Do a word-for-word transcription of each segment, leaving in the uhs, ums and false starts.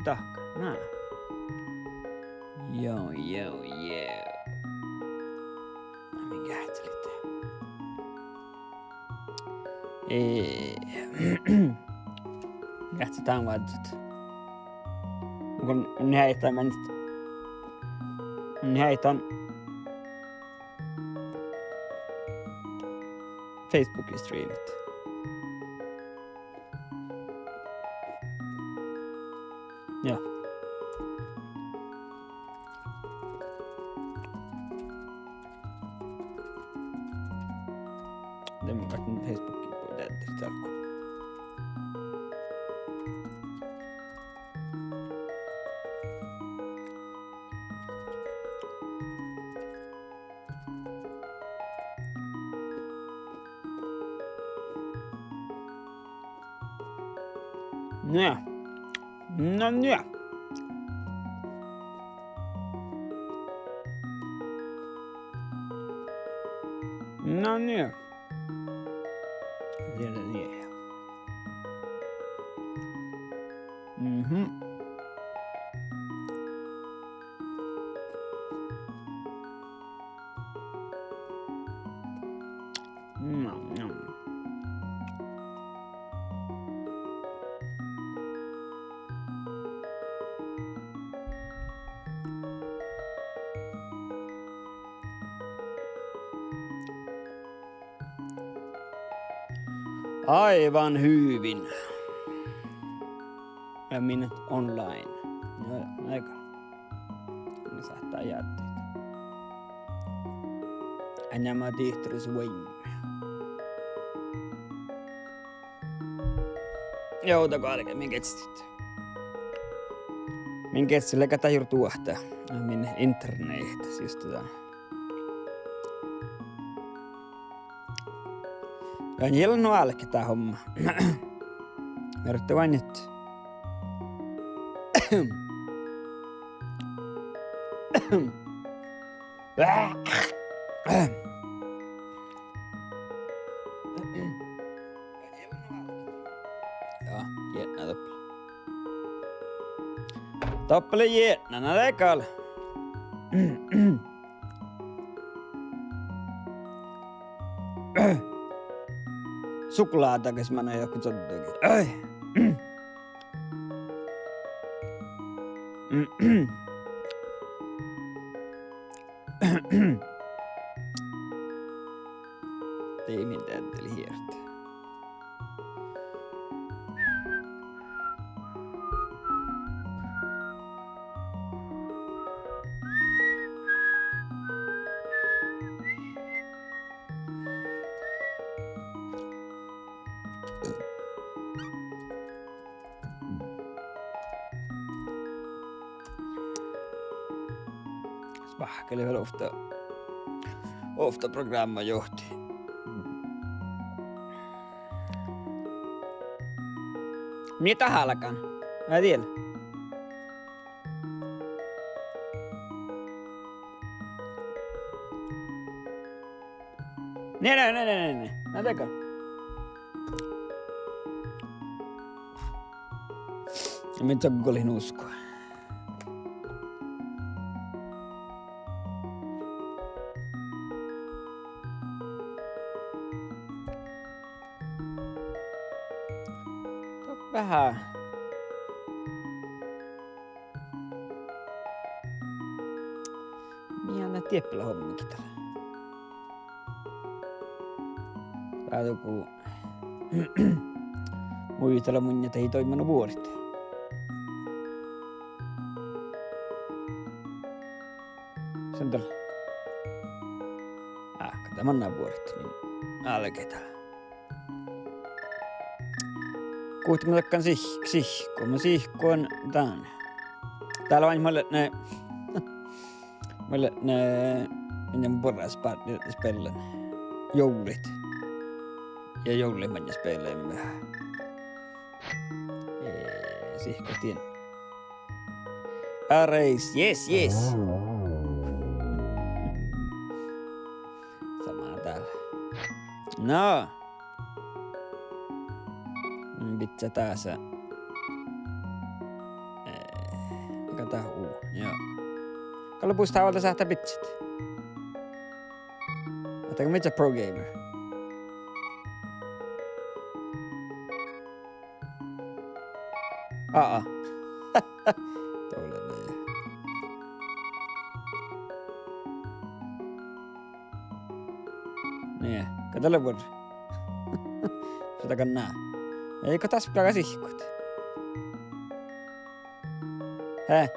dahká. Na. Joo, joo, joo. Na, min geahččalit. Eh, geahččat dán vázzit. Mun, mun heajen, mun heajen Facebookii striimit. Ja. De mun gal Facebookii bođii deaddit álggus. Nja. Na nja. Na nja. Mhm. Nom, nom. Aivan hyvin. Ja minä online. Ja, aika. Mun sáhttá jáddit. Ennjá mat dihterus vuoiŋŋa. Joo, dego álge, min geahččalit. Min geahččalit, leago dat jurddu vuohta. Min internet, just dat. Ja ieža nu álgit dat homma. Mii ruovttit oainnit. Ja, jietna doppe. Doppe lea jietna, na dat gal. Suhláda gal manai dohko čođđogi. Ai. Dii min deaddel hiert. Spáhkka lea vel ovtta, ovtta prográmma johtii. Mii dat álgán? Vel. Ne, ne, ne, ne, ne, ne. Na dego. Min čaggolit nusko. Doppe veahá. Mii han dieppe lea homma gitta. Dá dugo muitala munnje dat ii doibmanu buorit. Sen dal. Áhkku dat manná buorit, min álge dat. Guhte mun dakkan sihk-, sihkku, mun sihkkuhan dán. Dál oaidnit mat leat, mat leat, eh, minne buorre spárdit, spellan. Juovllaid. Ja juovllaid maŋŋá spellan veahá. Eh, sihkkat dien. Erase, yes, yes. Sama dál. No. Mm, bidjá dása. Eh, Ahte, ú, ja. Gal lea bostávat sáhttá bidset. Ahte go mii pro gamer. Aa. Dolle. Nie, go dat lea buorre. Šat gal ná. Ii go das galgá sihkkut. He.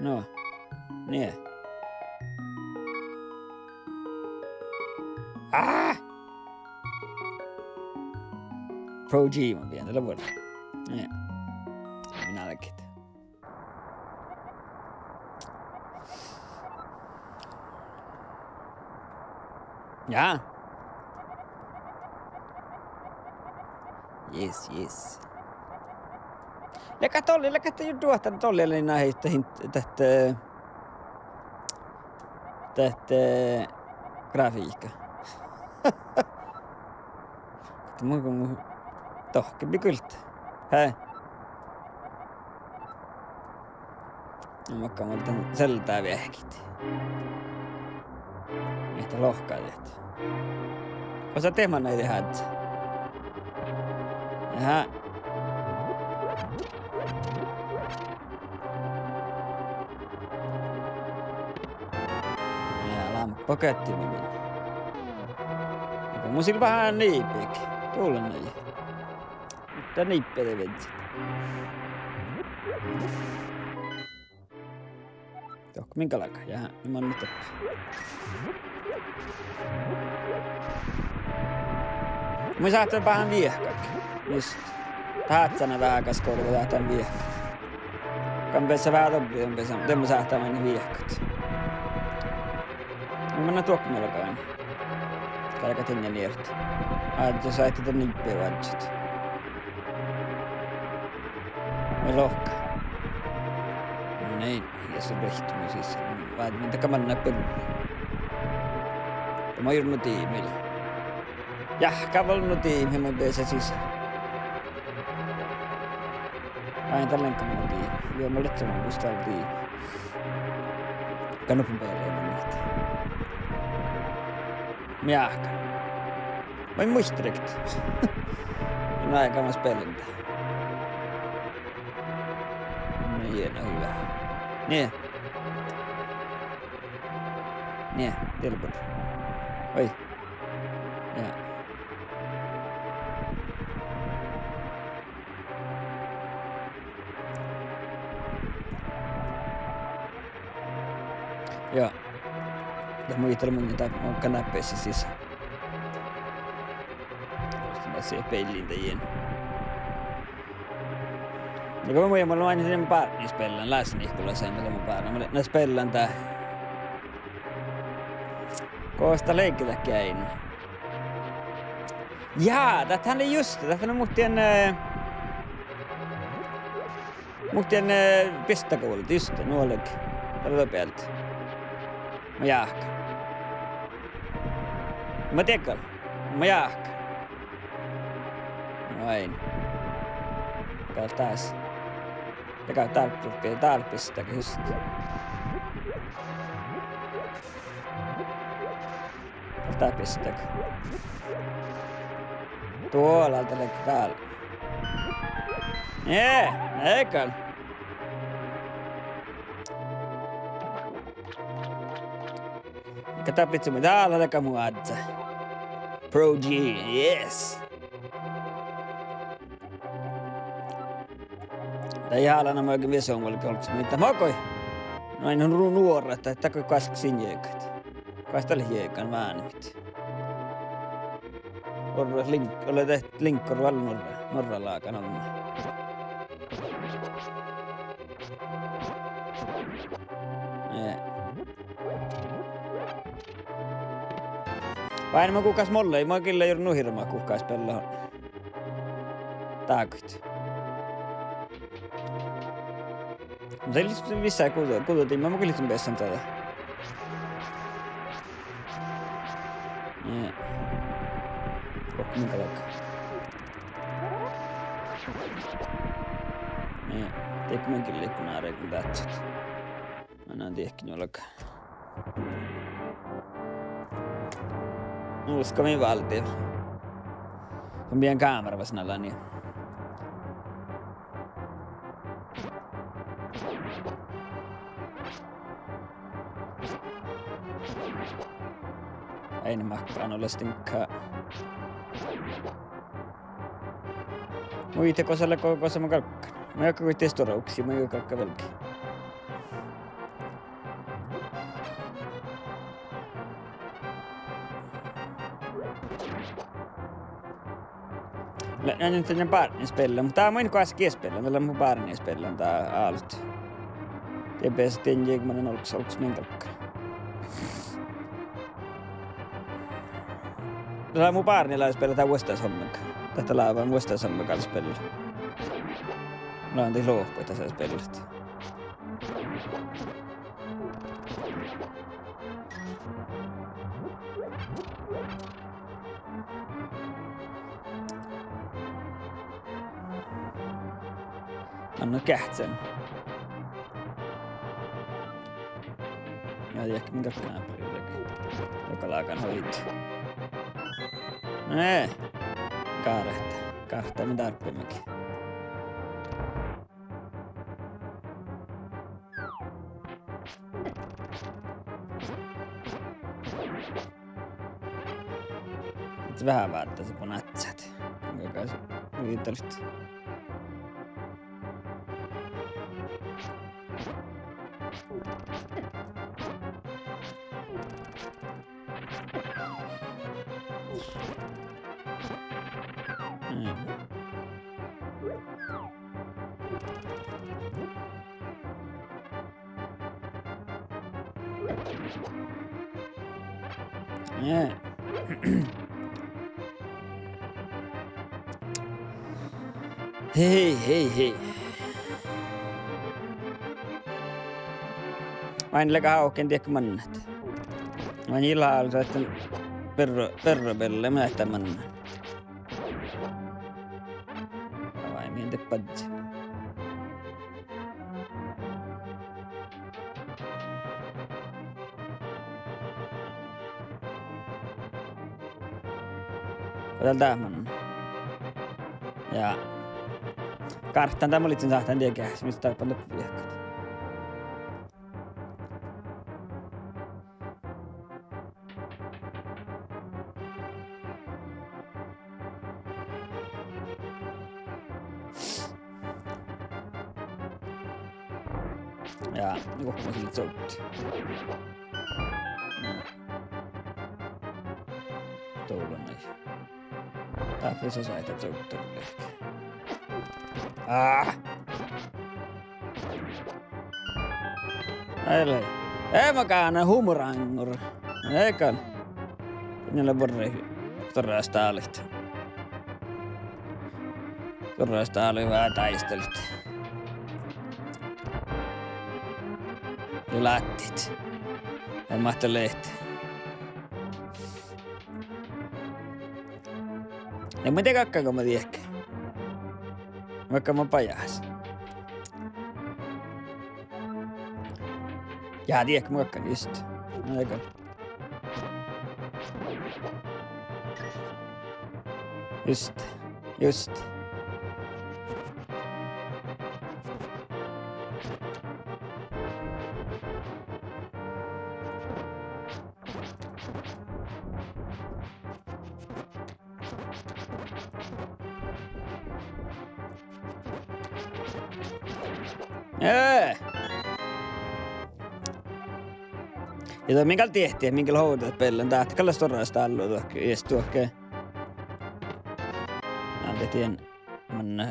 No. Nie. Á! Pro G mun bidjen, dat lea buorre. Nie. Minä álgit. Ja. Yes, yes. Leago dolle, leago dat juo duohtan dolle lei nai dat, dat, dat, eh, grafika. Mun go dohkkebi gulta. He. Makkár mun dan Zelda veahkit. Mihkkege lohká diet. Osa teman nai dihte. Jaha. Ja lámppa geahččii min. Ja mun sil veahá niibbiidit. Dullan nai. Dat niibbi de viežžat. Dohko min galgá, ja, ja mun muhtin. Mun sáhtán veahá viehkat. Just. Tádján veahá gas go sáhtán viehkat. Gal beassá veahá doppe, gal beassá, de mun sáhtán veahá viehkat. Mun mannan dohko galgá. Galgá diŋga nieiddat. Ádjá sáhtán dan niibbi viežžat. Mun lohká. No nie, ja son ruoittus sisa. Várra, mun de gal mannan birra. Ja mun jurddašin nu diimii. Jahkáva nu diimii, mun beassán sisa. Ai, dat lea gal nu diimii. Juo, mun lean mun gustan diimii. Gal nu beassá nu diimii. Mun jahkán. Vai muittán ret? Na, gal mun spealan dat. No, ie, no, hyvä. Nie. Nie, tilbut. Oi. Ja. Ja. Dat muittán mun, dat mun kanapes sisa. Muittán dat sii peilliin dien. Ja go mun, mun lean ain bártnái speallan, Láhssa Nihkkolai, mun lean bártnái, mun lean speallan dat. Gos dat lei ge dat geainnu? Ja, dat han lei just, dat han lei muhtin, eh, muhtin, eh, beastaga vuolde, just, nu olge. Dat lea doppe ealde. Mun jáhkán. Mun dieđán gal. Mun jáhkán. Ain. Gal das. Ja gal dál, dál beastaga, just. Dál beastaga. Duola dal gal. Nie, gal. Ka dat bidjat mu, dál leago mu ádjá. Pro G, yes. Dat ii lean muittán viessu olggoš, muittán makkár. No, ain nu-, nuorat, dat, dat goit goaskka sin jiegat. Goas dat lea jiegan vánimit. Orru Link, ole de Link orru vel nuorra, nuorra lágan ollu. Eh. Vai, ma guhkás mollá, ma gille jurddašin nu hirbmat guhkás beallá. Dákut. Mun gal lihkkuhun vissa guđa, guđa diimma, mun gal lihkkuhun beassán dieđe. Nie. Rohkkemin galgá. Ja, dego mun gal liikon áre go dáhcát. Mun lean diekkár njuolga. Nuska mii válde. Mun bidjen kámeara fas nalan ja. Ain máhkkán ole stinka. Muitte gos lea go-, gos mun galggan. Mun galggan goit stuorra uksii, mun galggan velgii. Lea, lea nu dainna bártnešpellan, muhto dá mun goasge spellan, dat lea mu bártnešpellan dát álo. Dieđusge dien jagi mun lean olggos, olggos min galggan. Dat lea mu bártnešpellan dát vuosttaš somá. Dat lea vuosttaš somá gal spella. Mun lean dihte loahpas dasa spellat. Manná geahččan. Ja, ja min galggan áppi. Doppe lágan hoidit. Ne. Gárta. Gárta min dárbbašeimmet. Ahte veahá váldit, boahtá áddet. Mun galggan viidálit. Mm. Eh. Hei, hei, hei. Maid lea hávkin diekko mannat. Maid ii leat ahte berro, berro beallái, mun eat mannat. Vai mii de badjel. Go dál dat manná? Ja. Gártán dat mun ledjen sáhtán diekkár, mis dárbbašii doppe viehkat. Ja, nu mun ledjen covdit. Doppe nai. Dáppe son sáhtát covdit lehpet. Ah! Eai lei. Ema gána humoráŋŋur. Eai gal. Dien lea buorre stuorra stálaid. Stuorra stálaid veahá dáisttalit. Ja ládjit. Ema ahte lehpet. Ja mun de galggan go mun diehkán. Mun galggan bajás. Ja diehkán mun galggan just. Mun galggan. Just. Just. Eh! Ja dat mii gal diehtit, mii gal hovdet beallen, dat gal stuorra stállui duohke, ieš duohke. Ná, de dien mun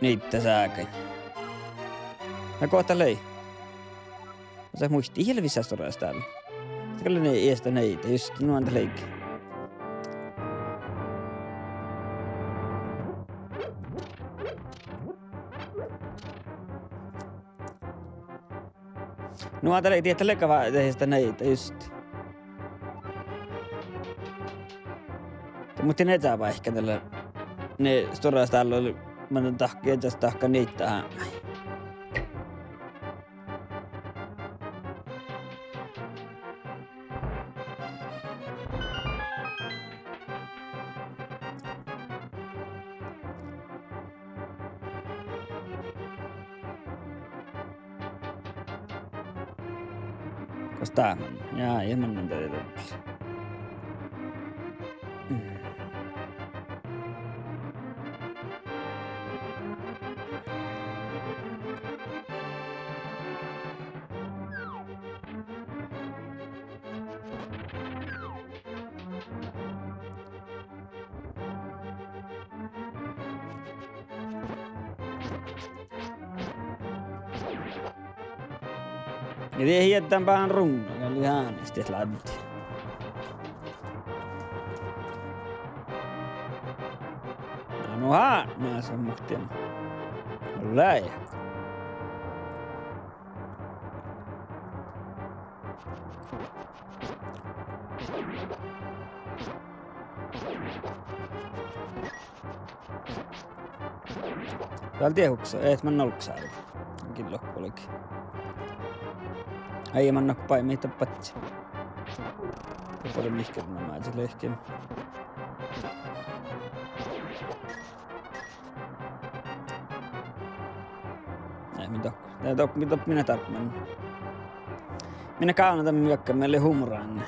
nieidda ságain. Na go dat lei? Mun in muitte, ii leat visot stuorra stállui. Dat gal lei ieš dat nieidda, just nu ahte dat leige. Nu ahte dat lei, dat lei gal va-, dat nieidda, just. De muhtin eža báikká dat lea, ne stuorra stállui Mun dahk-, ja das dahkan nieidda hámmái. Gos dat man-, ja, ja, man-, man-, Ja die hiedan báhán ruŋŋa, gal lei hánesti láddi. Na, nu, hánás muhtin. Lei. Dál die huksa, et man nolgga sáru. Gillo olge. Ai, man nokko pai mii tappat. Pore mihkkege na mázet lehken. Ai, mii dohko, dohko, mii dohko, mii dárbbašin. Mii gávdnojit dan mii viehkat, mii lea humorán.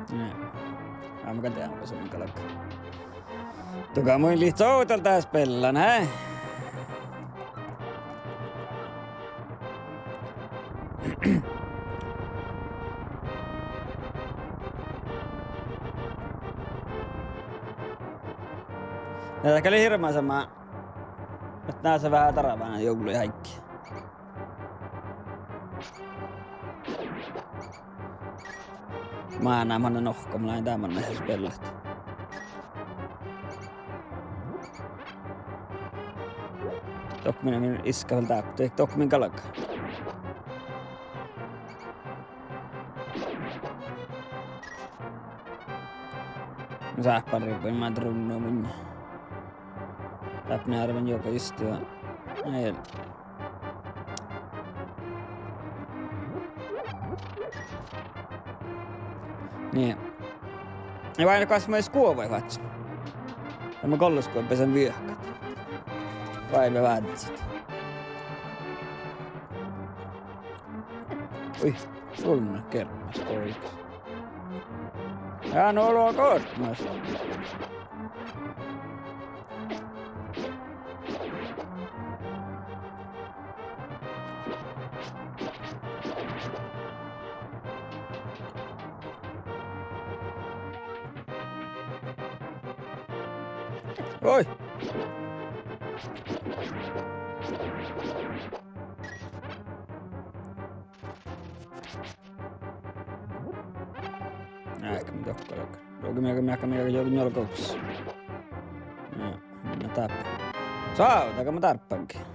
Ii. Aa, mun gal dehánan, go mun galggan. Duhká mun lihttán ovdal dás beallan, hää? Ja dat gal lei hirbmat mat, ahte nasa veahá darvánat juovllaid áiggi. Mánát manne nohkkamin, dá manne beallat. Dohko min, min iska vel dáppe, dohko min galgá. Sáhpán ribbui, ma drunno mun. Dáppe árben juoga istuva. Ei. Nie. Ja vai gos mu skuovaid fas. Ja mu gollaskuoba son viehkat. Vai be vázzit. Ui, sulmma gerpmas boigas. Ja nu lea gerpmas. Oi! Áigge, mii dohko galgá. Dohko mii, mii, mii, mii, mii, mii galgá. Ja, na dáppe. Sá, dat gal ma dárbbašin.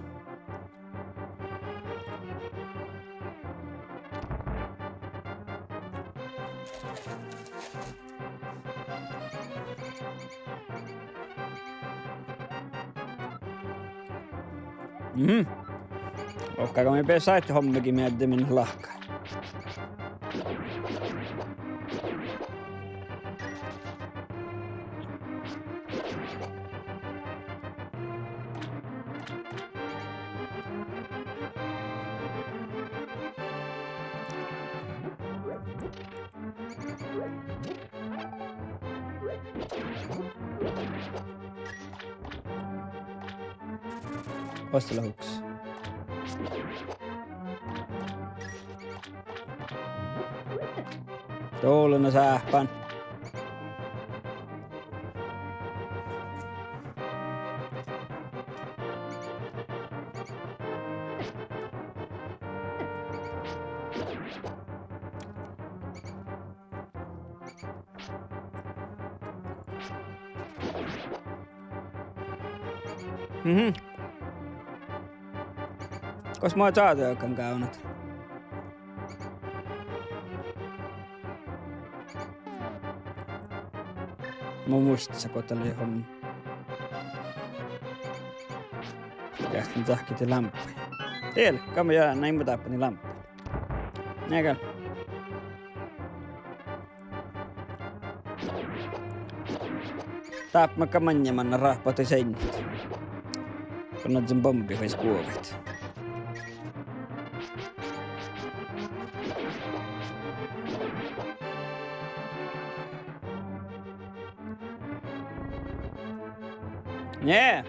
Mhm. Lohká go mii beassat hommegiid mielde min lahka. Oastala huks. Dola na sáhpán. Mhm. Gos mo čáđa galggan gávdnat? Mun muittán go dat lei homma. Geahččen cahkkehit lámppaid. Diet, gal mun ja-, nai mun dáhpášin lámppaid. Nai gal. Dáppe makkár maŋŋel manná rahpahit seainna. Go naddjá bombit vai skuovahit. Nie.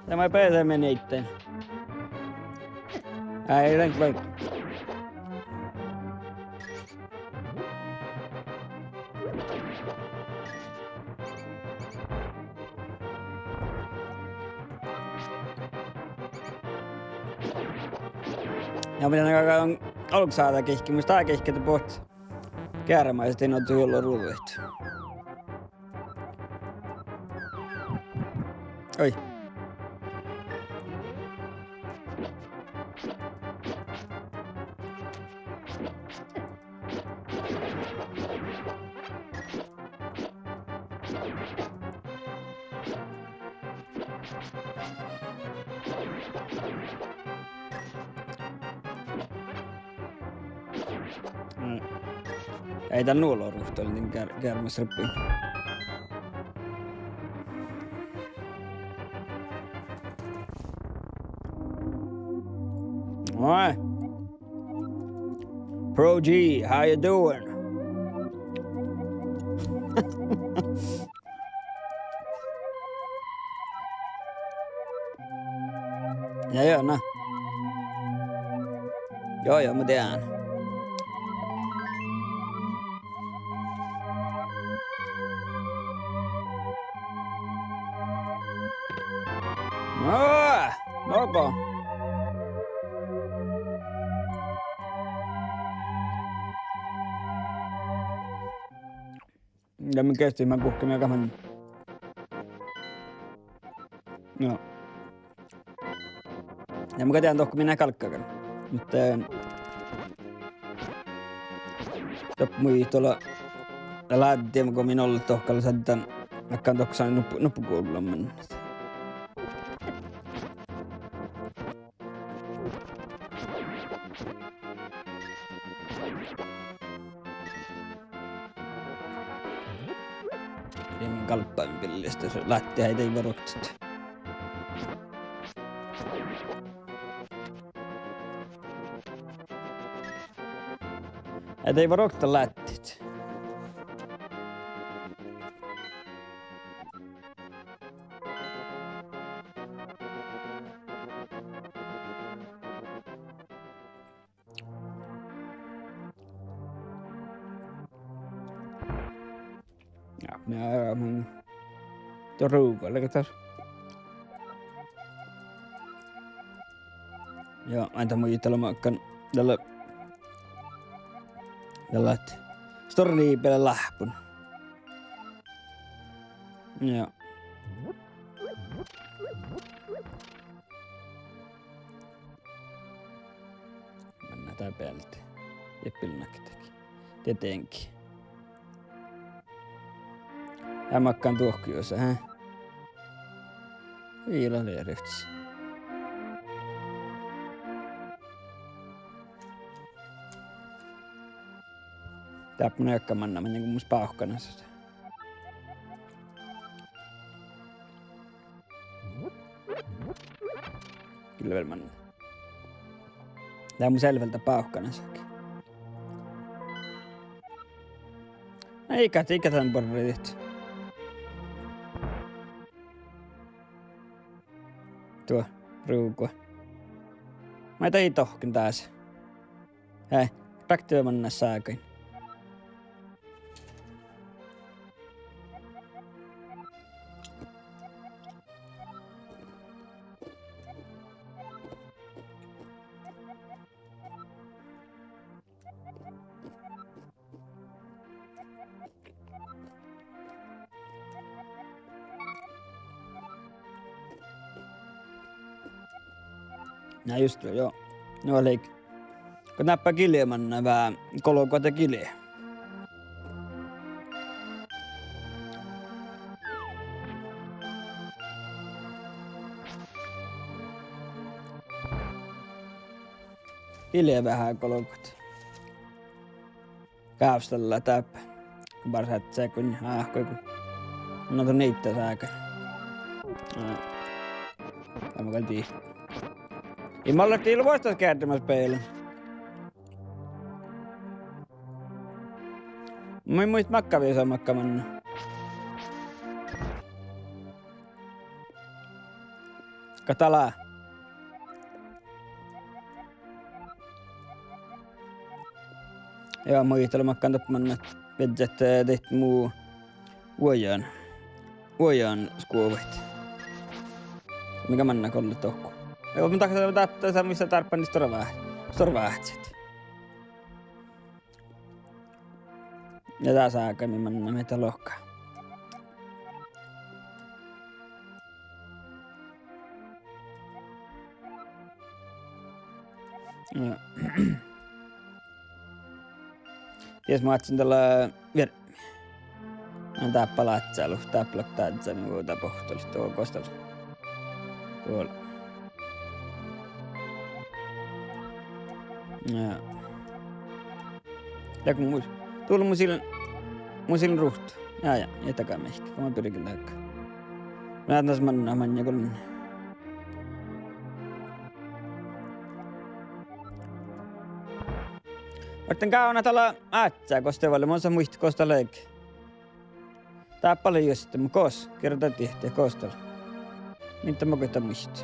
Dá maid beare mii nieiddain. Ai, ii lean vel. Ja mii leat galggan olggosáhta gehkket, mus dat gehkket buot. Gearmmaid dien ožžon juo ruđaid. Oi. Mm. Ii dat nu olu ruhtu, ii dien gear-, gearmmas ribbi. Oi. Pro G, how you doing? Ja, ja, na. Joo, joo, mun dieđán. Aa, mogo. Ja mun geahččen, mun guhkkin, mun gal man. Joo. Ja mun gal dieđán dohko mii galggagat. Muhto, eh, doppe muitui lea, lea láddi go min ollet dohko, lea šaddan, makkár dohko šaddan nuppu, nuppu gullan mannat. Ja min galbbamin billesta, láhtti eai daivva ruoktot. Eai daivva ruoktot láhttit. Ja, ja, ja, mun. Tuo ruuga, leago dat. Ja, ain dat muitala makkár. Dalle. Dalle. Stordda beale láhppon. Ja. Mannat dá bealde. Jeppel nakkedahkii. Tietenkin. Ja makkár duohkujus, hä? Ii lean rivttes. Dáppe mun eakkan mannamin, mun bávkkanasat. Gilvel man. Dá mun selvvel dat bávkkanasat. Ii gal, ii gal dan borre dihte. Duo, rugo. Maid dat ii dohken dás. Hei, rakte manná ságain. Na just, jo. Nu lei. Go dáppe gilje manná, vá golgote gilje. Gilje veahá golgote. Gávstallá dáppe. Go barhát seagoin áhkuin go. Na to niidda sága. Á. Dá mun gal dihten. Ii mii leat ii leat vuosttaš gearddemaspeale. Mun in muitte makkár visot makkár manná. Gat dat lea. Ja muitalin makkár doppe manná, viežžat, eh, daid mu vuojan, vuojan skuovvaid. Mii manná golle dohko. Ja mun dahká dat, dat, dat, mis dárppa, ni stuorra vá-, stuorra váhcit. Ja dasa áigá mii manná mii dat lohká. Ja. Dies mun ádden dalle viermi. Na dáppe lea ázzálu, dáppe lea ázzálu, mii vuođa bohtolit, duo gos dat lea. Duo lea. Ja. Ja go mus, dul mus in, mus in ruht. Ja, ja, ja daga mihkke, go mun birgen daga. Mun ádden manná, manná gollen. Muhto gávdná dat lea áhčči, gos de vel, mun eai muitte gos dat lea. Dáppe lea juste, mun gos, girde dihte gos dat lea. Min dat mun goit muitte.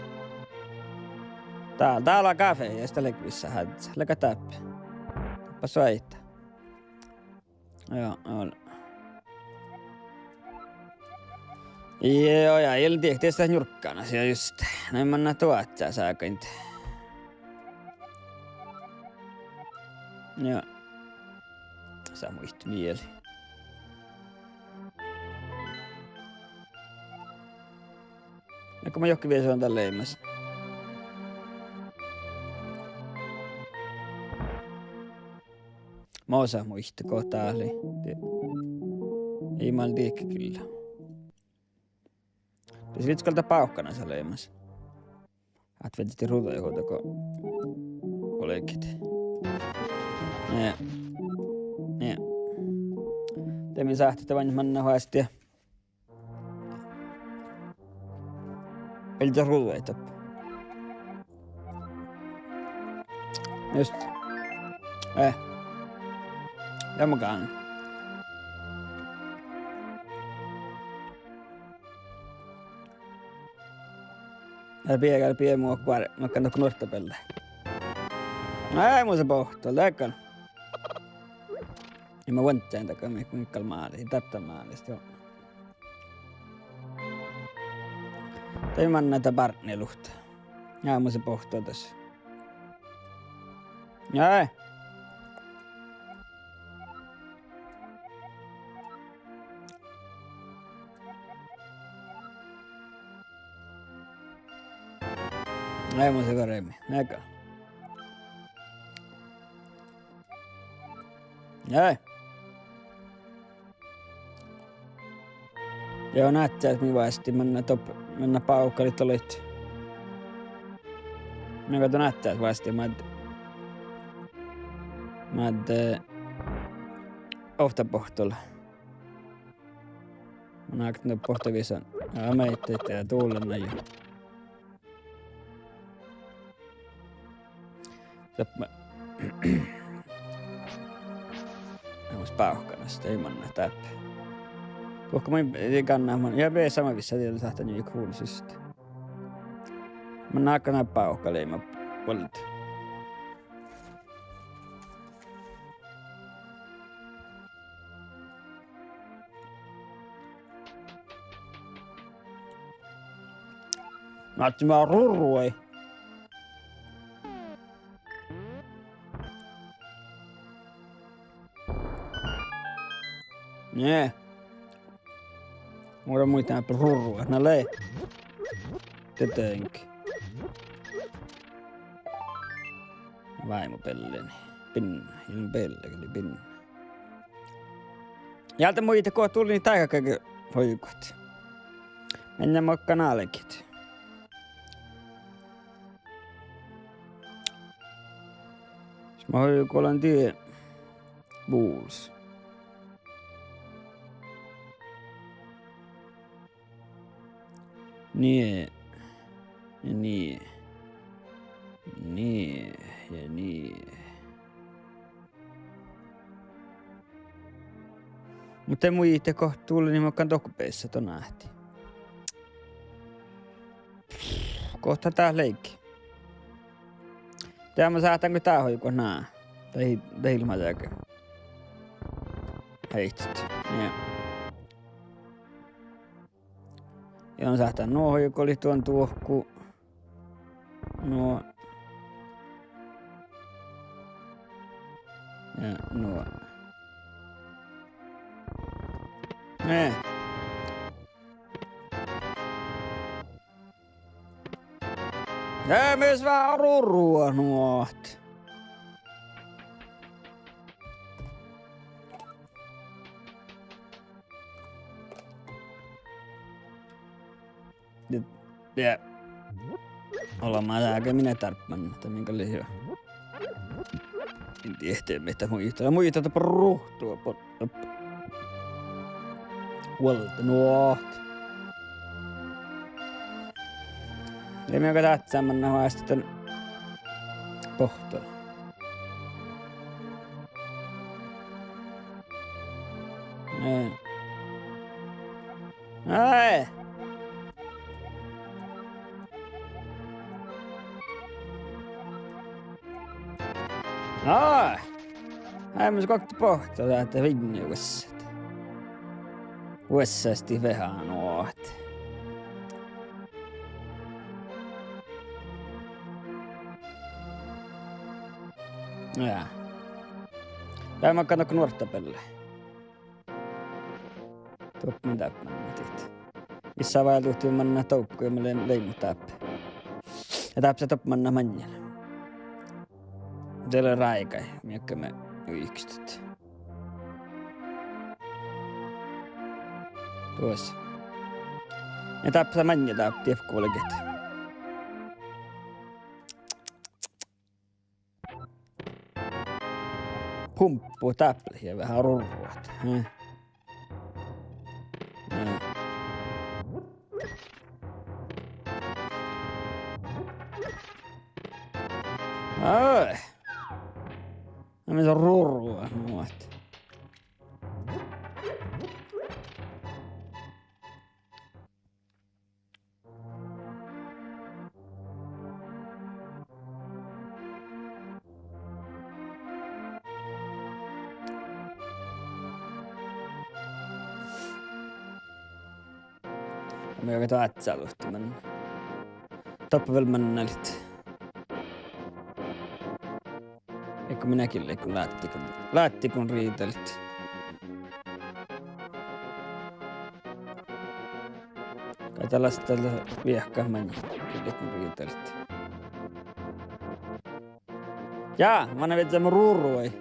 Dá, dá lea káfé, ja dat lea vissa házzá. Leago dáppe. Dáppe soaitá. Ja, ol-. Ja, ja, ja dihte dat njurgganas, ja just. Na manná duo ázzáságain. Ja. Sa muitte mieli. Ja go mun johkii visot dan leimas. Mo sa muitte go dat lea. Dii. Ii mal dihte gilla. Dis lei gal dat bávkkanasa leimas. Ahte viežžat ruđaid go, go leigget. Nie. Nie. De mii sáhttit manná vástá. Viežžat ruđaid dáppe. Just. Eh. Ja mun gal. Ja biegá, biegá mu okko, makkár nuorttabeallái. Ai, mun sa bohto, leago. Ja mun vuonddján dakkár, mii, mii gal máli, dáppe máli, jo. De manná dat bártneluhta. Ja mun sa bohto das. Ja. Ai, mun sa garemi. Leago. Ai. Ja ádjás mii vásttit, manná doppe, manná bávkalit dolit. Mii gal don ádjás vásttit maid, maid, eh, ovtta bohttola. Mun ákten bohto visot. Ja, mii, de, de, dullen na jo. Dáppe. Mun sa bávkkanas, de manná dáppe. Dohko mun, de gánná mun, ja vei sama vissa, de sáhttá njuiket vulos juste. Mun ákten bávkkalema vuolde. Nahkii mat rurruid. Nie. Mun in muita dáppe rurruid. Na lei. Dieđusge. Váimmu beallái. Bin, in beallái, gal lei bin. Ja de muittán go dullen dáidda gal hoigat. Mennje makkár álgit. Sis mun hoigan go lean die vulos. Nie. Ja nie. Nie ja nie. Muhto de muittán go dullen, niin mun gal dohko beassat don áhti. Go dat leigga. De mun sáhtán go dát hoigat ná. Dat, dat ilbma dego. Heittot. Ja. Ja mun sáhtán nu hoigat go ledje duon dohku. Nu. Ja, nu. Ne. Ja mis várruvat nu ahte. Ja, ja. Olbmá dego, mii dárbbašit, dat mii gal lei. In diehtá, mii dat muittá. Muittán dat ruhtu, bo-, op-, vuolde, nu ahte. Ja mii gal dáhcámmet vástán bohtola. Ai. Ai. Ai. Ai, mun gokte bohto dáhte vinni vuossat. Vuossastit veahá nu ahte. Ja. Ja makkár nuortta beallái. Doppe mun dáppe mannat dihte. Ii leat váldit mannat doppe go mun lean, lean dáppe. Ja dáppe doppe mannat maŋŋel. Dieid lea ráigai, mii galggaime juikestit. Duos. Ja dáppe maŋŋel dáppe dievkku vuolgit. Pumpu dáppe ja veahá rurruvat. Hm. Hm. Ai. Na mis rurruvat muhto. Mun gal oaččan luhtte, mun doppe vel mannalit. Ii go mii gii leat go láhtti go, láhtti go riidalit. Gal dat lea viehkat maŋŋel, gii leat go riidalit. Ja, manne vižžel rurruvaid.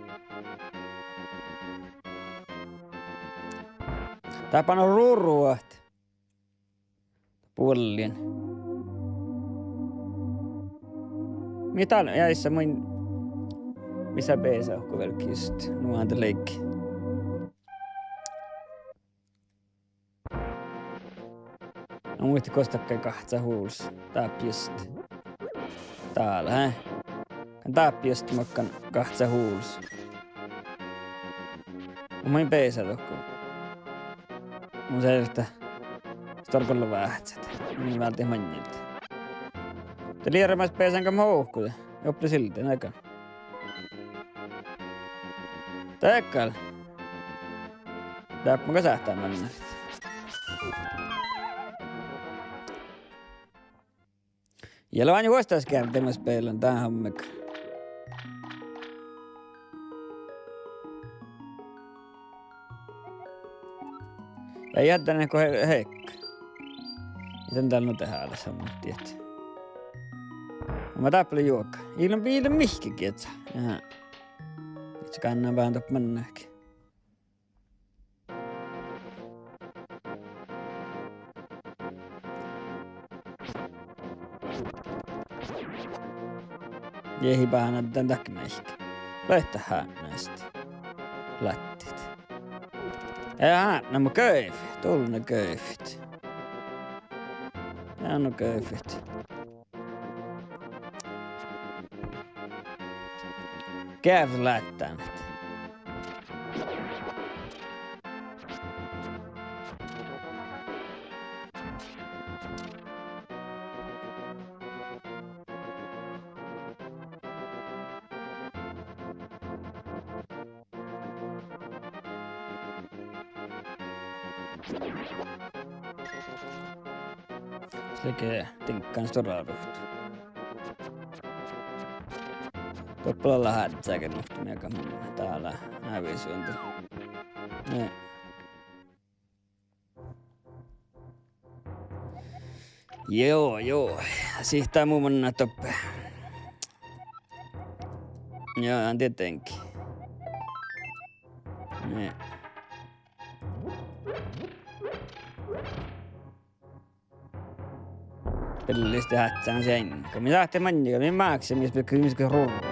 Dáppe rurruvat. Buollin. Mii dál, ja issa mun, mis lea beasa go velgii just nu ánde leigga. Na muittán gos dat gal gáhcá hulos. Dáppe just. Dál, hää? Gal dáppe just makkár gáhcá hulos. Mun beasa dohko. Mun serte. Storgolla váhcet. Mun váldit maŋŋel. De lei earremeas beasan go muhto. Doppe ledje silden, áigge. Dakkár. Dáppe mun gal sáhtán mannat. Ja lea ain vuosttaš gearddemas bealan dán hammegan. Ja ii addán go he-, heakka. Ii dan dál nu dehále, sammat diet. Ma dáppe lea juoga. Ii lean, ii lean mihkkege geasa. Jaa. Ii galgga beassat doppe mannat. Jehi, báhán dan dahkat meahkkat. Lea dat hátnest. Lattit. Eai hátnama goit. Dulnna goit. Ja nu goit. Geavlláttán. Slike diŋggan stuorra ruovttu. Doppe lea házzege, muhto mii galggašeimmet dál ávvis vuonde. Ne. Joo, joo. Sihte mu mannat doppe. Joo, ja tietenkin. Ne. Bellista házze seinna. Go mii sáhttit maŋŋil, mii máksit, mis be-, mis ge rurvat.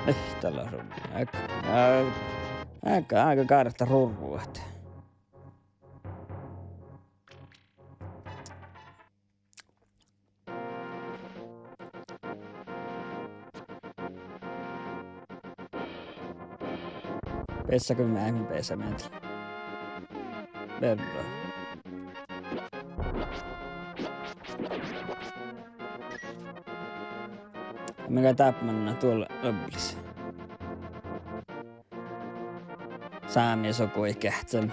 Eh, dál lea rurvat. Áigga, á-, áigga, áigga gárta rurvat. Beasságo mii, mii beassat mearridit? Bearrá. Mii gal dáppe mannat duola ruobbalis. Sámi sogai geahččá. Ná,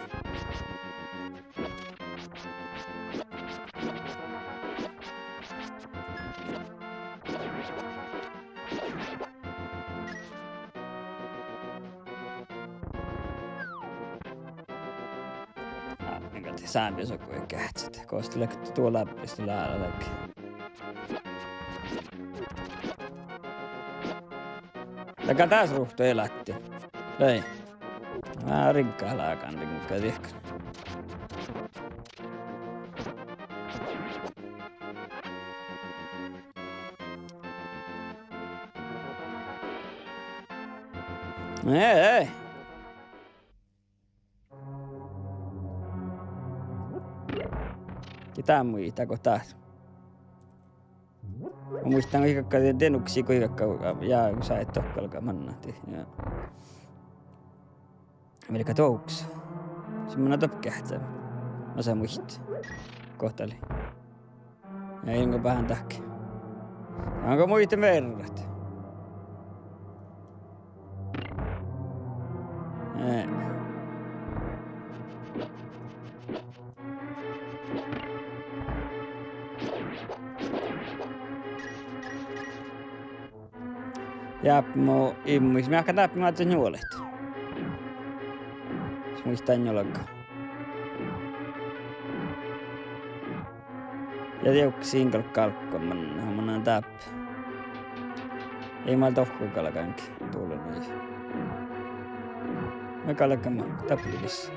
mii gal sámi sogai geahččá. Gos lea duo lábbis, lea, lea. Dahká dás ruovttu eai láhtti. Lei. Ná, riŋgga lágan, riŋgga diehkon. Eai, eai. Gii dá muittá go dat. Mun muittán go galggai de-, denuksi go galggai, ja, go sáhttit dohko galggat mannat, ja. Mii galggai dohko. Sis mun doppe geahččá. Masa muittán. Gohta lei. Ja ingo báhán dahkat. Ingo muittán verrat. Eh. Jáppe mo immuid, mii galggat dáppe mázze njuolit. Sis muittán njuolga. Ja dieđusge in galgga álggu mannat, mannat dáppe. Eai mii dohko galggašit duola. Mii galggašeimmet dáppe vis.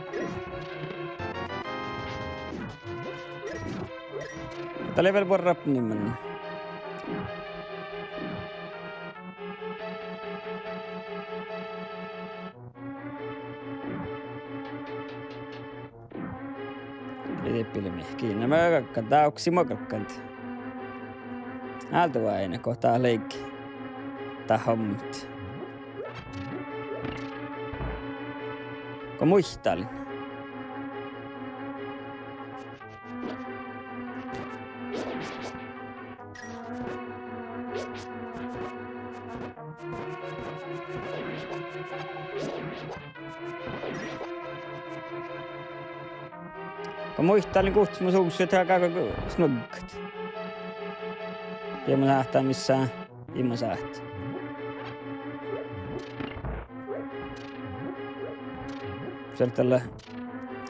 Dá lea vel buorre oppimin. Ii dieđe mihkkege. Na, ma galggan, dá oksii ma galggan. Álduin go dat leigga. Dat hommat. Go muitalin. Go muitalin guhtes mun suhte, dat galgá smoggat. Ja mun sáhtán mis, ii mun sáhte. Sertala.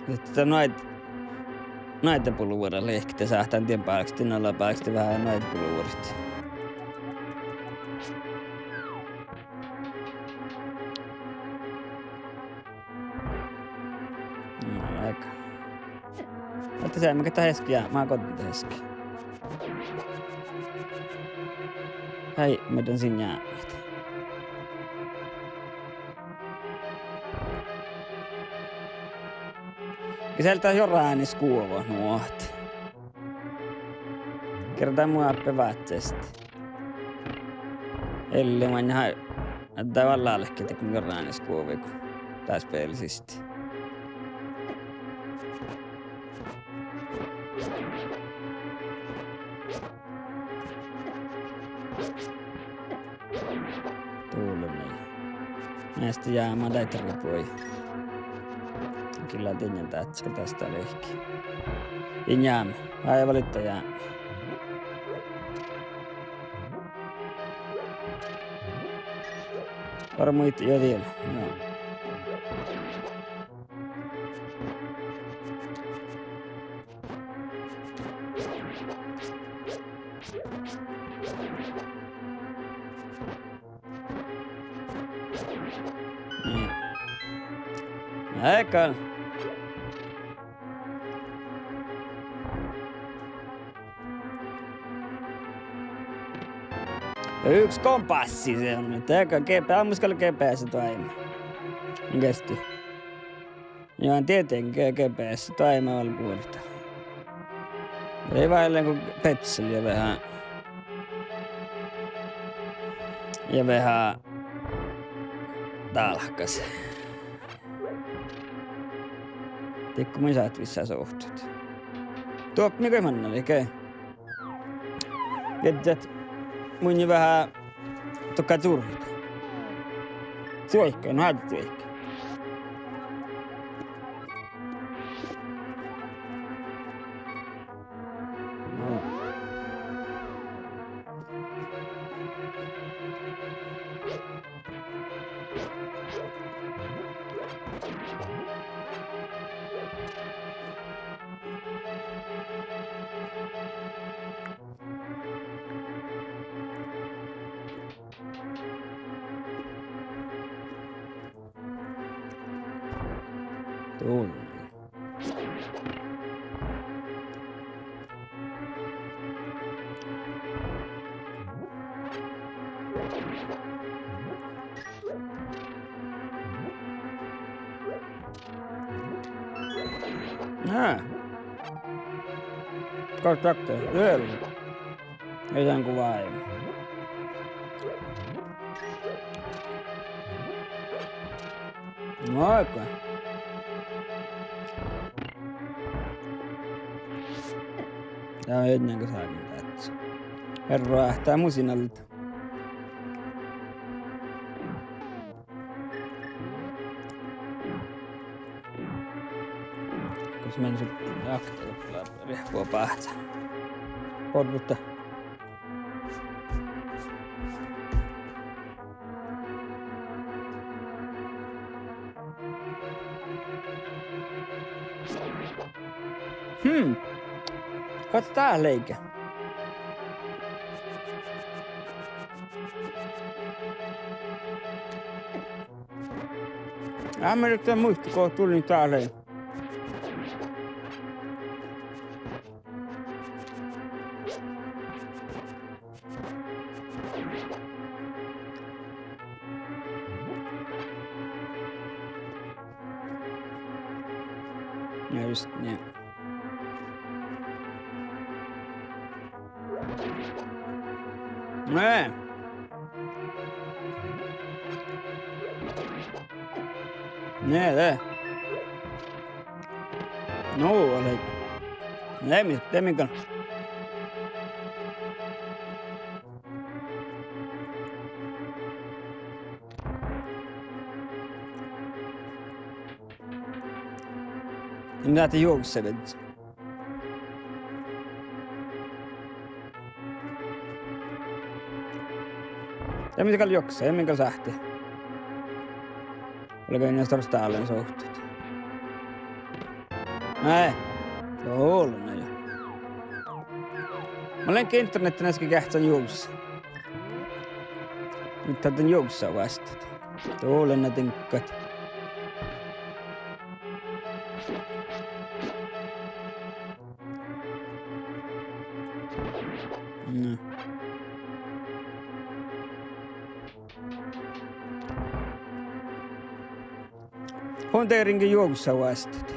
Ahte dat nu aid-, Náidebulvura lehket, de sáhtán dien bálkestit, nala bálkestit veahá náidebulvurat. No, áigga. Ahte seamma ge dat easka, ja ma goddin dat easka. Hei, mii dan sin jámmet. Ge sealde jo ránis guova, nu ahte. Gerda mu áppe váccit. Elle man ha-, dat vel lálkit, de go ránis guova go dás beale siste. Dulmii. Measta jámá daid ribui. Gilla diŋŋa dátsega dás dat lehket. In jámma. Ai, valitta jámma. Varmuid ja diela. Joo. Ekal. Yks kompassi se on. Ega G P S, ammus gal G P S doaibmá. Gesti. Ja dieđusge G P S doaibmá vel buorre. Lei vel go betsel ja veahá. Ja veahá dálkás. Dego mun sáhtán vissa suhttat. Doppe mii gal mannalit, ge. Iežat mun veahá dohko curhit. Cuoikke, no, cuoikke. No. Dulmii. Ná. Gal dat vel. Iežan go váivi. No, áigga. Ja iežan go sáhtán dás. Herra, dat mu sin alde. Kas men su ákta riehpubáhcá. Orrut. Hm. Kas dat leige? Aa, mun en muitte go dat lei. Ja just, nie. Ne. Ne, de. No, ale. Lei mii, lei mii gal. Mii leat juogassit. Ja mii gal juogassit, ja mii gal sáhttit. Olgá ieš star stálen suhtet. Nai. Dolla ja. Mun lean internettiin easka geahččan juovssa. Muhto dan juovssa vástut. Dolla diŋggat. No. Hun deriŋge juovssa vástut.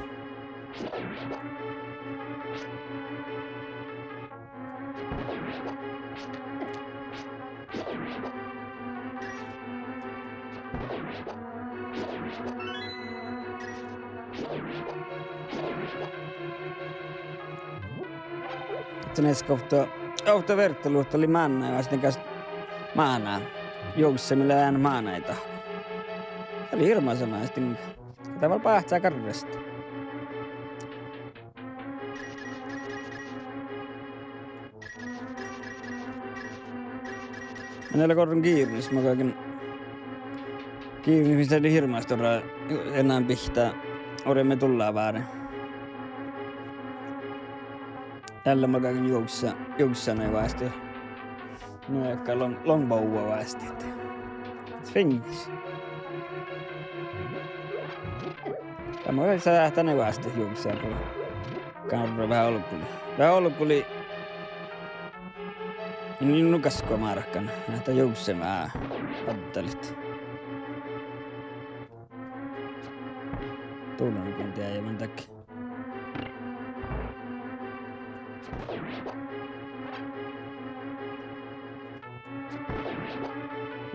Ahte easka ovtta, ovtta vertoluotta lei mánnái, vástán gal máná. Juovssa mii lea mánáide. Dat lei hirbmadit mánáid. Dat vel báhcá garrasit. Mun eai lean orron girnis, mun galgen girnis, mis lei hirbmat stuorra, enan bihttá orrut mii dullá váre. Dalle mun galgen juovssa, juovssa nai vástut. Nu, easka long-, longbovva vástut. Sviŋŋis. Ja mun sa-, dan vástut juovssa go. Garra veahá olggolii. Veahá olggolii. Ni nu gaskko márkan. Ahte juovssa vel addalit. Dulon gal dieđán man dat.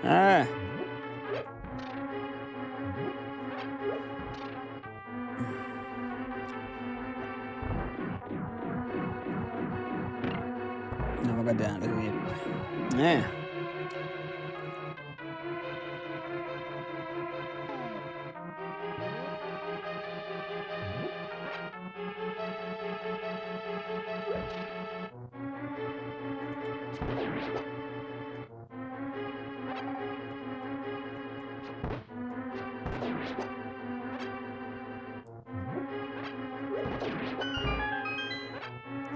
Ää. No, mun gal dieđán, ii. Ää.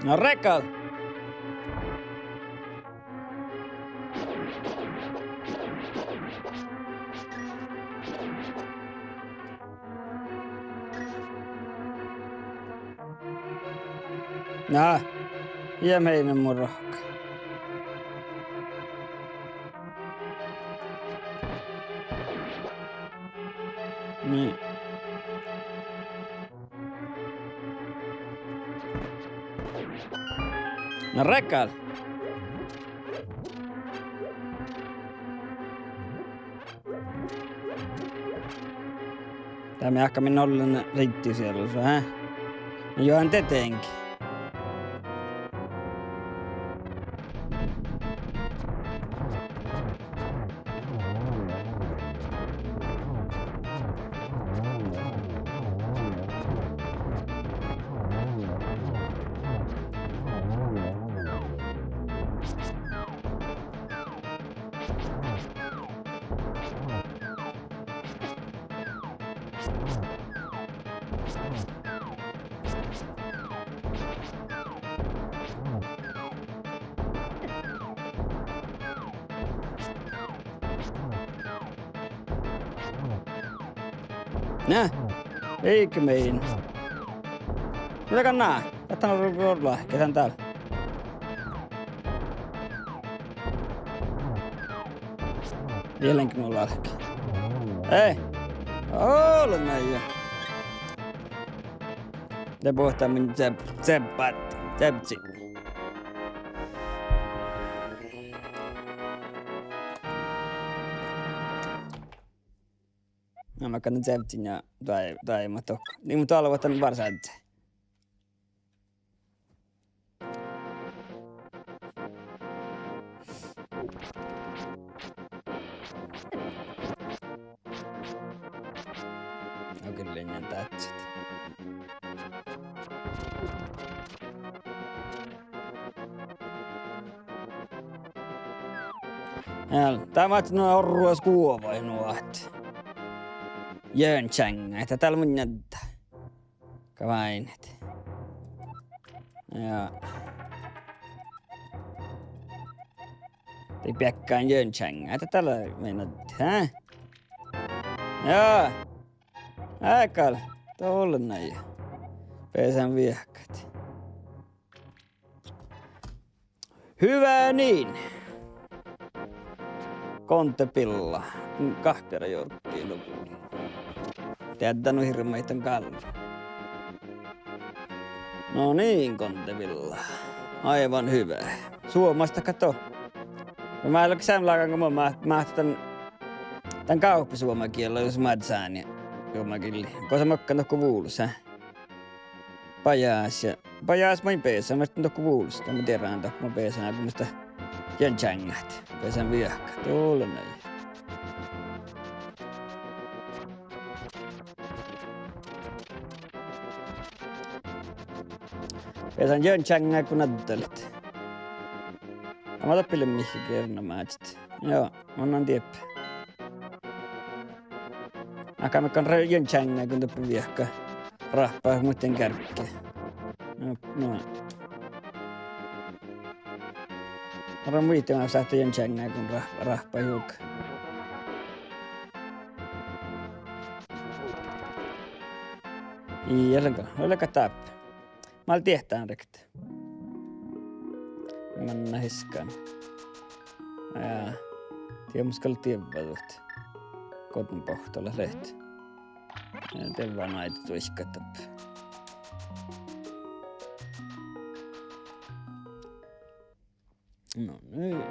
No, rekal! Na, ja meina mu rohkki. Nii. Na rekal. Dá mii ahte mii ollaan riittasielus, hä? Johan de deŋge. Na, iige min. Muhto galgá, dat lea ru-, ru-, ruolahkit dan dál. Ii lean nu lohkat. Ei. Ollu ja. De bohta mun zeb-, zebbat, zebzi. Na, mun galggan zebzziin ja doai-, doaimmat dohko. Nii, mun doalvon dan várzádde. Okei, lean dáhcit. Eal, dá máhtá nu orrut guovai nu ahte. Jönčaŋŋa, dat dál mun njeallán. Gavainit. Ja. De beakkán jönčáŋŋá, dat lea meinat, hä? Ja. Áigal, dolla nai. Beasan viehkat. Hyvä niin. Gonde Billa. Gahperajođi lugu. Dieđán nu hirbmat dan gal. No niin, Gonde Billa. Aivan hyvä. Suomas dat gal do. Ja mii leat seamma lágan go mun máht-, máhtán dan, dan gávpesuomagiella, jus moadde sáni juomagielii. Gosa makkár dohko vulos, hä? Bajás ja, bajás maid beasan, muhto dohko vulos, dan mun dieđán dohko maid beasan, álo musta jönčáŋŋát. Beasan viehkat, dolla nai. Beasan jönčáŋŋá go addalit. Ja ma doppe lea mihkkege erenoamážit. Joo, mun in dieppe. Ahte makkár jönčáŋŋá go doppe viehka. Rahpa muhtin geargge. No, no. Ora muitte, ma sáhtten jönčáŋŋá go rah-, rahpa juoga. Ii, ja lean gal, lean gal dáppe. Mál diehtán reket. Manná hiskan. Ja, dieđusge gal dievva duot. Godnebohtolat leat. Ja dievva maid duohkat dáppe. No niin.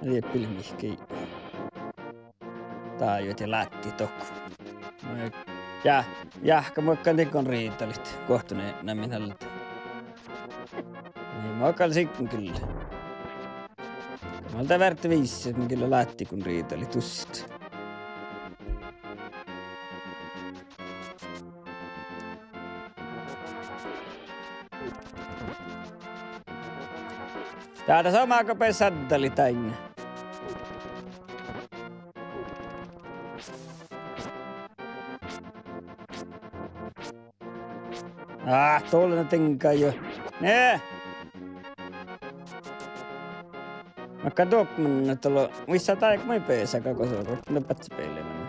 Dieppe lea mihkkege. Dájut ja látti dohko. Ja, jáhkká makkár dego riidalit. Guohtun nammiin alde. Ii, makkár siggin gilla. Mál dat várddá visot, mii gilla látti go riidalit dusset. Dá, dá, somá go beasan addalit dainna. Ah, dolla na diŋga juo. Ne. Makkár dohko mun dolo. Muittán dáid maid beasan gal gosa, go, no, báhcci bealli manne.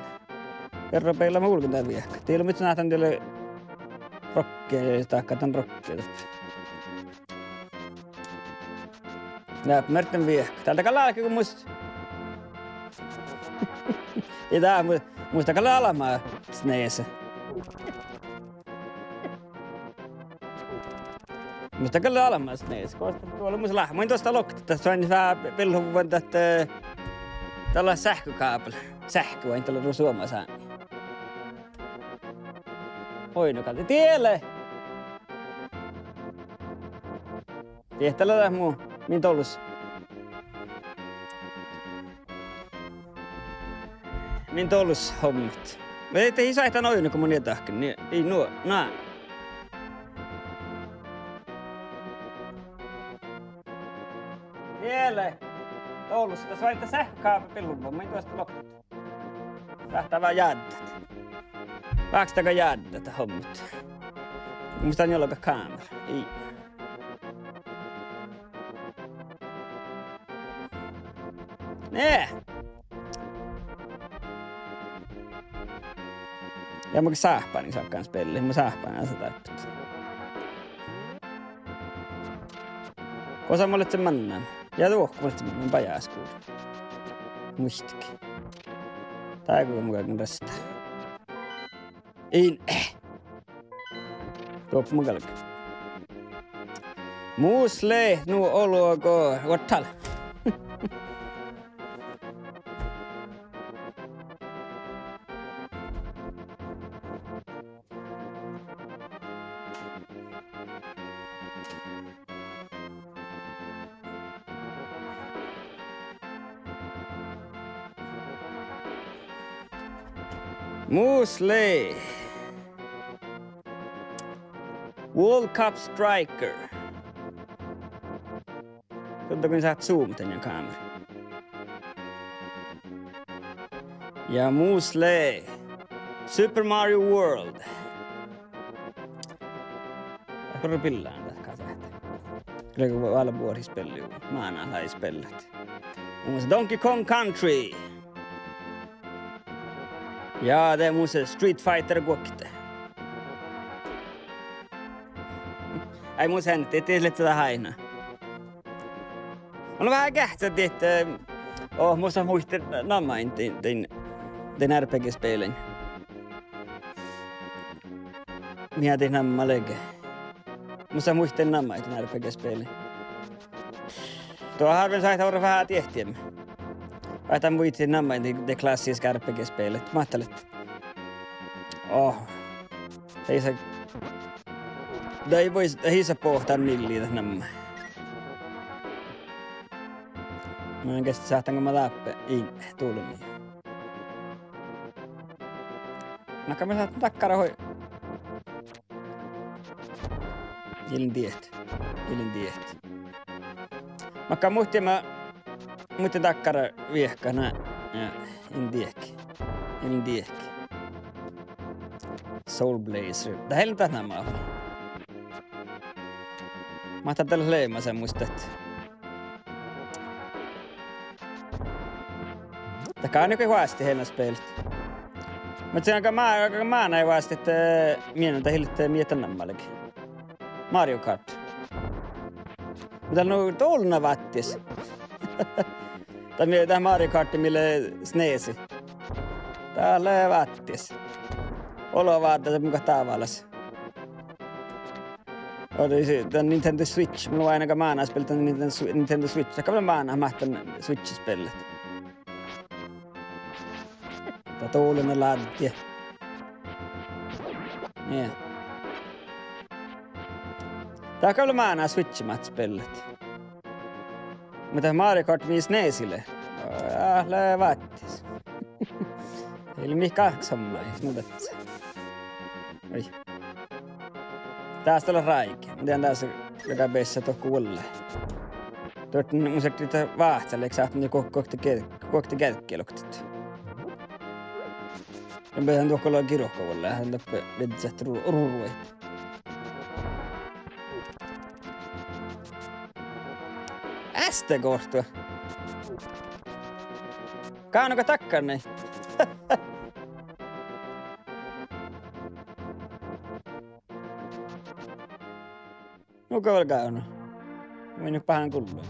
Verra beallama ulgen dá viehka. Dieđán muhtin ahte dieđán rokke, dahkat dan rokke. Nea, Merten viehka. Dál dat gal álggii go mus. Ii dat mu-, mus dat gal lea almma snese. Mus dat gal lea almma snese. Gos dat duollet mus lea. Mun in duostan loktet, dat son fá billuvvon dat, eh, dat lea sáhkkokabel. Sáhkku vai dat lea ru-, suomá sámi. Oi, no gal dieđe. Dieđe lea dat mu, min dolus. Min dolus hommat. Vai de ii soaitan oidno go mun in dahken, nie, ii, nu, na. Dieđe. Dolus, dat son fá sáhkkokabel billuvvon, mun in duostan loktet. Ráhttá vel jáddat. Váksedii gal jáddat dat hommat. Mus dán juolga kámera. Ii. Ne. Ja mun sáhpánin sakkan spelli, mun sáhpánin asa dáppe. Gosa mun lean mannán. Ja dohko mun lean mannán bajásskuvlla. Muittán. Dá go mun galgen rastá. In. Doppe mun galgen. Mus lea nu olu go vuorddal. Mus lea World Cup Striker. Dovddo go sáhtán zoommat dan kámera. Ja mus lea Super Mario World. Buorre billán dat kaset. Lea vel buori spellu, máná lei spellat. Mun Donkey Kong Country. Ja de mus Street Fighter guokte. Ai, mus en, de, de lea dat áidna. Mun lean veahá geahččat dihte, eh, oh, mus muitte namma dain, dain, dain R P G-spelen. Mii dat namma lei. Mus muitte namma dain R P G-spelen. Duo harven sáhttá orut veahá diehttiime. Ahte muitte namma dain, dain klássiskat R P G-spelet. Máhttá leat. Oh. Dain sa-, dain vuos, dain sa bohtan nilli dat namma. Mun ges sáhtán go ma dáppe in dulmi. Makkár mii sáhtán dakkár hui. Ii lean dieđe. Ii lean dieđe. Makkár muitte, ma-, muitte dakkár viehkat, na, ja, in dieđe. In dieđe. Soul Blazer. Dat ii lean dat namma. Máhttá dat leat leamaseamos dat. Dat gal nugo vásttit eanaš spelet. Muhto sii gal má-, gal mánát vásttit, eh, mii, dat ii leat, eh, mii dat namma lei. Mario Kart. Muhto dat lea nu dullan váttis. Dat mii, dat Mario Kart mii lea SNESi. Dat lea váttis. Olo várra dat mun gal dábálas. Ođđasii, dan Nintendo Switch. Mun lean ain gal mánát spellat dan Nintendo Swi-, Nintendo Switch. Dat gal lea mánát máhttan Switchi spellat. Dat dullan ládje. Nie. Dat gal lea mánát Switchi máhttan spellat. Muhto Mario Kart mii SNESi lea. Ah, lea váttis. Ii lean mihkkege somá, nu dat. Oi. Dás dat lea ráigi. Mun dieđán dás lea gal beassá dohko vuollái. Duot mun serkki váhccá, lea sáhtán guok-, guokte ge-, guokte geađggi loktet. Ja mun dieđán dohko lea girohka vuollái, han doppe vižžat ru-, ruvrui. Este gohtu. Gáno go dakkár nai. Nugo vel gáno. Mii nu bahán gulluin.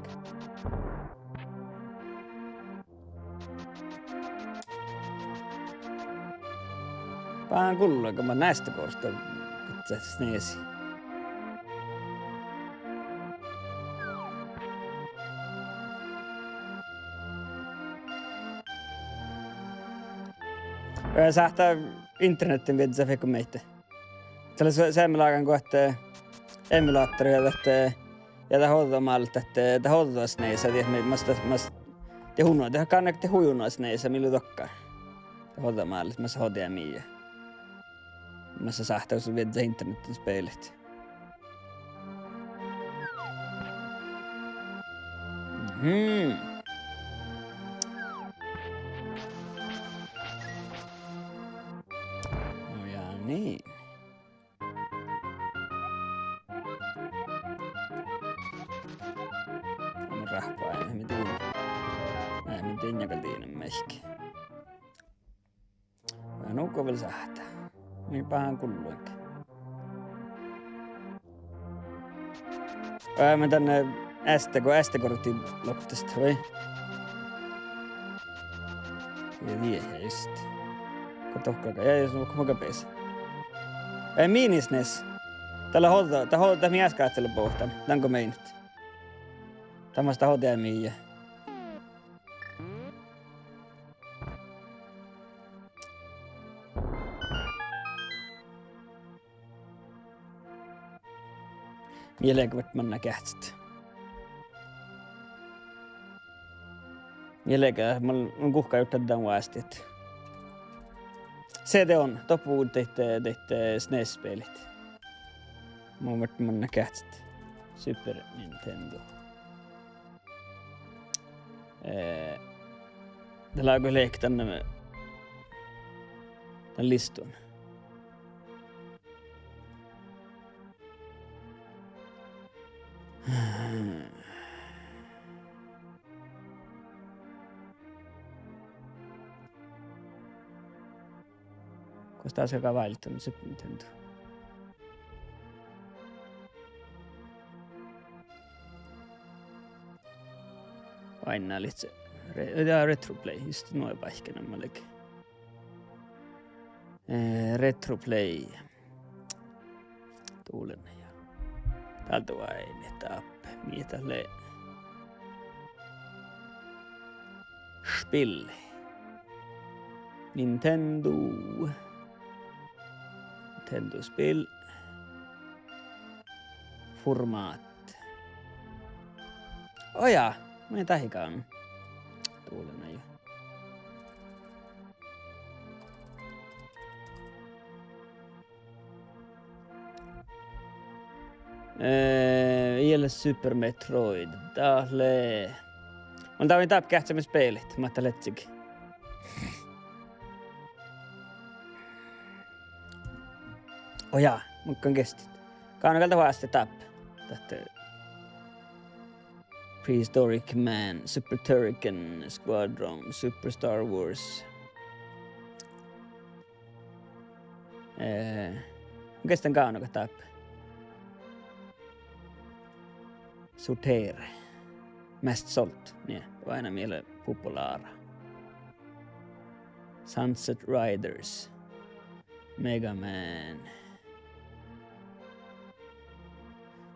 Bahán gulluin, go man este gohtu, gos SNESi. Eh, sáhttá internettiin vižžat fekko meitte. Dat lea se-, seammalágan go ahte emulatorit ja dat, ja dat ođđa málle, dat, dat ođđa SNESa, dieid, mas dat, mas, dieid uno, dat gal lea dieid hui uno SNESa, mii lea dohko. Dat ođđa málle, mas ođđa mii. Mas sáhttá vižžat internettiin spelet. Mhm. No ja niin. Mun ráhppa, ai, mii dien. Ai, mii dien ja gal dien mehkki. Ja nugo vel sáhttá. Mii bahán gulluin. Ai, mun dan, eh, este go-, este gohtu loktet, vai? Ja die, ja just. Go dohko, ja jos, go mun beasan. Eh, Mini SNES. Dat lea ođđa, dat ođđa, dat mii easka gal lea bohtán. Dan go meinat. Dat mas dat ođđa mii. Mii leage vel manná geahččat. Mii leage, mun, mun guhká jurddan dan vásttit. CD-on, doppe daid, daid SNES-spelit. Mun vel manná geahččat. Super Nintendo. Eh, dat lea go lehket dan, dan listun. Gos dá skal válddá Super Nintendo? Oainnát lihte re-, ja, Retroplay, just nu báikká namma lei. Eh, Retroplay. Dál lea ja. Dál doain dáppe. Mii dat lea? Spil. Nintendo. Nintendo spil. Format. Ó ja, mun dáhpáhus. Dál lea ja. Eh, ii leat Super Metroid, dat lea. Mun dábin dáppe geahččamin spelit, mat dat lea ledje. Ó ja, mun gal geahččat. Gávdno gal dat oastit dáppe. Dat, eh, Prehistoric Man, Super Turrican Squadron, Super Star Wars. Eh, mun geahččan gávdno gal dáppe. Sortera. Mest solgt, nie, oaidná mii lea populára. Sunset Riders. Mega Man.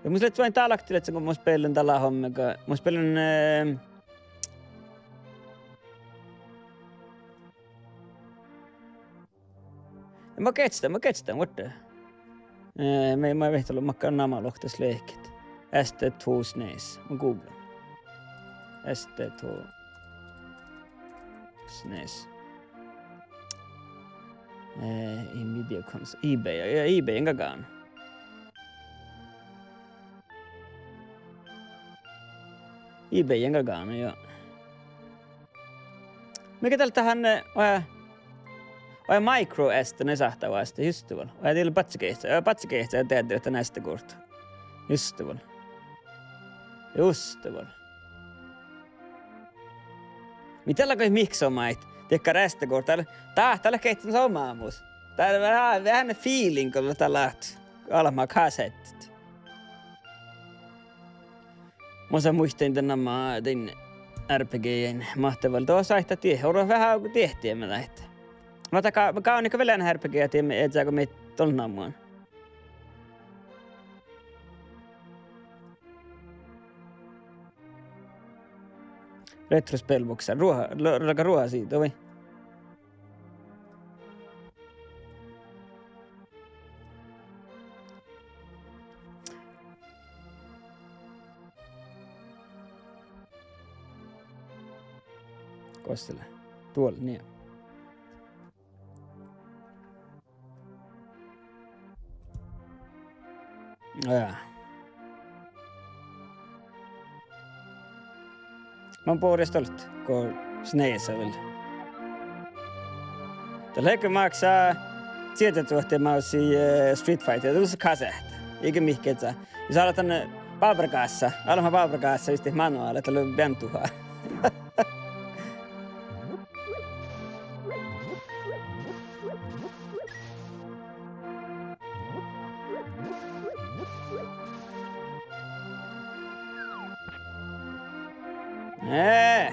Ja mus lea oaidná dál aktiviteahta go mun spellen dát láhkai, mun spellen, eh, Ja mun geahččan, mun geahččan vuortán. Eh, mii, mii vehtet makkár namalogi lehket. S T två snes. Mun googlen. S T två snes. Eh, Nvidia console. eBay, ja, eBay gal gávdno. eBay gal gávdno, ja. Mii gal dal han, eh, oažžu, oažžu micro S D ne sáhttá oastit, juste vel. Oažžu dii leat badjegeahča, eh, badjegeahča deadde dan S D-kortta. Juste vel. Juste vel. Mii dat lea goit mihkkege somá, dakkár S D-kort, dat, dat lea geahččamin somá mus. Dat lea veahá, veahá feeling go dat lea albma kaseaddit. Mun muittán dan namma dan R P G-jain, Máhte vel dohko sáhttá dieid, orru veahá go dieid dieđusge dáid. Muhto gal, gal gal vel eanet R P G-jat dieđusge, ii leat go mii dollá namma. Retrospelboksár, ruohta, le-, leago ruohta sii, vai? Gos dat lea? Duol, nie. Ja. Mun borgen stolt go snesa vel. Dat lea ge máksá čiežaduohte mávssii, eh, Street Fighter, dat lea kaseahta. Ii ge mihkkege. Ja sáhtát dan, eh, bábrágássa, albma bábrágássa, vistit manuála, dat lea beaivvi duhát. Eh.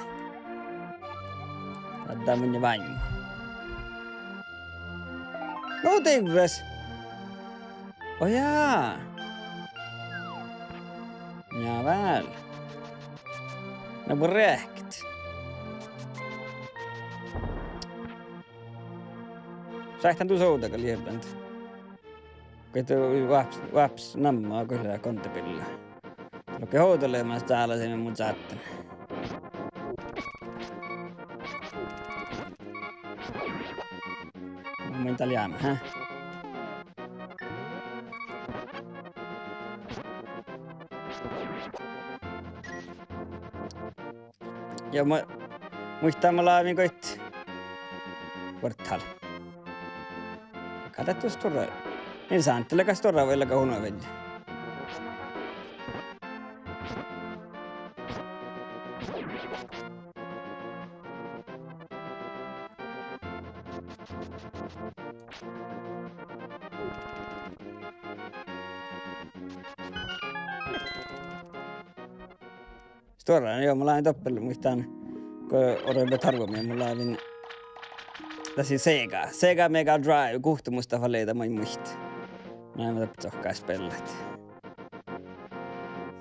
Adda mun váimmu. No, divrras. Ó jaa. Ja vel. Na, buorre eahket. Sáhtán du sovdda gal jierbán. Go vápus, vápus namma go lea gontebilla. Lohke ovdal leamaš dála, de mun sáhtán. Mun dal jámá, hää? Ja mu-, muittán mun lávejin goit vuortál. Gal dat stuorra. Ii sántele gal stuorra vuoi leago uno vel. Stuorra, juo, mun láven doppe, muittán, go orui beare árvvu mii, mun láven, dat lei Sega, Sega Mega Drive, guhte mus dat fal lei, dat maid muittán. Mun láven doppe dohko spellat.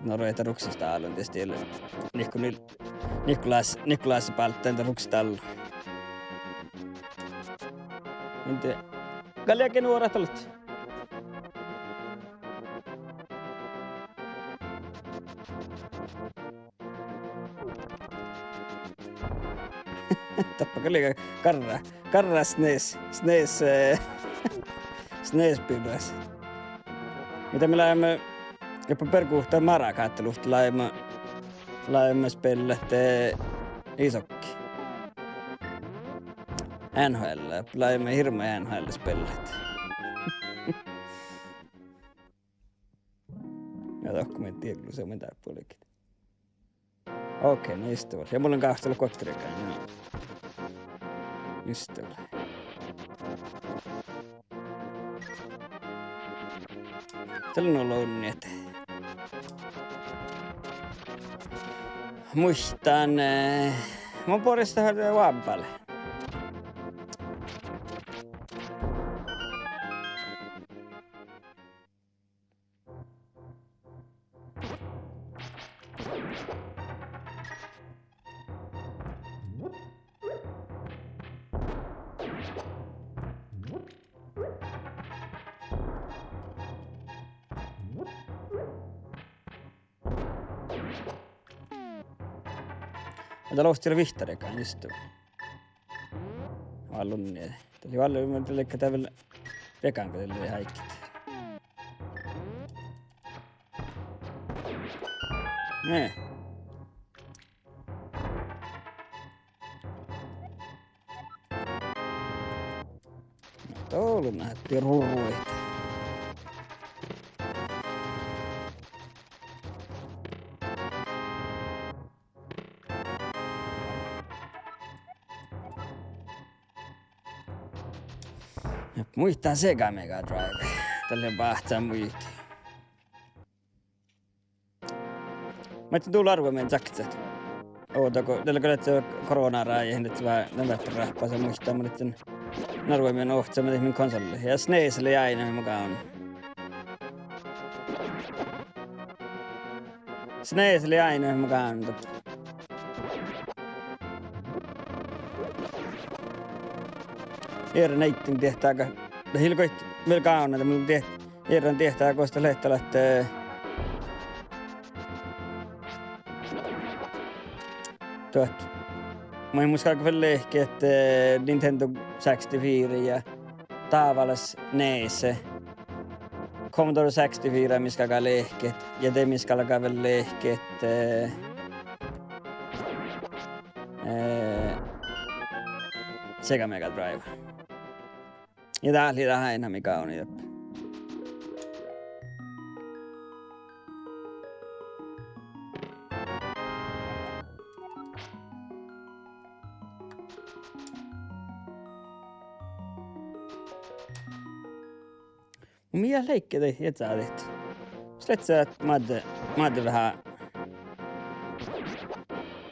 No, ruohta Ruksesdalon, dieđusge. Nikko-, Nikolas-, Nikolásse bálddái dan Ruksesdalon. Muhto gal lei ge nuorat dalle. Doppe gal lei garra, garra snes, snes, eh, snes birras. Muhto mii láviime, ja beare guhte Mara Katelovtta láviime, láviime spellat, eh, isokki. N H L, láviime hirbmat N H L spellat. Ja dohko mun dieglusa, mun dáppe olgit. Okei, no just det. Ja mul lea gáhtalat guokte riegái, ja. Just det. Dalle nu lea unni ahte muittán, eh, mun boares dat oabbá. Ja dat lohká vihtta riegái, just det. Vallon, eh, dat lei vallon, mun ledjen dat vel riegán gal lei áiggi. Ne. Doppe lea rurruid. Ja muittán Sega Mega Drive. Dalle báhcán muitit. Muhto dál árvvu mii čakčat. Ovdal go, dalle go lei koronarájehit, lei veahá, dan veahá ráhpas, muittán, mun ledjen árvvu mii ovccimin, min konsolii. Ja snes lei áinna, mii gávdnojit. Snes lei áinna, mii gávdnojit. Earret eaddjin diehtá, dat ii leat goit vel gávdnojit, mun dieht-, earrán diehtá gos dat lehtilat, eh, duot. Maid mus galgá vel lehket, eh, Nintendo sextiofire ja dábálaš nes. Commodore sextiofire mis galgá lehket, ja de mis galgá vel lehket, eh, eh, Sega Mega Drive. Ja dat lei dat áinna mii gávdnojit. Mun mii leat leigga daid jeđđadit. Mus lei dat moadde, moadde veahá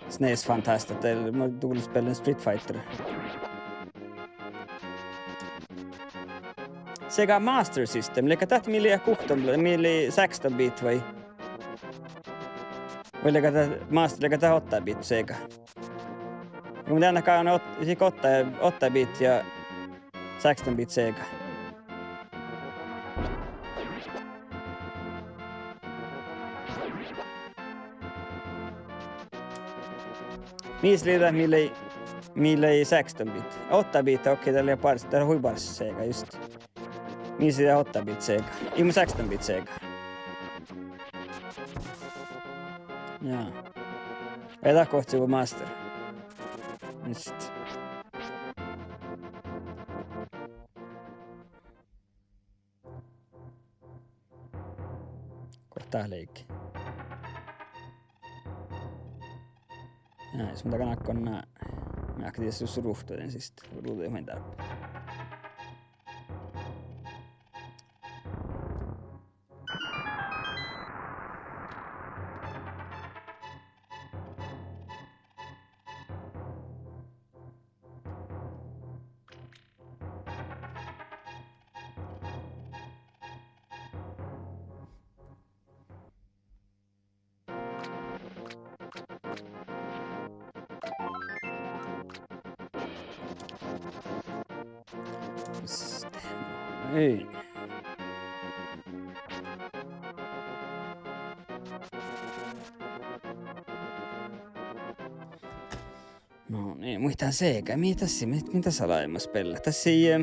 snes-fantastat, dal mun duvlon spellan Street Fighter. Sega Master System, leago dat mii lei guhttán, mii lei sexton bit vai? Vai leago dat Master, leago dat åtta bit Sega? Ja mun dán ahte ot-, sihke åtta, åtta bit ja sexton bit Sega. Mis lei dat, mii lei, mii lei sexton bit. Åtta bit, okei, dat lei bars-, dat lei hui bars Sega, just. Mis lei dat åtta bit Sega. Ii mu sexton bit Sega. Ja. Ai dat gohčoduvvo Master. Just. Go dat lei? Ja, jus mun dagan ákon, eh, mii ákkadat sus ruovttoin siste, ruđaime dáppe. Sten-, ei. No, nie, muittán Sega, mii das, mii, mii das lea eamma spellat. Das lei, eh,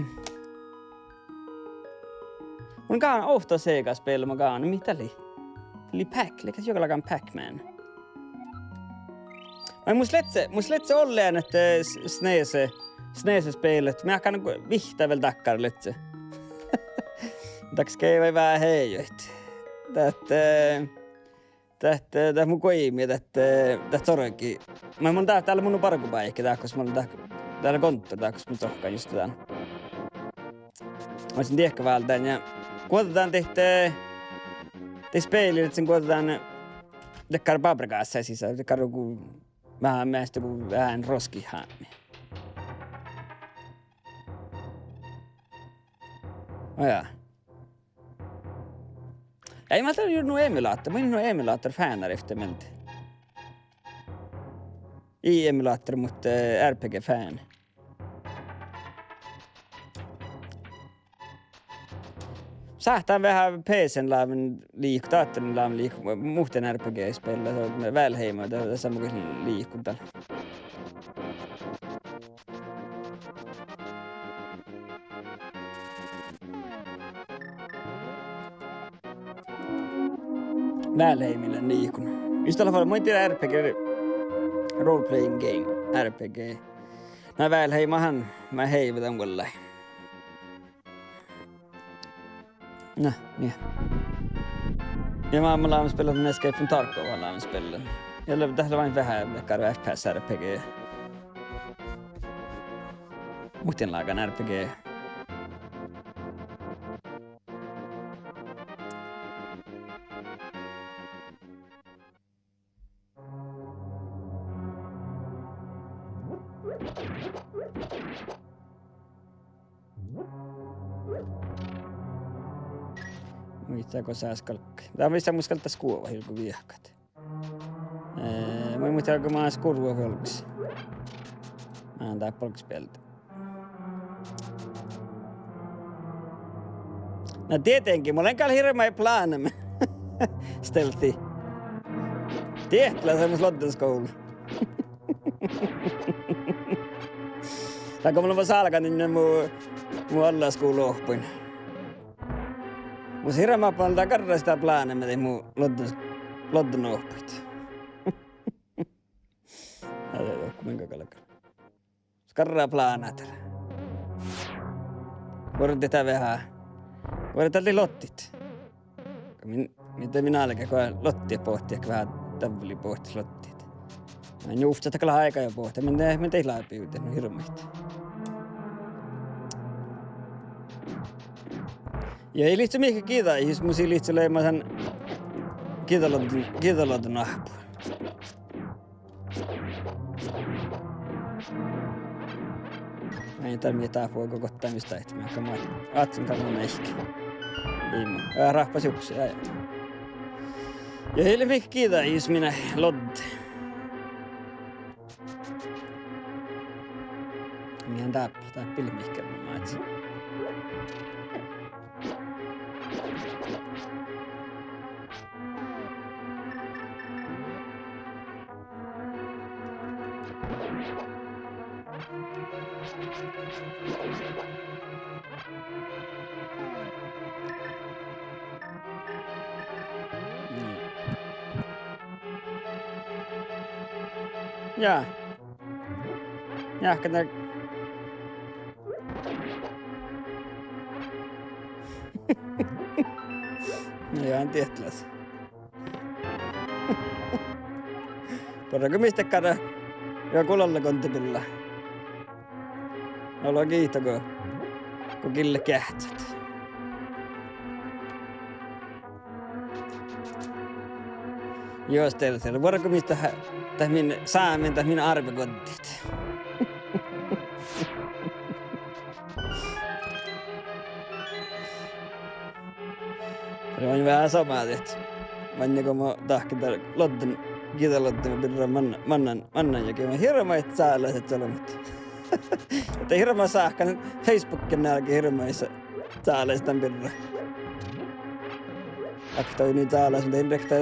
mun gávdno ovtta Sega-spel, mun gávdno, mii dat lei. Dat lei Pac-, lei gal juogalágan Pac-Man. Vai mus lei, mus lei olleján ahte s-, snese, snese spellat. Mii áhkán vihtta vel dakkár lei. Dakkas ge vai veahá heajet. Dat, eh, dat, eh, dat mu guimi, dat, eh, dat sorgi. Mun, mun dat, dál mun bargobáiki, dál gos mun dat, dál kontor, dál gos mun dohkán just dan. Mun lean diehkeválddán ja guođđán dihte, dihte speli, lean guođđán dakkár bábregasa sisa, dakkár go, veahá measta go veahá roskihit hámi. Ó ja. Ii, mun lean juo nu emulator, mun nu emulator fánnar efta mielde. Ii emulator, muhto, eh, R P G-fán. Sáhtán veahá P C-n láven liiko, dáhtarin láven liiko, muhtin R P G-spella, Valheim, dat, dat sama go liiko dal. Valheim lea liikon. Mis dat lea, mun in dieđe, R P G, role-playing game, R P G. Na Valheim han, ma heive dan vuollái. Na, nie. Ja ma, ma láven spellan Escape from Tarkov, ma láven spellan. Ja lea, dat lea veahá dakkár F P S R P G. Muhtin lágan R P G. Muittán go sás galggai. Dál mus, mus galggai skuohpat ilgo viehkat. Eh, mun in muitte go mun skurvan olggos. Mun dáppe olggospielde. Na tietenkin, mun lean gal hirbmat plánemin. Stealthi. Diet lea seammás loddenskou. Dál go mun lean sálgan nu mu, mu allaskuvlaohppuin. Mus hirbmat pal dat garra ista plánemin mu lodden, loddenohppuid. Ja de dohko min galggan. Skarra plánemin. Vuordit veahá. Vuordit lea lottit. Min, min, de min álgen go lottiid bohtet veahá, davveli bohtet lottiid. Ja njuvttat gal áiga ja bohtet, min de, min de lávii nu hirbmat. Ja ii livčče mihkkege giđđat, jus mus ii livčče leamašan giđđaloddenohppu. Ai, dál mii dáppe go gottai mis dáhte, mii gal ma-, ádden gal mun eahkkin. Ii, ja rahpas juksi, ja, ja. Ja ii leat mihkkege giđđat jus mii loddat. Mii han dáppe, dáppe ii leat mihkkege mun máhcen. Ja. Ja, kan det. Ja, en tietlás. Buorre go mis dakkár, ja gulalle gontebilla. Olo giitu go, go gillet geahččat. Jus, dieđusge, buorre go mis dat, dat min sámin, dat min árvegoddit. Lea veahá somá diet. Maŋŋá go mun dahken dat lodden, giđđaloddena birra man-, mannán, mannán jagi, mun hirbmat sállaset olbmot. Ahte hirbmat sáhka Facebookin álge hirbmat cálásit dan birra. Ahte nu cálásit, muhto in riekta,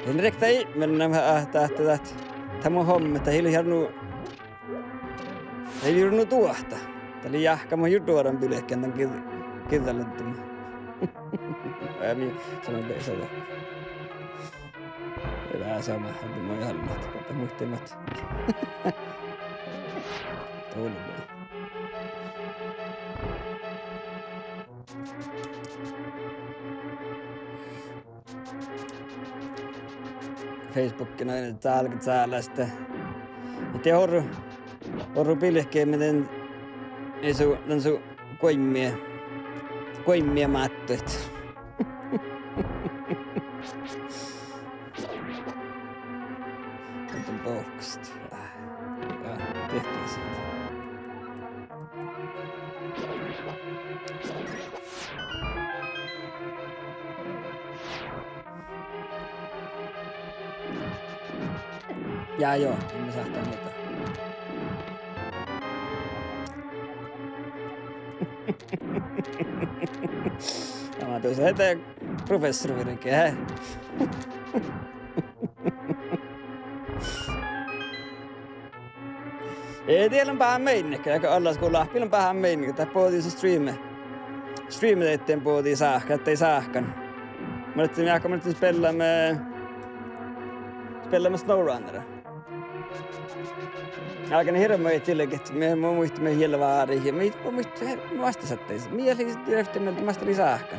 in riekta ii, mii, ahte, ahte, ahte, dat mu hommá, dat ii lean nu, ii lean nu duohta. Dat lei jáhkká mo jurddu oažžu bilkehit dan gir-, girdaluottamin. Ja mii, sama beasa dohko. Ja sama, ahte mo ii hallat, ahte muitte mat. Tuo lei. Facebookin ain dál, dál este. Ja de orru, orru bilkehii dan, ii su, dan su guoimmi, guoimmi máttuid. Muhto bohkkosat. Ja, dihte. Ja, joo, in sáhte muhto. Ja ma dusa, ahte professorvirke, he. Eh, dieđán lean báhán meinnet, ja go allaskuvlaoahppi lean báhán meinnet, dat bođii su streame. Streame daid bođii sáhka, daid sáhkan. Mun lean, ja go mun lean spiellámin, spiellámin SnowRunnera. Álgen hirbmadit dieđe, mii, mun muittán mii eallimis váriid, ja mii, mun muittán, mii vástá sáhttit. Mii eat leat rievtti mielas, mas dat lei sáhka.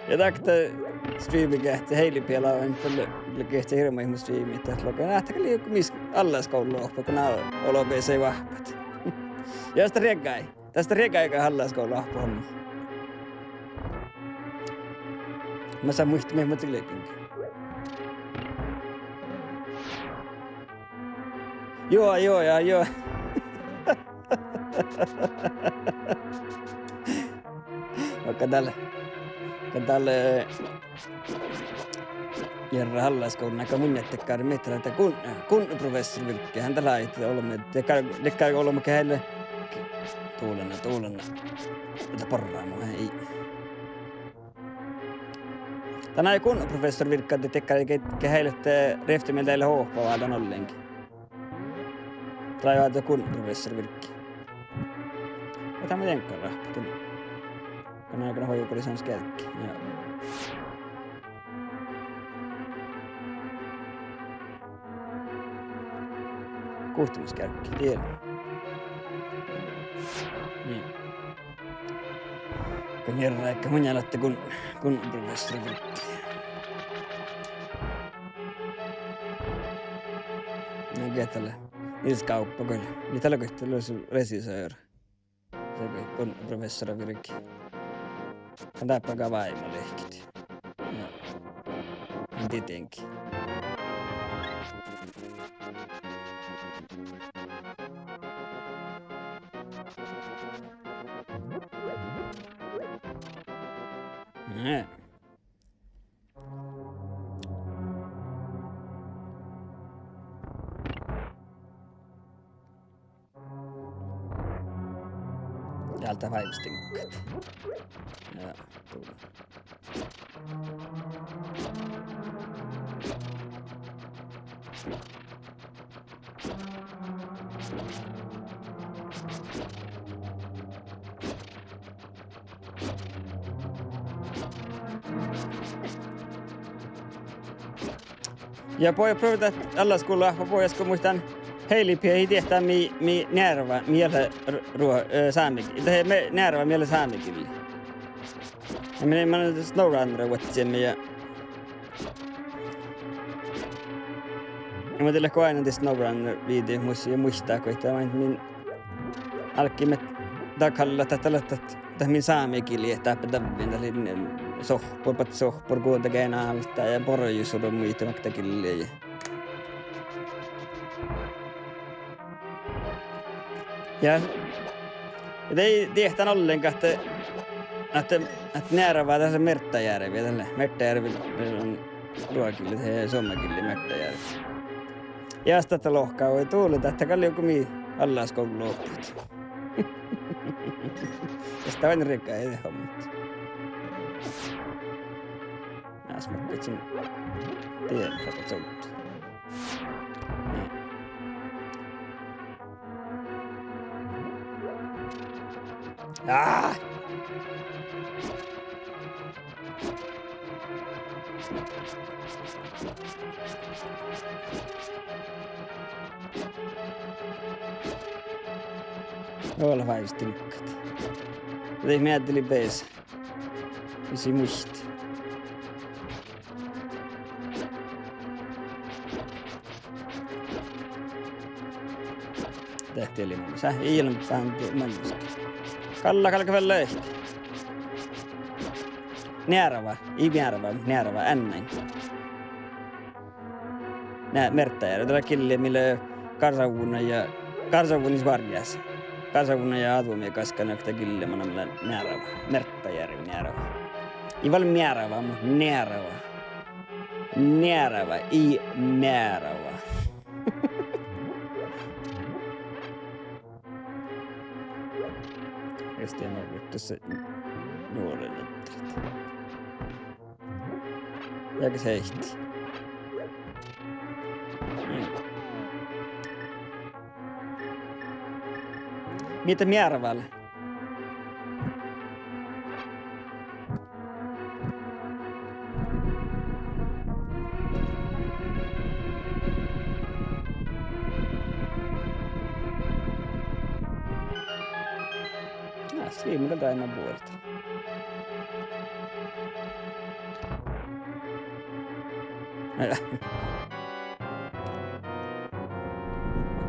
Ja dakte streami gehčče Heili Piela, en, lea gehčče hirbmadit mu streami, dat logan, ahte gal lei mis allaskuvlaoahppat go ná olbmot eai oahppat. Ja das riegájai, das riegájai go allaskuvlaoahppat han. Mas dat muitte mii, ma gal lei. Juo, juo, ja, juo. Vaikko dál, vaikko dál, eh, jearrá allaskuvllas, go mun jatkan, mii dat, kun, kun professorvirke, han dat lei olbmot, de gal, de gal olbmot geaid, dulana, dulana. Dat barra mu, ei. Dan lei gun professorvirke, de gal ge-, geaid, eh, rievtti mielas dat lea oahppa váldán ollengi. Dat lei oažžu gun professorvirke. Ja dat mun dieđán ráhppat. Go ná, go ná oažžu go lei son skealggi. Ja. Guhttamaš skealggi, dieđán. Nii. Go jearrá, mun jala ahte gun, gun professorvirke. Na, ge dat lea? Nils Kauppa gal. Ja dat lea goit, dat lea su režissør. Sii gun professoravirge. Gal dáppe gal váimolehkit. Ja. Didinge. Ne. Dál dat váimostingat. Ja, tule. Ja boađe, pruve dat allaskuvlaoahppat boađe, go muittán Heili Pia ii diehtán mii, mii nearvva, mii eat leat r-, ruo-, eh, sámegillii. Dat mii nearvva, mii eat leat sámegillii. Ja mii, mii SnowRunnera vuodjimii ja ja mun dieđán go oaidnán dien SnowRunner video mus ja muittán go ahte maid min álggiimet dat gallat, dat, dat, dat, dat min sámegillii dáppe davvin, dat lei sohpor, bot sohpor, guđa geain áltá ja borjusurra muitalit makkár gillii ja Ja, ja de ii diehtán ollenga ahte, ahte, ahte nearvva dat lea Merttajärvi, dat lea Merttajärvi, eh, ruogiin, eh, suomen kieli Merttajärvi. Ja dat lohká, vai dovlle dat gal lei go mii allaskuvlla lohkat. Jus dat vel riegga ii de hommat. Ás ma guttusin. Dien šaga čuvddu. Aa! Ole váivi stinkat. Dii mii dii beasa. Mis ii muitte. Dehte lei maŋis. Ii lean pahán maŋis. Galla galgá vel lehpet. Nearva. Ii mearva, nearva, n-, n-. Na, Merttajearvi, dat lea gille mii lea Gársávdnui ja, Gársávdnui várjjás. Gársávdnui ja Advomi gaskal lea dat gille, manná lea Nearva. Merttajearvi, Nearva. Ii vel mearva, muhto Nearva. Nearva, ii mearva. Jus dien mat guttasiid njuolin eanet. Ja ge seittii. Mii dat mearva lea? Ja, sii mun gal dainna buorre.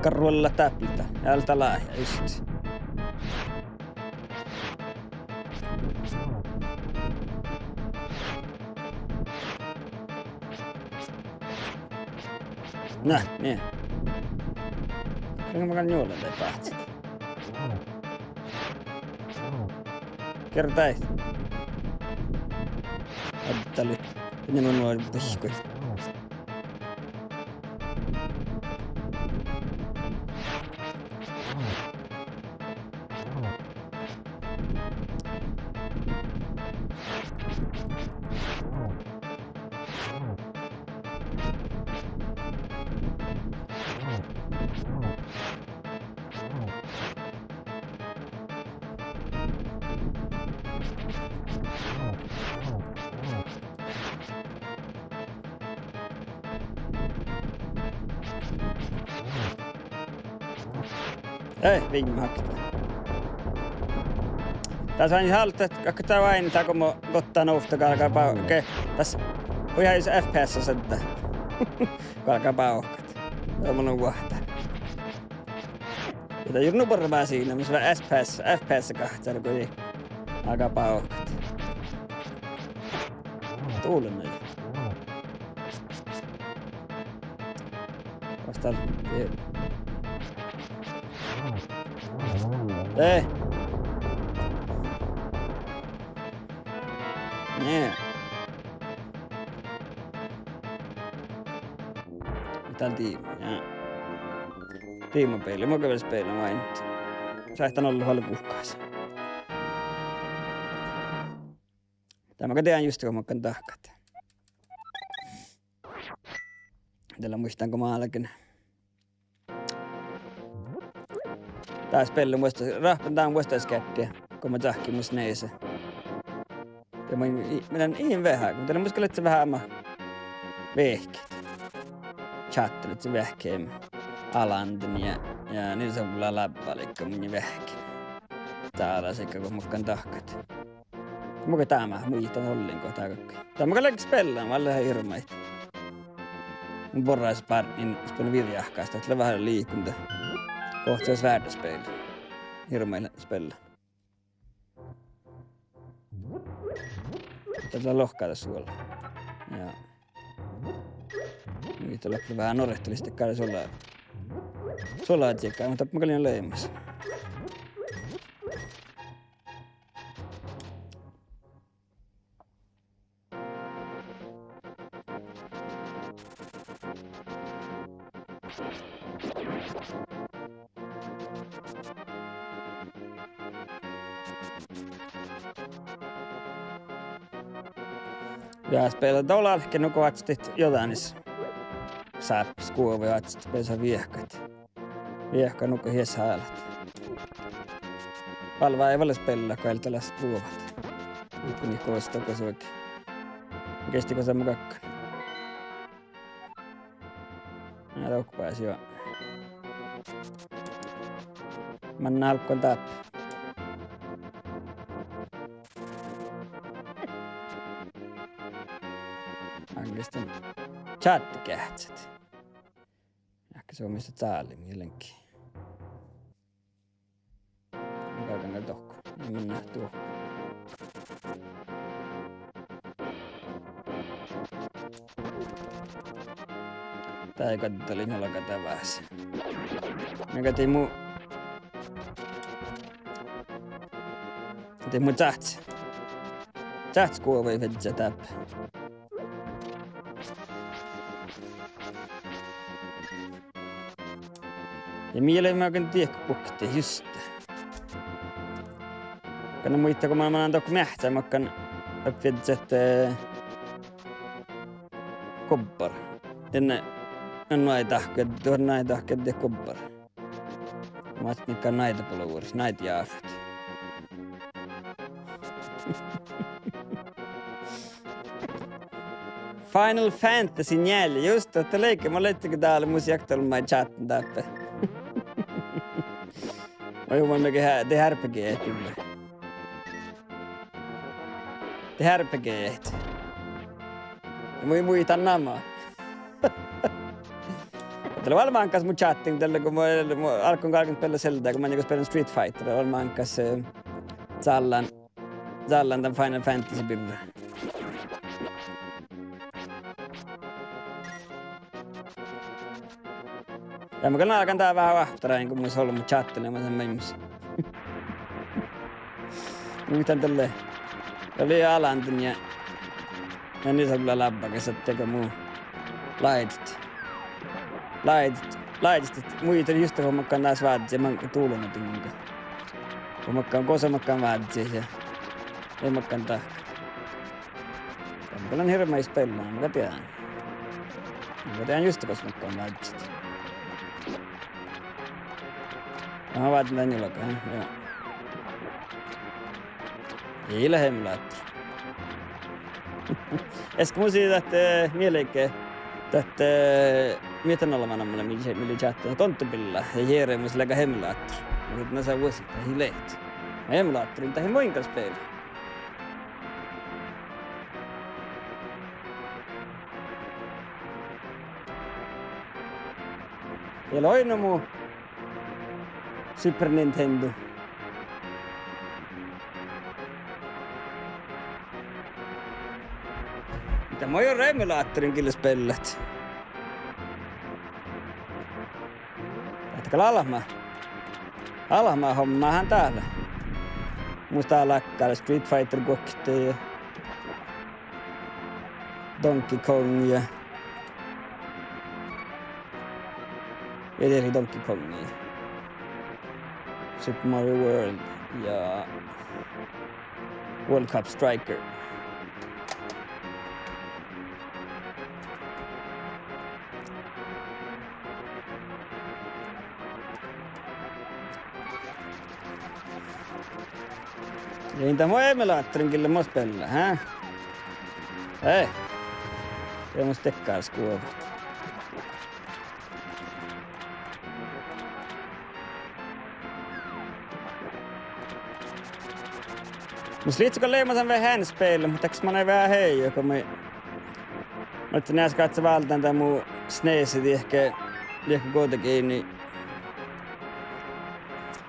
Karrulla dápilda. Alde láhjá, just. Na, nie. Kuinka gal njuolin daid báhcit? Kerro dáid. Addalit. Minne mun nuori buhkui. Eh, viimma hákte. Dasa in háldit, ahte dat oaidná go mo gottan ovtta galgá bá-, ge-, das, hui hás FPS-sa sedda. Galgá bávkat. Dat mun vuohta. Ja dat ii nu barra sine, mis lea FPS, FPS-sa gahččar go galgá bávkat. Dovlle mii. Vasttal. Eh. Nie. Dál dii-, ja. Dii mo beale, mo ge vel spealan váinna. Sáhtán olla vel guhkás. Dá mun gal dieđán just go mun dahkat. Dál muittán go mun álgen. Dát spealle vuosttaš, ráhppen dán vuosttaš geardde, go mun čáhkkin mus nese. Ja mun ii, mun lean in veahá, go dál mus gal lei veahá eambbo veahkehit. Čáhtte lei veahkehit Alanden ja, ja Nils Ola Lábbá leigga mun veahkehit. Dá lea seammá go mun dahkat. Mun gal dá, mun ii dan ollen go dá galgá. Dá mun gal lean speallan, mun lean hirbmat. Mun borrasin bártnin spealle videojahkásaš, dat lea veahá liikon dat. Gohčoduvvá spealle. Hirbmat spealle. Dat lea lohká dat suola. Ja. Muittán, dat lea veahá norehtalista gal suola. Suola čiekká, muhto mun gal lean leimas. Ja speela dola álkit nugo oaččut jođánis. Sáppa, guovai oaččut beassá viehkat. Viehkat nugo hiessáhalat. Bálvá eai vuolgit speella go eai leat guovat. Nihkku, nihkku, osto go suogi. Gesti gos lea mu gákkan. Na, dohko beasai juo. Manná álggus dáppe. Ággestan čátte geahččat. Eahkes oammá sállii, mii leat. Galggan gal dohko. Mii manná dohko. Dá gal lei njuolga dávás. Makkár dii mu, dii mu čáhc-, čáhcetguovai fiežžat dáppe. Ja mii leimmet makkár diekkut buktit juste. Gal muittán go mun lean dohko meahccái makkár, fiežžat, eh, gobba. Dainna, eh, nuoidahkii, duhát nuoidahkii diekkut gobba. Mat mii gal nuoidabolvui, nuoidajáfat. Final Fantasy njeallje, just, dat lei ge, mun lean ge dál mus jaktalmai čátten dáppe. Oi, mun mege há-, de R P G-t. De R P G-t. Ja mii, mii dan nama. Dat lea vel máŋggas mu čáttiin, dalle go mun, mun álgán, álgán beallá Zeldaa, go mun gal spelan Street Fighter, vel máŋggas, eh, cállan, cállan dan Final Fantasy birra. Ja mun gal álgán dá veahá oahppat rájen, go mun mus olbmot čátteleamen dan maiddái. Muittán dalle. Dat lei Alandan ja, ja Nisabla lábbáge, ahte go mu láidit. Láidit, láidit, muittán juste go makkár dás vázzi, man dulma dinga. Go makkár, gos makkár vázzi ja, ja makkár dahkat. Mun gal lean hirbmat speallán, mun gal dieđán. Mun gal dieđán juste gos makkár vázzi. Aha, vázzi dan juolga, eh, ja. Ii leat emuláttori. Eske mu sii dat, eh, mii leat ge, dat, eh, mii dan olbmot namma, mii, mii čáhtten, Dontobilla, ja jearai mus leaga emuláttori. Mun dieđán, na sii vuos, dat ii leat. Emuláttori, dat ii muin gal speala. Ja lea oidno mu Super Nintendo. Muhto mun gal emuláttorin gilla speallat. Dat gal albma. Albma hommáhan dát lea. Mus dát láhkai Street Fighter guokte ja Donkey Kong ja, ja dieđe Donkey Kong ja Super Mario World ja World Cup Striker. Ja in dat mo emuláttorin gille mo speallat, hä? Eh. Ja mus dekkára skuođat. Mus lihtte go leamasan veahá eanet speallaid, muhto dat man eai veahá hejo, go mii, muhto njeallje gákse váldán dan mu SNES-ii dieđusge, dieđusge Go The Game.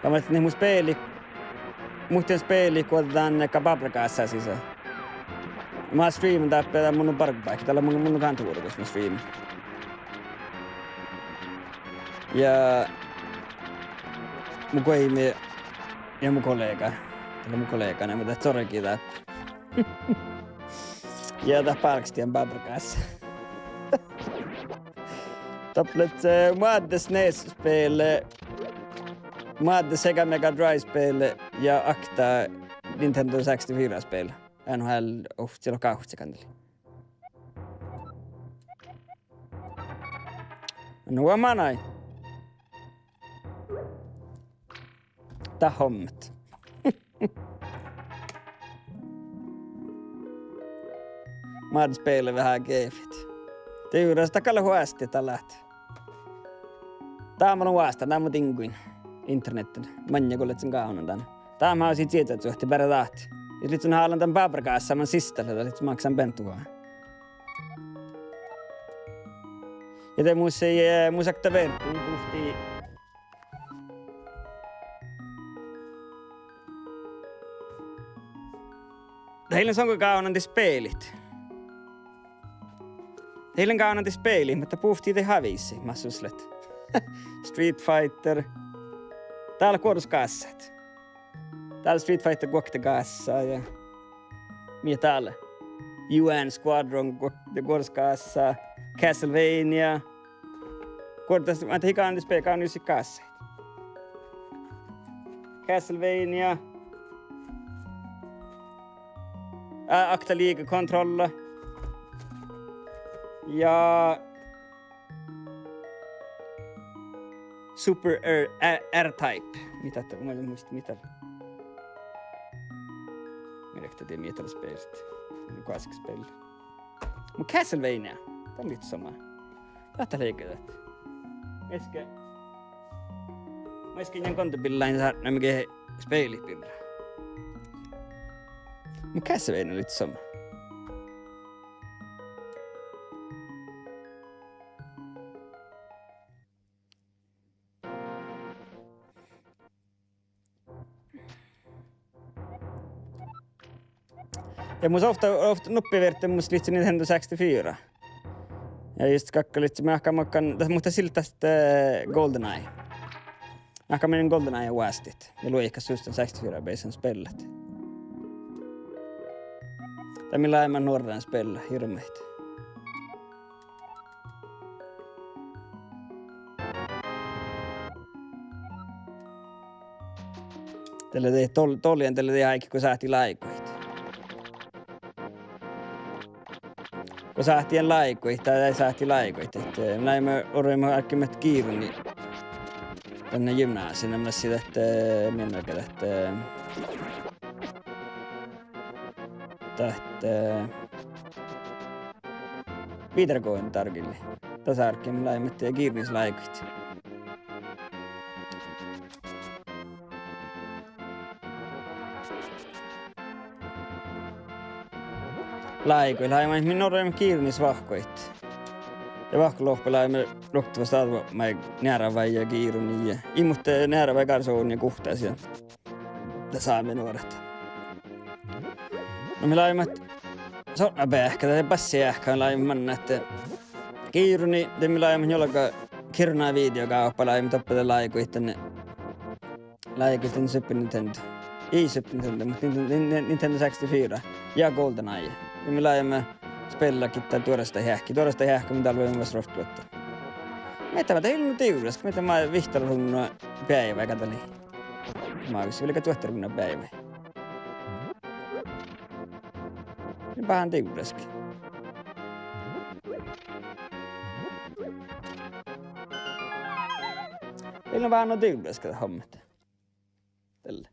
Ja muhto mu spealit, muhto spealit go dan, eh, Bábrágása sisa. Mun streaman dáppe, dat mun bargobáhkit, dat lea mun, mun kontúra gos mun streaman. Ja mu goimi ja mu kollega, dat lea mu kollega, ne, mun dat sorgii dáppe. Ja dat bálkestit Bábrágása. Doppe lea, eh, moadde snes-spel, moadde Sega Mega Drive-spel ja okta Nintendo sextiofyra-spel. N H L ovcci loka ovcci gandali. Nu manai. Dat hommat. Moadde spel veahá gehpet. Divrras dat gal lea oastit dalle ahte. Dá mun oastan, dá mun diŋgojin internetten. Maŋŋel go leat gávdnan dan. Dá mun sii čieža čuohti beare dat. Ja lihkku hálan dan bábbargássa man sista lea, dat lihkku máksán bentuha. Ja de mus lei, eh, mus okta vertui, buhtii. Dat ii lean son go gávdnan dat spelit. Dat ii lean gávdnan dat spelit, muhto buhtii dat havisii, mas sus leat. Street Fighter. Dál guođas gássat. Dál Street Fighter guokte gássa ja mii dál. U N Squadron guo-, de guođas gássa. Castlevania. Guođas, ma-, dat ii gávdnan dat spe-, gávdnan jus gássat. Castlevania. Á, okta liigakontrolla. Ja Super R-, R-, R-Type. Mii dat, ma in muista, mii dat. Mii dat, dat mii dat spelit. Klassisk spel. Mun Castlevania. Dat lei somá. Dat lei ge dat. Eske. Mun easka gal gonda birra sátnemi ge spelit birra. Mun Castlevania lei somá. Ja mus ovtta, ovtta nuppi verte mus lihkii Nintendo sextiofyra. Ja just galgga lihkii, mun ahkán, mun ahkán, dat, muhto ii leat dat, eh, GoldenEye. Mun ahkán manin GoldenEye oastit. Ja luohkás sus dan sextiofyra beasan spellat. Dat mii laimat nuorran spellat, hirbmat. Dalle de dol-, dollien dalle de áigi go sáhtii láiguhit. Go sáhtii láiguhit, dat, dat sáhtii láiguhit. Ahte, eh, mii laimat, orui mii álggiimet giirunii. Dan gymnasiin, dan lassi dat, eh, mii álggiimet dat, eh, dat, eh, videregående dárgillii. Dasa álggii mii laimat giirunis láiguhit. Láiguhit, laimat mii orui giirunis vahkkuid. Ja vahkkuloahpa laimat luoktavas dálvva maid nearvái ja giirunii ja, ii muhto nearvái gal son ja guhttás ja. Dat sámi nuorat. No mii laimat sotnabeahkká, dat bassibeahkká laimat manne ahte giirunii, de mii laimat njuolga Kiruna videogávpa laimat doppe láiguhit dan, láiguhit dan Super Nintendo. Ii Super Nintendo, muhto Nin-, Nin-, Nintendo sextiofyra ja GoldenEye. De mii laimat spellat gitta duorastaheahkki. Duorastaheahkki mii dál vuoimet ruovttoluotta. Mii dat, dat ii lean nu divrras, mii dat, mat vihttalogi beaivái gal dat lei. Máŋga vel gal duohtargunnat beaivái. Ii lean nu divrras. Vel nu veahá divrras dat hommat. Dalle.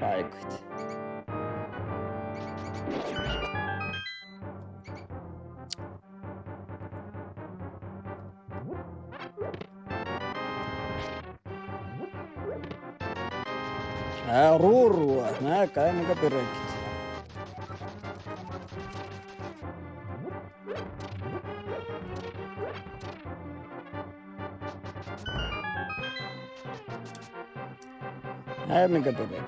Láiguhit. Á, ruru, na, gal mun birgen. Á, mun birgen.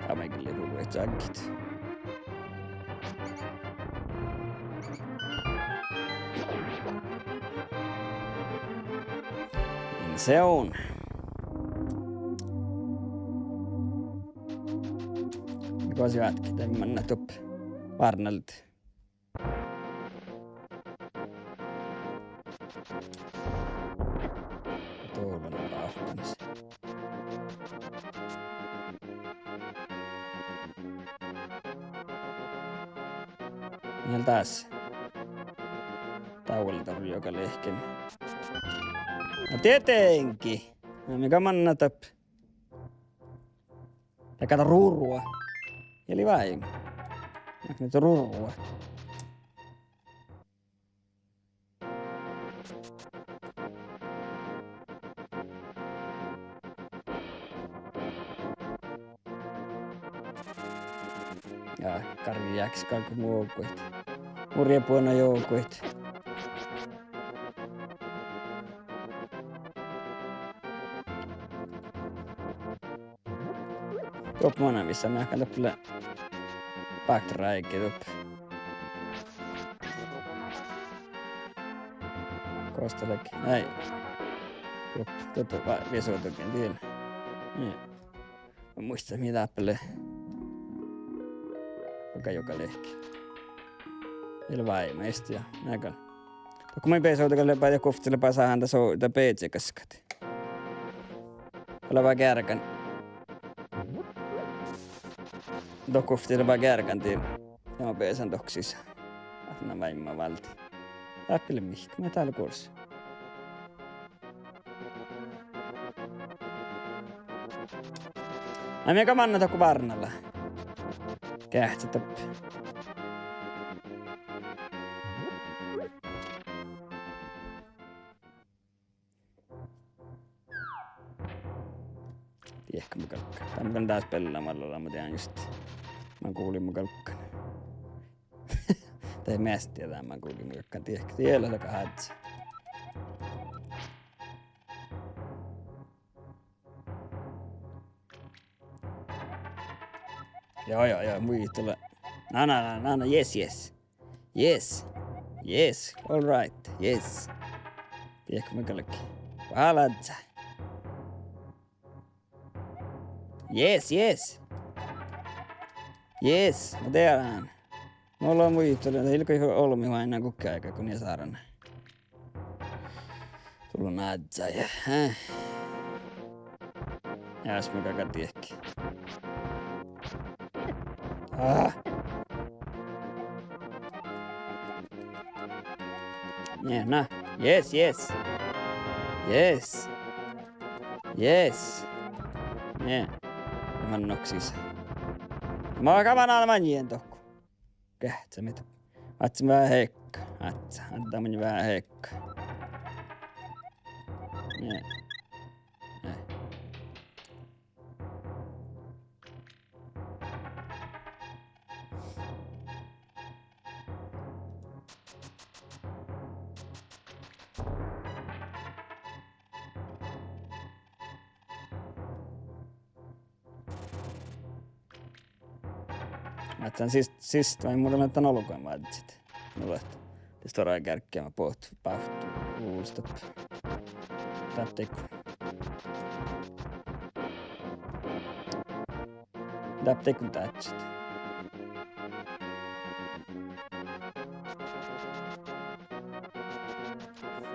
Á, mun gal lea hui čággit. Se on. Gosa juohke, de mannat doppe várnalde. Tuolla lea vávppanis. Miel das. Dá vuolgit juoga lehken. No tietenkin. No mii gal mannat doppe. Dá gal rurua. Ja lei váimma. Mii rurua. Ja, garvvi jagi galggat mu oagguid. Murjebuona juoguid. Doppe manai vissa, mii galggat doppe lea bakteráigi doppe. Gos dat lei? Ai. Doppe, doppe, va-, viesodogen dien. Mii. Mun muittán, mii dáppe lea. Aga juoga lehki. Ii leat váimma ieš ja, na gal. Dohko maid beassá, dat gal lea bajá guovttis lea bajás han dat so-, dat beassá gaskkat. Lea bajá geargan. Dohko guovttis lea bajá geargan dien. Ja mun beasan dohko sisa. Ahte na váimma válde. Dáppe lea mihkkege, maid dál gors. Ai, mii gal mannat dohko várnala. Geahččat doppe. Diehko mun galggan. Dán mun dás bellašan, mun dieđán just. Mun gulin mun galggan. Tai measti dán mun gulin mun galggan. Diehko, diehko lea gal hádde. Joo, joo, joo, muitala. Na, na, na, na, na, yes, yes. Yes. Yes. All right. Yes. Diehko mun galggan. Vahálá. Yes, yes. Yes, mun dieđán. No lea muitala, dat ii leat olbmot váinnán guhkkeáigái go nie sáran. Dulon ázza ja, eh. Ja, mun galggan diehko. Ah. Nie, na. Yes, yes. Yes. Yes. Nie. Mannoksisa. Ma gaman ale manjen dohko. Geahččamin. Ádden veahá hekka. Ádden, ádden veahá hekka. Nie. Nie. Ádden sist-, sist vai mun lean dán olgun vázzit. Nu leat. De stuorra geargge mat bohtet, bávt vulos doppe. Dáppe dego. Dáppe dego dáhččat.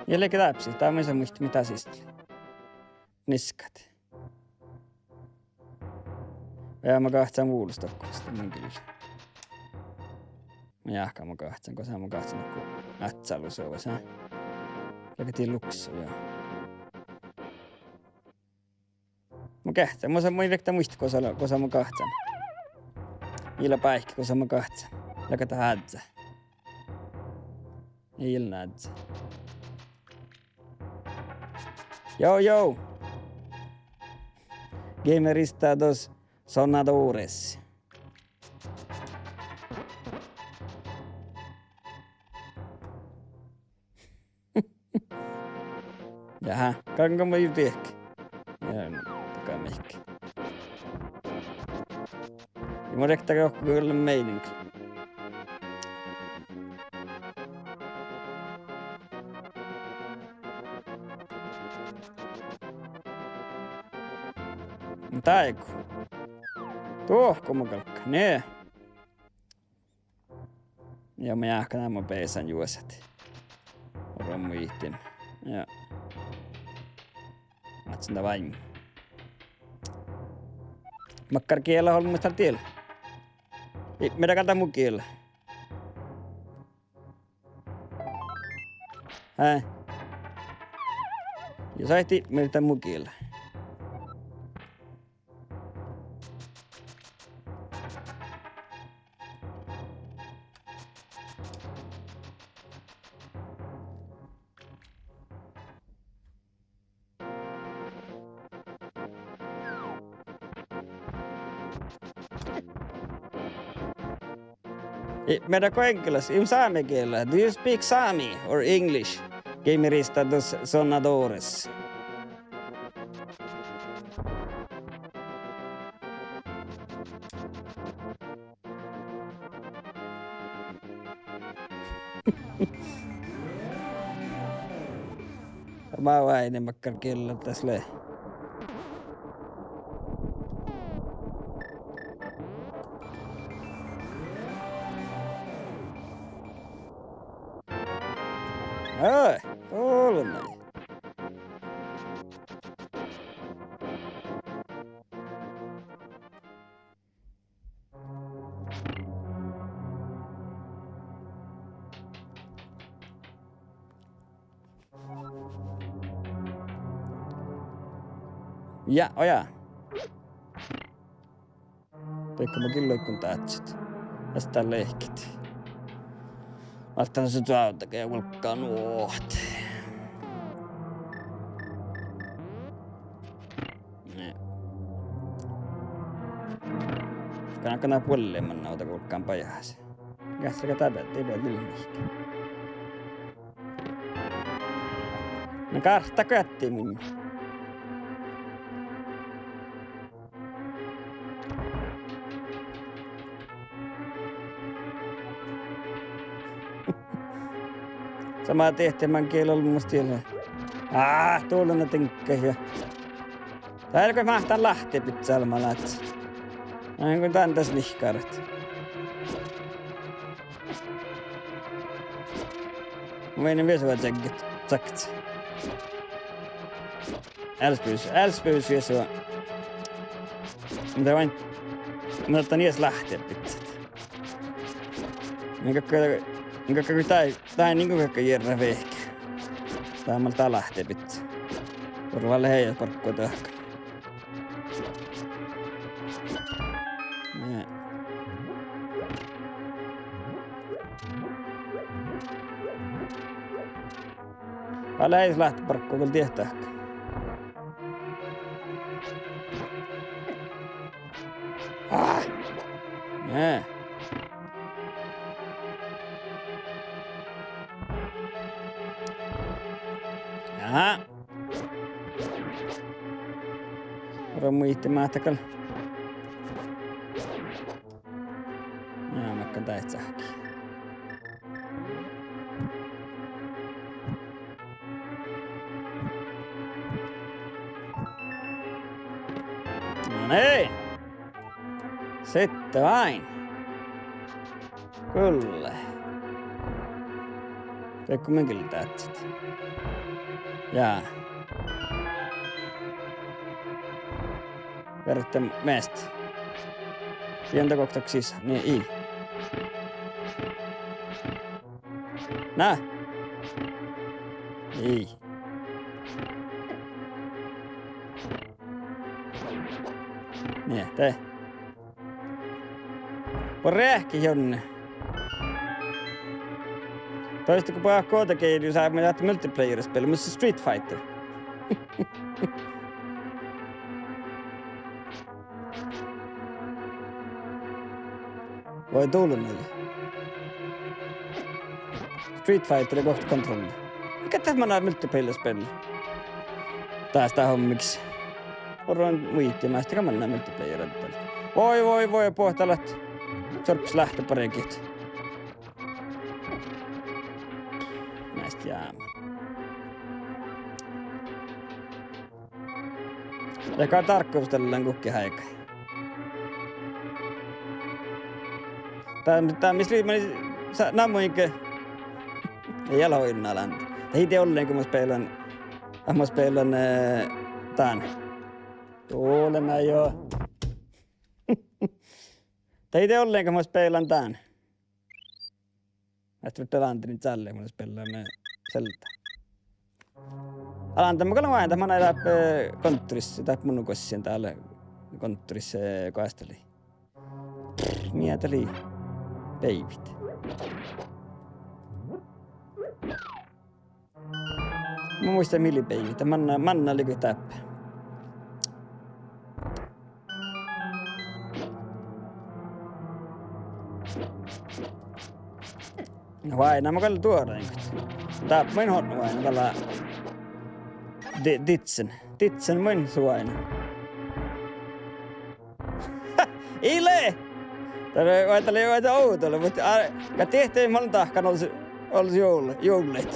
Ja leage dáppe sii, dá maid son muitte, mii dás sii. Niskat. Ja mun gohcán vulos dohko, iste mun gil. Mun jáhkán, mun gohcán, gosa mun gohcán dohko. Átsálusa, sa. Leage dii luksu, ja. Mun geahččán, mun sa-, mun ii leat muitte, gosa, gosa mun gohcán. Ii leat báikki, gosa mun gohcán. Leage dat ázze. Ii leat ázze. Jou, jou. Gameristas dos sonadores. Jaha, galggan mun juo diehko. Ja, taká mihkke. Ja mun rekta go-, golle meininga. Dáidgo. Dohko mun galggan, nie. Ja mun jáhkán mo beasan juosat. Orron muitin. Ja. Ádjen dat váimmu. Makkár giela olmmoš dál diet? Ipmirda gal dat mu giela. Hää. Ja sáhttit Ipmirda mu giela. Ipmirda go eŋgelas, in sámegiela. Do you speak Sami or English? Gamerista dos sonadores. Má oaidne makkár giella das lea. Ai, olmmoš. Ja, oja. Dohko mun gii loikkun dáhcet. As dat lehket. Válddán su čuovdege ja vuolggán oahte. Galgá na buolle manná ovdal go vuolggán bajás. Geahččalit dat, dat lea mihkke. Na gártá go eaddi mun. Sama dihte man gii olmmoš diet. Á, dovllá na diŋggat ja. Dat ii leat goit máhtán láhtebidjat almma láhte. Ná go dan das nihkkarat. Mun viežžan viesua čegget, čakce. Ealsbus, ealsbus viesua. Mun dan, mun dan ieš láhtebidjat. Mun galggan, mun galggan goit dáid, dáid nin go galggan jerrat vehket. Dá ii mal dá láhtebidjat. Orru vel eai barggu dohko. Nie. Vel eai láhttebarggu vel dieđe dahkat. Ah! Nie. Aha. Orru muitte máhtát gal. Ja, makkár dat sáhkii. No niin. Sitten vain. Kyllä. Dohko mun gii dáhcet. Ja. Verret measta. Dieinna gokte sisa. Nie, ii. Na. Ii. Nie, de. Buorre eahkit, Jonne. Doitte go bahko ođđa geaidnu, sáhtášit ahte multiplayer-spel, mus Street Fighter. Vai dulnui. Street Fighter lea guokte kontrolli. Mikä dat manná multiplayer-spel? Dás dat hommiks. Orron muitte, máhtát gal manná multiplayer-spel. Voi, voi, voi, bohtalat. Čorppas láhtte barget. Máhtát jáma. Ja go dárkuvas dat lea guhkki háiga. Dat, dat mis lei, manin sa-, namuhit ge. Ii leat oidnon, Alanti. Dat ii de ollen go mun spelan, ah, mun spelan, eh, dán. Tulen jo. Dat ii de ollen go mun spelan dán. Ahte Alanti, in čálle, mun spelan, eh, Zelda. Alanti, mun gal lean oaidnán, dat manai dáppe, eh, kontoris, dáppe mun nu goassegen dál kontoris, eh, goas dat lei. Mii dat lei? Beivit. Mun muittán, mii lei beivit. Dat manná, manná lei go dáppe. Oaidnán mun gal duorain go. Dáppe main oaidnán gal. Di-, didjen. Didjen main oaidnán. Ii leat! Dat lea, vai dat lea, vai dat ovdal, muhto, á, gal dihte mun dahkan olles, olles juovl-, juovllaid.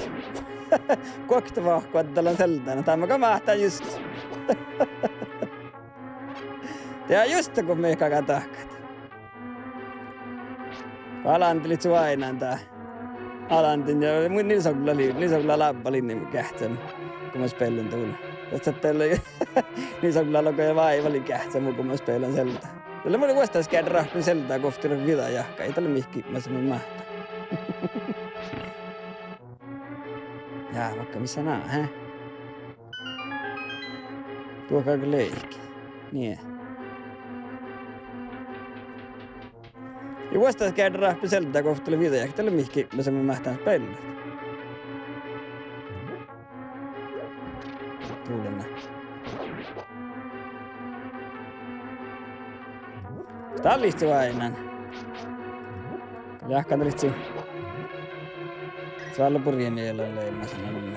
Guokte vahku dat lea Zelda, na, dat mun gal máhtán just. Ja just go mii galgat dahkat. Alanti lei oaidnán dat. Alanti ja mun, Nils Ógla lei, Nils Ógla lábbá lei geahččamin go mun spellen dán. Dat, dat lei, Nils Ógla logai váiva lei geahččamin go mun spellen Zelda. Dat lea mun vuosttaš geardde rahpen Zelda go ovtta viđa jahkái. Dat lea mihkkege maid mun máhtán. Ja, vaikko mis ná, he? Duohká go leahkit. Nie. Ja vuosttaš geardde rahpen Zelda go ovtta lea viđa jahkái. Dat lea mihkkege maid mun máhtán spellet. Tulen. Dál lei oaidnán. Gal jahkán dat lei. Svalla burjemiela lei, ma sanon.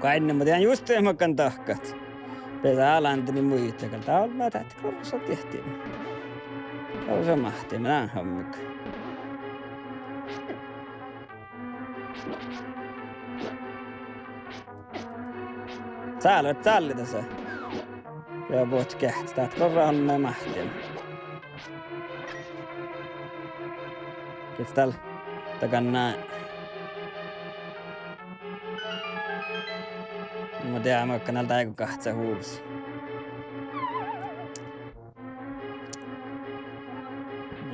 Go eanet, mun dieđán just, eh, makkár dahkat. Beasai Alanti, muitte gal dál, ma dat gorro diehtit. Dál son máhte, ma dán hommek. Cál-, cálli dasa. Ja buot geahččat, dat gorro han máhte. Gis dal dagan ná. Ma dieđán, makkár dal áigu gahččá huvlus.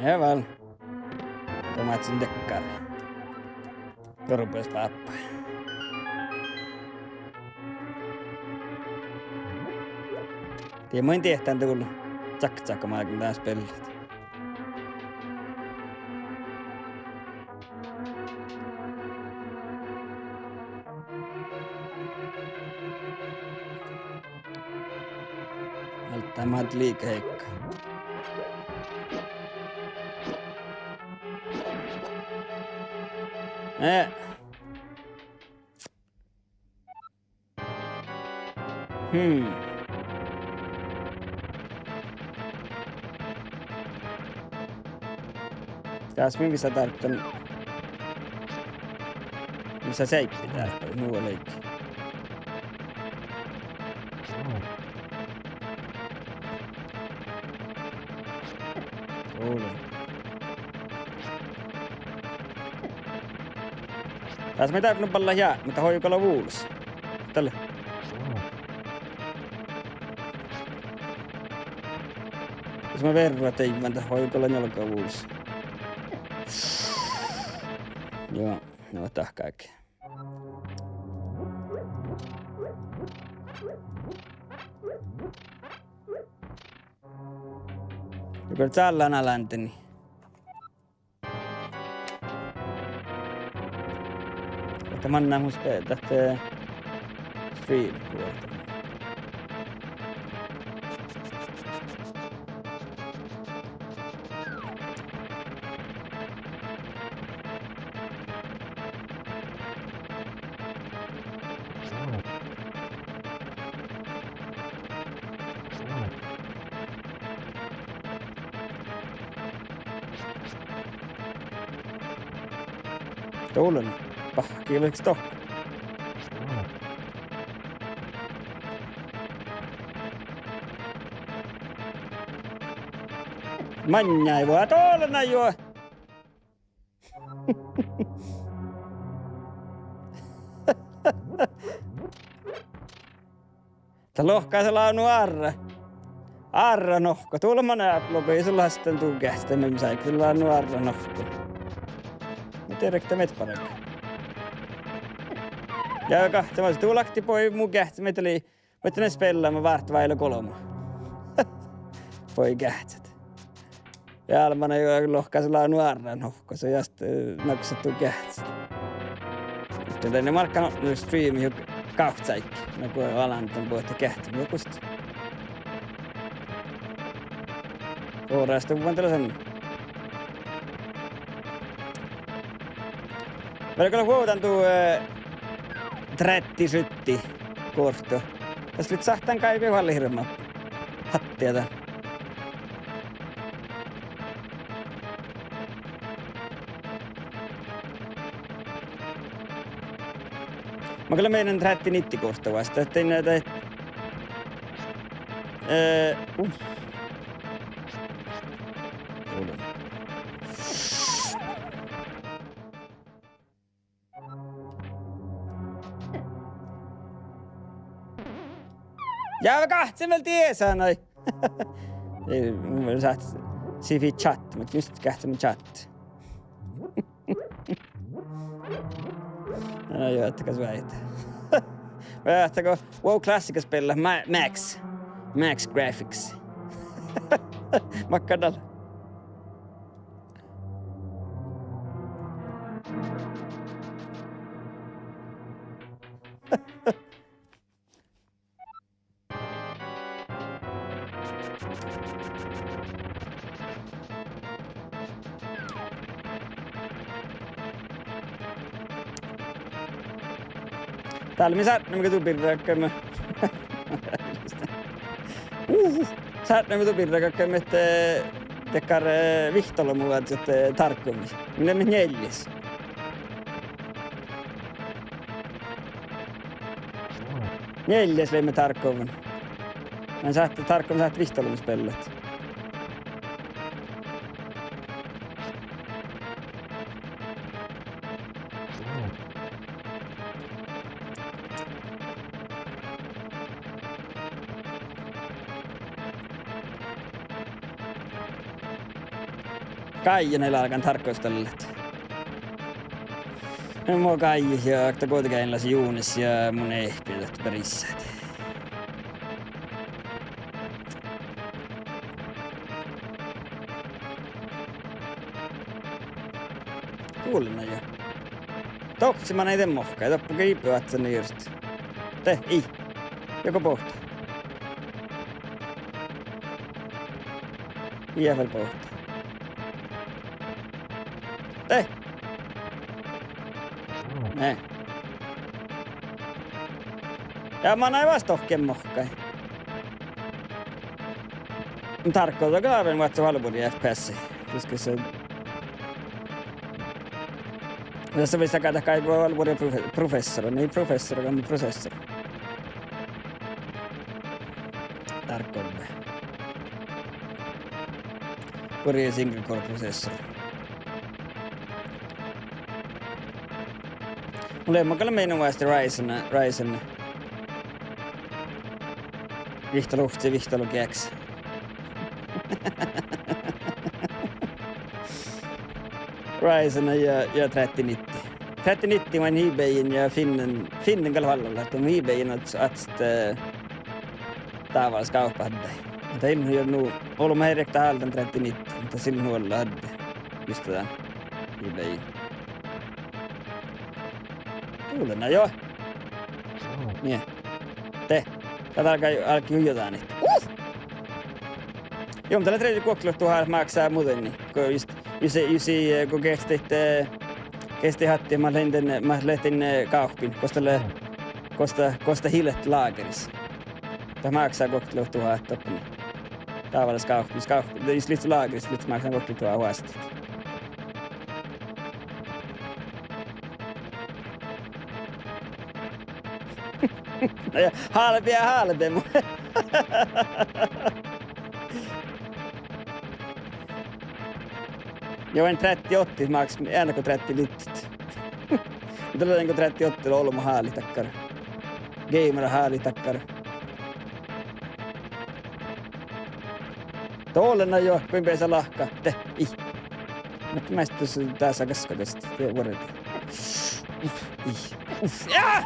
Ja vel. Go maid son dakkár. Gorbbes páppa. Die mun diehtán dál čakčaka máŋga dán spellet. Altta mat liike heikka. Eh. Hmm. Dás mii visot dárppan. Mis lea seaibbi dárppa, nu lei. Ole. Dás mii dáppe nu ballat ja, muhto hoigu lea vulos. Dalle. Jus mun verra deivven, dat hoigu lea njuolga vulos. Joo, no dahká. Ja go cállan Alandini. Ahte manná mus be-, dat, eh, stream vuortán. Dolen. Bahkki vekst dohko. Maŋŋá vuo dolen juo. Dat lohká lea nu árra. Árra nohkko. Dulmma ealu go ii leat dan du geahččat, mii sáhttá lea nu árra nohkko. Muhto dieđusge mii bargat. Ja gahččamin, du láhkit boahtán mu geahččat, mii lei, mii lei speallamin várt váilu golbma. Boahtán geahččat. Ja álbmot lohká lea nu árra nohkko, so jast, eh, naksat du geahččat. Muhto dan mii márkkašit nu streami juo gávcciáiggi, nugo alan dan boahtán geahččat, ja gos. Oras du vuon dal san. Velge lea vuovdan du, eh, tretti skytte guorttu. Das lea sáhttán gáibi vel hirbmat. Hattia dan. Mat gal lea mehiin tretti nitti guorttu vuos, dat in, dat, eh, uh. Ja gahčen vel diesa nai. Ii, mun sáhtán sii chat, muhto just gahčen chat. Na jo, ahte kas veit. Veit go, wow, klassikaspellat, Ma-, Max. Max Graphics. Makkár dal. Dál mii sátnemiidda birra galggaime. Uh, sátnemiidda birra galggaime ahte, eh, dakkár, eh, vihttaolbmuvaččat, eh, Tarkovii. Mii leimmet njealjis. Njealjis leimmet Tarkovii. Mun sáhtán, Tarkov sáhtán vihttaolbmos spellat. Gáijan eai álgán Tarkovii spellat. Mo gáijjit ja okta guovdageainnu Junes ja mun ehpet ahte berisat. Gullan jo. Dohko man eai de mohka, doppe gibe oaččan irt. De, ii. Juo go bohte. Ii vel bohte. De. Ne. Ja man eai vuos dohko mohkai. Tarkko, dat gal oaččui vuolleborre F P S. Dieđusge. Dasa visot gal dat gal vuolleborre profe-, professor, ii professor, gal prosessor. Tarkko. Buorre single core processor. Mun lean gal mehiin vuos Ryzen, Ryzen. Vihttalogi, vihttalogi X. Ryzen ja, ja tretten nitti. Tretten nitti main eBayin ja finnen, finnen gal vallala, ahte mun eBayin oaččut, oaččut, eh, dávvá skávppa addái. Muhto ii lean nu, ollu maid rievtta háldán tretten nitti, muhto ii lean nu ollán addái. Just dán. eBay. Dullen, na jo. Nie. De. Dat álgá, álgá juo dán it. Uh! Jo, mun dal lea triigge guoktelot duhát máksá muđainni. Go just, just, just, eh, go geahččat, eh, geahččat attii mat leat dan, mat leat dan, eh, gávppiin. Gos dat lea, gos dat, gos dat ii leat lágeris. Dat máksá guoktelot duhát doppe. Dává lea skávppa, skávppa, de jus livčče lágris, livčče máksán vuokte lea oastit. Ja hálbea, hálbea mu. Ja oaidná tretti-oattá máksá, eanet go tretti-littat. Muhto dego tretti-oattá lea olbmo hálit dakkár. Geimara hálit dakkár. Dolle na juo, goit beasat lahka. De, ii. Muhto measta dus dasa gaskka duost. De vuorre. Uf, ii. Uf, jaa!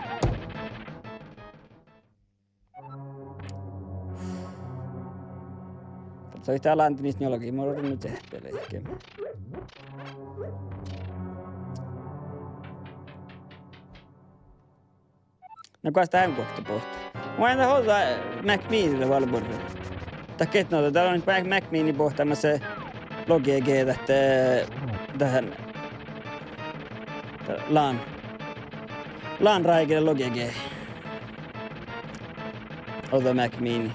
Dat lei dán lánddimis njolggi, mun orun nu čeahppi leahkit. Na goas dán guokte bohte? Mun in dat ođđa Mac Mini lea vel buorre. Dat geat no, dat lea Mac, Mac Mini bohte, mas lea logi ge dat, eh, dat, dat LAN. LAN ráige lea logi ge. Ođđa Mac Mini.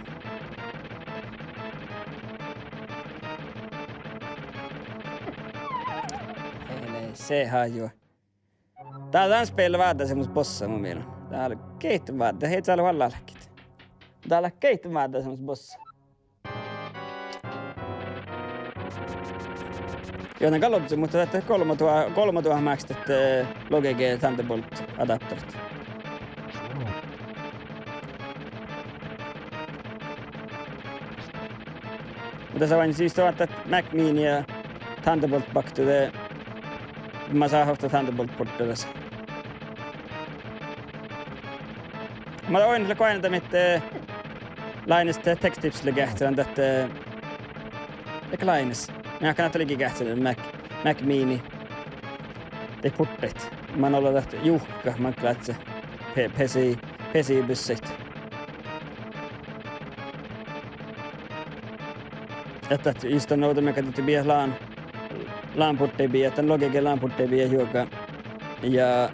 Hele, se hájui. Dá, dán spel váddá seammás bossa mu mielas. Dá lea geahčen váddá, ii sále vel álkit. Dá lea geahčen váddá seammás bossa. Juo, na gal ožžo, muhto dat golbma duhát, golbma duhát máksá dat, eh, logi ge Thunderbolt adapteret. Muhto dasa oaidná sis dat Mac Mini ja Thunderbolt bakte, de maid sáhtát Thunderbolt purta dasa. Mun oaidná lea goainna dat, eh, Linus Tech Tips lea geahččalan dat, eh, ii Linus. Mun jáhkán ahte lei ge geahččalan Mac, Mac Mini daid purtaid. Man olu dat juhkat, man gláhce, pe-, pesi, pesi bussaid. Ahte dat jus dan ovdal makkár dihte bijat LAN, LAN purtaid bijat, dan logi ge LAN purtaid bijat juoga. Ja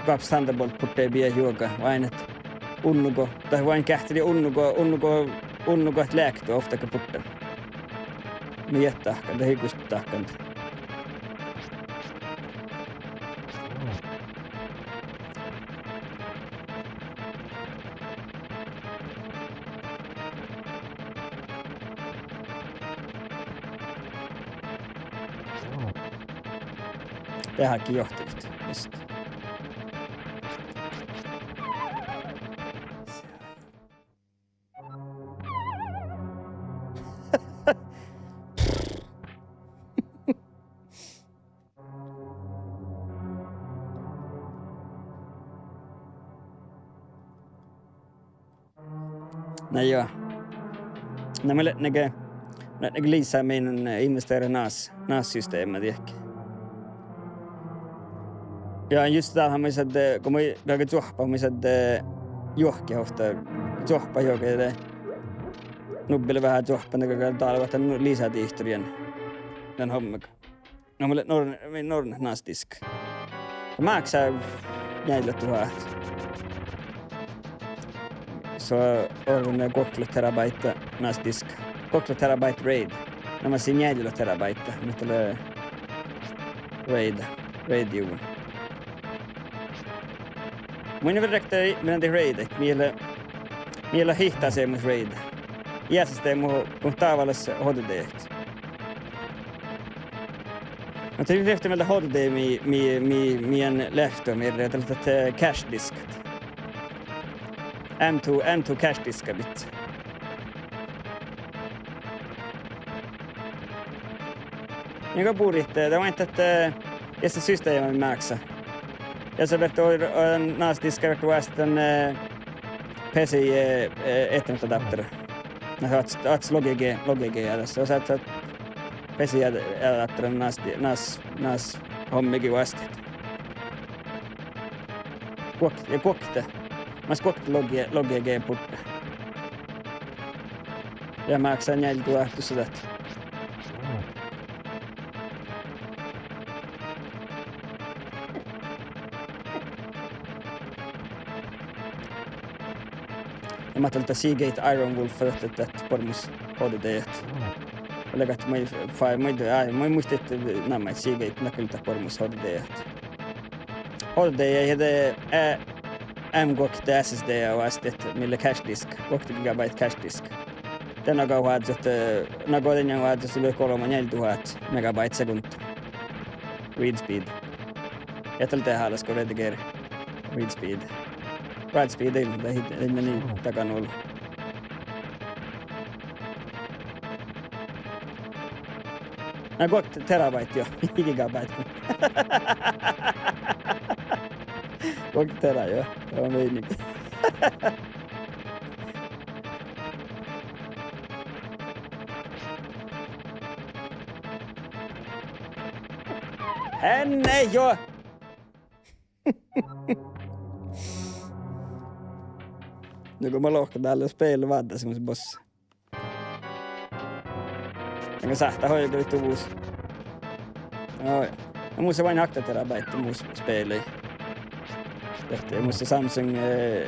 goappas Thunderbolt purtaid bijat juoga. Oaidná ahte unnugo, dat oaidná geahččalit unnugo, unnugo, unnugo ahte leat ovtta purta. Mii eat dahkan, dat ii gus dahkan. Deháge johtilit, just. Na juo. Na mun lean ge, mun lean ge lihttá min, eh, investera NAS, NAS-systema dieđusge. Ja just dál mun šadden, go mun galggan čuohpat, mun šadden, eh, juohke ovtta, čuohpat juohke, de nubbi lea veahá čuohpan, de galggan dál, ahte nu-, lihttá dihtorii dan hommiga. Na mun lean orun, mun lean orun NAS-diska. Ja máksá njeallje duhát. Son orun guoktelogi terabaita NAS-diska. Guoktelogi terabaita RAID. Na maid lea njealljelogi terabaita, muhto lea RAID, RAID-juvvon. Mun in vel rekte, mii leat RAID-ii, mii lea, mii lea hihttá seammás RAID. Ieššas de mu, mu dávalas H D D-ii. Muhto ii rievtti mielde H D D mii, mii, mii, mii lean leahkit mii, dat lea dat, eh, cache-diskat. M two, M two cache-diska bit. Nugo buriidda, dat oaidná ahte, eh, ieššas systema máksá. Ja son fertet, eh, NAS-diska fertet oastit dan, eh, P C I, eh, eh, Ethernet-adaptera. Na, ahte, ahte logi ge, logi ge ja das. Ahte, ahte P C I-adaptera NAS, NAS, NAS-hommiin oastit. Guok-, ja guokte. Mas guokte logi, logi ge purta. Ja máksá njeallje duhát dušše dat. Ja mat lea dat Seagate Iron Wolf, dat, dat, dat boarmmus. H D D-t. Leagat maid, fai, maid, ai, maid muitit, na maid, sii gal, na gal dat bormus H D D-t. H D D ja de, eh, M guokte S S D oastit, mii lea cache disk, guokte gigabyte cache disk. De na go oažžut, eh, na go dien oažžut, ii leat golbma njeallje duhát megabyte sekundda. Read speed. Ja dat lea hálas go redigere. Read speed. Write speed, ii, dat ii, ii mii dagan olu. Na, guokte terabyte, jo. Gigabyte. Guokte tera, jo. Jo, mii. Henne, jo. Nugo ma lohken dál, jos spel váddas, mun boss. Aga sáhttá oažžut bus. Oi. Na mus lea vain okta terabyte mus speli. Ehte mus lea Samsung, eh,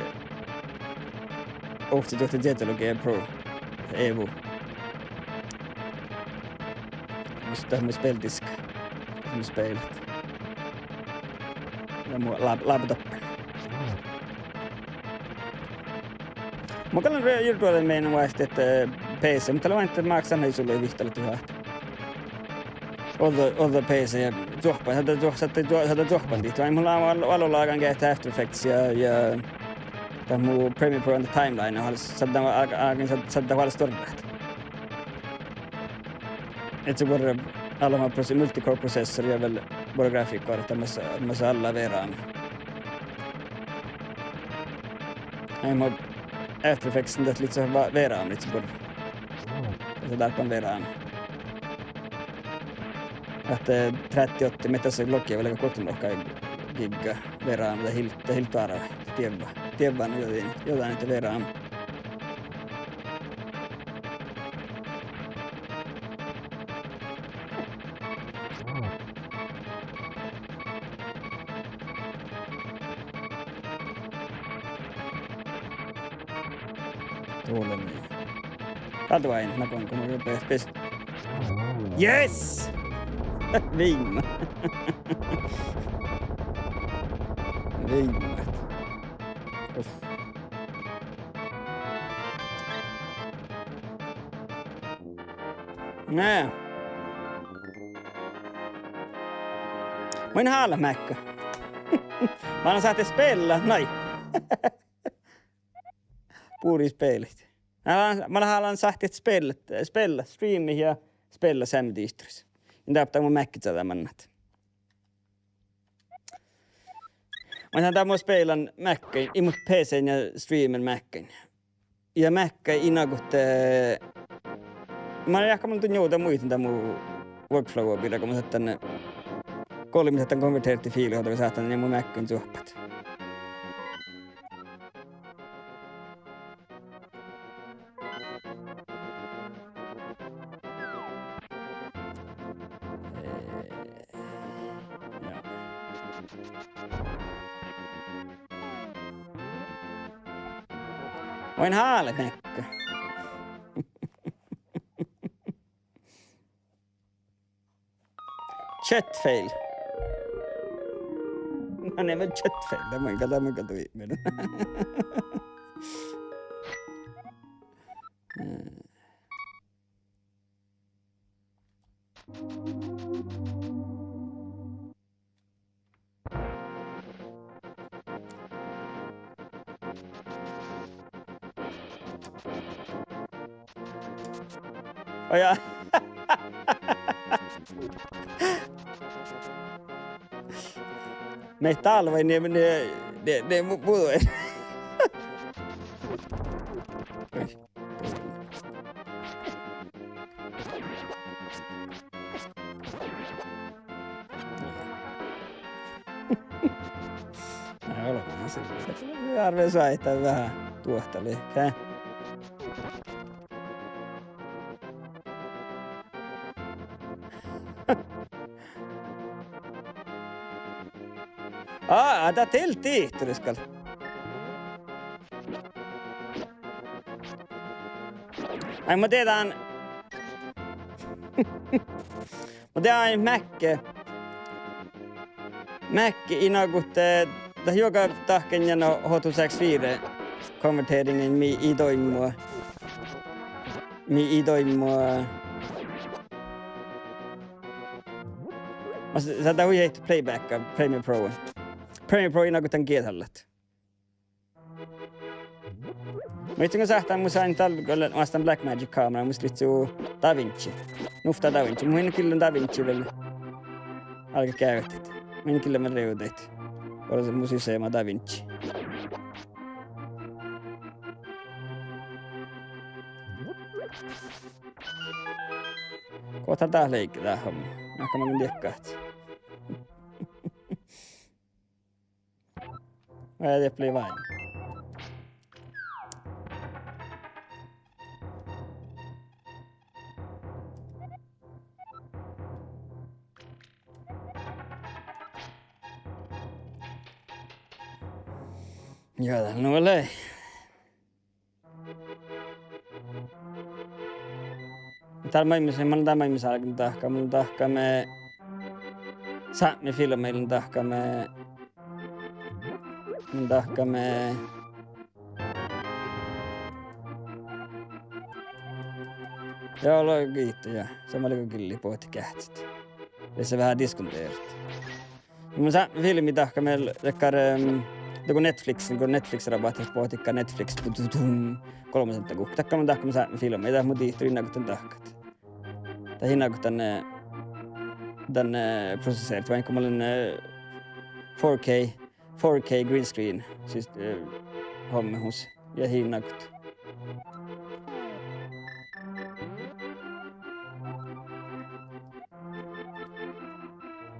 ovcci duhte Digital G Pro Evo. Mus, dat mus speldiska. Mus spelit. Ja mu lap-, laptop. Mun gal lean re-, jurddašan mean oastit, eh, P C, muhto dat lea vain ahte máksat ii sul vihttalogi duhát. Ođđa, ođđa P C ja čuohpan, sáhtát čuoh-, sáhtát čuoh-, sáhtát čuohpan dihte. Vai mun lean val-, val-, lágan geahččat After Effects ja, ja dat mu Premiere Pro and Timeline, ahte sáhtát val-, a-, a-, sáhtát, sáhtát vel stuorrat. Ii leat buorre, ale-, ma pros-, multicore processor ja vel buorre grafikka, ahte mas, mas alla V RAM. Ai, ma After Effects dat lei va-, V RAM lei buorre. Ja dat lei V RAM. Ahte trettioåtte, mii dat lei logi vel guoktenuppelogá giga V RAM, dat ii, dat ii duara, dievva. Dievva, nu, jo, dien, jo, dien, ahte V RAM. Tulen. Dál de vai, na go, go mun pes-, pes-. Yes! Viimma. Viimma. Uf. Na. Mun hálat meahka. Mun lean sáhttit spellat, nai. Bures spelit. Na, mun lean hálat sáhttit spellat, spellat, streamat ja spellat seamma dihtoris. In dáppe mun meahka čađa mannat. Mun lean dáppe spelan meahkkain, in mun P C-n ja streaman meahkkain. Ja meahkkain in áiggut, eh, mun jáhkán mun dán njuđa muittán dán mu workflow-a birra, go mun sáhtán, golbma sáhtán konvertertit fiilat, ođđa sáhtán, ja mun meahkkain čuohpat. Eh, ja. Mun hálat meahka. Chat fail. Na, ne, mun chat fail. Dat mun gal, dat mun gal duimen. Oi, ja. Mii dál vai, ne, ne, ne, ne mu-, mu-, Ai, ole, se, se, árven suohtas veahá duohta lihkii. Aa, dat ii leat dihtoris gal. Ai, mun dieđán, mun dieđán, Mákke. Mákke ii nagodda, dat juoga dahken ja no H two six four konverteringain mii ii doibmo. Mii ii doibmo. Mas-, sa-, dat hui heitto playbacka Premiere Pro. Premiere Pro ii nagoddan gieđallat. Muittán go sáhtán mus ain dál go lean oastán Blackmagic kámera, mus lihttá DaVinci. Nuvtta DaVinci. Mun in gillen DaVinci vel álgit geavehtet. Mun in gillen vel rievdit. Olles mus ii seamma DaVinci. Go dat lei ge dat homma? Ahte mun in diekkát. Vai det blir vei. Ja, dat nu lei. Dál maid mis, mun lean dál maid mis álgen dahkat, mun lean dahkat maid sápmefilmma, mun lean dahkat maid, mun lean dahkat maid. Ja, lei giitu, ja. Somá lei go gillit bohtet geahččat. Dessa veahá diskuterat. Mun sápmefilmma dahkat maid dakkár, ehm, dakkár Netflix, go Netflix rabahit, bohtet dakkár Netflix, tu-, tu-, tum, golmmasetta guhká. Dakkár mun dahkat sápmefilmma, ja dat mun dihtorin nagoddan dahkat. Dat ii nagodan, eh, dan, eh, prosesseret, vaikko mun lean, eh, four K, four K green screen, sis, eh, hommehusa. Ja ii nagodan.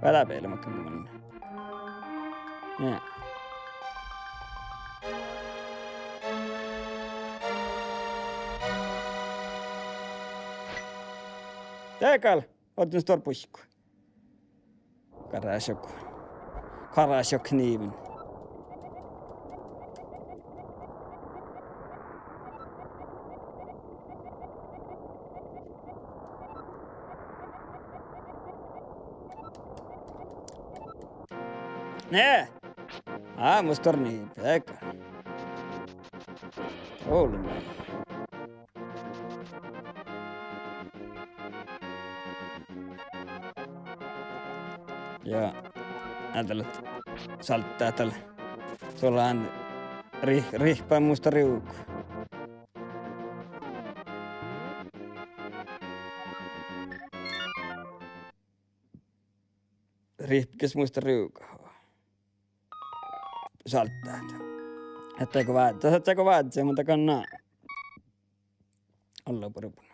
Vai lea beale makkár mun. Ja. Dieđán, oažžut stuorra bušhku. Karasjok-, Karasjokkniven. Ne! Á, mus tornii peaga. Ollu. Ja, áddet salddát dál. Sullan rih-, rihppan musta riuku. Rihppan ges musta riuku. Salddát. Ahte go vá-, dat, dat go vázze, muhto gal na. Ollu burbun.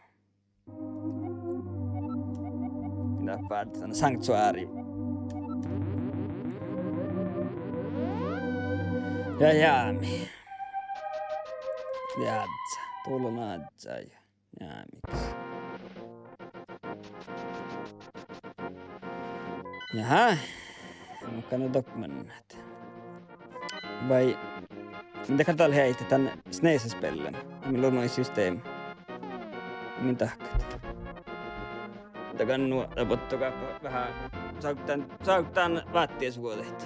Minna pártán sanktuárium. Ja jámi. Jázzá. Dolo názzá ja jámiks. Jaha. Mun gal doppe mannat. Vai, mii dal heaidit dan Snesaspellen, mii lunnui system. Mii dahkat. Dahkan nu, dat botto gal veahá, sávdán, sávdán váttis vuođaid.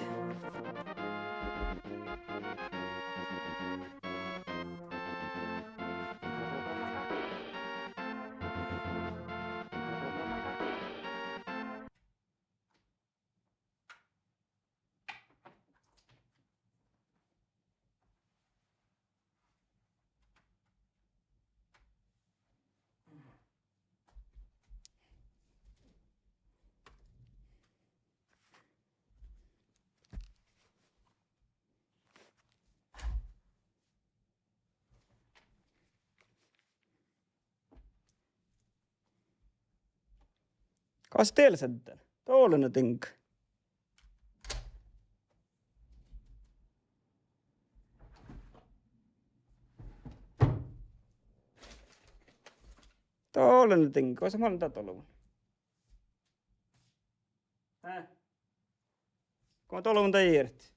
Kas dieid lea seammás? Dolvonadiŋga. Dolvonadiŋga, gos mun lean dat dolvon. Hää? Go mun dolvon dan irt.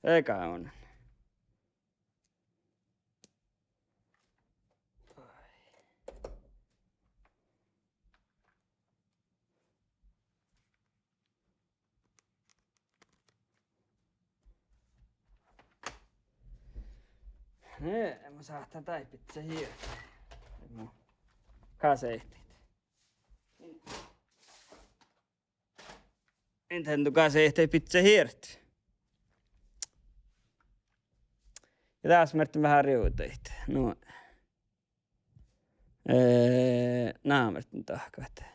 Ega on. Ne, mun sáhtán dáid bidjat hiert. Mu kasehtit. Nintendo kasehtit bidjat hiert. Ja dás merten veahá rievdaid. Nu. Eh, ná merten dahkat.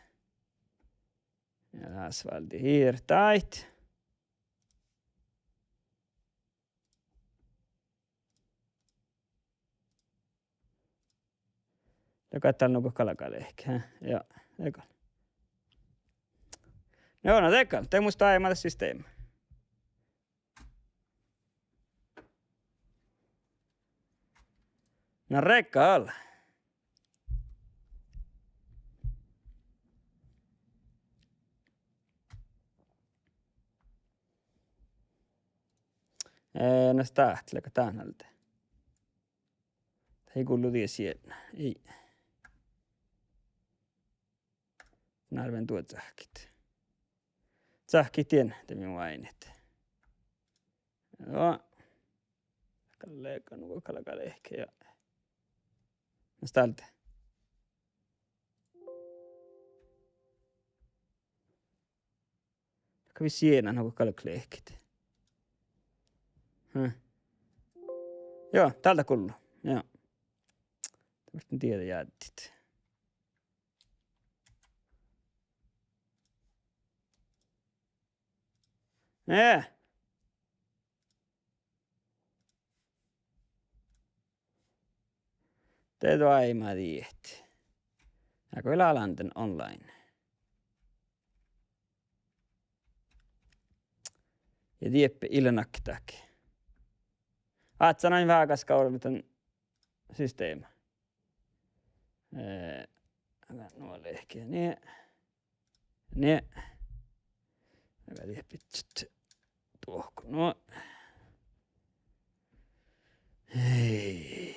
Ja dás válde hiert dáid. Dego dál nugo galgá lehket, he? Ja, dego. No, na dego, de mus daimma dat sistema. Na regal. Eh, na stát, leago dán alde. Dat ii gullo dies jietna. Ii. Nárven duo cahkkit. Cahkkit dien, de mii váinit. Joo. Galgá, nugo galgá lehket, ja. Na stálde. Gal vissi jietna nugo galgá lehket. Hm. Joo, dál dat gullo. Joo. Dá muhtin dieđe jáddit. Eh. De doaimma diet. Ja go lea landen online. Ja dieppe ii lean nakkedahkii. Áhččan ain vágáskávrra dan sistema. Eh, aga nu lehket nie. Nie. Aga dieppe duohko. Nu. Ei.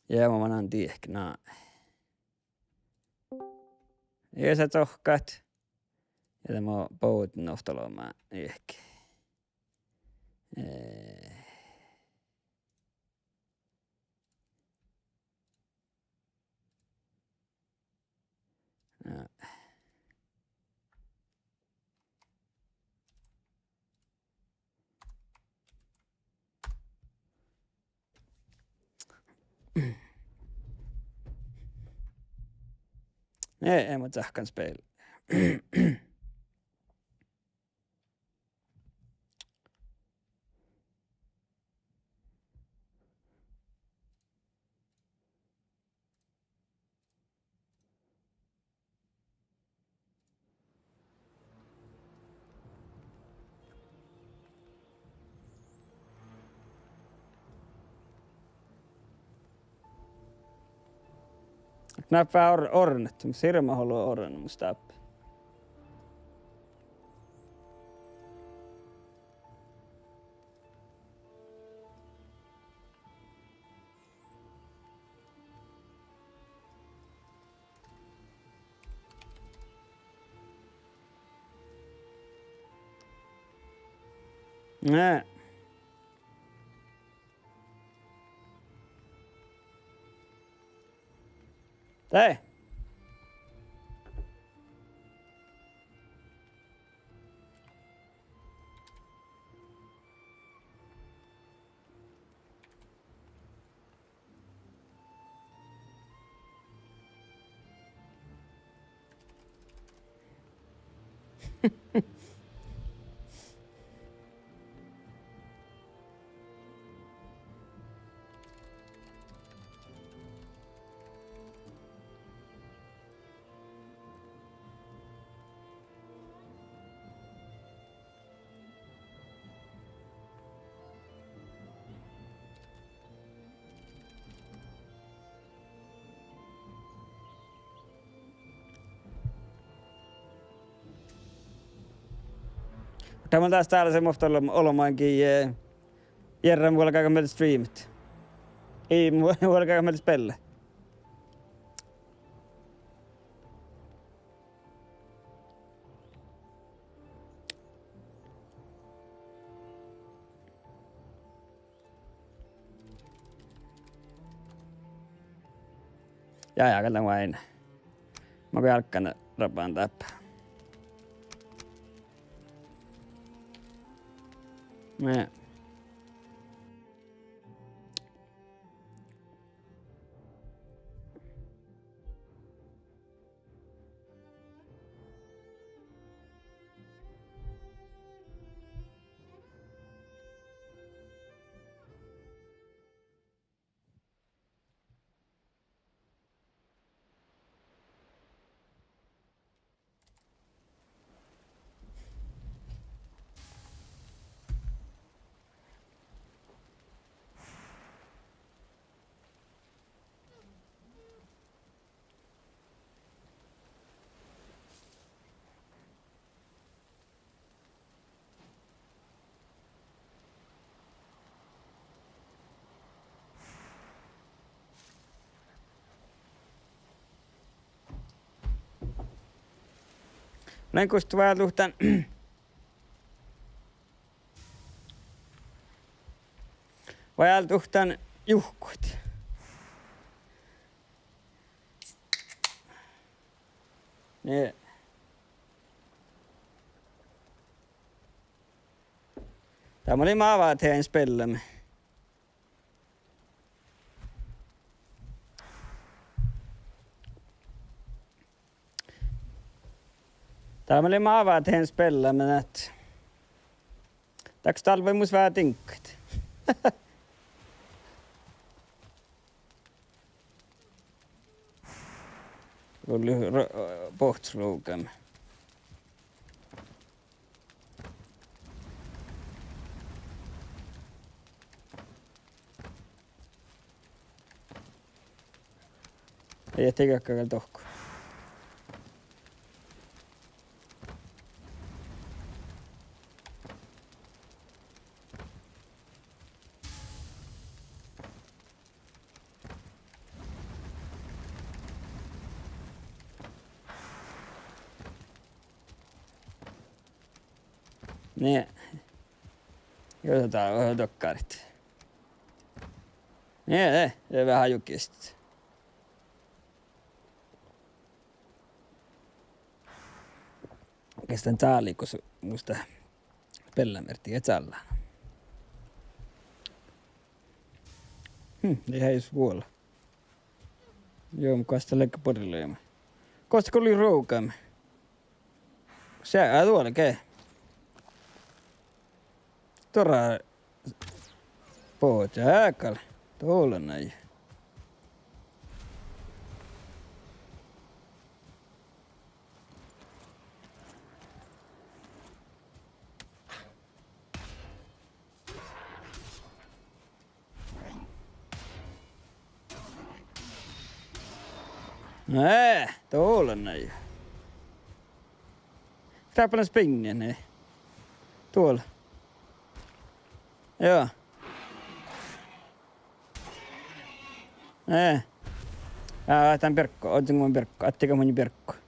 Ja ma manan diehke, na. Ja sa cohkkat. Ja de mo bođii ovtta loguin diehke. Eh. Ja. Ne, eh, mun cahkan spel. Dáppe or-, ornet, mus sirma olu ornet, mus dáppe. Ne. Dai. Dat mun das dále som ofta olem-, olemmán gii, eh, jerren vuolgá mielde streamet. Ii, mu-, vuolgá mielde spellat. Ja, ja, gal dan oaidná. Makkár álgán rabban dáppe. Ne. Lean gustot váldit dan, váldit dan juhkut. Nie. Dá mun lei mává deháin spellámin. Dá mun lei mává deháin spellámin, ahte dakko dál lei mus veahá diŋggat. Vuoi ro-, bohccot ruovgame. Ii, ii galgga gal dohko. Nie. Juo, dá lea veahá dokkárit. Nie, de, de veahá jukistit. Kas dan dál lei gos mus dat spellámerkki ii čállán. Hm, lei jus vuola. Juo, mun gos dat ledje buorre luima. Gos dat gal lei ruovgame? Seaga duolge. Duorra. Bohccot, gal. Dolanai. Ne, dolanai. Dáppe lea spiŋŋit, nie. Duola. Juo. Eh. Aa, dan bierggu, ožžon mun bierggu, attii gal mun bierggu.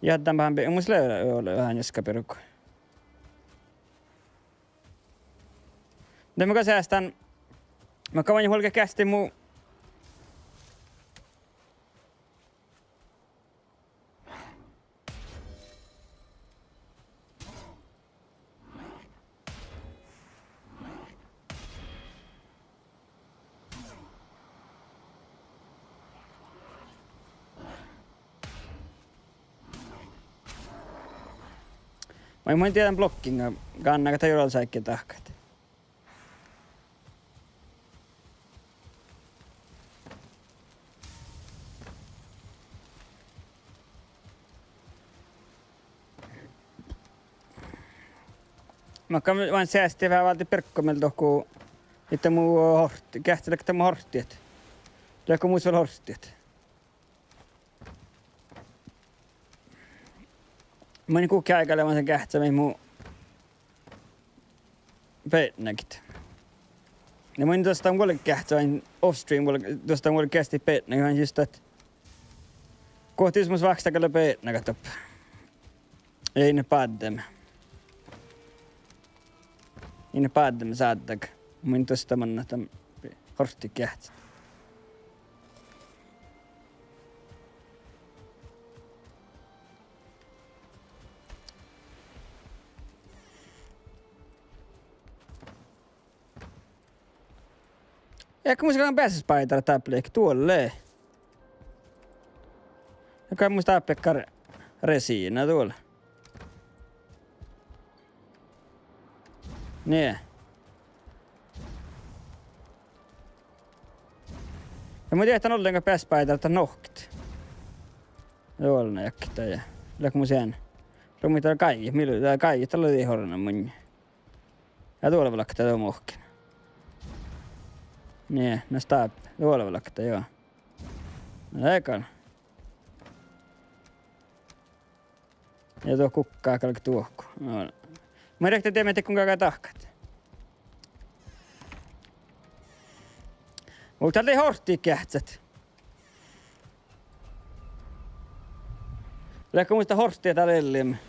Ja dan veahá bie-, mus lea, lea veahá njuoska bierggu. De mun gal seastán, mun gal vuolgán geahččat mu Maid mun dieđán blokkiŋga, gánnága dat juo sáhke dahkat. Makkár mun seastán veahá váldit bierggu mielde dohko, ahte mu hortti, geahččat ledje mu horttiid. Ledje mus vel horttiid. Mun in guhkki áigaleamen geahččamin mu beatnagit. Ja mun dieđán vuolgit geahččat, off stream vuol-, dieđán vuolgit geahččat beatnagit, just ahte guhkes mus váhccá gal beatnagat doppe. Ja in báddeme. In báddeme sáddege. Mun dieđán mannan dan hortet geahččat. Ii mus gal beasset spáidara dáppe, duolle. Ja gal mus dáppe gal resiina duolle. Nie. Ja mun diehtán ollen gal beasset spáidara dan nohket. Duolle jakta ja. Leat mus ean. Rummit dal gáiđit, mii lea, gáiđit dalle dii orruna munnje. Ja duolvva lakta duo muhken. Nie, na stáppe. Duolvva lakta, juo. Na dego. Ja duo gukka galgá duohko. No. Mun rehten dieđán dego galgá dahkat. Muhto dal lei horttit geahččat. Leat go muittán horttit dal eallimin.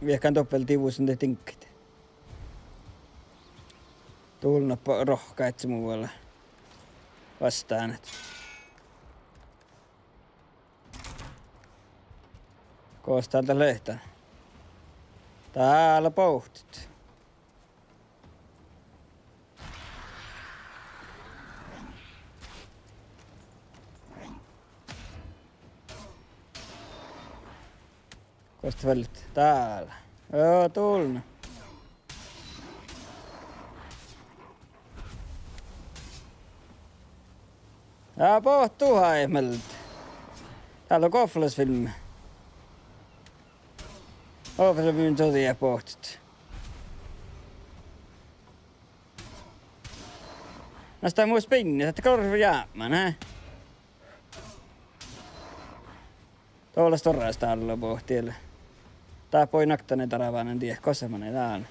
Viehkan doppe divvui son de diŋggaid. Dulnapa rohkadit mu vuola vastán ahte gos dál dat lea. Dál bohtet. Gos dat vel lea? Dál. Juo, dulnna. Ja bohtet duhát mielde. Dál lea goffelas filmma. Goffelas filmma čuođi bohtet. Na dat mu spinni, dat gal orui jápmán, he? Dovllá stuorra stállá bohte. Dat boi nakta ne darván, en dieđe gos manai dán.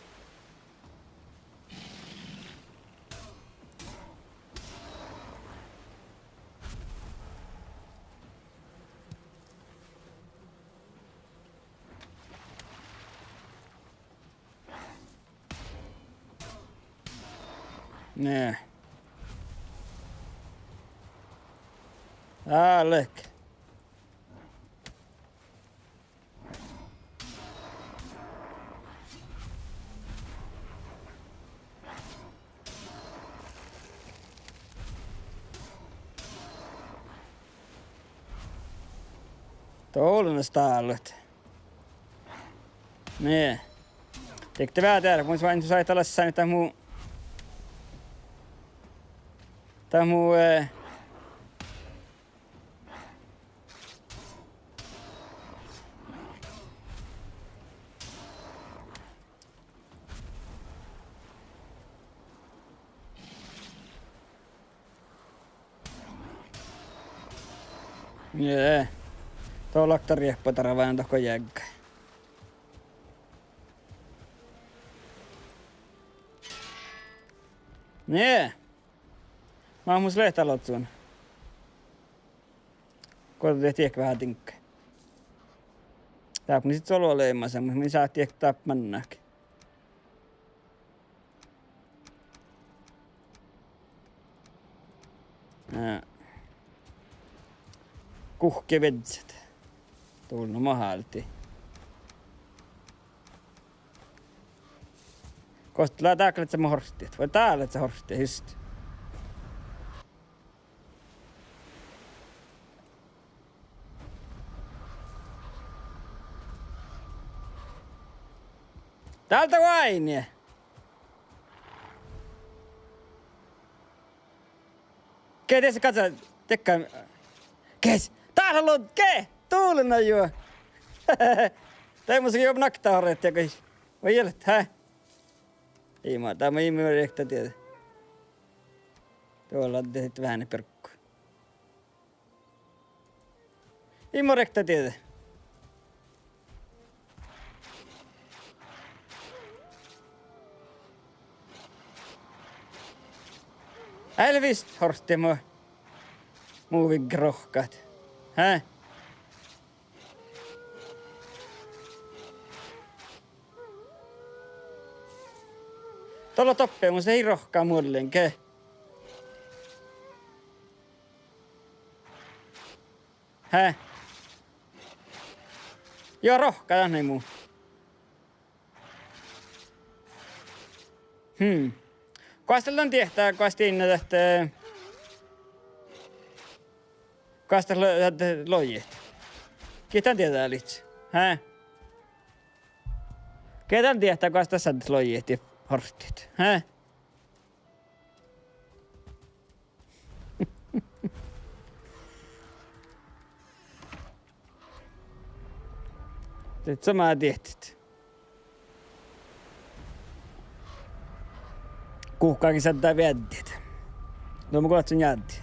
Nie. Álge. Dovllá stállá. Nie. Dego de veahá dearvvu, mun sáhtán, sáhtán lassániid dat mu, dat mu, eh, Nie. Dovllá riehpa darván dohko jeaggai. Nie. Maid mus lea dál ozzon? Go dat diehtit veahá diŋggaid. Dáppe mun sii olu leimmasen, muhto mun in sáhte diehtit dáppe mannat. Ná. Guhkes viežžat. Dulnna mo háldii. Gos lea dál, lea mo horttit. Vai dál lea horttit, just. Dál lea oaidnje. Ge dieđusge, gazza, dego. Ges, dál lea, ge, dulnna juo. Dá mus juo nakta hortet ja ges. Vai ii leat, hä? Ii ma, dá ma ii ma riekta dieđe. Duo lea de veahá birgu. Ii mo rekta dieđe. Eai leat vist hortet mo, mu vigge rohkkat. Hää? Dolla doppe, mun ii rohkka muollán ge. Hää? Juo, rohkka dan mu. Hm. Goas dat leat diehtá, goas dieinna dat, eh, goas dat le-, dat logit? Gii dat dieđát? Hää? Gii dat diehtá, goas dat logit hortet? Hää? De somá diehttit. Guhká ge šaddá vieđđit. Duomo go oaččun jáddit.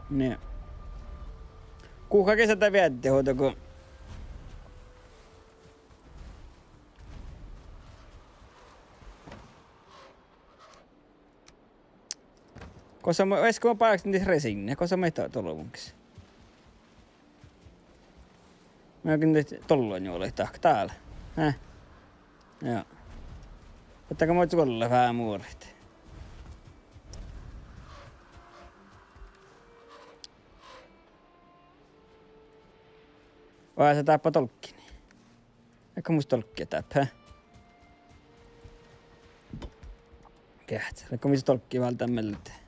Nie. Guhká ge šaddá vieđđit, ovdal go Gosa mo-, easka mo báhkesen dit resiinna, gosa mo-, dat dolvonges. Mii ge dat dollonjuola dahkat dál. Hää? Joo. Ahte go mo-, guolle veahá muorit. Oažžu dáppe dolggiin. Eai mus dolgge dáppe. Geahča, eai mus dolgge váldán mielde.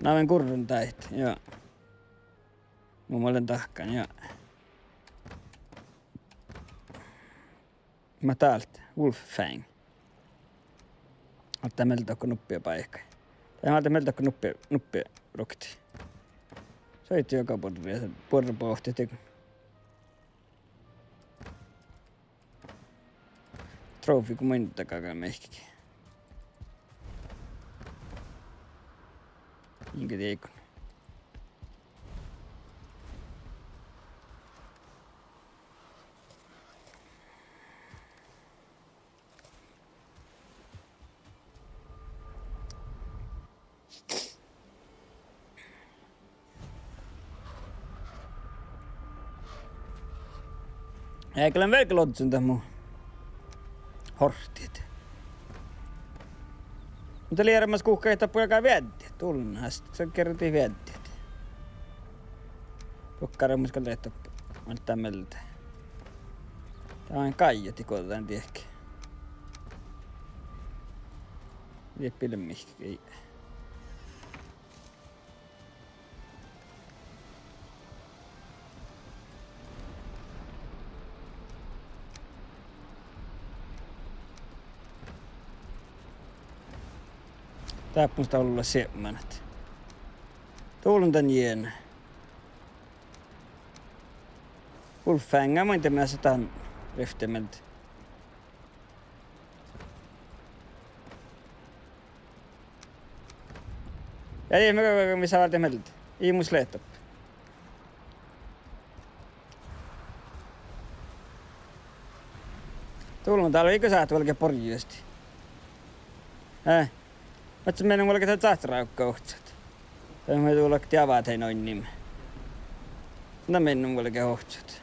Na, mun gurrun dáid, joo. Mun, mun lean dahkan, joo. Mat dál, Wolf Fang. Válddá mielde dohko nuppi báikái. Tai válddá mielde dohko nuppi, nuppi rokti. Soiti juoga buorre, buorre bohtet. Trophy go mun daga mihkkege. Inge dieđán. Eai gal lean velge lozzon dat mu horttit. Muhto lea eará mas guhká dat buorre vieđđit, dullen, ás, dat gerdii vieđđit. Duokkár mus gal leat doppe, válddá mielde. Dat gal gájjadit goađán dieđe. Dieppe lea mihkkege. Dáppe mus dál lea siepmánat. Dullen dan jiena. Wolf Fang, mun de measta dan rifte mielde. Ja dieđát mii, mii, mii, mii válddit mielde. Ii mus leat doppe. Dullen dál, ii go sáhte vuolgit borjut. Eh. Ahte mii vuolgit dat sáhttárávgga ohcat. Tai mii vuolgit dievva dain oinnimin. Na mii vuolgit ohcat.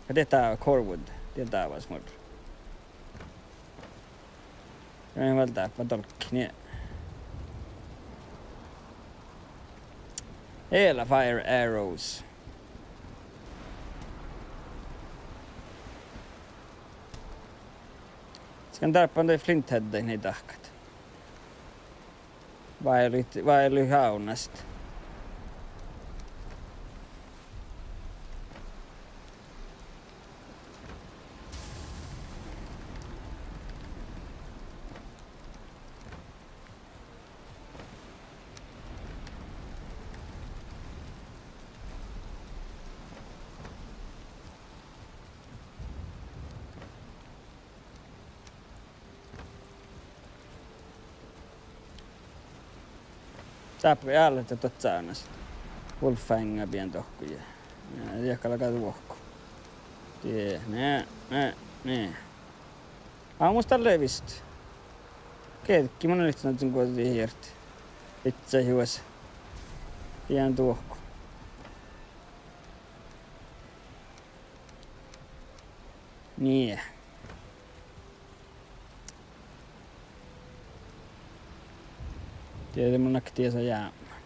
Ja dieđát Corwood, dieđát dávas muorra. Ja mii válddá, va dolkni. Ela fire arrows. Skal dáppe daid flintheadaid nie dahkat. Váilit, váilit ávnnast. Dáppe go eallaš dat sáhttá, Wolfenga beassá dohko ja, ja diehko galgá dohko. Die, ne, ne, ne. Áhmos dalle vist. Geahččá, mun in lihtten goađi hirt. Itsá juos. Dien dohko. Nie. Diet mun nakka diesa jápmán.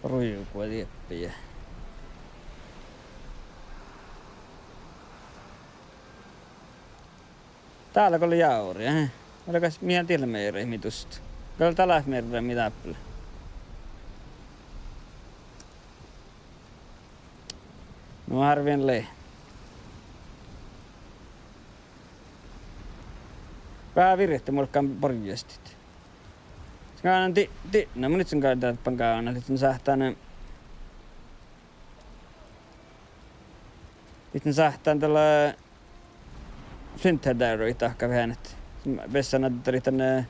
Ruivgua dieppe. Dál gal lea jávri, eh? Ole gal mii diet lea mearraid mii dusat. Gal dat lea mearraid mii dáppe lea. Nu, harvin lei. Veahá virte muhtin borjastit. Skánan di-, di-, na, mun in gal dáppe gávdnan, lihtten sáhttán, lihtten sáhttán dalle Flint Head Arrow dahkat veahá, bessen addalit dan, eh,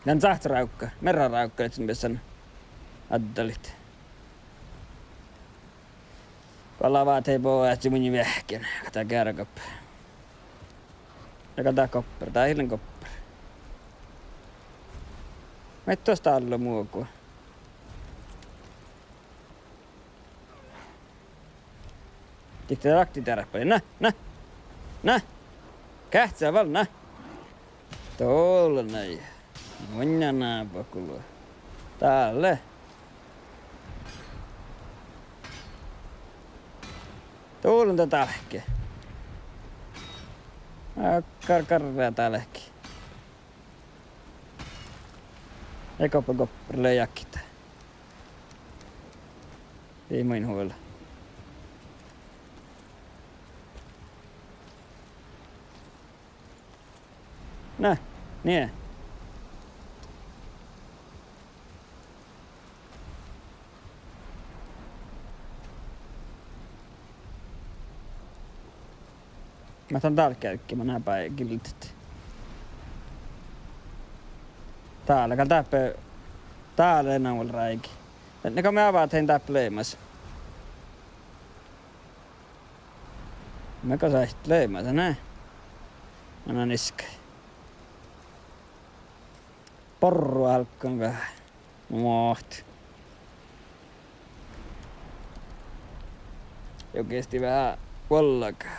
dan sáhttá rávgga, mearraid rávgga lihtten bessen addalit. Go lávii boahtá munnje veahkkin, dat geargap. Ja gal dat goppár, dat ii lean goppár. Maid duos dál lea muogu. Dihte dat lea dearpái. Na, na, na. Geahččá vel, na. Dolla nai. Munnje nábba gullo. Dál lea. Dolla dat dálkki. Á, gar-, garra dálkki. Ja goppe, goppe lea jakta. Dii main huola. Na, nie. Máhtán dál gearggimin, ná, bái gildet. Dál, gal dáppe, dál lea vel ráigi. Ne go mii avadain dáppe leimas. Mii gal sáhttit leimas, ne? Mana niska. Borru álgán veahá. Muhto. Juo geasti veahá vuollaga.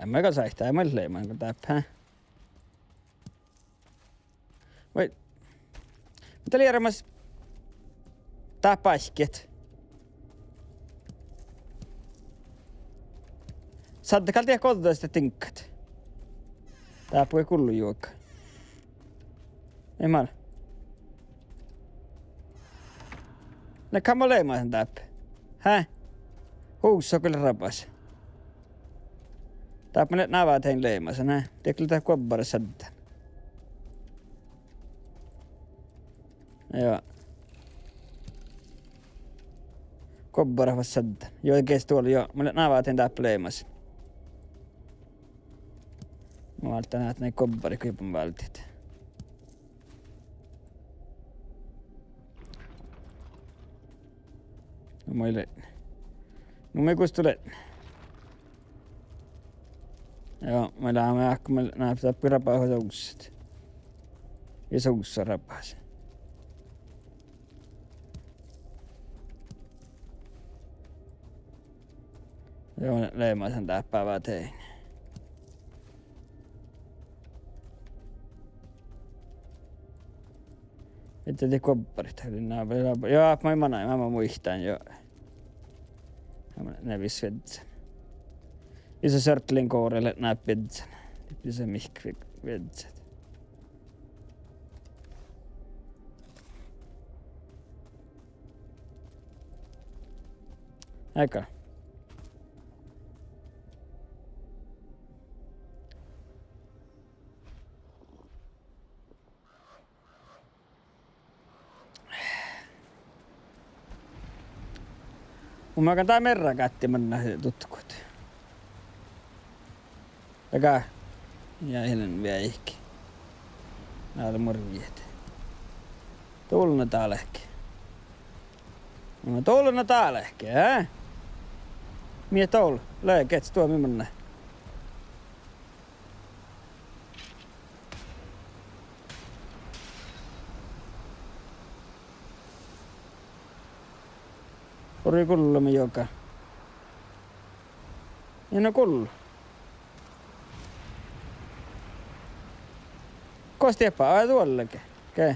Ii mii gal sáhttit, ii mii leat leiman gal dáppe, há? Vai, muhto lei eará mas dáppe áigge. Saddet gal diehko ođđa ahte diŋggat. Dáppe gullo juoga. Ii mal. Na, kam lea leiman dáppe? Há? Hus lea gal rabas. Dáppe mii leat avadain leimas, ne? Diet lea dat guobbarat sadden. Juo. Guobbarat fas sadden. Juo, geas duol, juo. Mii leat avadain dáppe leimas. Mun válddán ahte guobbarat go mun váldit. Nu mii leat. Nu mii gustot leat. Juo, mii leat, mii leat, mii leat, ná, dat pira baha suvssat. Ja suvssa rabas. Juo, leimasan dáppe avadain. Ii dat guobbarat, ii ná, vel, juo, ma-, manai, ma-, ma-, muittán, juo. Ja ma-, ne visot viežžan. Visot Sörtlin goore lea ná viežžan. Visot mihkkege viežžat. Ega. Mun magan dá mearragátti manná dutkut. Daga. Ja ii lean vieiki. Dál murjit. Dulna dálke. No dulna dálke, eh? Mii dol-, lea gets duomi manná. Buri gullame joga. Ja no gul-. Gos dieppe, ai duollage. Ge.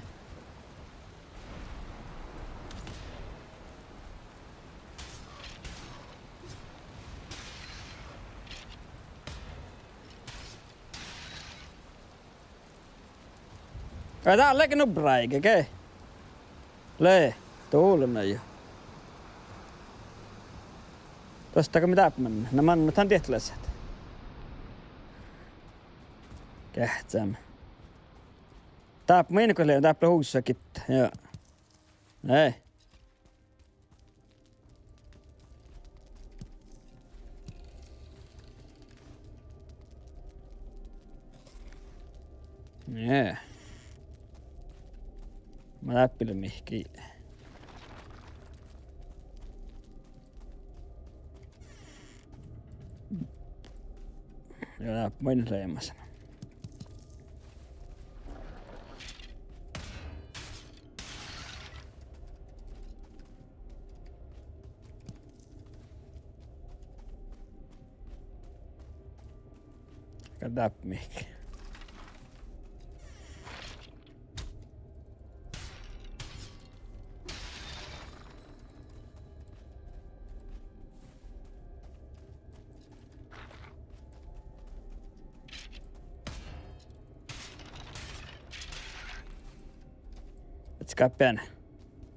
Ai dál lea ge nu bráige, ge. Lea, dulna jo. Duostágo mii dáppe mannat? Na mannat han diet lasat. Geahččá. Dáppe mun in go lea, dáppe lea husat gitta, ja. Ei. Nie. Ma dáppe lea mihkkege. Ja dáppe mun leamasin. Ga dáppe mihkkege. Ahte skáppe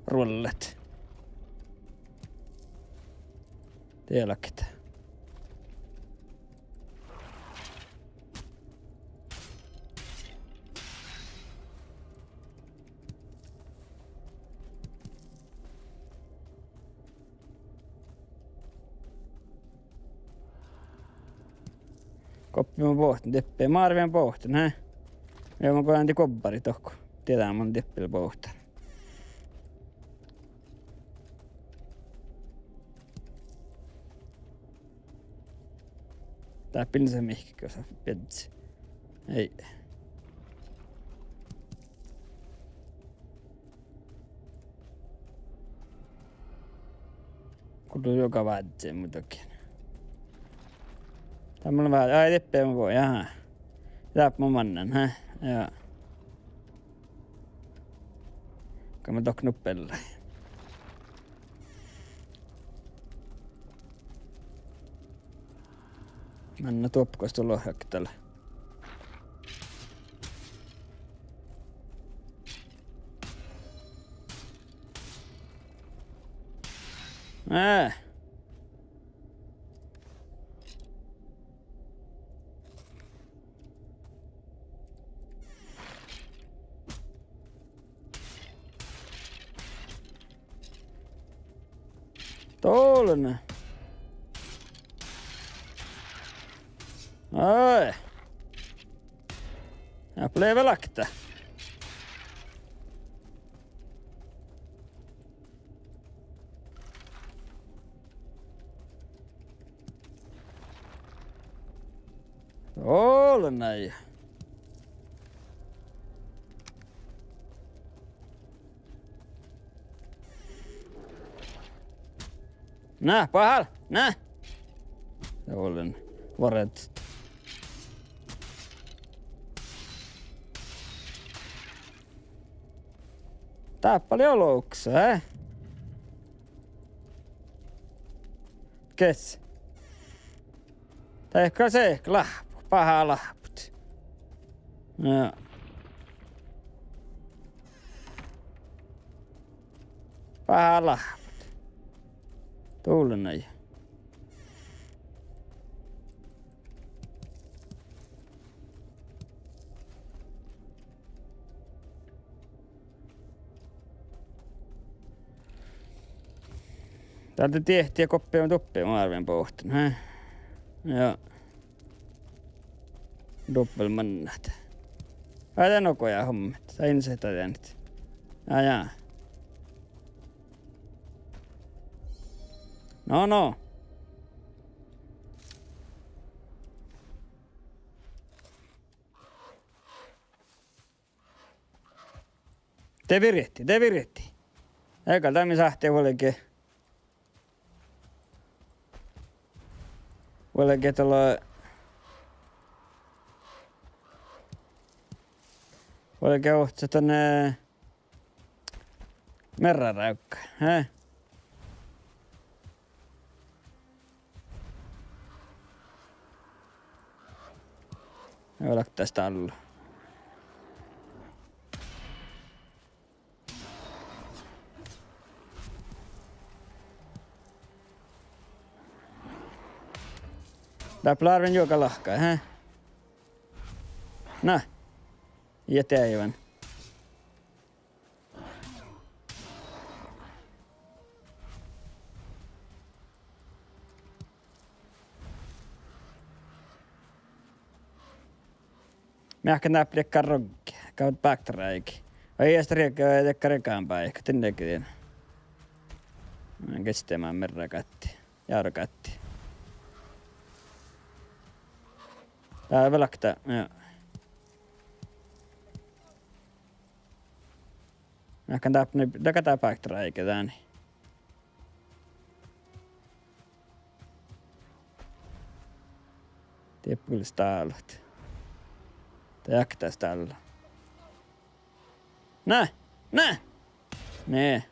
ruollat. Diehtit. Gobbi mun bohten, dieppe, Marvin bohten, he? Ja mun goan dieđán gobbarit dohko. Dieđán mun dieppe bohten. Dáppe in leat mihkkege, sa piddet. Ei. Kuuluu joga vázze muhtumin. Dál mun vá-, ai, dieppe mun bohten, jaa. Dáppe mun mannan, he? Jaa. Go mun dohko nuppe lean. Mannan doppe gos du lohkat dál. Ää. Dulna. Ai. Ja, lea vel okta. Ole nai. Na, bahal, na. Olen varat. Dáppe lea olgos, eh? Kes? Dego sehka láhppa, bahá láhppa. Ja. Bahá láhppa. Dulna ja. Dál de diehtit ja guppi, duppi mu árven bohten, he? Ja. Dobbelmannat. Ai, dat nugo ja hommet. Ai, nu sihta dienet. Ja, ja. No, no. De virti, de virti. Ega dat mii sáhtii vuolgit. Vuolgit dat lea, vuolgit ovcci dan, eh, mearrárávgga, he? Ei ole tästä alla. Dáppe lea árven juoga lahka, he? Na. Ja deaivan. Meahkkán dáppe dakkár rogge, gávdda bákta ráigi. Vai ieš riegga, dakkár regábáika, dien riegga dien. Gestema mearra gáttii, jávra gáttii. Dá vel okta, ja. Meahkkán dáppe, dakkár dá bákta ráigi dáni. Dieppe gal stálut. Dá jakta stálla. Na, na! Ne.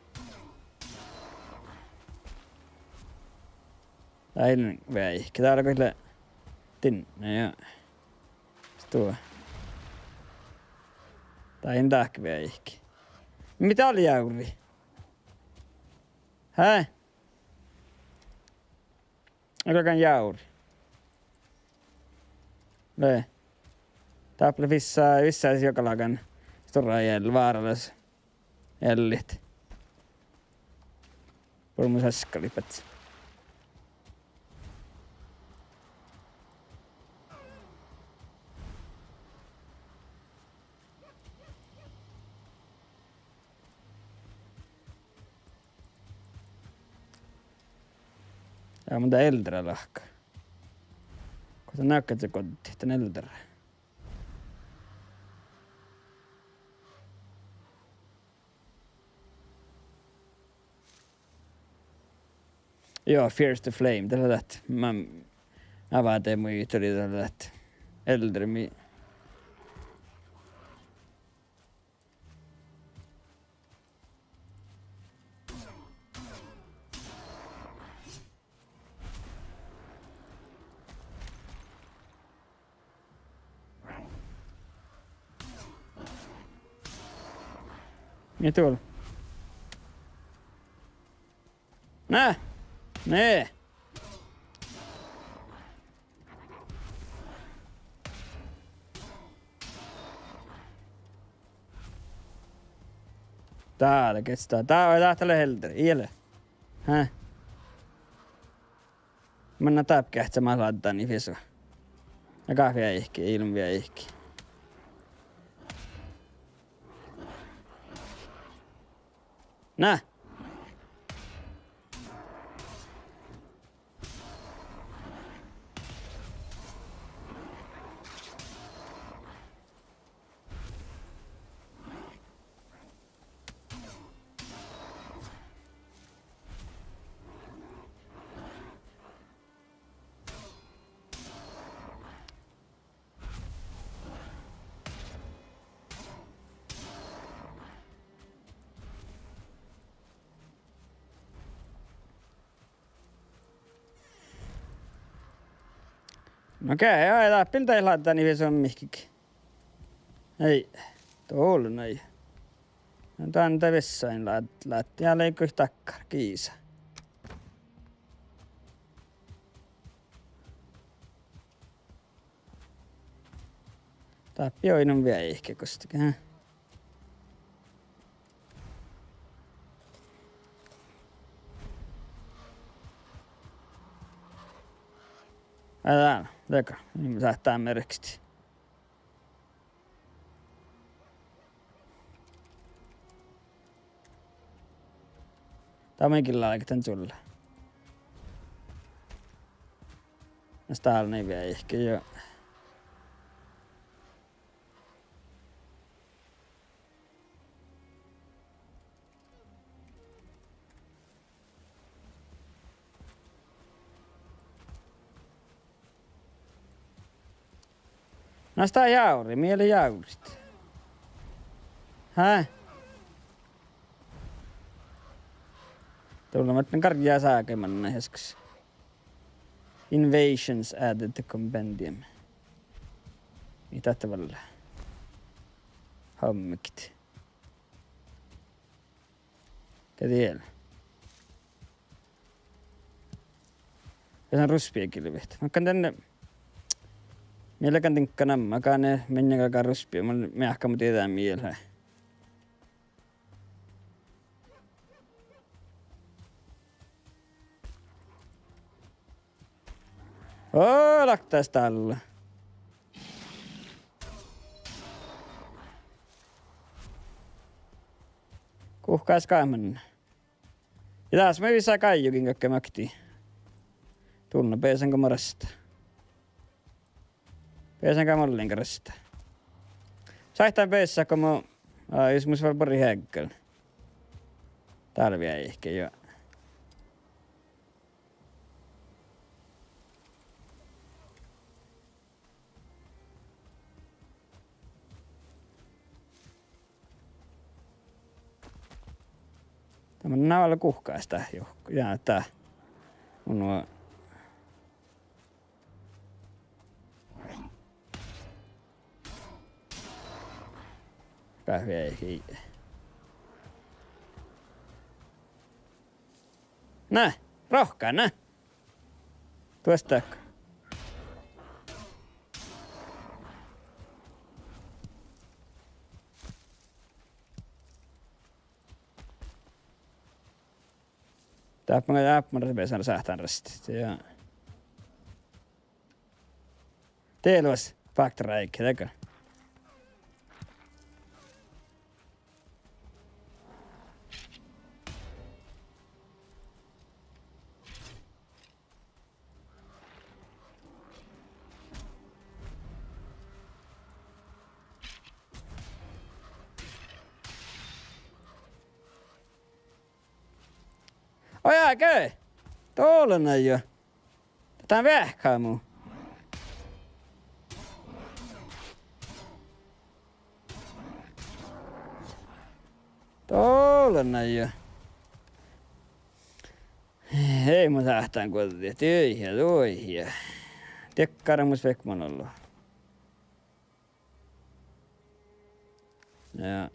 Dá in veaihke, dá lea goit lea din, ja. Stuo. Dá in dahkat veaihke. Mii dál jávrii? Hää? Gal jávrii. Lea. Dáppe lea vissa, vissa juogalágan. Stuorra eal-, váralaš eallit. Bure mu sáskalii báhcci. Ja mun dá eldre lahka. Go dat nákadit goddit dan eldre? Joo, Fears the Flame, dat lea dat. Man, avade muitui dat lea dat. Eldre mii. Mii dál. Na! Ne! Dá lea gestá. Dá, dá, dá lea eldre. Ii leat. Hää? Manná dáppe geahččá mat láddán ii fisu. Ja gát veaihkki, ii lean veaihkki. Na! No ge, ja, dáppe ii leat láddán ii fisu mihkkege. Ei, dolo nai. No dan de vissain lát-, láhtti, ja lei goit dakkár giisa. Dáppe oidnon veaihke gostege, hää? Dál, dego, in sáhttá merkit. Dá mii gilla álgit dan čulla. Na stálle nai veaihkki, jo. Na stá jávri, mii lea jávrit. Hää? Dál lea muhtin garjjá ságai manne heskkis. Invasions added to compendium. Mii dat vel lea? Hommekit. Ge diela. Ja son ruspejagilvet. Makkár dan, mii leat dan diŋgga namma, gane, minne galgá ruspejit, mun meahka mu dieđán mii lea. Ó, laktas dál. Guhkás gáman. Ja dás mii vissa gáijogiin galgá makti. Dulno beasan go mo rastá. Beasan gal mo lean rastá. Sáhtán beassat go mo, á, jus mus vel borret heaggal. Dál veaihkki, jo. Dá manná vel guhkás dát juo-, ja dát. Mun Gáhpáhii. Na, rohkká, na. Duostágo. Dáppe, dáppe mun beasan sáhtán rastit, ja. Deloas backtrack, dego. Ojá, ge. Dološ na jo. Dán veahká mu. Dološ na jo. Ei, mun sáhtán guođđit. Dieid ja, dieid ja. Diekkár mus vekman ollu. Ja.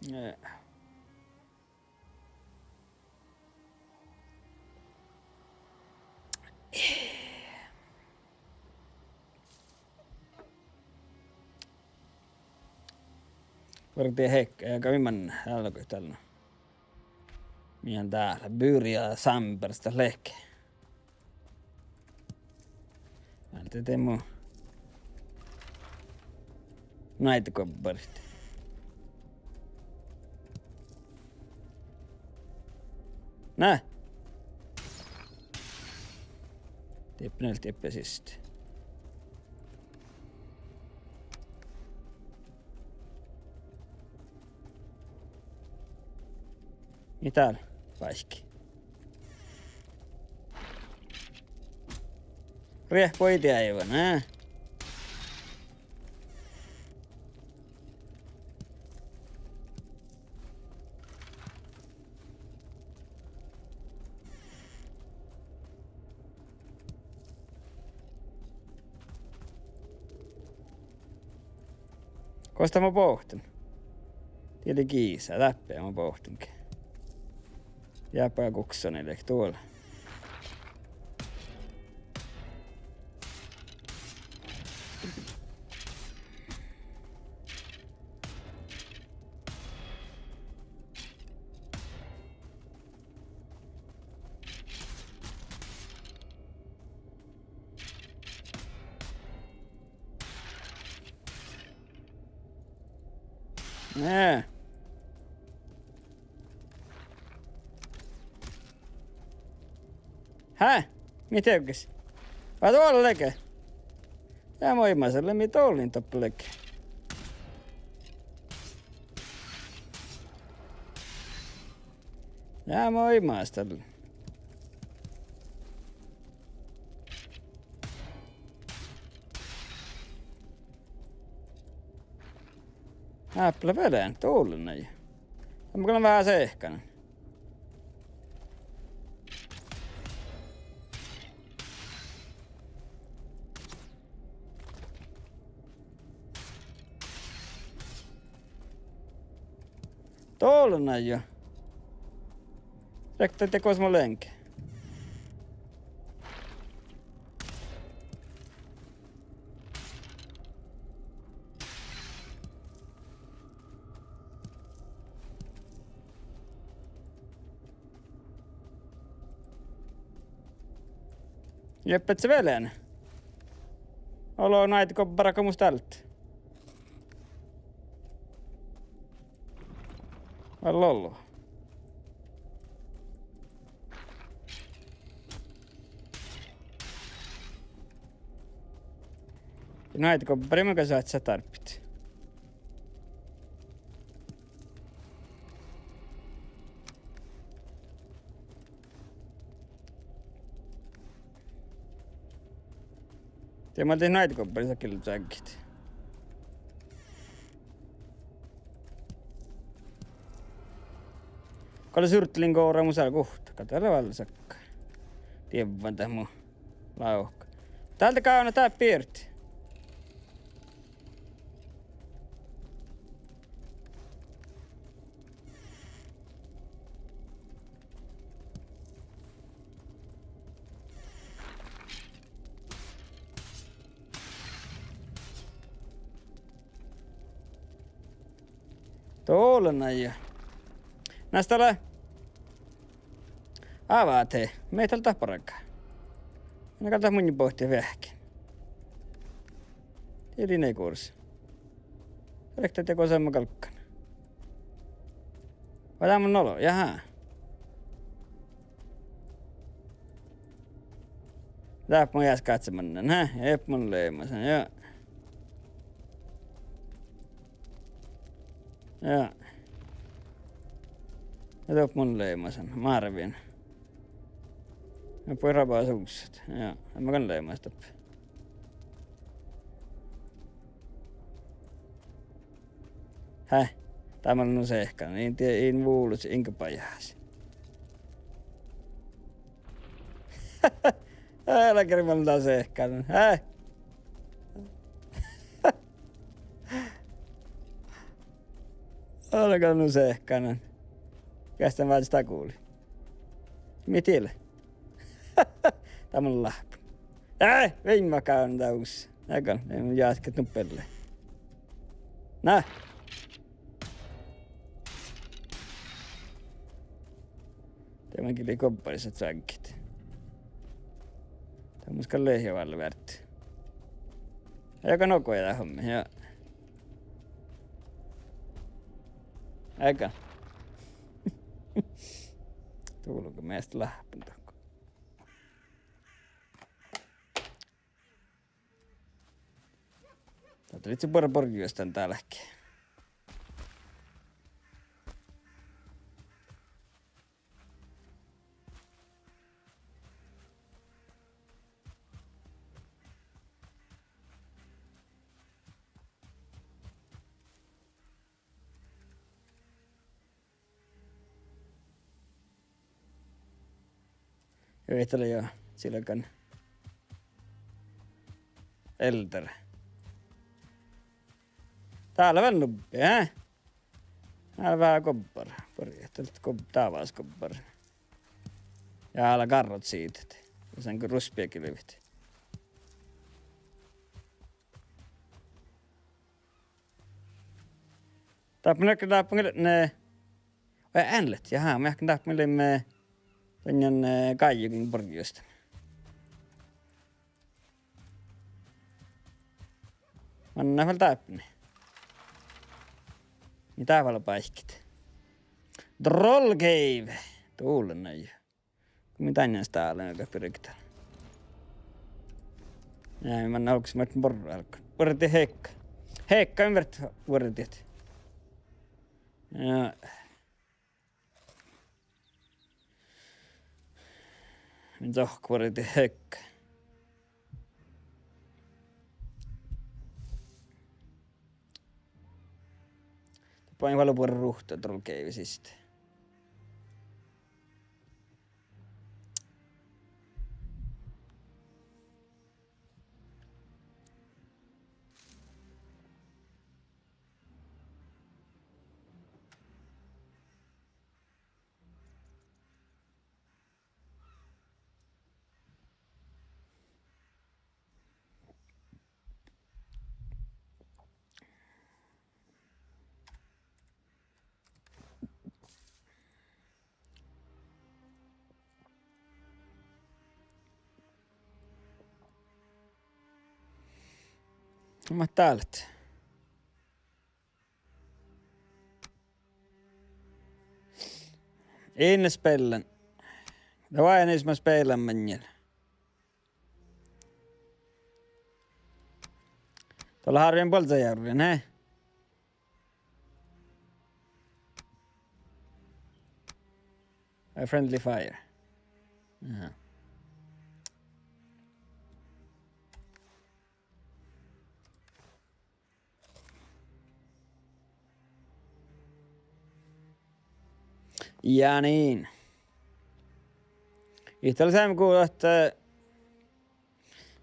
Ja. Vuordit hek-, eh, ka mii man-, álgit dál. Mii dál, Börje Sandberg dat lehpet. Álggii de mu. Naide gobbarit. Na. Dieppe, dieppe siste. Mii dál báikki? Riehpui deaivan, eh? Gos dat mo bohten? Die lea gisa, dáppe mo bohten ge. Ja ba guksonin lea dál. Ne. Hää? Mii dieđusge? Vai doallat lege? Ja mo imaš dalle, mii doallat doppe lege. Ja mo imaš dalle. Áppi lea vel, doallat nai. Mun gal veahá sehkanan. Doallat nai. Riekta dego gos mo lean ge. Juo, beassá vel lean. Olo, nu áiddo gobbara go mus dál. Vel olo. Nu áiddo gobbara mun gal sáhtášan dárbbašit. Die maid nu áiddo gobbaris gilbážit. Gal lea surtlin govra mus guhtta, gal dat lea vel sakka. Dievvan dat mu lávka. Dál de gávdná dáppe irt. Doallat nai. Na, stalá ávadit, mii dal dat bargá. Na gal dat munnje bohte veahkkin. Dii lei gures. Riekta dego gos mun galggan. Vai dál mun olo, jahá. Dáppe mun jás gátsemannan, hää? Eppe mun leimasan, ja. Ja. Ja doppe mun leimasan, márven. Ja pura basuset, ja. Ja mun gal leimasan doppe. Hää? Dál mun lean nu sehkanan, in die-, in vulos, inge bajás. Álgá, mun lean nu sehkanan, hää? Álgá nu sehkanan. Geahččá váldit dál guli. Mii diet? Dál mun lean láhppon. Ää, veimmet gávdná dás. Eagal, in jáhkán nu beallái. Na. Dieđán gii lei gobbaris sáhttá čuoggit. Dat mus gal lei vel vearttu. Eagal, nu go dat homma, ja. Eagal. Dulgo measta láhppon dohko. Dat lei vel buorre borgijus dan dálki. Ja vihttala jo silgan elder. Dá lea vel nubbi, hää? Dá lea veahá gobbara. Buri, dat lea gob-, dávás gobbara. Ja ala garrot siidit. Ja son go ruspia gilbet. Dáppe mun, dáppe mun, ne. Oi, ean leat, jahá, mun jáhkán dáppe mun lean, eh, dainna, eh, gájjogiin borgijus dan. Manná fal dáppe. Mii dál lea báikit? Troll Cave. Dulnai. Mii dan stálan birget? Ja, man álggus, man borrat álggus. Vuordit hekka. Hekka in vert vuordit. Ja. Min dohko vuordit hekka. Doppe ii lean vuollemat ruhta Troll Cave siste. Mat dál. Ii lean spellan. Dá váinis ma spellan maŋŋel. Dolle hárven bolzajárren, he? A friendly fire. Aha. Ja niin. Ii lean seamma go ahte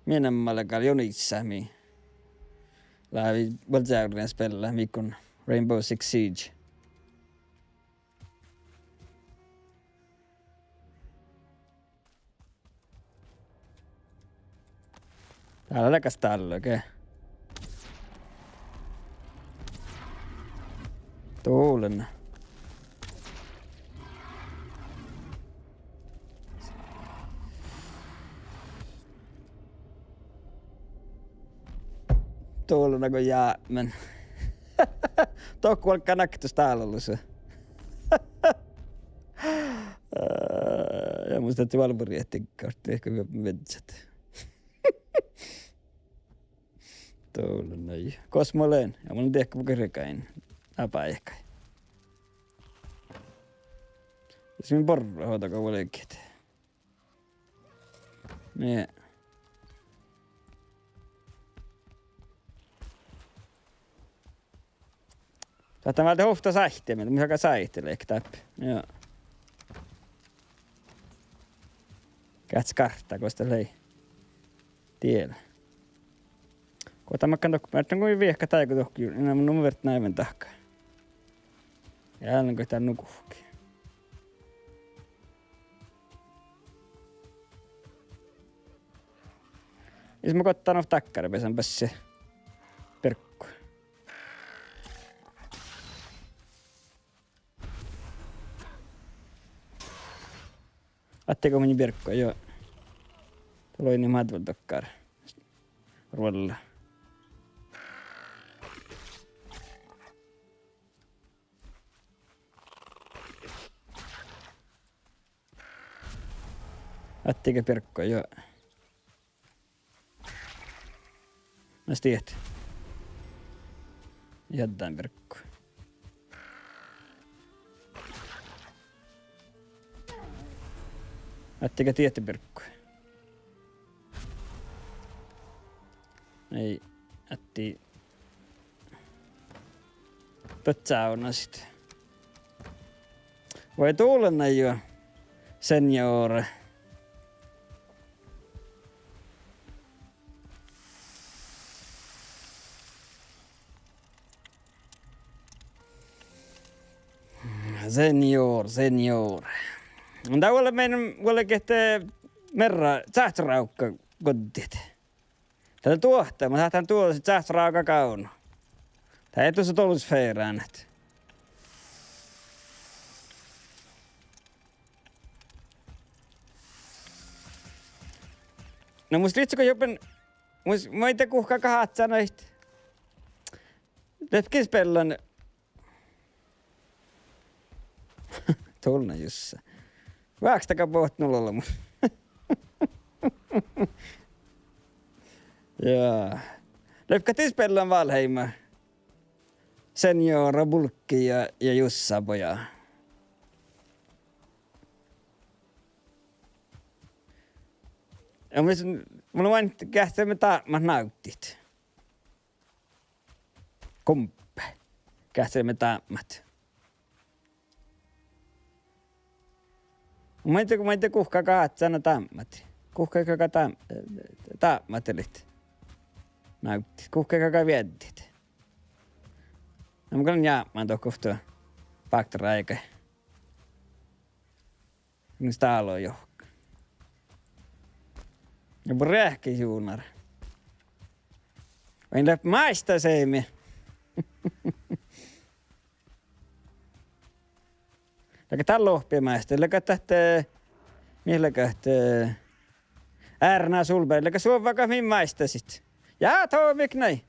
mii namma leat gal junisat mii lávii bolzajárren spellat, mii go Rainbow Six Siege. Dál lea gal stállage. Dulnai. Dulnai go jápmen. Dohko vuolgá nakta stálalusa. Ja mus dáhte válvoriehtiga, ahte go viežžat. Dulnai. Gos mun lean? Ja mun lean diehko gergain. Abájehkai. Sis min borrat ovdal go vuolgit. Mii. Sáhtán váldit ovtta sáhtte, mii, mii sáhtán sáhtte leat dáppe. Joo. Geahča kártta, gos dat lei. Diela. Go dat makkár dohko, meartan go viehkat dáigo dohko, na, nu vert náiven dahká. Ja álgen go dat nu guhkki. Is mun goddán ovtta dakkár beasan basse. Birggu. Attigo mii birggu, joo. Dat lei ni madvel dakkár. Ruolla. Attigo birggu, joo. Mas diet. Jaddán birggu. Attigo diet birggu. Ei, atti. Bocávunasit. Vai dulnai juo, señor. Señor, señor. Dá vuolgit, mii vuolgit, eh, mearra, čáhččarávka goddit. Dat lea duohta, mun sáhtán duođas čáhččarávka gávdnat. Dat ii dusa dolus feránet. Na mus lihkii go joben, mus maid guhká gahččanuid. Lepkin spellan. Dolna Jussa. Vákstaga bohtet nu olbmot. Ja. Lepka dis bellan Valheima. Señora Bulkki ja, ja Jussa bojá. Ja mis, mun oon geahččamin dápmat návddit. Gumpe. Geahččamin dápmat. Maid, maid guhká gáhcána dápmat. Guhká gal dá-, dápmat ealit. Návddit. Guhká gal vieddit. Na mun gal jápmán dohko ovtta bákteráigái. Mis dál lea johka. Ja mun reahkejuvvon. Vai lea máistta seimi. Leago dál lohpi máistta, leago dat, eh, mii leago dat, eh, Erna Solberg, leago suovvagat min máisttasit. Ja, to mii nai.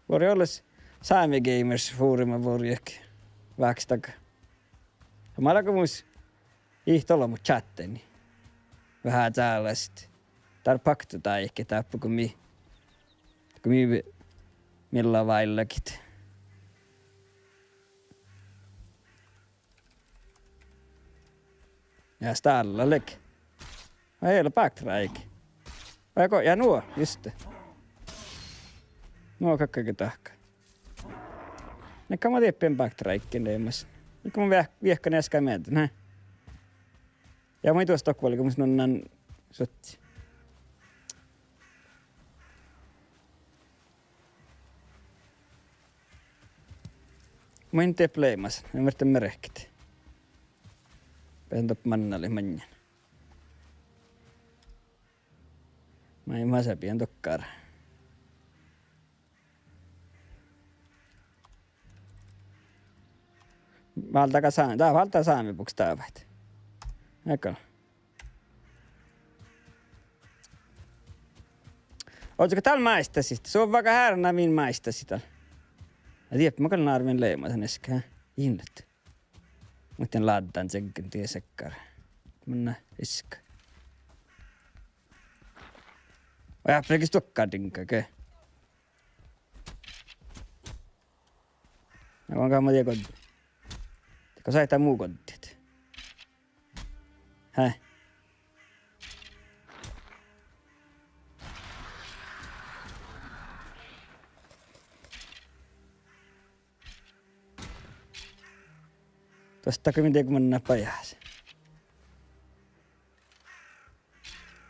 Vuorjá olles Sámi Gamers fóruma vuorjá vákstaga. Ja mat leago mus ihte olbmot čáttái. Veahá čálestit. Dál bakto dáidá dáppe go mii, go mii, mii lávejit. Ja stálla leago. Vai eai lean bákteráigi. Vai go, ja nuo, juste. Nuo galggaga dahkat. Gal mun dieppe bákteráigge leamasin. Gal mun vie-, viehkan easka meaddel, ne. Ja mun duostan dohko vuolgit mus nunnán suotti. Mun dieppe leamasin, mun verte merket. Beasan doppe mannalit maŋŋel. Maid masebiin dohko. Váldá gal sá-, dá váldá sámi bokstavat. Eai gal. Ožžo gal dál máisttasit, suovvagat Erna min máisttasit dál. Ja dieppe mun gal nárvvin leamasin easka, in leat. Muhtin láddán čeggen dieđusge. Manná easka. Oi, frekis duokkár diŋga ge. Ja mun gal ma die goddin. Dego sáhtán mu goddit. Hää. Duostágo mii dego mannat bajás?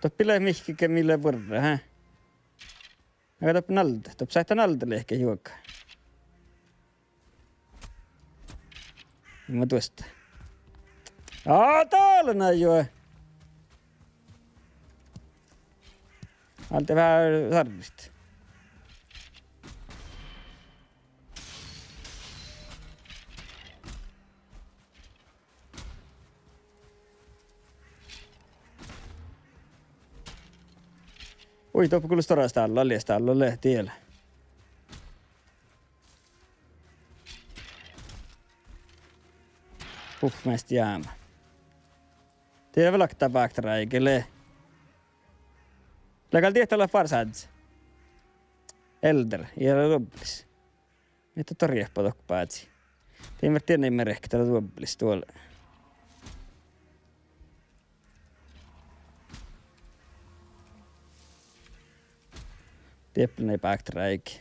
Doppe lea mihkkege mii lea buorre, hää? Aga doppe nalde, doppe sáhtán nalde lehpet juoga. Ma duostán. Aa, dál lea juo. Álggii veahá sarrit. Hui, doppe gullo stuorra stálla, lea stálla, lea diela. Uf, measta jámá. Diela vel okta bákteráige lea. Lea gal diehtit leat fársáddis. Elder, ii leat duobbelis. Mii dat riehpet dohko bázi. Dien vert dieinna merket dat leat duobbelis duolle. Dieppe lea bákteráige.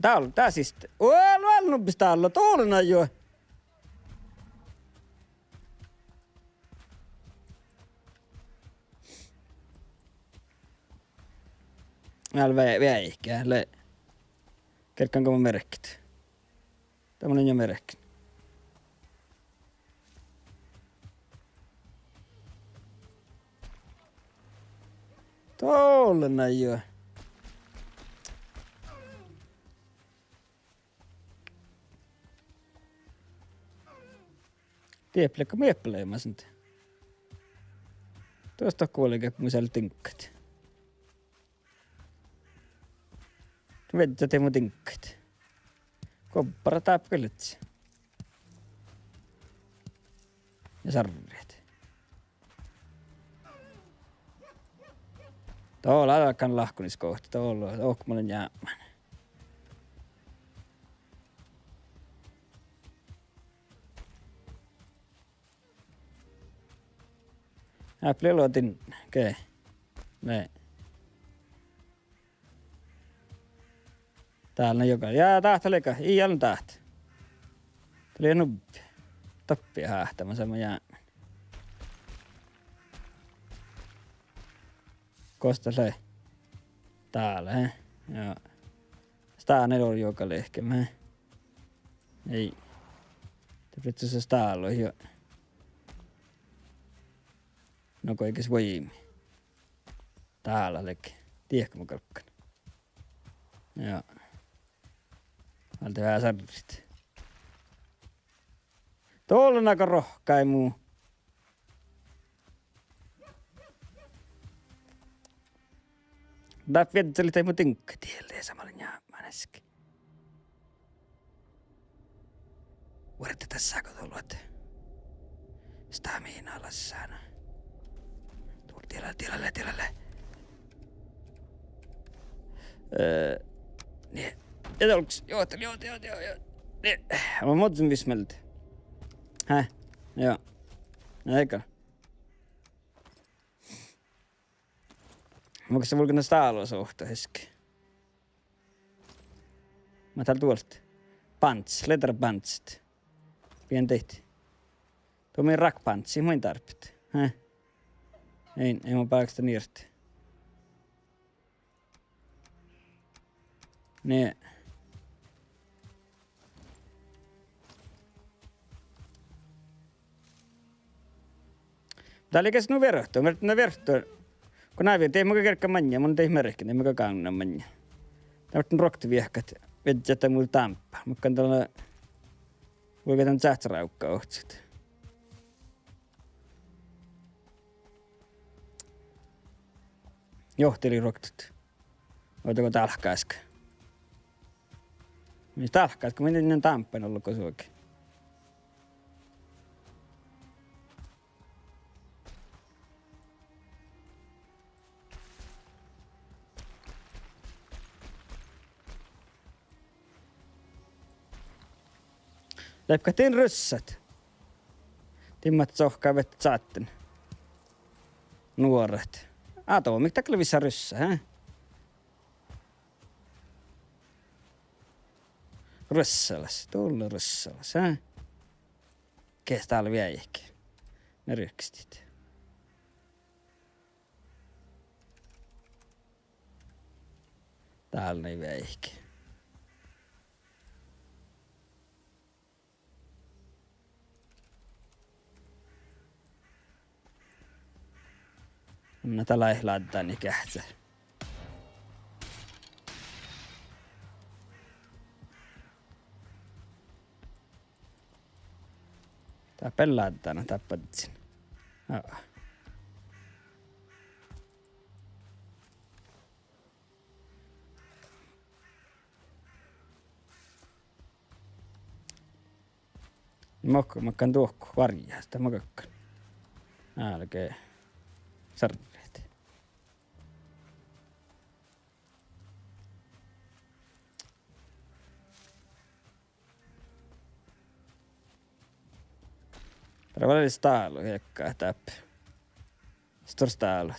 Dál, dál siste. Vel, vel nuppes dál, dál lea juo. Vel ve-, veaike, lea. Kergan go mun merket. Dat mun lean juo merken. Dál lea juo. Dieppe leago mun eppe leimasin. Duostágo vuolgit mus diŋggat? Viežžat de mu diŋggaid. Gobbara dáppe gal lea. Ja sarret. Dá lea álgán lahkoniskohta, dá lea, dohko mun lean jápmán. Eappi lea luođi, okei. Ne. Dál lea juoga. Ja dát leage, ii allen dát. Dat lea nubbi. Doppe háhtáman, seamma jápmán. Gos dat lea? Dál, eh? Joo. Stán ii lean juoga lehkeme. Ii. Dat frittasa stálo, joo. No goiges vuoimi. Dál leage. Diehko mun galggan. Joo. Válde veahá sarret. Dolle naga rohkkai mu. Dát viežžalit mu diŋggaid, diel lea seamma lea jápmán easka. Vuorte das ságo dohko. Stamina lassána. Dol, diela, diela, diela. Eh, nie. Ja dolggus. Joo, joo, joo, joo, joo. Nie. Ma mozzun vismeld. Hä? Joo. Ega. Mun gal vulggen stálo suhte easka. Mat dál duolt. Bánts, leaddar bántsat. Bijan dihte. Duo mii rakbántsit, muin dárbbaš. Hä? Ii, ii mun báksta nirt. Nie. Dál lea ges nu viertu, viertu, na viertu. Go na viertu, de mun gal gerggan maŋŋá, mun de merkkin, de mun gal gávdnan maŋŋá. Dá viertu ruoktot viehkat, viežžat de mu dámppá. Mun gal dál, vuolgit dan čáhcci rávgga ohcat. Johtilit ruoktot. Ovdal go dálkkáska. Mis dálkkáska, mun in dámppán ollu go suoge. Leappet din russat. Dimmat sohkká viehttat sátten. Nuorat. Ado, mii dakkár lea vissa russa, hä? Russalas, dál lea russalas, hä? Ges dál veaháš. Na ruokkastit. Dál lea veaháš. Na dál lea láddán geahcá. Dáppe láddán, dáppe badjin. Aa. Mo-, makkár duohko várjjá, dat makkár. Álge sarret. Dál lea stálo, eakká dáppe. Stór stálo.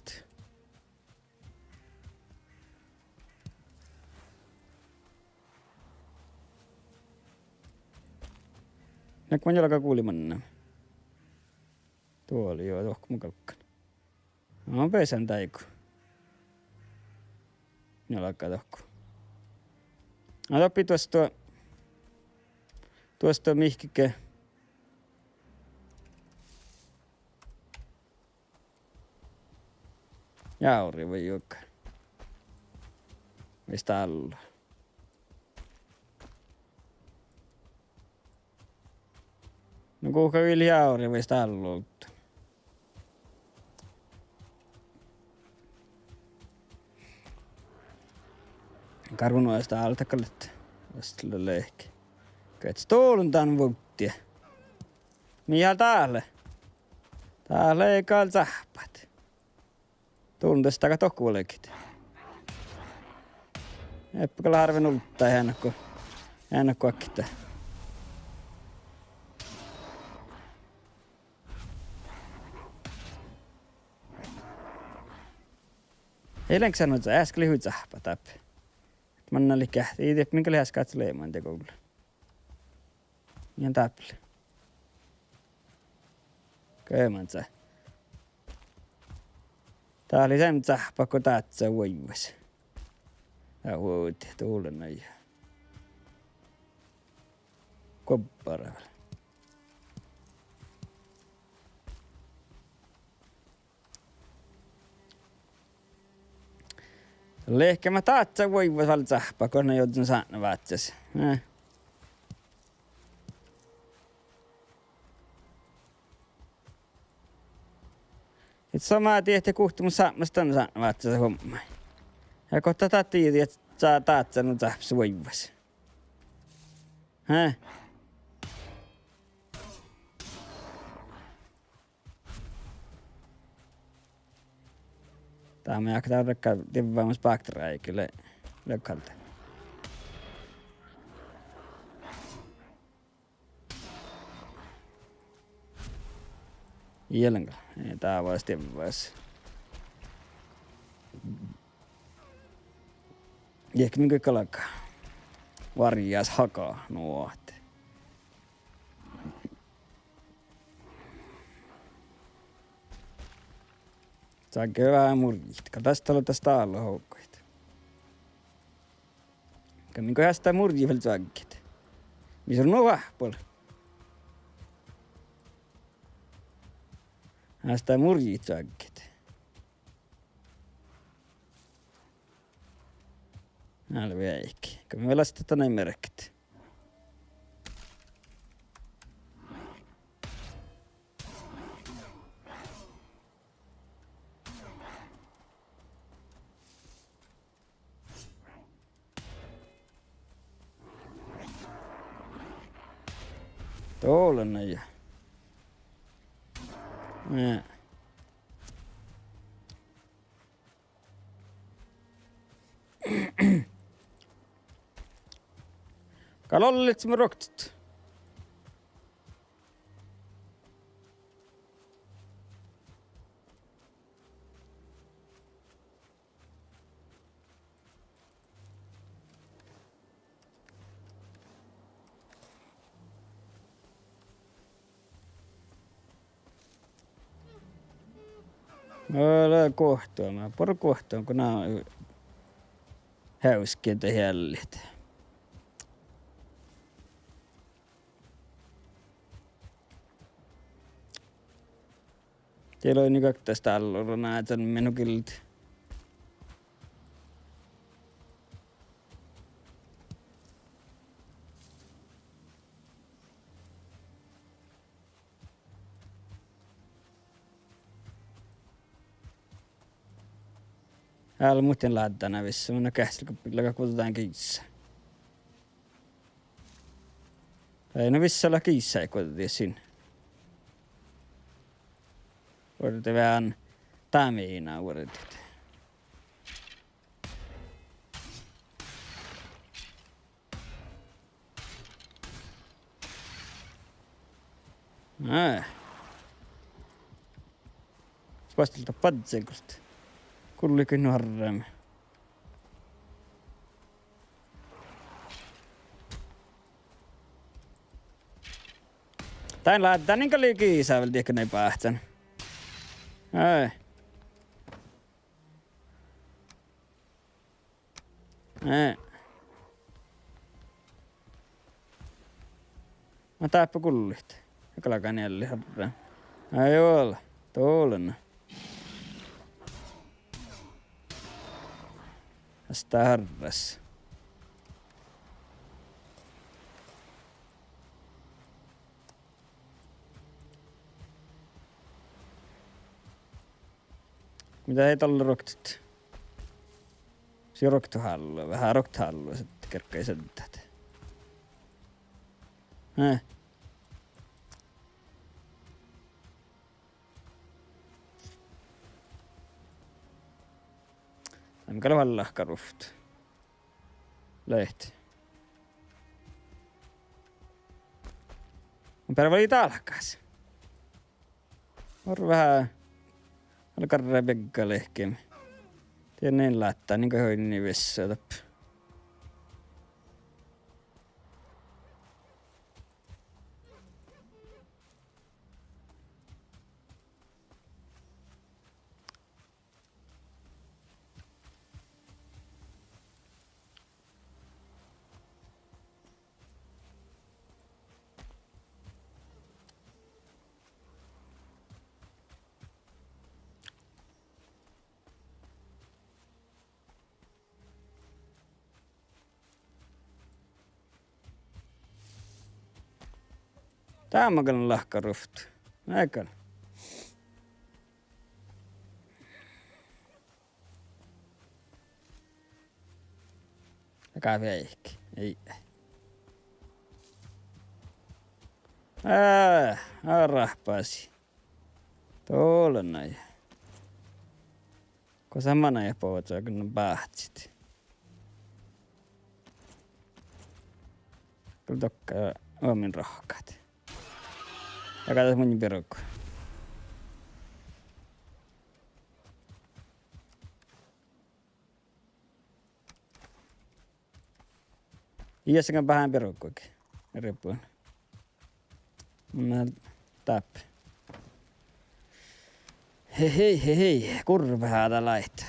Nakko mun galggan guli mannan. Duolle, joo, dohko mun galggan. Mun beasan dáigu. Mun galggan dohko. Aa, doppe duostan, duostan mihkkege. Jávri vai juoga. Vai stálo. No guhká vel jávri vai stálo. Garvvon oastit dál dakkár leat. Oastit lea lehkit. Geahča dovllon dan vuovddi. Mii dál lea? Dál lea gal cáhppat. Dovllon das dakkár dohko vuolgit. Eppe gal hárven ulddaid eanu go, eanu go okta. Ii lean sáhka, easka lei hui cáhppat dáppe. Manná lei geat, ii dieđe min gal easka leamaš dego. Ja dáppe lea. Geamansa. Dát lei seamma cáhppat go dáhcá vuoivvas. Ja vuovdit dovllon ja guobbará vel. Lehket mat dáhcá vuoivvas vel cáhppat go na jođán sátneváccás. Eh. It somá dieđe guhte mun sápmelaš dan sátneváccase homma. Ja go dat dihte dat, dat, dat nu cáhppes vuoivvas. Hää? Dá mun jáhkán dárkka divvámus bakteráide, lea galgga. Ii lean gal, ii dávás divvás. Ii lean min galgá. Várjjás haga, nu ahte. Cagge veahá murjjit, gal das dal lea das dálu hoggajit. Gal min go eastá murjjit vel cagget. Mis lea nu váhppol. Eastá murjjit cagget. Alveg áike. Gal mii vel eastá dan merket. Dovllon ja. Ja. Gal ollet mu ruoktot. Ole guohtuama, buorre guohtuama, go na heavskii de eallit. Dii lei nu gaktas dál olu, na, dan mii nu gildet. Ale muhtin láddán vissa, mun geahččen go lea guđán giisa. Ai, na vissa lea giisa guđán sin. Vuordit veaháš dámiina vuordit. Ai. Vuosttá dat badjel gullat. Gullat nu harreme. Dán lea, dán in gal lei giisa vel dihte nai báhcán. Ai. Eh. Ma dáppe gullit. Ja galgá eallit harrama. Ai vel, dovllon. Eastá harras. Mii dat dalle ruoktot? Mus ruoktot hállui, veahá ruoktot hállui, ahte gerggai seddát. Eh. Dán gal leat lahka ruovttu. Leat. Mun beare vuolgit dálkás. Orru veahá, galgá biegga lehkemi. Dien in láttán, in go oidnen vissa dáppe. Dá maa gal lahka ruovttu. Dá gal. Dá gal veahá. Ii. Ää, árra basi. Dolla nai. Gosa manai boazoagan báhcit. Gal dohko oamen rohkat. Dá gal das munnje birgu. Ieš gal beassá birgu. Ribbun. Mun dáppe. Hei, hei, hei, hei. Gurra veahá dá láitte.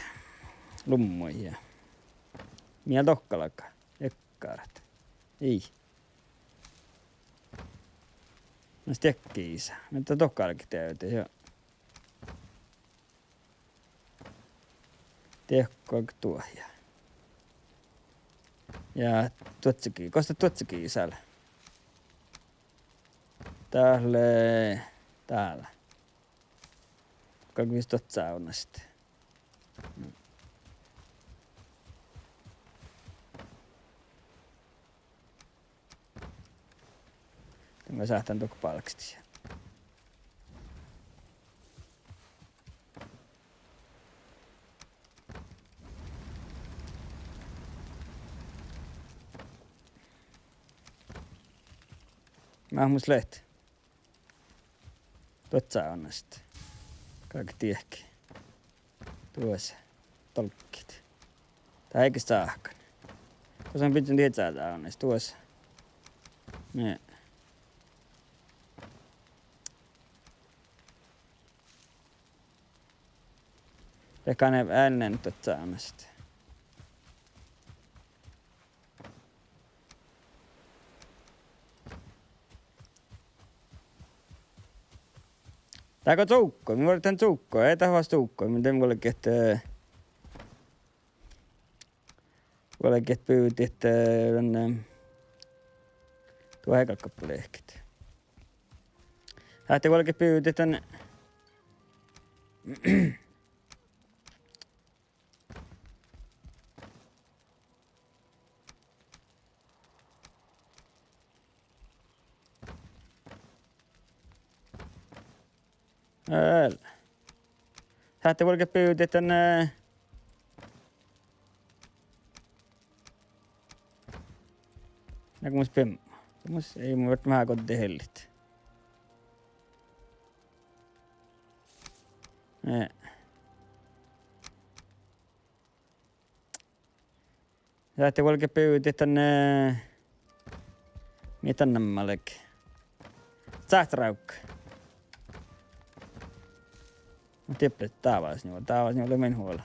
Lummui ja. Mii dohko galgá. Ekkarat. Ii. Na stiekki isä. Mii dohko galget deavdit, jo. Diehko duohja. Ja duodjegii, gos dat duodjegii sál? Dát lea dál. Galgá vis duot sávnnastit. Dán go sáhtán dohko bálkestit. Mat mus leat? Duot sávnnastit. Galget diehko. Duos. Dolggit. Dát eai sáhkan. Gos mun bidjen dieđusge sávnnastit. Duos. Ne. Dego eai lean duot sávnnastit. Dego cuvkko, mii vuordihan cuvkko, eai dat fas cuvkko, mii de vuolgit, eh, vuolgit bivdit, eh, dan, eh, duo galggabolehket. Ahte vuolgit bivdit dan Vel. Sáhttit vuolgit bivdit dan, eh, na go mus bim-, mus, eai mun verte veahá goddit hellit. Eh. Sáhttit vuolgit bivdit dan, eh, mii dan namma lea. Sáhttárávka. Muhto diet lea dávás njuo-, dávás njuo-, lea min huola.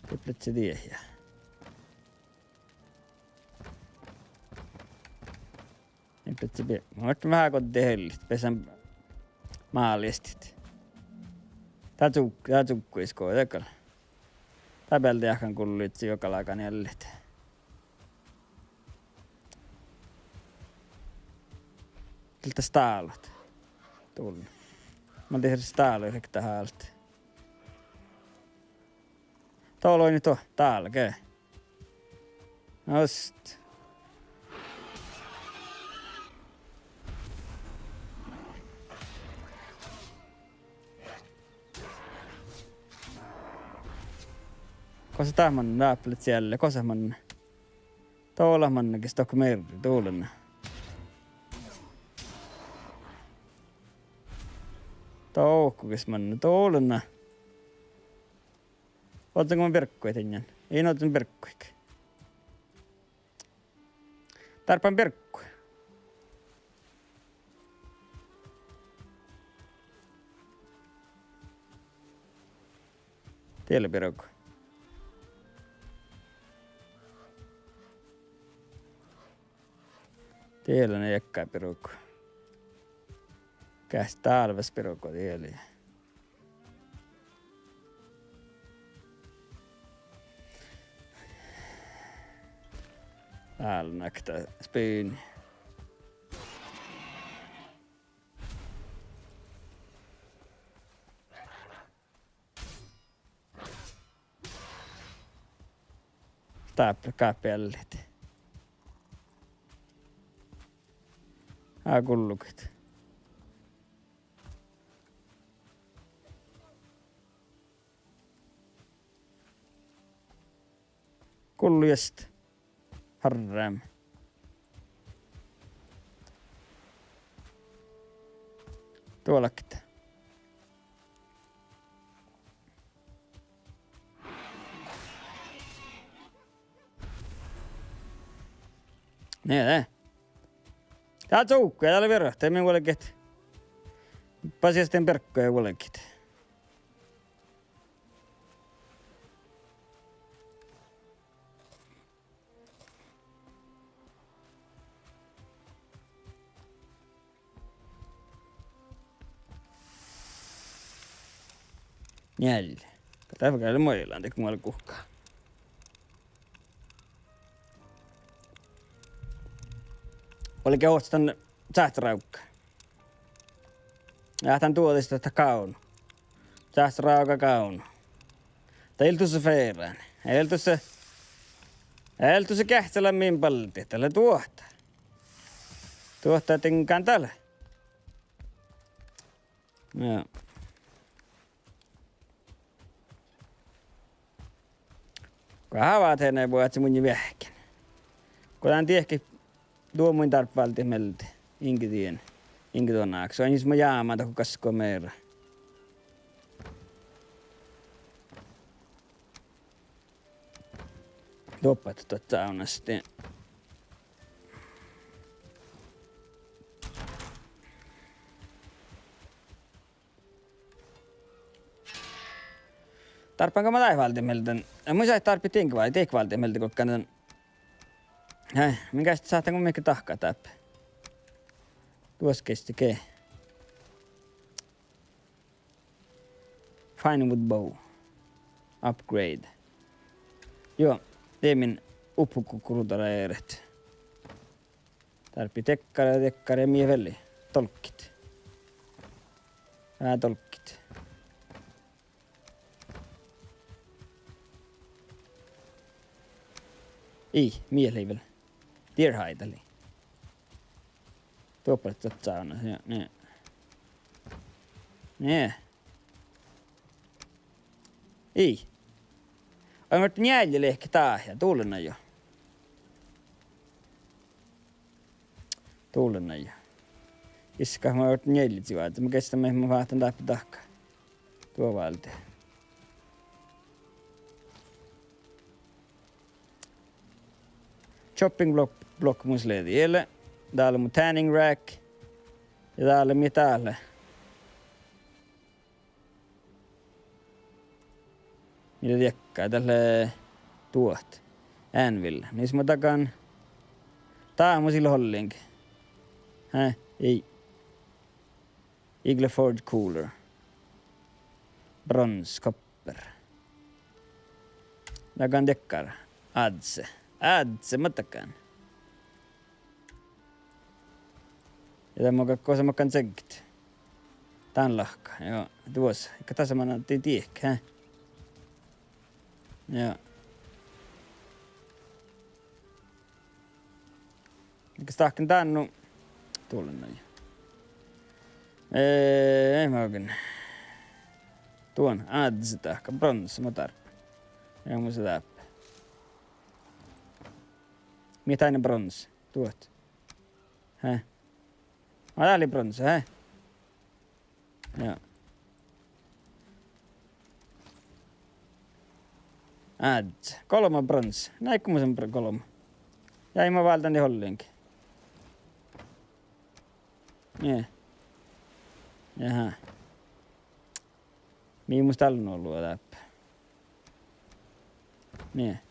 Diet lea diehja. Mun verte veahá goddit hellit, beassán máliestit. Dá cuvk-, dá cuvkko isku, dá gal. Dá bealde jáhkán gulluid juo galgan eallit. Diet stálut. Dul. Mun dihte stáluid riktet alde. Doloinit duo, dál ge. Ost. Gosa dat manne, dáppe lea cielle, gosa manne. Dola manne, ges dohko merri, dulana. Dohko ges manne, dulana. Ožžon go man birgguin diŋgán. In ožžon birgguin. Dárbbašin birgu. Diet lea birgu. Diet lea eakkár birgu. Geahččá dálvas birgu diet lea. Dál nakta spini. Dáppe gáppi ellit. Á, gullugat. Gullu just. Harrem. Duolkit. Nie de. Dál cuvkui, dál lea vierat, de mii vuolgit. Basiiga dan birggu vuolgit. Njeallje. Gal dat gal muoilan dego mual guhká. Vuolgit ovttas dan čáhcerávgga. Ja dan duođai dat gávdno. Čáhcerávga gávdno. Dat ii leat dusa ferán. Ii leat dusa, ii leat dusa geahččalan min balde, dat lea duohta. Duohta diŋgán dat lea. Ja. Go háva teane boaze munnje veahkkin. Go dan diehke duo mun dárbbašin mielde. Inge dien. Inge duon áksu. Ain is mun jámán dahje gaskko meara. Doppe dat cávnnastin. Dárbbašin go mun dáid váldit mielde dan. Ja mun sáhtán dárbbašit diŋgga váldit, diehke váldit mielde guokte dan. Hei, min geašta sáhtán go mihkke dahkat dáppe. Duos gesti ge. Fine wood bow. Upgrade. Juo, de min upphuggokruđa eret. Dárbbašit dakkár, dakkár ja mii vel. Dolkkit. Ää, dolkkit. Ii, mii lei vel. Deer hide lei. Doppe dat cávnnastin, ja, nie. Nie. Ii. Ai, mun njeallje lehpet dahkat, dullan jo. Dullan jo. Iskat mun njeallje čuođi, mun geahččá, mun váhtán dáppe dahkat. Duo válde. Chopping block, block mus lea diet. Dál lea mu tanning rack. Ja dál lea mii dál lea. Mii lea diekká, dál lea duot. Anvil. Nis mun dagan. Dá mus ii leat ollengi. Hää? Ii. Ii leat forge cooler. Bronze, copper. Dagan dakkár. Ádse. Ádse, mun dagan. Ja dan mun gal gosa mun dagan čeggit. Dan lahka, juo. Duos. Gal dasa mannan dii diehke, hää? Ja. Kas dahken dán nu? Tuolla nai. Ee, ei ma ogen. Duon, ádse dahka, bronsa mo dárbbašan. Ja mun sa dáppe. Mii dain bronsa, duot. He. Ma dá lei bronsa, he. Ja. Ádse. Golbma bronsa. Nai, go mun son br-, golbma. Ja ii ma válddán ollenge. Nie. Jaha. Mii mus dál nu lea dáppe. Nie.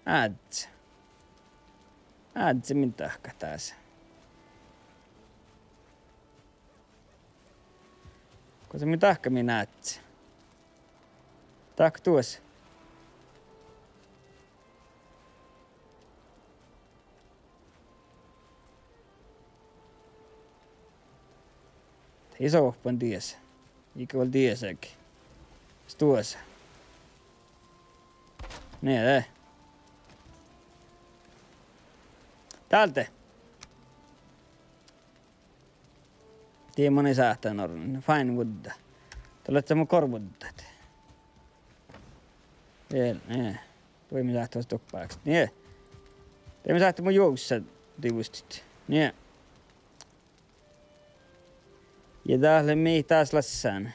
Ádse. Ádse min dahkat dás. Gosa min dahkat min ádse? Dahkat duos. Ii sohpan dies. Iige vel dies ege. Stuosa. Nie de. Dál de. Diemani sáhttá norrun. Fáin vuodda. Dat lea mu gorra vuoddat. Vel, nie. Dui mii sáhttit duohta bákset. Nie. Dii mii sáhttit mu juovssa divustit. Nie. Ja dát lea mii dás lassán.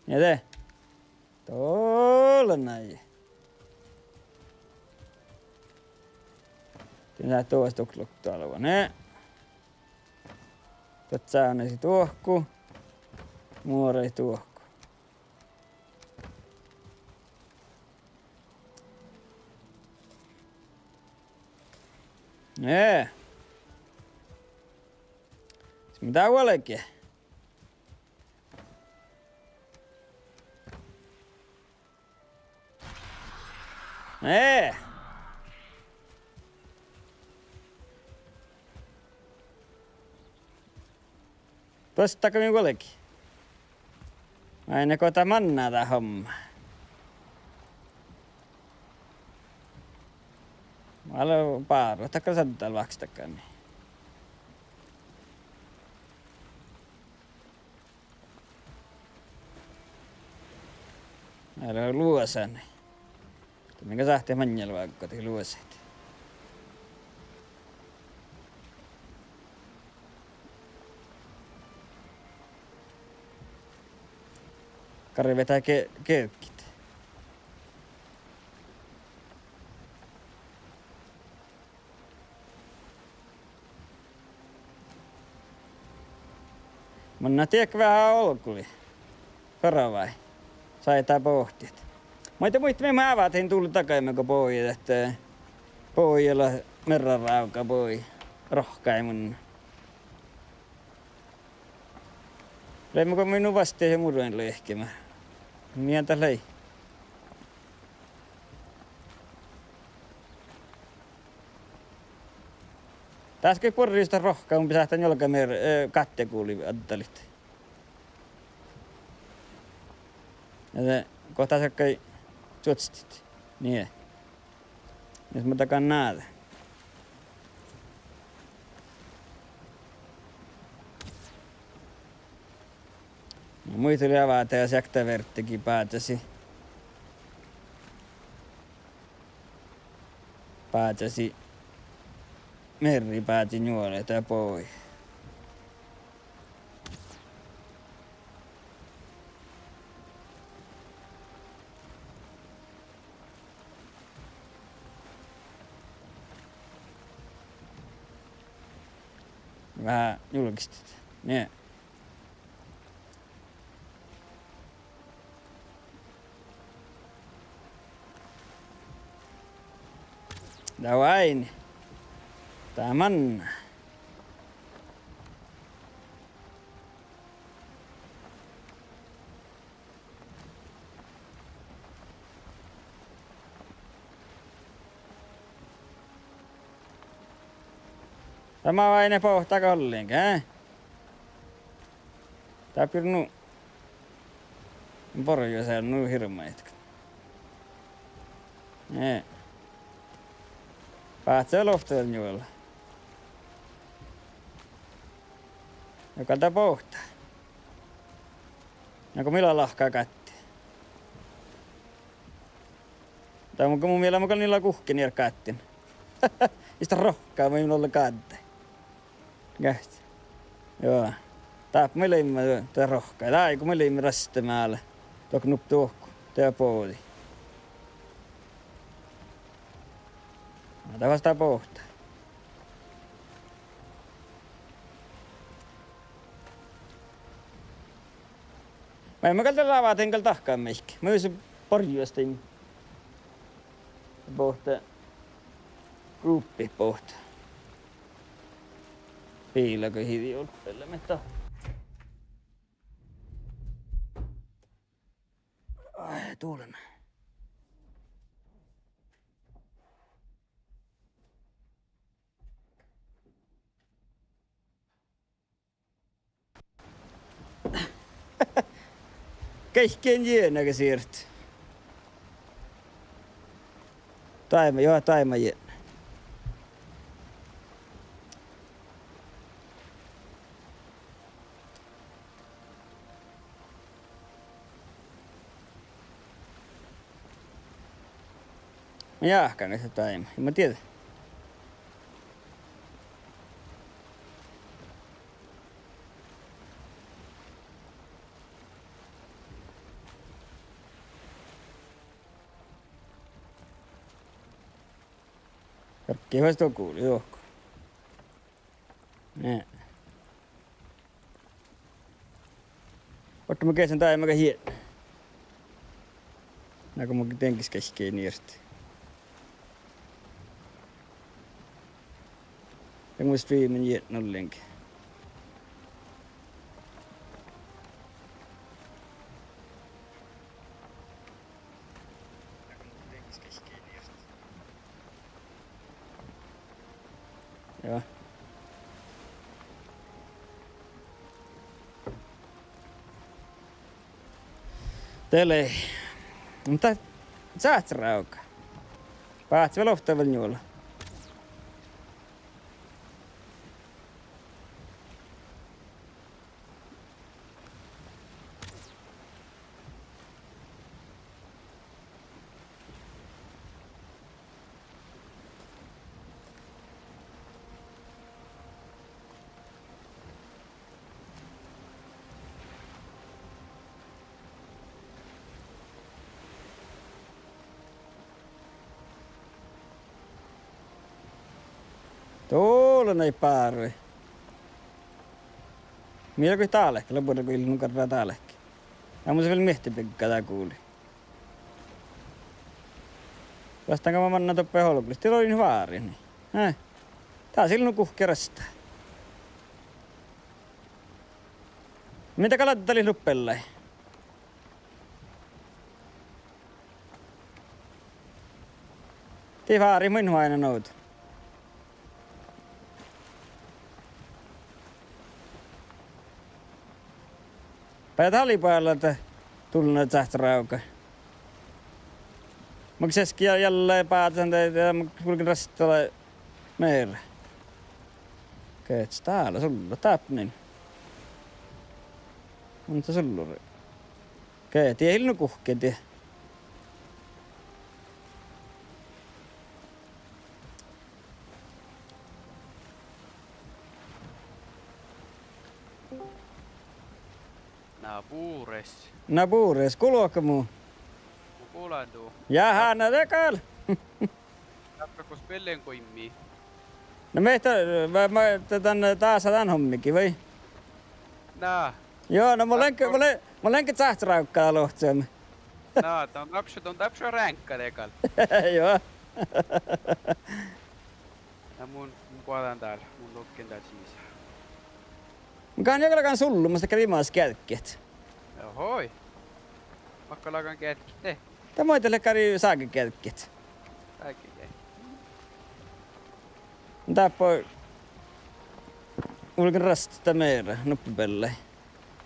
Nie de. Dolla nai. Dii lea duos duklok doalvva, nie. Duot sávnnasit duohku. Muoralit duohku. Nie. Sis mii dá vuolgit. Nie. Duostága mii vuolgit. Vai ne go dat manná dat homma? Ale báru, dat gal saddal vákstakani. Ere luosa ni. Mii ge sáhttit maŋŋel vággodit luosaid. Garvet ge-, geavkkit. Mun na diek veahá olggui. Farvái. Saidá bohtet. Muhto muitte mii mávadit dul dagaime go bođii ahte, bođii lea mearrarávga bođii. Rohkái mun. Leimmet go mii nu vasttit ja muroin lehkemá. Mii dat lei. Dás gal buorre dat rohkká, mun sáhtán njuolga mearre, eh, gátte gulii addalit. Ja de, go dás gal čuoččatit. Nie. Mis ma dagan náde. Muitalii avada ja seakta verdde gii bážasii. Bážasii. Mearri báži njuole dahje bođii. Veahá njuolgastahit. Nie. Dá oaidne. Dá manná. Dá má oaidne bohtága ollenga, eh? Dáppe nu borjus eai nu hirbmadit. Eh. Báhcci lea ovtta vel njuola. Ja gal dat boahtá. Na go mii leat lahka gáttis. Dat mun, mun mielas mun gal in lean guhkkin eará gáttis. Ii dat rohkka, mun in lean gádde. Geahča. Juo. Dáppe mii leimmet dat rohkka. Dá áigu mii leimmet rastamála. Dohko nuppi dohko. De bođii. Na dat fas dat boahtá. Maid mun gal de lávadin gal dahkat maidege. Mun borjus din. Boahtá. Guppi boahtá. Biila go hiđe ollu beallái, muhto. Ai, duollen. Geahččá jienaga sirt. Daima, juo, daima jietna. Mun jáhkán, kas daima. Ii mun dieđe. Karkki fas duo guli, dohko. Ne. Ortama geahččan daima gal jietna. Na go mun deŋgis geahččá nieiddat. Ja mun streamen jietna ollengi. Juo. De lei. Muhto sáhttárávka. Báhcci vel ovtta vel njuola. Duollen bárui. Mii lea go dálke, lea buorre go ii lean nu garra dálke. Ja mun vel miehtibigga dá guli. Vastán go mannan doppe olggos. Dii lea várit, nie. Eh. Dás ii lean nu guhkki rasttat. Mii dat gal áddet dalle nuppe beallái. Dii várit maid oaidná nu. Bajás dat lei ballata dullan sáhttárávka. Mun čeaskkán ja-, jallai báhcán de, de mun vulgen rasttat meara. Geahččá, dá lea sullu, dáppe nin. Mun dat sullu. Geahččá, dii ii lean nu guhkki, dii. Na bures. Na bures, gulgo mu? Mun gulgo. Jáhá, na de gal. Dáppe gos beallái goimmi? Na mii dat, ma, ma, dat dan, dasa dan hommigiid, vai? Na. Juo, na mun lean ge, mun lean, mun lean ge sáhttárávkka lohčemin. Na, don dárbbaš, don dárbbaš ráŋgga de gal. Juo. Na mun, mun boađán dál, mun loggen dál sisa. Mun gal galggan sullu, mus leat imaš geađgget. Ohoi. Makkár galggan geađgget de? Dat maid leat gal ságegeađgget. Ságegeađgget. Dáppe vulgen rasttat meara nuppe beallái.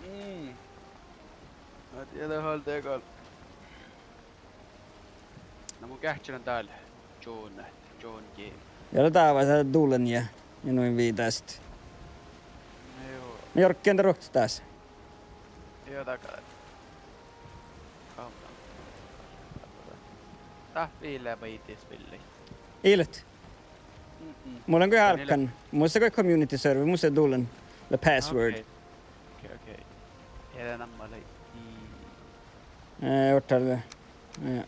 Mm. Ja de hal de gal. Na mun geahččalan dál John, John G. Ja lea dává sa dulen ja, ja nuin viidásit. Na juo. Jorggen de ruoktot dás. Juo, dat gal. Dát ii lean baidis billit. Ii leat. Mm-mm. Mun lean goit álgán. Mus lea goit community server, mus lea dulen, lea password. Okei. Okei, okei. Ja de namma lei ii. Eh, ortal. Ja.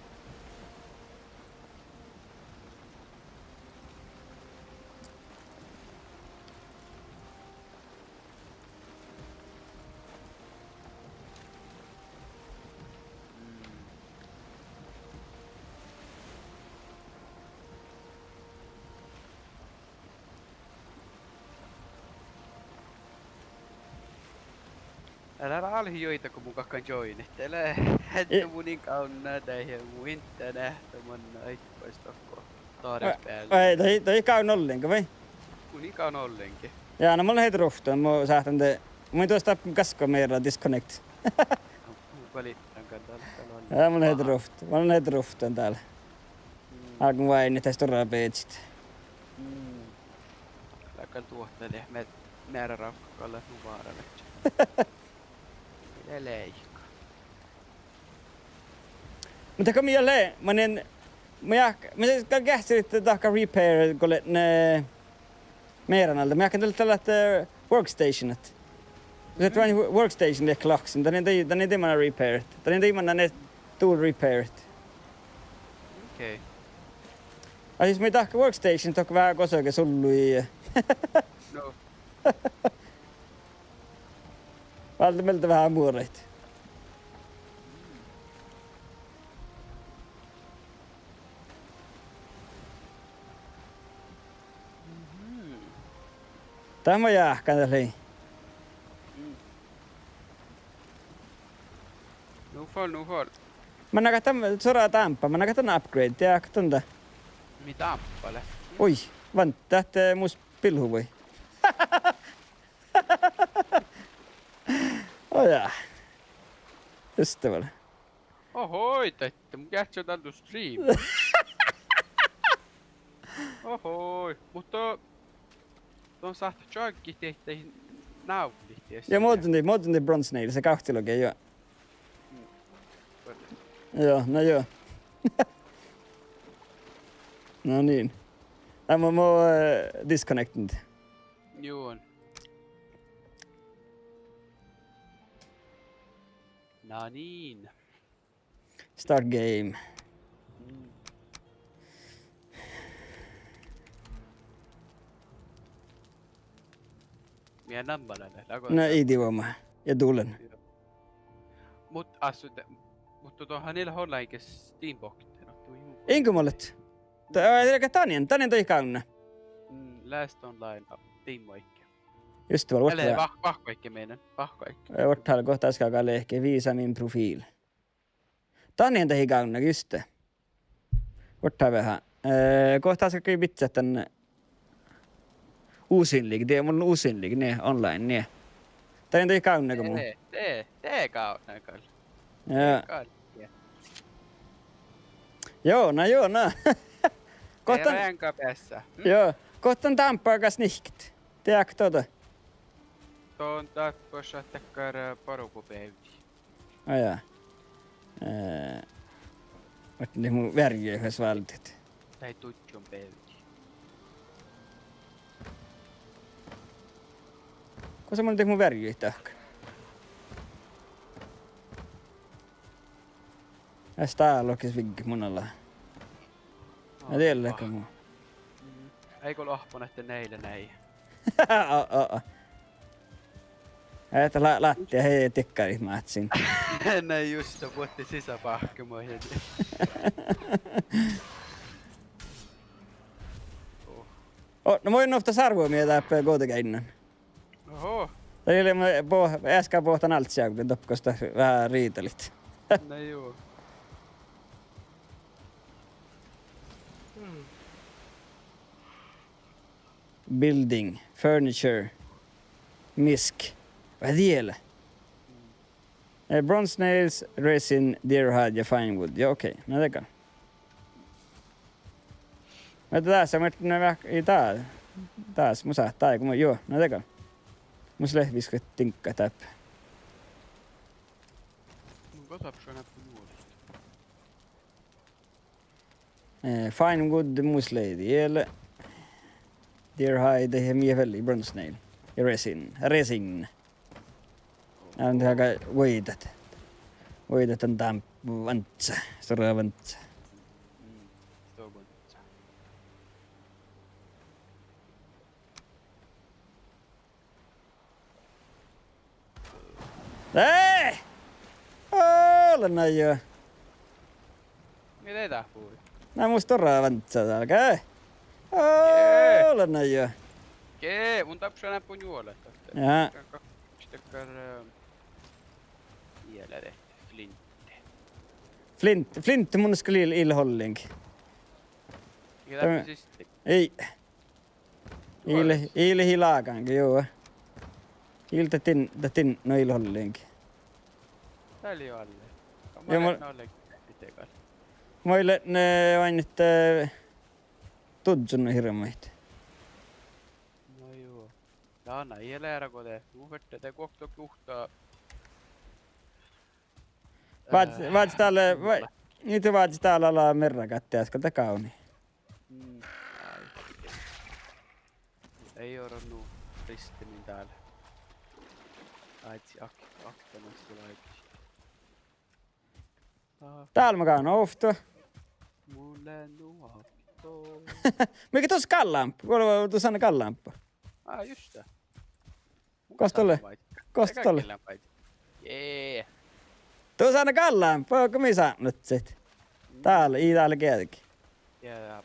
Eai leat álki juoidá go mun galggan joinit. Eai leat, ii, mun in gávdna dahje mu internet, manne áibbas dohko. Dárjjá bealde. Ai, dat ii, dat ii gávdna ollenga, vai? Mun in gávdna ollenga. Ja, na mun lean heit ruovttan, mun sáhtán de, mun in duos dáppe gaskko meara disconnect. Mun gal in gávdna dál, dál. Ja, mun lean heit ruovt-, mun lean heit ruovttan dál. Mm. Álgen váinnit daid stuorra beažit. Mm. Lea gal duohta, de me-, meara rávkka gal leat nu váralaččat. Lea leigga. Muhto go mii lea, manin, mun jáhk-, mun gal geahččalan dahkat repair go lea, eh, mearannalde. Mun jáhkán dalle dat, eh, workstationat. Go lea, mm, wo-, workstation lea lahkkasin. Dan in dii-, dan in dii mannan repair. Dan in dii mannan ne duol repair. Okei. Ja sis mii dahkat workstation dohko veahá gosage sullu. No. Válde mielde veahá muoraid. Mhm. Dat mun jáhkán dat lei. Mm. Nu fal, nu fal. Mannagat dan, sora dámpa, mannagat dan upgrade, dieđát dan. Mii dámpa lea? Ui, van, dat, eh, mus bilhuvai. Ojá. Just det var det. Ohoi, daidda, mun geahččalan dál du stream. Ohoi, muhto don sáhtát čoaggit dieid, dieid návllat dieđusge. Ja mo don dii, mo don dii Bronze Nails, se gávccilogi, juo. Mm. Juo, na juo. No niin. Aa, mo, mo, eh, disconnected. Juo. Na niin. Start game. Mm. Mii namma lea, lea go. Na, ii dii vuoma. Ja dulen. Joo. Mut assu de, mut don han ii leat online Steambox, no, tuu juu. Inge mollet. Da-, eh, danien, danien dahje gávdna. Mm, last online, ah, Steam Deck. Just det, vuorttaa. Eller vah-, vahku áigge miehtá, vahku áigge. Eh, vuorttaa, go dat skal gal lea visa min profil. Danien dahje gávdna, just det. Vuorttaa veahá. Eh, go dat skal gal bidjat dan usynlig, die, mun usynlig, nie, online, nie. Danien dahje gávdna go mu. Eh, de, de gávdna gal. Ja. Gal, ja. Joo, na joo, na. Go dan, eará beassá. Mm? Joo, go dan dámpa gal nihkkat. Dieđát dohko? Don dárbbašat dakkár, eh, bargobeavddi. Ojá. Eh, ahte mu vearjjui ves váldit. Tai duddjon beavddi. Gosa mun dieđán mu vearjjui dahkat? Eai stálogas vigget mu ala. Eai dieđe leago mu. Mm. Eai go oahppan ahte neile nei. O, o, o. Eai dat la-, lattia, hei, dikkarit máhcin. Nei just, buohte sisa báhkema hieđi. Oh. O, na mo in ovtta sárvomii dáppe Guovdageainnán. Oho. Dat lei mu bo-, easka boahtán álsseággun doppe gos dat veahá riidalit. Na joo. Building, furniture, misk. Veahá diela. Eh, bronze nails, resin, deer hide ja fine wood. Ja okei, na de gal. Muhto dás, muhto na veahkká, ii dá, dás, mun sáhtán áiggut, mun, juo, na de gal. Mus leat visot diŋggat dáppe. Mun gal sáhtán šat nuolit. Eh, fine wood mus lei diet. Deer hide ja mii vel bronze nail. Ja resin. Resin. Ii, dat gal vuoi dat. Vuoi dat dan dán váncca. Stuorra váncca. Mm, stuorra váncca. Eh! Ole na juo. Mii de dát bui? Na mus stuorra váncca dál ge. Ge. Ole na juo. Ge, mun dáppe šat nuo juolet ahte. Ja. Ka-, ka-, stakkar, eh, iela de flint. Flint, flint mun skal ii, ii leat hollin. Ii dáppe siste. Ii. Ii leat, ii leat ii lágange, juo. Ii leat dat din, dat din, no ii leat hollin. Dál lei oalle. Ja mun, mun lean, eh, oainnán ahte duddjon nu hirbmat. No juo. Dán ii leat ergodeat. Mun ferten de guokte guhtta. Vázz-, eh, vázz-, dál, va-, ii, vázz-, dál ala mearragat deaska, dat gávdno. Mm, ai. Ii oro nu ristemin dál. Áiddi ak-, akta nasta láigas. Ah. Dál mun gávdnan ovtta. Mun lean nu ovtta. Mii gal dus gallábba, go-, dus gal gallábba. Ah, just det. Gos dat lea? Gos dat lea? Jee. Dušše gallábba, go mii sápmelaččat. Dál, ii dál geđgge.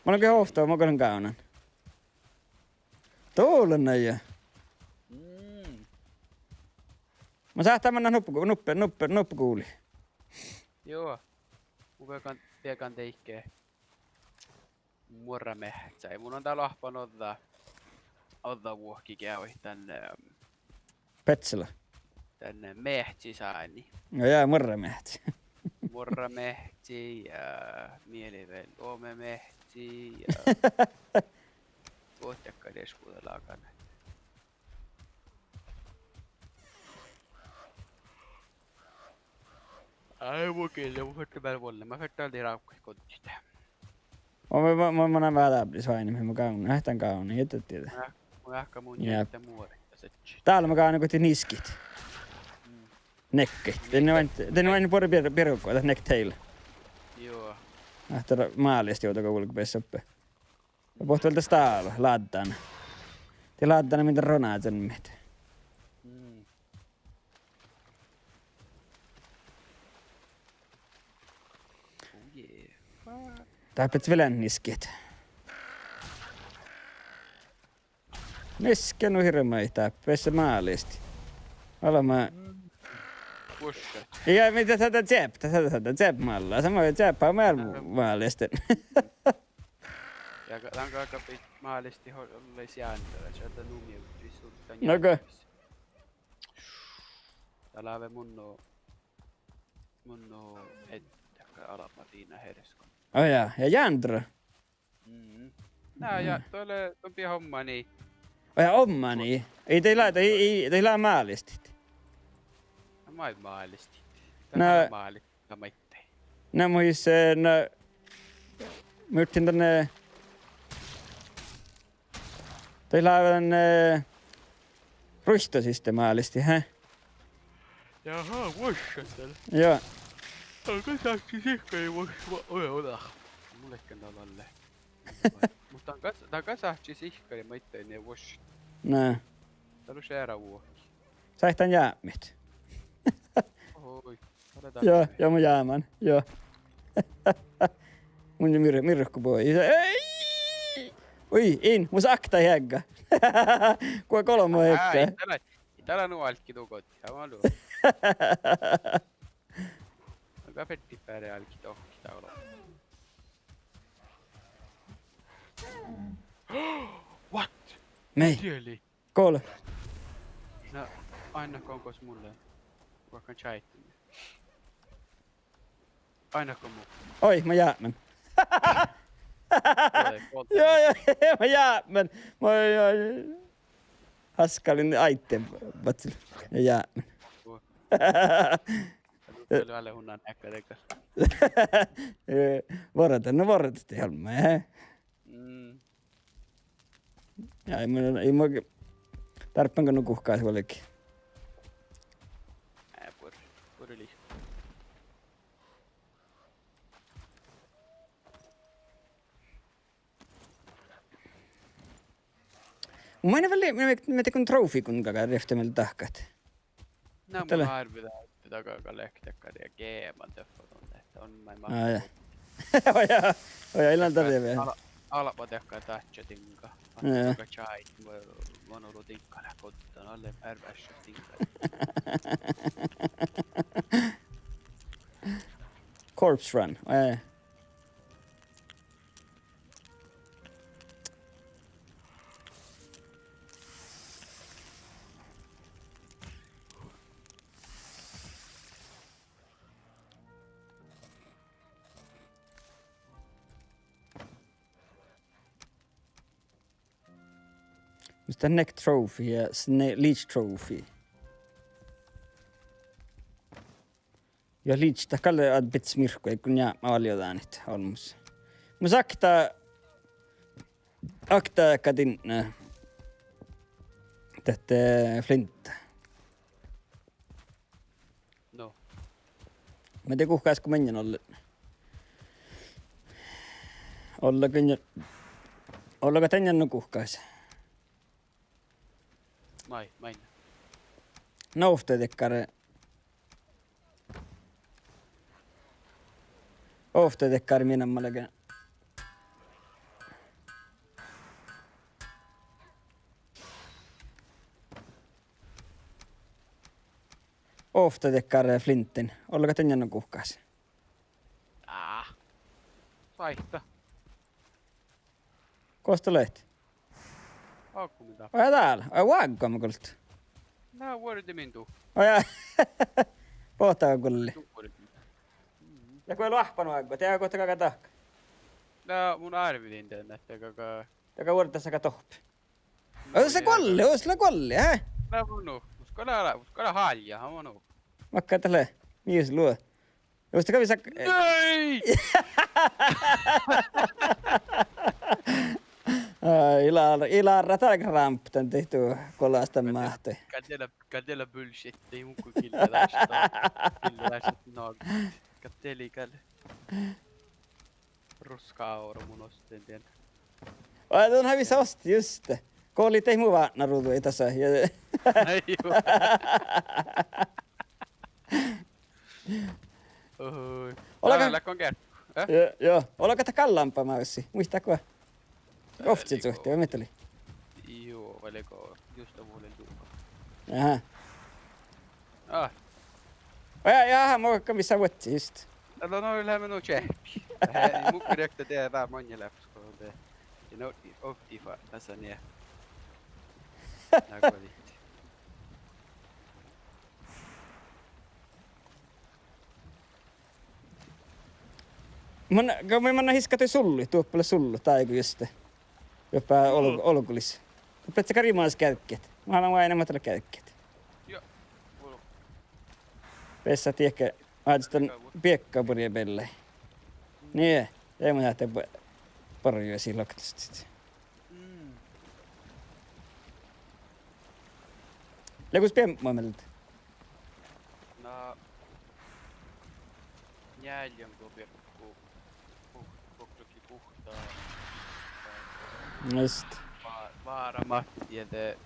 Mun lean ge ovtta, mun gal gávdnan. Dole na juo. Mm. Mun sáhtán mannat nuppe, nuppe, nuppe, nuppe guvlii. Juo. Mun beasan, beasan deike. Muorrameahccái. Mun lean dál oahppan ođđa, ođđa vuohki geavahit dan, ehm, Betsela. Dan, eh, meahcci sáni. No ja, muorrameahcci. Muorrameahcci ja mii lei vel omemeahcci ja. Guhkes dakkár iešguđetlágan. Ai, mun gille, mun ferten beare vuolle, mun ferten dál rávkkaid goddit. Mun, mun, mun, mun lean veaháš dábbalis oaidnit, mun gávdnan, eh, dán gávdnan, ii dat dieđe. Mun, mun eahkán mun ja muoret ja seččit. Dál mun gávdnan goit niskit. Mm. Nekkit. Dán oaidnen, dán oaidnen buorre bir-, birgu, dat nekktail. Juo. Ahte málestit ovdal go vulgobessá oppe. Ja bohtet vel das dál, láddán. Die láddán min ronažalmmet. Mm. Oh yeah. Dáppe vel eat niskit. Niske nu hirbmadit dáppe, ii málestit. Olbmá. Mm. Vuoššat. Ja, mii dat, dat, dat čeap, dat, dat, dat čeap málle. Sama čeap, ma málestin. Ja ga-, dan galgabehtet málestit olles jándra, šaddá nu mii, ii suorgga. No go. Dál lea munno, munno hed-, dakkár albma diinna hereskon. Oh ja, ja jándra. Mm. Na ja, dat lea, don bidjat ommanit. Oh ja, ommanit. Ii dat lea, ii, ii dat lea málestit. Na maid málestit. Na. Dat lea mále-, na maiddái. Na muhto, eh, na, muhto dan, eh, dat lea dan, eh, ruitto siste málestit, he? Jaa, vuoššat dal. Jaa. Dan gal sáhtášii sihkkariid vuoššat, oi, ođđa. Mun ledjen dal oalle. Muhto dan gal, dan gal sáhtášii sihkkariid maiddái nie vuoššat. Na. Dal lea šera vuohki. Sáhtán jápmit. Oi, dal lea. Jaa, dáppe. Jaa, mun jámán. Jaa. Mun ja mir-, mirkku bođii. Ei! Ui, in, mus akta heagga. Go golbma heagga. Ii dal, ii dal nu álgit duhko. Sama lu. Aga fertii beare álgit dohkkehit dal. What? Mii? Tieli. Gole. Na, áinna gos mun lean. Vaikko čáitun. Ai, na go mu. Oi, mun jápmen. Oi, golden. Joo, joo, mun jápmen. Mun, joo, joo. Haskalin áidde bacil. Ja jápmen. Gu. Ja nu skal du alle hundene ekka deg. Eh, vuordána, vuordána, Hjalmar, eh? Mm. Ja, ii mun, ii mun, dárbbašan go nu guhkás vuolgit. Eh, buorre, buorre lihkku. Mun mannen vel, mii, mii, mii dego trophy gun galgá rievtti mielde dahkat. Na, mun árvvin ahte dakkár galgá dahkat ja geaman dahkat don, ahte don maid. Á, ja. Ojá, ojá, ii lean dahkat, dat vieha. Al-, albma dahkat dáhččadiŋga. Ja. Ahte čáid, mo-, mo olu diŋgga leat goddon, ale pervásset diŋgga. Corpse run, eh. Mus dat Neck Trophy ja Sne-, Leech Trophy. Ja Leech, dat gal lea bidjat mirkku, áiggun jápma oalle dánit olmmoš. Mus okta, okta kadinna. Dat, eh, flint. No. Mii de guhkás go maŋŋel ollii. Ollii gal, ollii gal dan nu guhkás. Mai, mai. No, ovtta dakkár. Ovtta dakkár, mii namma leago. Ovtta dakkár flintin. Ollii gal dan nu guhkás. Á. Saihte. Gos dat leat? Ággu min dáppe. Ojá, dál. Ojá, vággamin gullet. Na, vuordimin du. Ojá. Boahtá gulli. Du vuordimin. Mhm. Ja go eai loahppan vágga, de gal galgá dahkat. Na, mun árvidin dan ahte galgá. Galgá vuordásaga dohppe. Ojá, dat lea guolli, ojá, dat lea guolli, eh? Na, mun nu. Mus gal lea, mus gal lea hállja, mun nu. Makkár dat lea? Mis lea? Just det, kan vi snakke. Nei! Aa, ii leat, ii leat dat kramp dan dihte golaštan máhte. Gal dat lea, gal dat lea bullshit, ii mun gal gille dášat, gille dášat nohká. Gal dat lei gal. Ruska áru mun ostin dien. Aa, don han vissa osti, just det. Go lei dat mu vátnáruđu dasa, ja. Nei, ju. Ohui. Olga. Aa, leago gearggu? Eh? Joo, joo. Olga dat gallanba mávssi. Muittát go? Ovcci suhte, vai mii dat lei? Joo, vai leago just dat vuolel duhko. Aha. Ah. Ojá, ja, mo gal vissa vuodji just. Ale no, leago nu čeahppi. Eh, mun gal rievdan dieđe dál maŋŋel leat go de. Ja no, ovddiid fas, dasa nie. Na go dihte. Mun, go mii manná hiskkahtui sulluid, doppe lea sullut, dáigu juste. Doppe ol-, olggolis. Doppe lea gal rimanas geađgget. Mun han oaidnen mat lea geađgget. Joo. Bessat diehke, áhčis dan biekka burjai beallái. Nie, de mun ahte b-, borjui sii loktastit. Mm. Leago biebmu mielde? Na, njeallje go biekku, gu-, gokrogi guhtta. Just. Vá-, váramat ja de,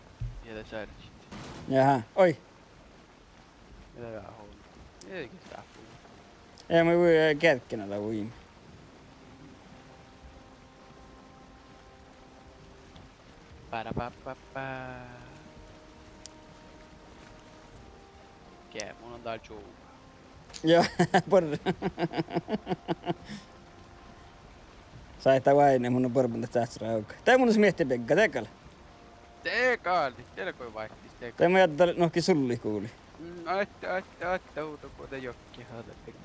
ja de sárdit. Jaha, oi. Ja de veahá. Ii ge sápu. Ja mun vuoi, eh, geađggen ala vuimet. Ba-da-ba-ba-ba. Ge, mun lean dál čuovvu. Joo, buorre. Sáhttá oaidnit, mun lean buorre, mun lean čáhččas rávka. De mun miehtá biegga, de gal. De gal, de gal go váikkuhit, de gal. De mun jaddan nohkii sulluid guli. Mm, ahte, ahte, ahte, ovdal go de jokki hále biegga.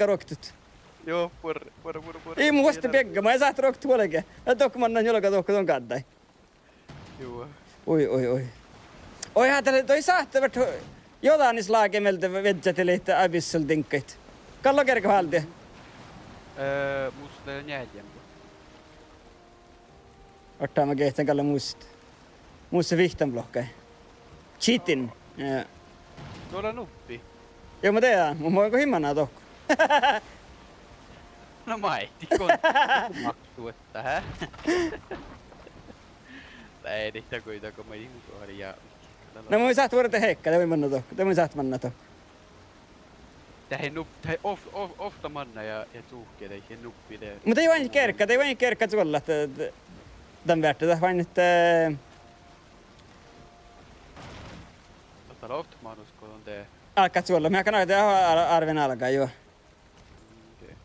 vuolgá ruoktot. Juo, buorre, buorre, buorre, buorre. Ii mu vuostti biegga, ma in sáhte ruoktot vuolgit. Ja dohko mannan juolga dohko don gáddái. Juo. Ui, ui, ui. Oai, dat lea, dohko sáhttá viežžat jođánis láge mielde viežžat dilit Abyssal diŋggaid. Gal lea gergo váldit? Eh, mus lea njeallje. Ortama gehten gal lea mus, mus vihttanuppelot. Cheating. Ja. Duo lea nuppi. Juo, mun dieđán, mun, mun go in manna dohko. Na maid, go, go maksu, ahte, hä? Dieđit go, go maid, mun go ja. Na mun in sáhte vuorre de hekka, de mun in manna dohko, de mun in sáhte manna dohko. Dat ii nup-, dat ii of-, of-, ovtta manná ja, ja čuhke, dat ii nuppi de. Muhto dii oaidnit gerga, dii oaidnit gerga čuollat, eh, dan beare, dat oaidnit, eh, dat lea ovtta manus go don de. Álgá čuollat, mii álgán, de árven álgá, juo. Mm, okei.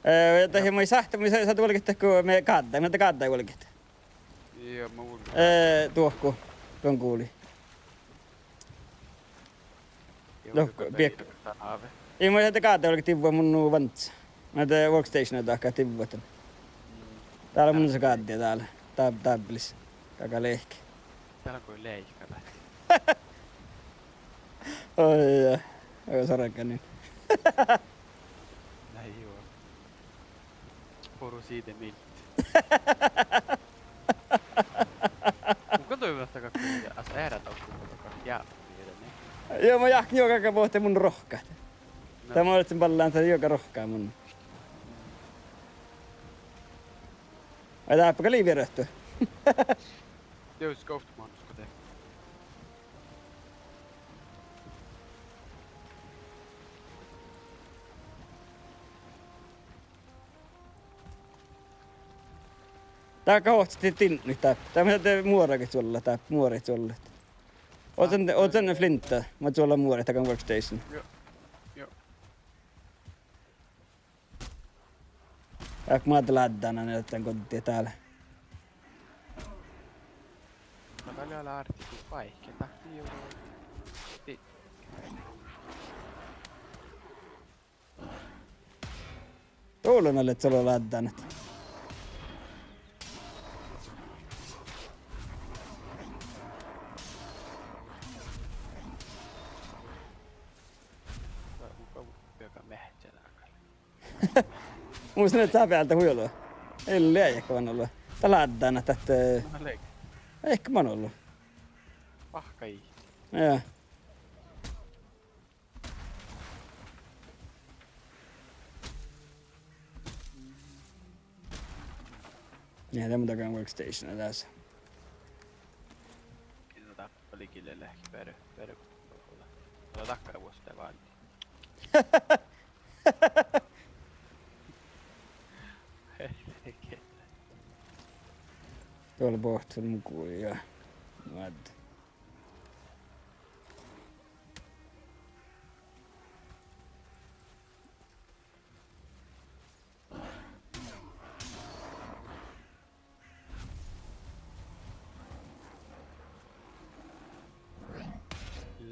Eh, dat ii mu sáhte, mu sa-, sáhte vuolgit go mii gáddái, mii gáddái vuolgit. Juo, ma vuolgá. Eh, dohko, don guli. Lohká biek-, ii, mun ahte gádde olgit divvat mun nu vánccá. Na de workstation dahká divvat dan. Dál mun sa gádde dál. Dá-, dábbelis. Galgá lehkit. Dál go lehkit. Oi, ja. Oi, sorganin. Nai juo. Furu side milt. Mun gal duiven ahte galggai as eará dál go mun galggan jápmii. Juo, mun jáhkán juoga bohte mun rohkkat. Na. Dá mun oaččun ballan, dat juoga rohkká mun. Ai dáppe gal lei vierohtu. Dieđusge ovtta mánuid go de. Dál gal oahpahit diinna dáppe. Dál mun de muoragat čuollat dáppe, muoragat čuollat. Oaččun, oaččun flinta, mun čuollan muoragat dan workstation. Juo. Juo. Ahte mun láddán dan goddii dál. Na, dál lea ártet báikki, dat ii ole. Di-, Dovllán leat čuollat láddán ahte. Mun gal meahcen dál gal. Mus lea dat bealde hui olu. Ii leat go man olu. Dat láddán ahte, ahte. Na, leat. Ii go man olu. Vahkka ii. Ja. Ja, de mun dagan workstation das. Ii, no dáppe lei gille lehpet, bere, bere. Ii leat dakkár vuosttaš váldit. Dovlle bohtet muhto ja. Vádde.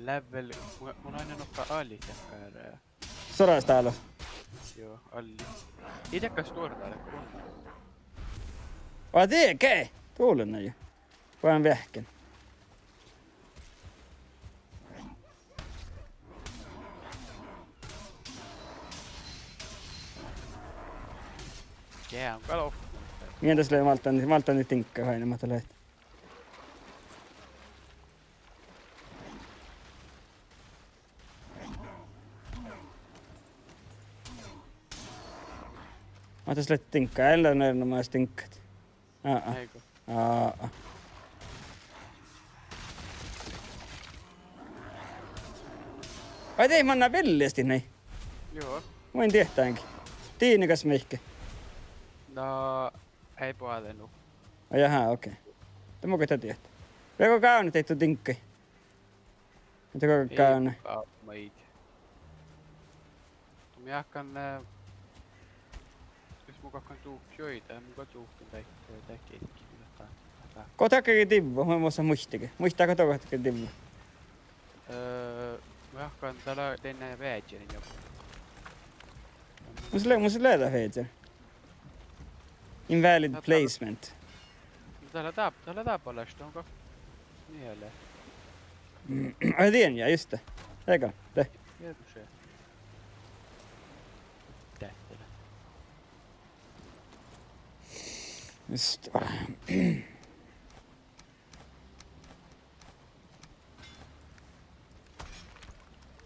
Leat vel, mun, mun ain nohká alit dakkár, eh. Soraš dál. Juo, alit. Ii dakkár stuorra dál, kun. Aa, dieđe, dovlle na jo. Goađán veahkkin. Jaa, mun gal. Mii das lea, válddán, válddán diŋgga hainna, mat dat lea. Mat das lea diŋgga, eai lean erenoamážit diŋggat. Aa. Eai go. Aa. Ai, de manná billestit nai? Juo. Mun in dieđe dán. Diine gas mihkke? Na, eai boađe nu. Ai, jaha, okei. De mun gal dieđe. Vei go gávdnat daiddu diŋggaid? Ahte go gávdnat? Ii gávdnat maid. Mun jáhkán, eh, jus mun galggan čuhkit juoidá, mun gal čuhken daid, daid girkii, mun lean, lean. Go dakkár divva, mun, mun mus muitte ge. Muittán go dakkár divva? Eh, mun jáhkán, dál lea dainna veažžer jo. Mus lea, mus lea dat veažžer. Invalid placement. Dá lea dá, dá lea dábálaš, don go. Miele. Ai, dien, ja, just det. Ega, de. Dieđusge. Dáhte lea. Just.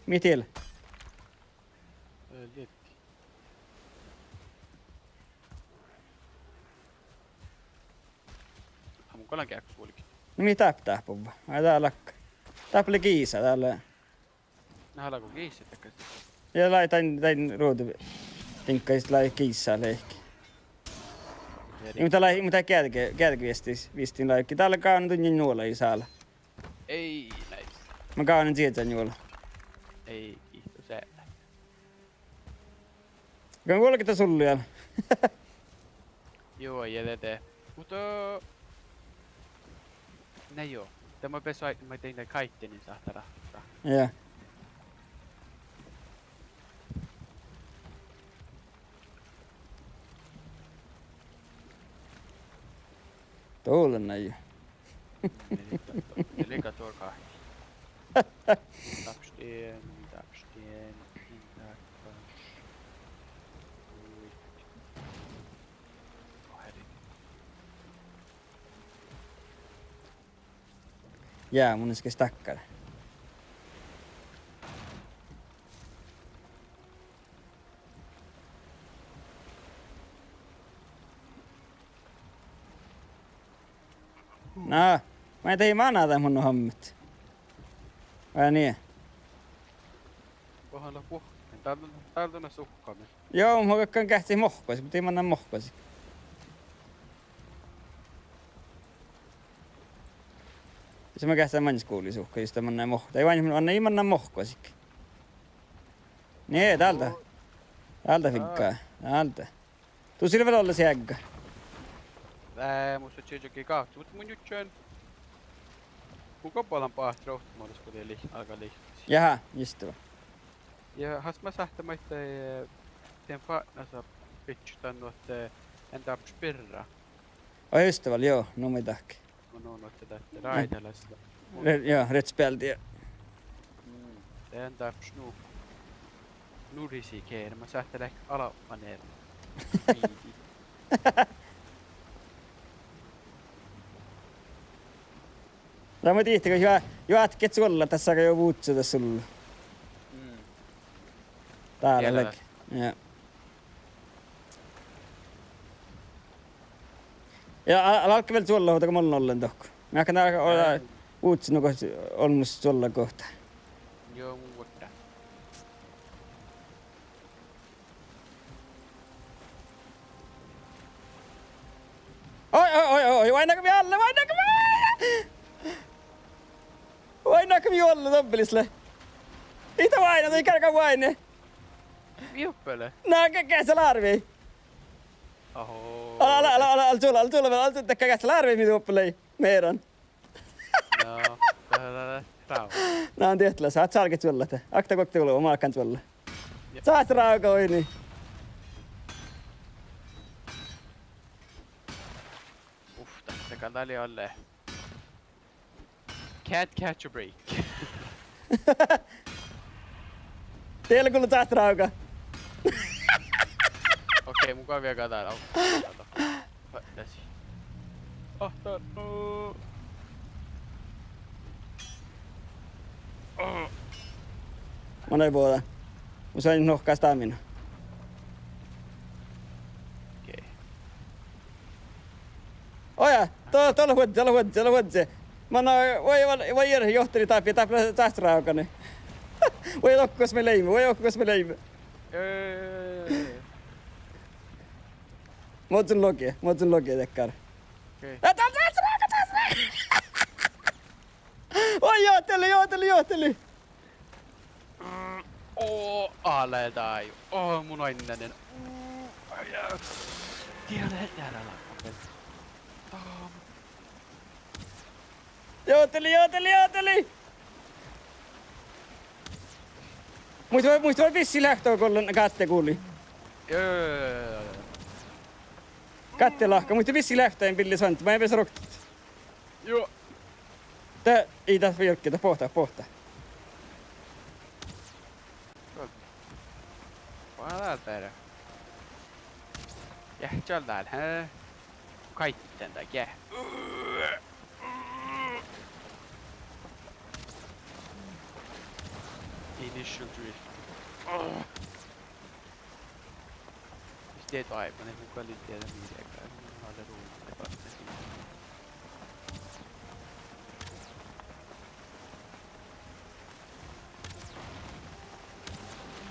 Mii dieid? Eh, liekii. Aa, mun gal lean gearggus vuolgit. Na mii dáppe dáhpáhuvvá? Ai, dál lea. Dáppe lea giisa, dál lea. Na, leago giisa dakkár? Ja lei dain, dain ruođa diŋgga, lei giisa lehpet. Ja mus dat lei, mus dat geađge-, geađge viesis, vistin lei, dál lea gávdnan duinna njuola ii sála. Ei, nice. Mun gávdnan čieža njuola. Ei, kiitos, eh. Go vuolgit sullu jal. Juo, ja de, de. Muhto, na juo. De mun beasan, mun dien dán kaittenin sáhttá ráhkadit. Ja. Dolen na jo. Mii lei, mii lei duohta. Dárbbaš dien, dárbbaš dien, in dárbbaš. Oi, herre. Ja, mun ii ges dakkár. Na, maid dahje mana dat mun hammet. Vai nie? Gosa leat vuohkkin? Dál, dál don leat suhkamin. Juo, mun galggan geahččat mohkkosiid, muhto ii mannan mohkkosiid. Sis mun geahččan maŋŋá skuvlii suhkat, jus dat manná mohk-, dahje manná, ii manná mohkkosiid. Nie, dál dat. Dál dat figga. Dál dat. Dušše lea vel olles eagga. Eh, mus lea čieža gávcci, muhto mun jurddašin. Mun gobbalan báhčet ovtta maiddái go dat lei-, algá lihkkut. Jaha, just det. Ja has mun sáhtán maiddái, eh, dien fátnasa bidjat dan nu ahte, eh, en dárbbaš birra. Oi, just det vel, juo, nu mii dahket. Mun nu ahte dat ráidalas. Re-, juo, rieđe spealde. Mm, dan dárbbaš nu. Nu risikerer man sáhttá leat alppaneer. Lea mu dihte go juo-, juo atket čuollat das, aga juo vuhtii das sul. Mm. Dál lea. Ja. Ja a-, álgá vel čuollahuđa go mun ollen dohko. Mii ahte ná-, o-, vuhtii nugo olmmoš čuollaguhttá. Juo, mun vuorddán. Oi, oi, oi, oi, oainnagii mii alle, oainnagii mii alle! Oainnagii mii alle, dobbellis lea. Ii dat oaidná, dat ii gárgga oaidnit. Mii doppe lea? Na, ge-, geahččá lárvejit. Ahó. Ala, ala, ala, ala, ala čuolla, ala čuolla, ala čuolla, geahččá lárvejit mii doppe lei. Mearán. No, dat, dat, dat, dat. Na, dieđusge, át álgit čuollat. Okta guokte ulvvo, mun álggán čuolla. Jep. Sáhttá rávga oidni. Uf, dat, dat gal lei ale. Can't catch a break. Dieđusge, gullo sáhttá rávga. Okei, mun gal viežžan dál. Au. Fa-, lesi. Oh, dál. Oh. Oh. Mun eai bođa. Mun sain nohká stamina. Okei. Oja, to-, to lea vuodje, lea vuodje, lea vuodje. Manná, vuoi, vuoi, vuoi, johtilit dáppe, dáppe sáhttá rávgga. Vuoi, dohko gos mii leimmet, vuoi, dohko gos mii leimmet. Ee. Mo ožžon logi, mo ožžon logi dakkár. Okei. Aa, dál, dál, dál, dál, dál. Oi, johtilit, johtilit, johtilit. Mm, oo, ale dai. Oo, mun oaidnen. Mm, ai, ai. Tiedä, tiedä, la-, okei. Dám. Johtilit, johtilit, johtilit! Muitte, muitte, vel bissi leahkit go lea gátte guli. Joo, joo, joo, joo, joo. Gátte lahka, muitte bissi leahkit, en billi svante, ma ii vesa roktet. Joo. De ii dat fas jorgge, dat bohta, bohta. Vel. Vel dál beare. Ja, čal dál, he? Kaitten dál, ja. Initial drift. Mis dieđusge, mun in muhto dieđe mii dieđusge, mun ale ruudne.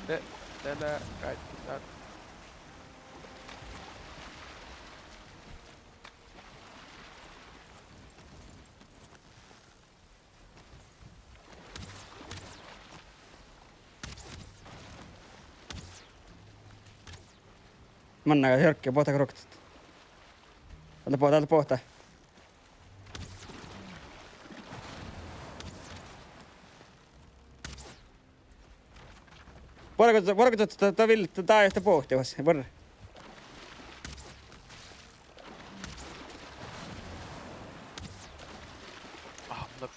De, de lea gáiddu dál. Manná jorgge, bohta roktet. Dál bohta, dál bohta. Buorre go, buorre go dat, dat, dat vil, dat, dat, dat bohte vas, buorre.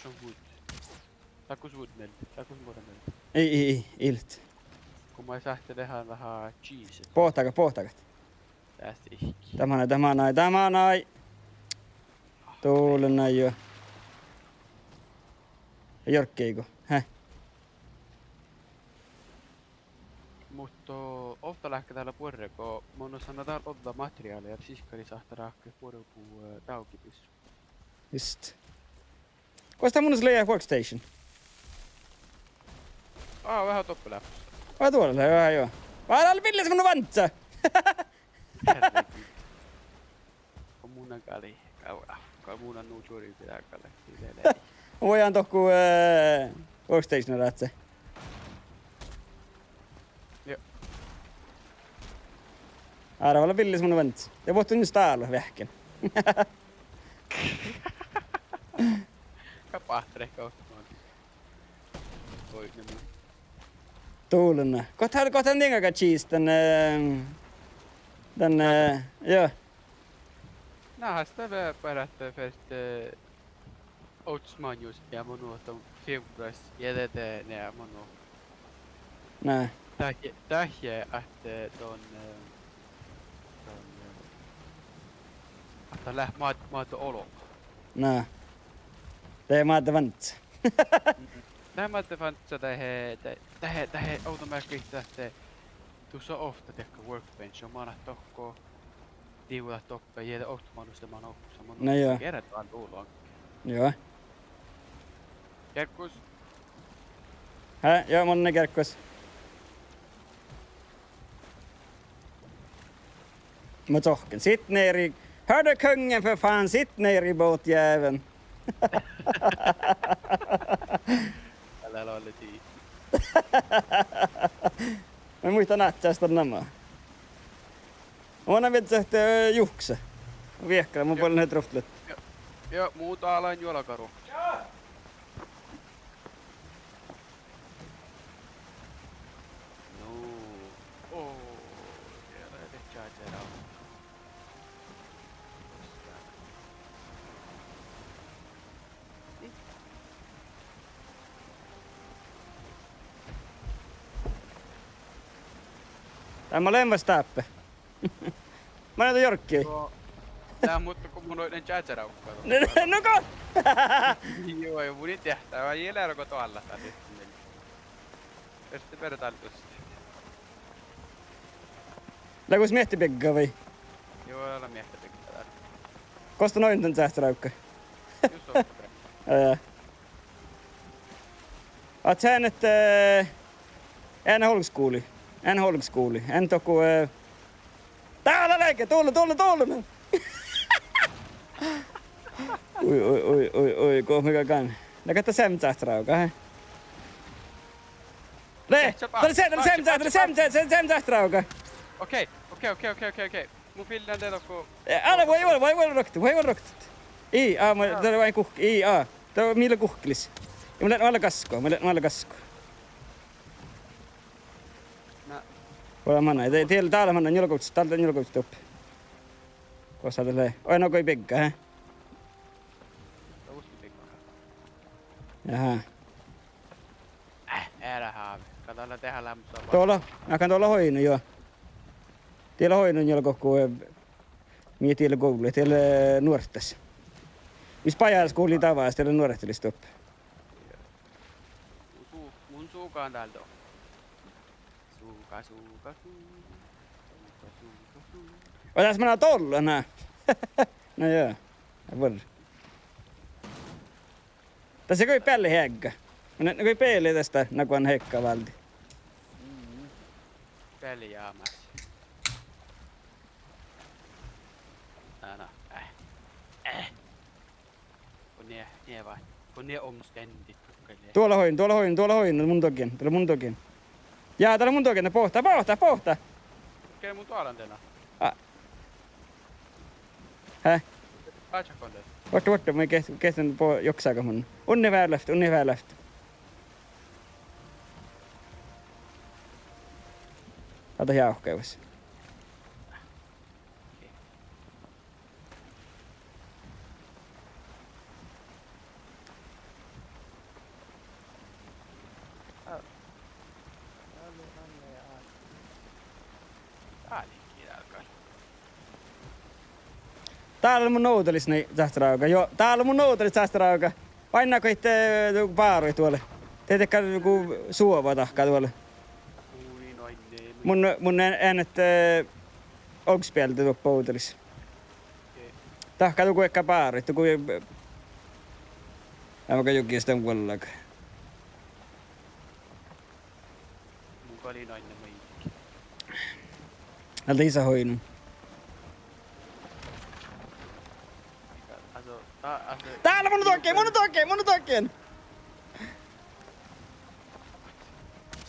Son wood. Dárbbaš wood mielde, dárbbaš wood mielde. Ii, ii, ii, ii leat. Go mun sáhtán dehan veahá cheese. Bohtágat, bohtágat. Dás ihkki. Dat manai, dat manai, dat manai. Dullen nai juo. Jorggiigo. He. Muhto ovtta láhkai dál buorre, go mun osan dál ođđa materiála ja sihkkarit sáhttá ráhkadit buorebut, eh, dávgibis. Just. Gos dat mun lea workstation? Aa, veahá doppe leat. Veahá doppe lea, veahá, juo. Várra, ale billes mun vánccá. Go mun gal, gal, gal mun nu čuorvi dá gal, lei, lei. Vuojan dohko, eh, workstation ráhkadit. Juo. Árvá, ale billes mun vánccá. Ja vuottun stálu veahkkin. Gal báhte rehka ovttamán. Oi, ne mun. Dullen. Gos dat, gos dat diŋga gal čistan, eh, dan, eh, juo. Na, hás dat be-, beare ahte ferte, eh, ovttas maŋŋus ja mo nu don fivrras ja de, de, ne mo nu. Na. Dahje, dahje ahte don, eh, don, eh, ahte leat moat-, moadde olo. Na. De moadde vánccá. Mm. Leat moadde vánccá dahje, dahje, dahje, dahje ovdamearkka ahte dušše ovtta dego workbench, ja manat dohko divdat doppe, ja de ovttamánus de manai ovttas, manai. Na juo. Gearggus. Juo. Gearggus. Hää, juo, manai gearggus. Mun čohkken. Sitt ner i, hörde kungen för fan, sitt ner i båtjäveln. Älä lolle tii. Mun muittán ádjás dan namma. Mun ádjás, eh, juhkese. Viehkalai, mun Juo. Boalle he ruovttoluotta. Juo. Juo, mun dálan juolgaruoktot. Nu. Oh, ja, det är charger out. Dá mun lean fas dáppe. Manai dat jorggi? Juo. Dá, muhto go mun oidnen čáčarávkka. No go? Juo, juo, mun in diehtá, vai ii leat go doallat dál. Ferte beare dál dušše. Lea gos miehtibigga vai? Juo, lea miehtibigga dál. Gos don oidnen čáčarávkka? Jus ovtta. Eh. Ahte ean, eh, ean olgeskuvlii. Ean olgeskuvlii. Ean dohko, eh, dál lea leage, dullen, dullen, dullen! Ui, ui, ui, ui, ui, go mun galggan. Lea gal seamma čáhcerávga, he? Lea, dál lea seamma, dál lea seamma čáh-, dál lea seamma čáh-, seamma čáhcerávga. Okei, okei, okei. Mun fyllan de dohko. Eh, ale, vuoi, vuoi, vuoi, vuoi ruoktot, vuoi, vuoi ruoktot. Ii, aa, mun, dá lea guhkki, ii, aa. Dá mii lea guhkkelis. Ja mun lean vel gaskko, mun lean vel gaskko. Na. Vuoi, manai, de, de, dál manai, njuolga ovttas, dál, dál njuolga ovttas doppe. Gos dat lea? Oi, no goit bigga, he? Dovtti bigga. Jahá. Eh, eará háve. Gal dat lea deháleamos ba-. Dola, na gal dola oidno, juo. Die lea oidno njuolga go, eh, mii die lea guvlui, die lea nuorttas. Mis bajásskuvlii davás, die lea nuorttalis doppe. Mun su-, mun sugan dál doppe. Suga, suga, su-, suga, suga, su-. Oi, das manai dolla, na. No juo. Vuor-. Dasa goit beallái heagga. Na, na goit beallái dasta, na go han heagga válde. Mm. Beallái jámás. Na, na. Eh. Eh. Go nie, nie vai. Go nie omstendit, okei. Dola oidno, dola oidno, dola oidno, mun doggin, dola mun doggin. Ja, dola mun doggin, bohtá, bohtá, bohtá. Okei, mun doalan dena. A. Hä? Áččat gonde. Vuorte, vuorte, mun ge-, geahččen bo-, joksága mun. Unne veaháš leat, unne veaháš leat. Ada jávkkaivas. Okei. Dál lea mun ovdalis, nai, sáhttá rávga. Juo, dál lea mun ovdalis, sáhttá rávga. Oainnát go ii, eh, báruid duole. De dakkár go suova dahká duole. Mun, mun ean, ean ahte, eh, olggos bealde doppe ovdalis. Dahká dugo eai báruid, dugo, eh, eai gal juogi dan vuollá. Mun gal in oaidná maidege. Ale disa hoidnut. Dál lea mun dohkkán, mun dohkkán, mun dohkkán!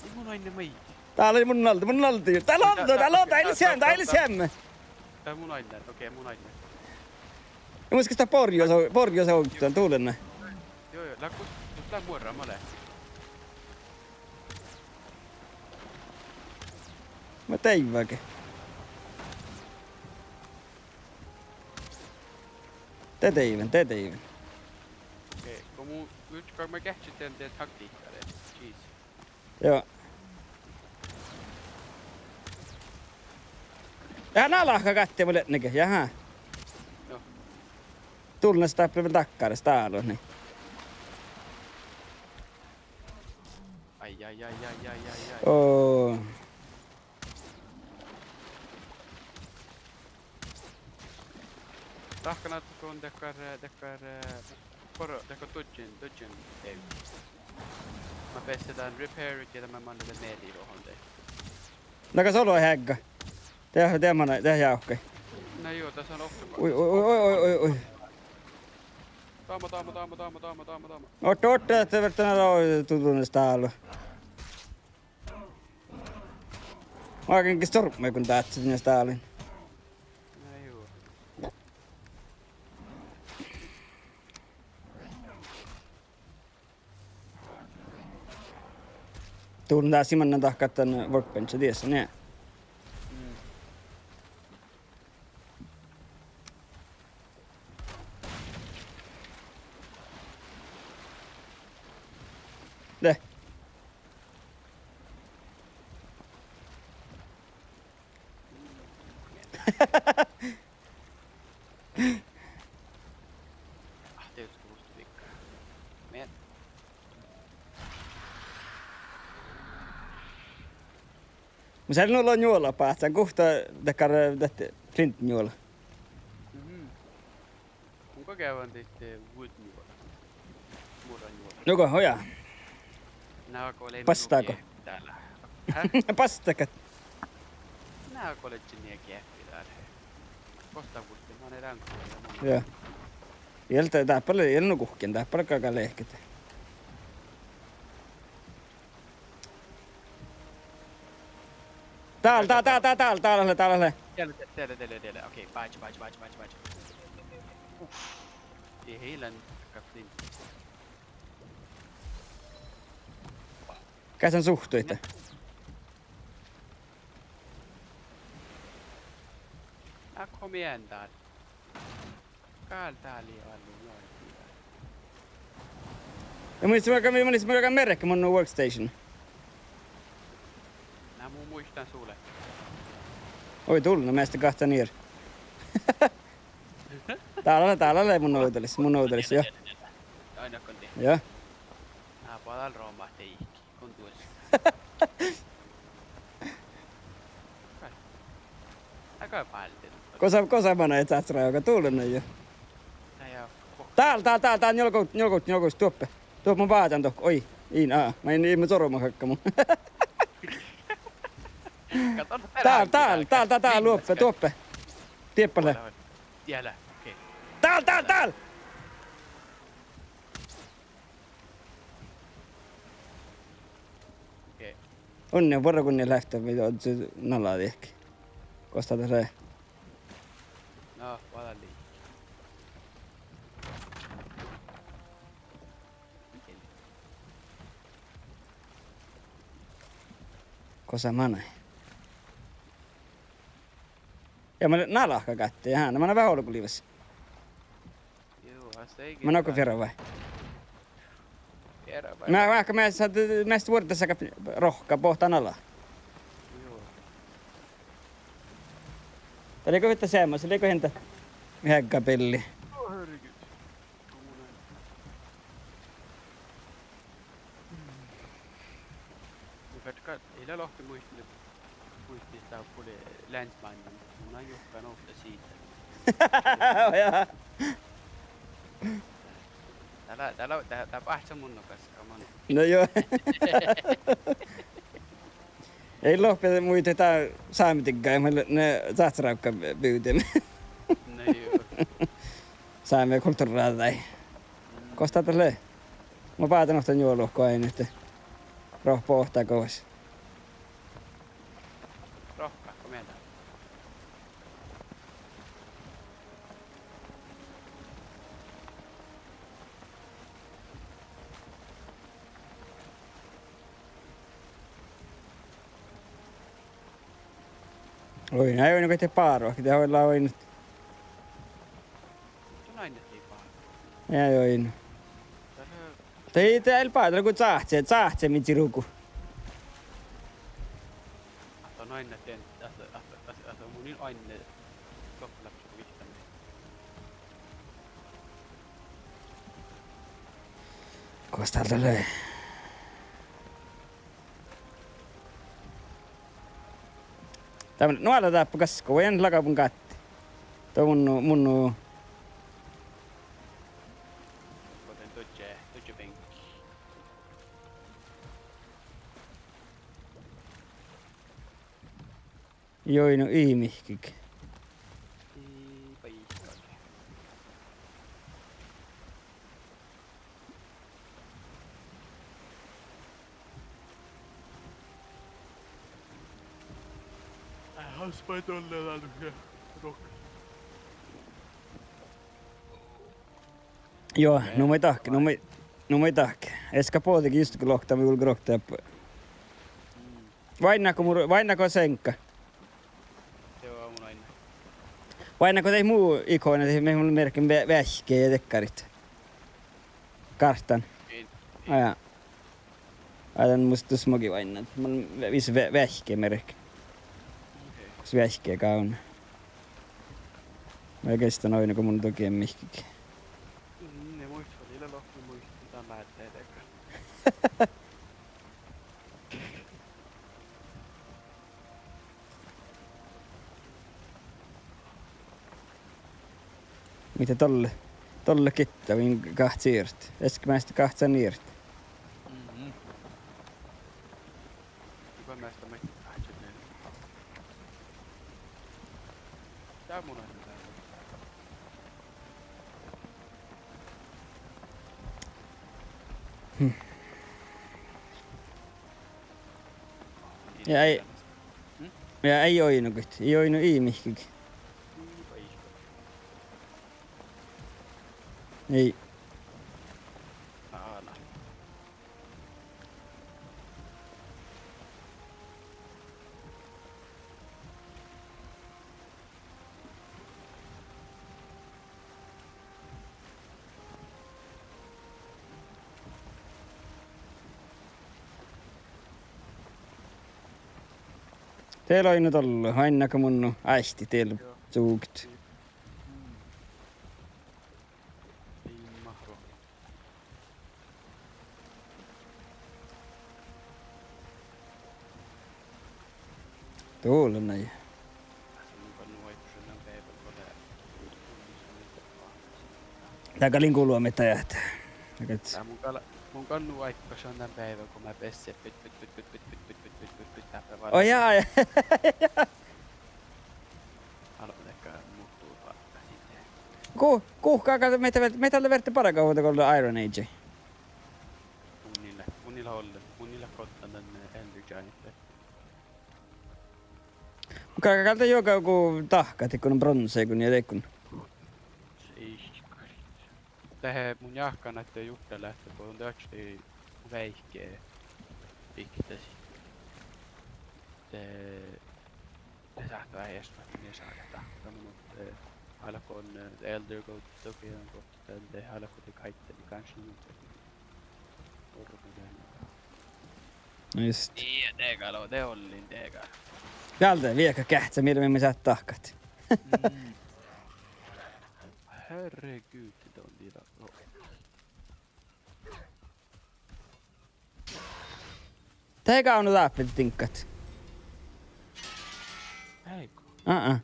Ii mun oaidná maidege. Dál lea mun alde, mun alde. Dál lea, dál lea, dál lea seammá, dál lea seammá. Dál mun oaidná, okei, mun oaidná. Ja mun gal dat borjos, borjos ovddan, dullen. Juo, juo, lea gus-, gus lea muorra male. Mun deivváge. De deivven, de deivven. Okei, go mun, mun, go mun geahčen dan, dan taktiikkii, jeez. Juo. Ja nalahka gatti mu leatnege, jaha. Juo. Dullen, dáppe vel dakkáris dál, nii. Ai, ai, ai, ai, ai, ai, ai. Oo. Dahkan ahte go dakkár, dakkár, eh, boro, dakkár dodgen, dodgen, eh. Mun bessen dan repair-it ja dan mun mannan dan međi ruohon de. Na gal olu heagga. De, de manai, de jávkkai. Na juo, das lea okta. Ui, ui, ui, ui, ui, ui, ui. Dáma, dáma, dáma, dáma, dáma, dáma, dáma. Orte, orte, ahte verta na dutnus dál. Mun galggan storpmai go dáhcci dan stállin. Na juo. Dullen dás, sii mannan dahkat dan workbench dies, nie. Mm. De. Ah, dieđusge vuosttaviiga. Mean. Mun sáhtán nu lea njuola báhcán, guhtta dakkár, dat flint njuola. Mhm. Mun go geavvan dihte wood njuola. Muorra njuola. Nugo, ojá. Na go lei nu Bastágo? Geahppi dál. Hä? Bastágo? Na go lei čin nie geahppi dál. Gos dat vuosttaš, manai dan. Joo. Ii leat, dáppe lea, ii leat nu guhkkin, dáppe lea gal lehket. Dál, dál, dál, dál, dál, dál lea, dál lea. Diela, diela, diela, diela. Okei, báhči, báhči, báhči, báhči, báhči. Uf. Ii lean kaptein. Geahččan suhttuide. Na, kom igjen dál. Gal dál ii ollu noin. Ja mun issan, mun issan, mun gal mearkkašan mu workstation. Na mun muittán sule. Oi, dullen, measta gahca nier. Dál lea, dál lea mun ovdalis, mun ovdalis, jo. Ain kon die. Jo. Na, boađal rohkit dihte. Kon duos. Ai, ai, fáldit. Gosa, gosa manai, sáhttá rávga, dullen, jo. Na ja. Dál, dál, dál, dál, njuolga, njuolga, njuolga, duoppe. Duoppe mun vázan dohko, oi. In, aa, main in, in mun soruman hakkama. Dál, dál, dál, dál, dál, duoppe, duoppe. Dieppe lea. Diela, okei. Dál, dál, dál! Okei. Unne, borre gunni leavtá, mii ođđu nalá dihte. Gos dat lea? Na, boađá lei. Gosa manai. Ja mun lean nalahka gatti, aha, na manai veahá olgolihii. Juu, has eai. Mun okta fiervai. Fiervai. Mun, mun, mun, measta vuordása rohkka bohtán ala. Juu. Dat lei go fitta seammas, lei go hinte. heaggabelli. Mun ferten gal, ii leat lohke muitit, muitit dá puli Länsmannen. Mun lean Juhka Nuhta siidda. Ja. Dá lea, dá lea, dá, dá báhcá munno gaskkaman. No juo. Ii loahpas muitit dá sámedigga, ma-, ne sáhttá rávkka bivdit. No juo. Sámi kultuvrráđai. Gos dat lea? Mun báhcán ovtta njuolga go ain ahte rohpa ohtá gos. Rohkát go mielas. Oi, na, oi, na, go de báru, ahte de lea oainnat. Ja, oi. Dai, dai, báru, go cáhce, cáhce mii rugu. Ahte, ahte, ahte mun in oainne. Gos dál lea? Dá, nu ale dáppe gaskka, vuoi, en lagabun gáttii. Dá munno, munno. Ii oidno ii mihkkege. Ii, baihkage. Ää, haspai dolle lea dušše rok-. Juo, nu maid dahke, nu maid, nu maid dahke. Eska bođii juste go lohkat, mun vulggán rokte dáppe. Mm. Váinná go mu-, váinná go seŋgga. Joo, mun váinná. Váinná go de mu ikona, de mun mearkkašin ve-, veahkki ja dekkarit. Gártán. Ii. Á, ja. Á, dan mus dus mogi váinnat. Mun ve-, vis ve-, veahkki mearkka. Okei. Gos veahkki gávdná. Mun geahčan oidno go mun dogen mihkkege. Mm, ne muitit, ii leat lohke muitit dan láhttá edda. Mii dolle, dolle gitta, min gahcciirt. Eske measta gahcciirt. Mhm. Iba measta maid gahcciirt. Dá mun. Hm. Ja ii, ja ii oidno gitta, ii oidno ii mihkkege. Ii. De lea oidno dolle, oainnat go mun nu áitit, de lea čuovgit. Dolo nai. Dá gal in gullo mii dajat. Dá gal mun gal, mun gal nu áiggašan dan beaivvi go mii besse. Pit, pit, pit, pit. Oh, jaa, jaa. Álbmot leat muhtumat bargasiid. Gu-, guhká gal mii, mii dalle verte bargahuvvá go lea Iron Age. Mun ii leat, mun ii leat ollen, mun ii leat goddán dan, eh, Elder Giant. Muhto gal, gal de juoga go dahkat, dego bronsa go ja dego. Sihkkarit. Dehe mun jáhkán ahte Jukka leat, go don dieđusge veahki biktasii. De, de sáhttá veaháš, mat mii sáhttit dahkat, mun, eh, álgán, eh, Elder Gods, dohko, dohko, de, de álgá de gáidda, de gánske mun. Orru de. No just. Ii, de gal, de ollin, de gal. Dál de, viehkat geahččat, mii, mii sáhttit dahkat. Mm. Herregud, don dira. Dego nu dáppe diŋggat? Dego. Aa.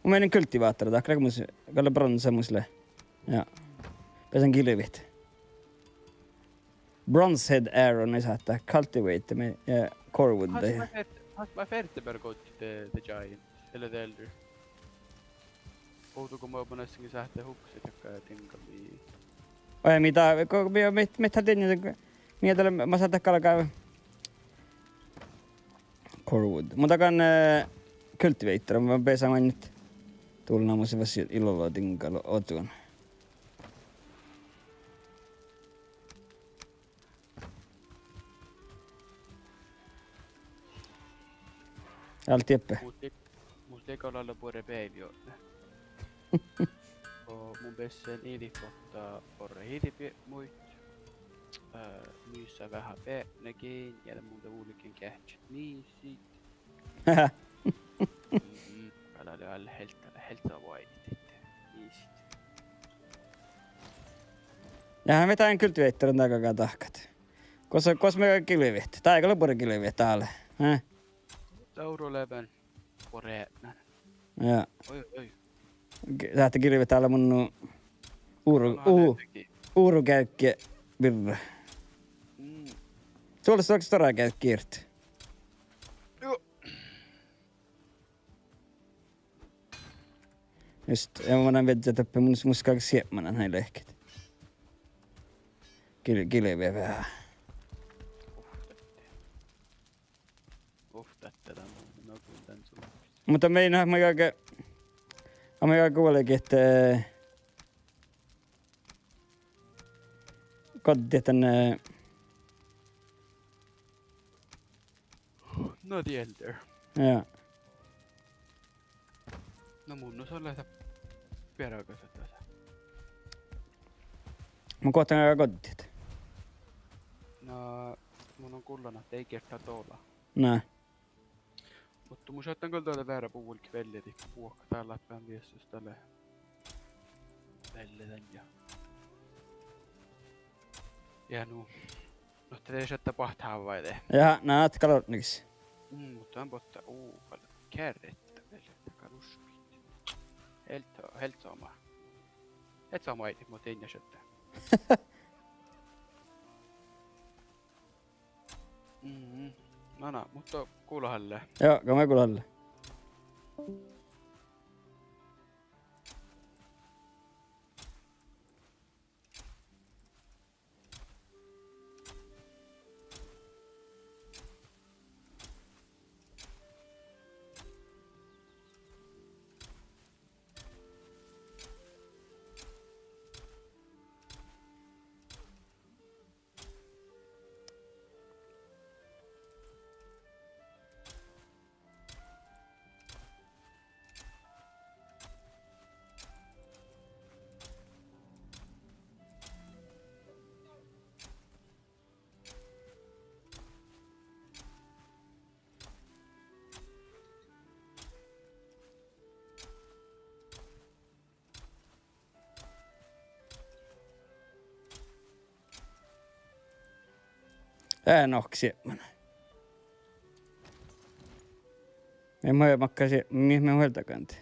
Mun menen kultiváttora, dat lea mus, galle bronsa mus lea. Ja. Beasan gilvit. Bronze head arrow, na sáhttá cultivate, me, ja core wood. Has ma fer-, has ma ferte beare goddit the, the giant, eller the elder. Ovdal go mo, mo eassege sáhttá hukset dakkár diŋggat. Oi, mii dá, go, mii, mii, mii dá diŋggat, mii dá, ma sáhtán galgá core wood. Mun dagan, eh, cultivator, mun beasan maid dulnná mus vas illalo diŋggat ođđagan. Alde eppe. Mus lei, mus lei gal dalle buorre beaivvi odne. Go mun bessen iđit botta borre hiđibiepmuid. Eh, nyssa veahá beatnagiin, ja de mun de vulgen geahččat niissit. Mhm. Gal lea vel helt, helt sama oaidit. Niissit. Ja, mii dán cultivatoran daga dahkat. Gos, gos mii gilvet? Dá gal lea buorre gilvet dál. Eh? Dauro lea beaivvi. Buorre eatnan. Ja. Oi, oi. Ge-, sáhttá gilvet dál mun nu uru, u-, urugeađgge birra. Mm. Suolas lea stuorra geađge irti. Juo. Just, ja mun lean viežžat doppe, mun, mus gal siepmanan nai lehket. Gil-, gilvet veahá. Uf, dat, dat, mun, mun, mun, dan su. Muhto mii, na, mii galge, mii galge vuolgit, eh, goddit dan, eh, No, the elder. Ja. No, mun no son leat beargasa dasa. Mun gohten goddit. No, mun lean gullan ahte ii gierda dola. Na. Muhto mun šattan gal dalle veará buolgit velledit, buohkat dál láhppán viesus dalle velledan ja. Ja nu. No, de šattá boahtit hávvaide. Ja, na, ahte gal ortnegis. Mm, muhto dan botta, uu, gal kearret vel, gal uššit. Helt, helt somá. Helt somá ii, muhto inna šattá. Mm, na, na, muhto gulahalle. Ja, go mii gulahalle. Eh, nohka siepmanan. Mii, mii, makka sie-, mii, mii huoltagan de.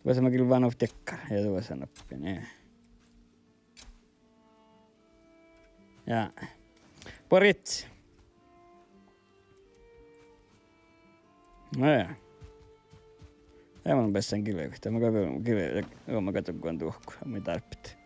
Duossa mun gilven oba dakkár, ja duossa noppe, nie. Ja. Borit. No ja. Ja mun bessen gilvet. Mun gal gilven, mun gal duggan duohko, mun dárbbašan.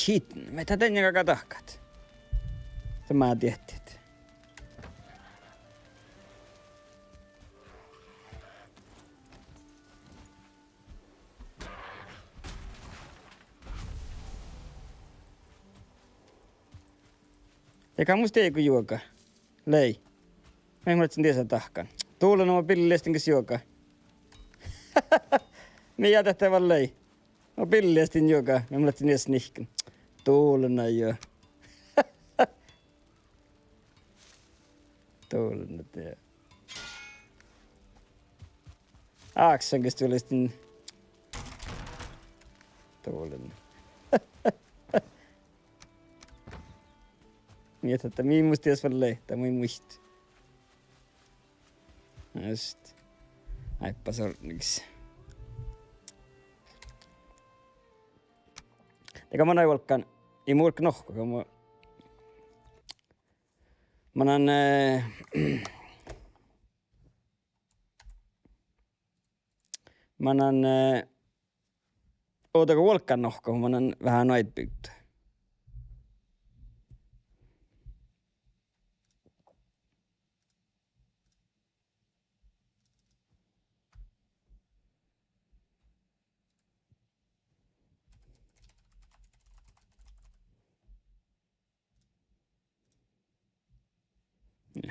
Kidden. Mii dat dan galgá dahkat. Tamá diehttit. Ja ka mus dego juoga. Lei. Mii mun ledjen diesa dahkan. Dullan, mun billestin ges juoga. Mii ja dat vel lei. Mun billestin juoga. Mii mun ledjen diesa nihkkan. Dullan juo. Dullan de. Áksen ges dulestin. Dullan. Mii dat, dat mii mus dies vel lei, dat mii muitte. Just. Áibbas ortnegis. De go manai vuolggán, ii mu vuolgga nohka, go mu-, manan, eh, manan, eh, ovdal go vuolggán nohka, manan veahá noaid bygda. Ja.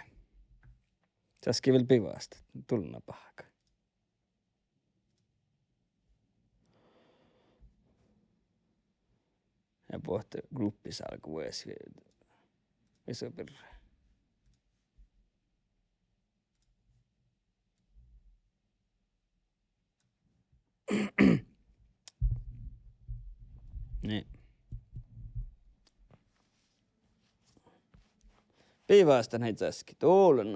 Časkkii vel bivasttat, dullan báhka. Ja bohte gluppis álgu vuos vi-, visu birra. Nii. Bivasttan ii časkkii, dullan.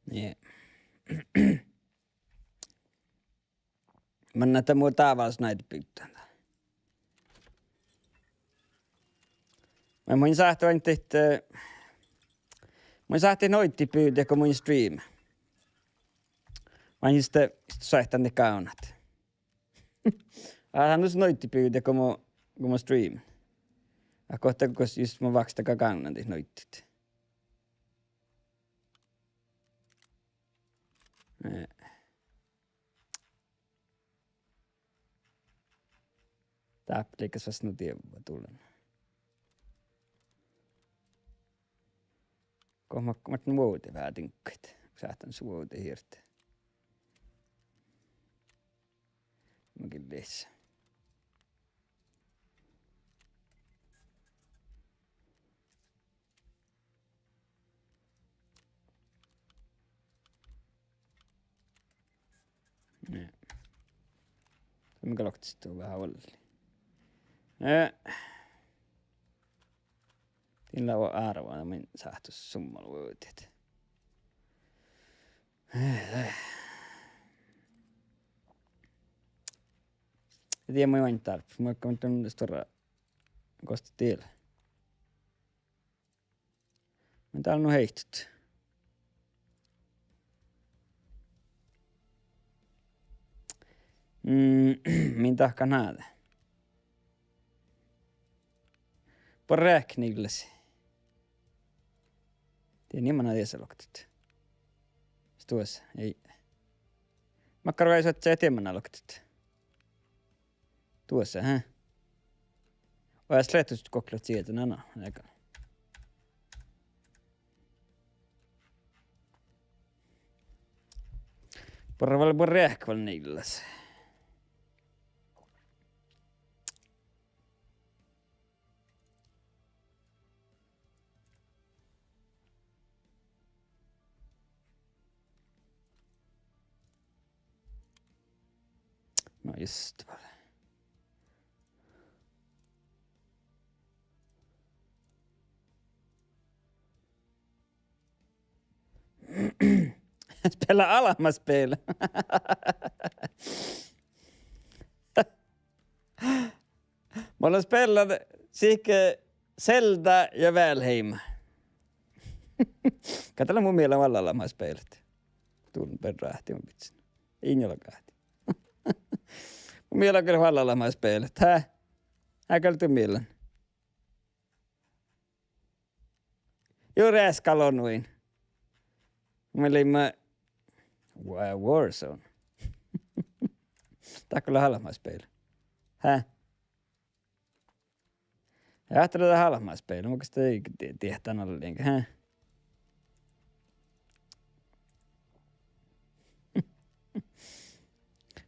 Nii. Mun ahte mu dávás noaid bygdda. Mun sáhtán daid, eh, mun sáhtán noaid bygdda go mun streama. Mun iste sáhtán daid gávdnat. Á, han dus noaid bygdda go mun, go mun streama. Ahte gohte gos jus mun vástán gávdnan daid noaid. Eh. Dáppe lei ges fas nu dievva dullan. Go ma-, ma-, nu vuovde veahá diŋggaid. Sáhtán su vuovde hierte. Mun gillis. Nii. Mun gal oktii veahá olli. Eh. Dien lea árvvan, mun sáhtán summalu vuovdit. Eh, eh. Dien mun oaidnen dárbbaš, mun gal mun stuorra gos dat dien lea. Mun dál nu heittot. Mm, min dahkan háde. Buorre eahket niglas. Dien ii mana diesa loktet. Stuos, ei. Makkár oažžut ahte dien mana loktet. Duosa, hä? Oas leat dus gokko leat čieža, na, na, ega. Buorre vel, buorre eahket vel niglas. No just vel. Spela almma spel. Mun lean spellan sihke Zelda ja Valheim. Gal dat lea mu mielas vel almma spelet. Dullen beare ráhti mun bidjen. Injala gáhti. Mu mielas gal vel almma spelet. Hää? Hää gal du mielas? Juo, reaska lon vuin. Mun leimmen Wa-, Warzone. Dat gal lea almma spel. Hää? Ja ahte dat almma spel, mun gal die-, die-, diehtán alliin, hää?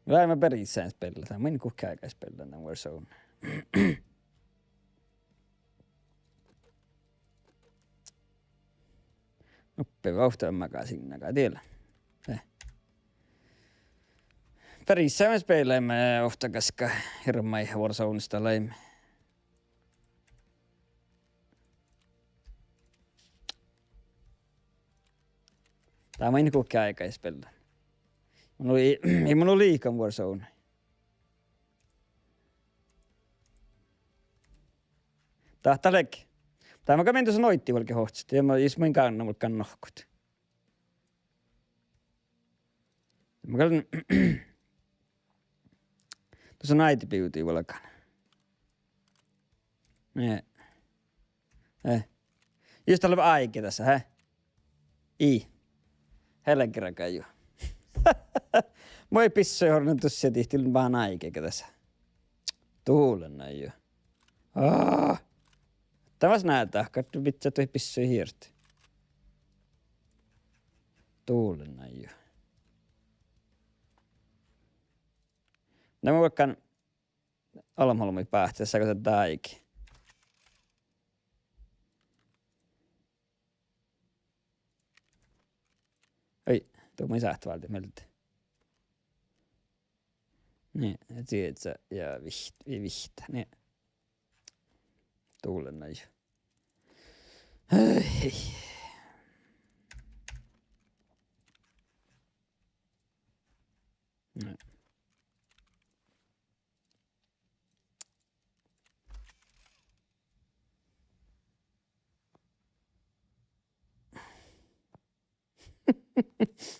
Mun lean beare isáin spellat, mun in guhkki áigái spellan dan Warzone. Nuppe vauhta magasiinnaga diela. Eh. Beare isáin spelaimet ovtta gaskka hirbmat Warzones leimmet. Dat mun in guhkki áigái spellan. Mun lei, mun lei liikon Warzone. Dat, dat leage. Dat mun gal min dusa noiddi vuolgit ohcat. Ja mun, jus mun in gánná vuolgán nohkut. Mun gal dusa noiddi bivdii vuolgán. Nie. Eh. Jus dat lea áigi dasa, hää? Ii. Helgeraga juo. Mun in bissu orren dusa dihte, ii lean báhán áigi dasa. Dullen juo. Aa. Dat vas nádá, gal du bidjat duhit bissu hirt. Dullen juo. Na mun vuolgán olbmot olbmuid báhcet, sage dat áigi. Ai, du mun sáhtán váldit mielde. Nie, sieža ja viht-, vi-, vihtta, nie. Dullen juo. Ai. Nie.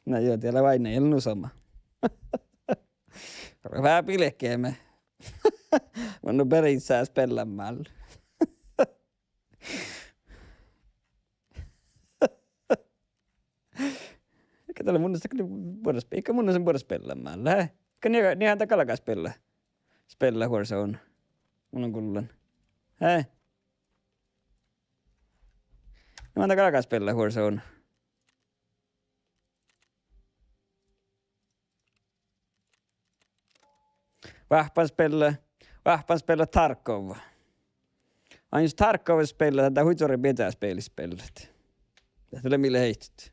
Na juo, diela vai, ii lean nu somá. Veahá bilkeme. Mun nu beare isáin spellamma. Gal dat lea mun, gal buorre spe-, gal mun lean buorre spellamma, hää? Gal nie, nie dat galgá spellat. Spellat Warzone. Mun lean gullan. Hää? Nie mun dat galgá spellat Warzone. Váhppan spellat, váhppan spellat Tarkov. Ain jus Tarkov spellat, dat hui duođai beaivváspeli spellat. Dat lea mii leat heittot.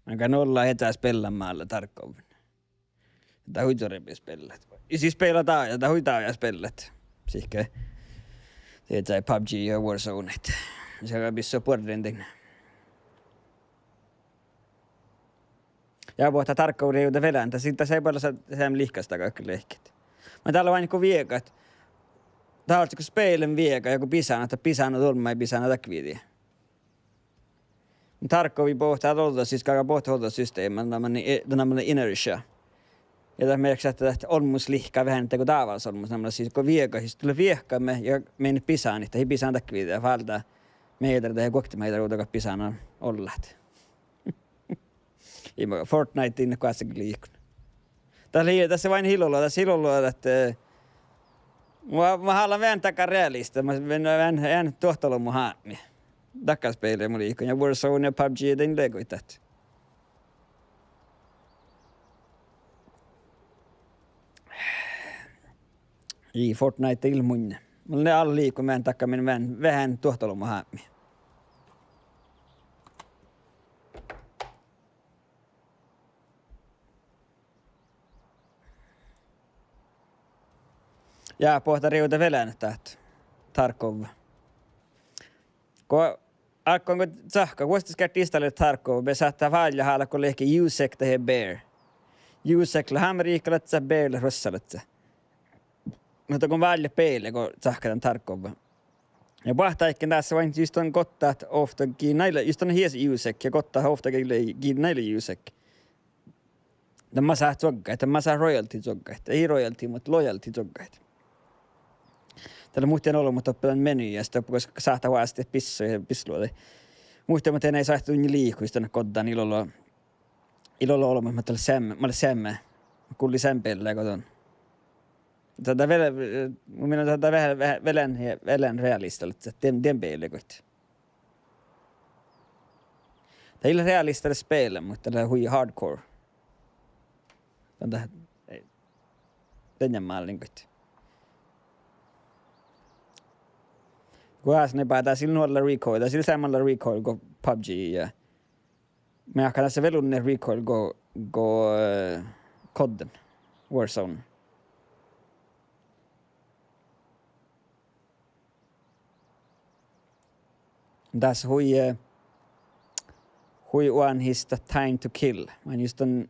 Mun gal nu ollán ieža spellamma Tarkovvin. Dat hui duođai beaivváspellat. Ja sis spellat dá, ja dat hui dáidá spellat. Sihke. Dieđusge PUBG ja Warzone. Sii gal bissu buorre dain. Ja bohta Tarkov rievda velándda, sii das eai boađe sa-, seamma lihkasdaga lehket. Mun dál oaidnen go viegat. Dat ahte go spelen viega ja go bisánan, dat bisánan olmmái, bisánan dakvidii. Tarkovi bohte ođđa sisge, bohte ođđa systeema, dat manai, dat manai inertia. Ja dat merkii ahte dat olmmoš lihkii veahá dego dávás olmmoš, namma sisge go viegat, sisge dat lea viehkamin ja mii bisániid, dat ii bisána dakvidii, váldá meidar, dat ii guokte meidar ovdal gal bisánan ollat. Ii maga Fortnite in goassege liikon. Dat lei, das lea oaidne ilola, das ilola dat, eh, mun, mun hálan veahá dakkár realista, mun, mun veahá, veahá duohta olbmot hábmi. Dakkár spele mun liikon, ja Warzone ja PUBG, dat in leago dat. Ii, Fortnite ii leat munnje. Mun lean álo liikon veahá dakkámin veahá, veahá duohta olbmot hábmi. Ja boahtá rivdit vel eanet dat Tarkov. Go áiggun go cahkka, vuosttaš geardde installeret Tarkov, be sáhttá válljet álggus lehpet USEC dahje BEAR. USEC lea Amerihkalaččat, BEAR lea Ruossalaččat. Muhto go válljet BEAR-i go cahkká dan Tarkov. Ja boahtá áigge dasa oaidnit jus dan gottat ovtta gii nai lea, jus dan hiesset USEC ja gottat ovtta gii nai lea USEC. Dan masát čuoggait, dan masát royalty čuoggait, ii royalty, muhto loyalty čuoggait. Dat lea muhtin olbmot doppe dan menyjas doppe, gos sáhtát oastit bissoja ja bisseluođaid. Muhtin ahte eai sáhte dunnje liiko jus dan goddán, ii lean, ii lean olbmot mat dat lea seam-, mat lea seammá, gulli seam beallá go don. Dat, dat vel, mu mielas dat, dat vel, vel, vel ean, vel ean realistalaččat dien, dien beallá goit. Dat ii leat realistalaš spela, muhto dat lea hui hardcore. Dan dat, eh, dan ja málin goit. Go ásnai ba, dat ii lean nuolla recoil, dat ii lean seamma nuolla recoil go PUBG ja. Mun jáhkán, dat lea vel unne recoil go, go, eh, COD-in, Warzone. Das hui, eh, hui oahpahit dat Time to Kill. Mun jus don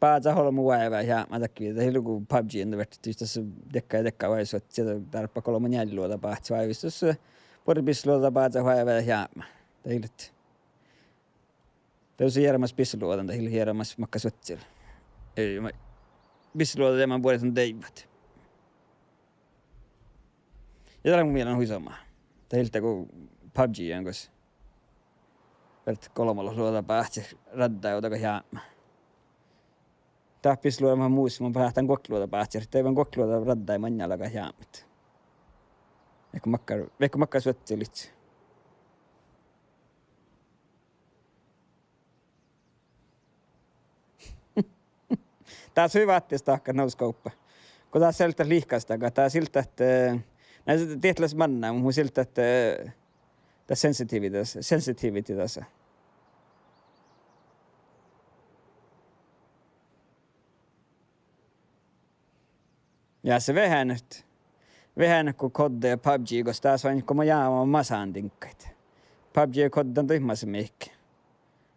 bázát olbmo oaivái jápmái dakkár, dat ii lean go PUBG-in, dat verte jus das diekkár, diekkár oaivisuožžu, dárbbašit olbmo njealljeluođa bázit oaivis, jus, eh, buorre bisseluođa bázát oaivái jápmái. Dat ii leat. Dieđusge eará mas bisseluođan, dat ii leat eará mas makkár suožžu. Ei, ma-, bisseluođa dieđusge buorit dan deaivvat. Ja dat lea mu mielas hui somá. Dat ii leat go PUBG-in gos. Verte golbmaluođa bázit raddái ovdal jápmái. Dat bisseluođa mus, mun bázán guokteluođa bázit, deaivvan guokteluođa raddái maŋŋel jápmát. Vaikko makkár, vaikko makkár suožžu lihkii. Dat hui váttis dahkat no scopea. Go dat sieltat lihkastit, dat sieltat, eh, na, dieđusge manná, mu sieltat, eh, dat sensitivity das, sensitivity das. Ja se vehánet, vehánet go COD ja PUBG, gos das oaidná go maid jáma masán diŋggaid. PUBG ja COD dan duit masse mihkke.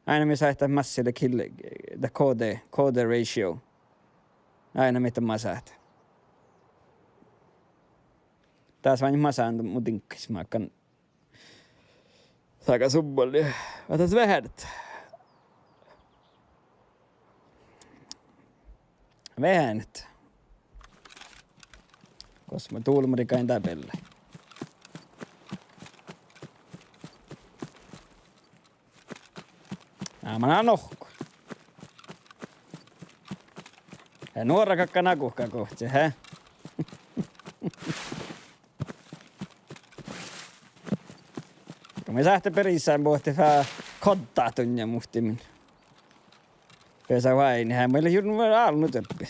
Áidna mii sáhtát massii dat kill, dat KD, KD ratio. Áidna mii dan masát. Das oaidná masán mu diŋggaid, máŋga Saga subbali. Ahte vehánet. Vehánet. Gos mun dulmmarin gain dat beallái. Ná, ma lean nohko. Ja nuora galgá naguhkat guhte, he? Go mii sáhttit berissan bohte fas koddat dunnje muhtumin. Besa oaidnit, he, mii leat jurdaga állu doppe.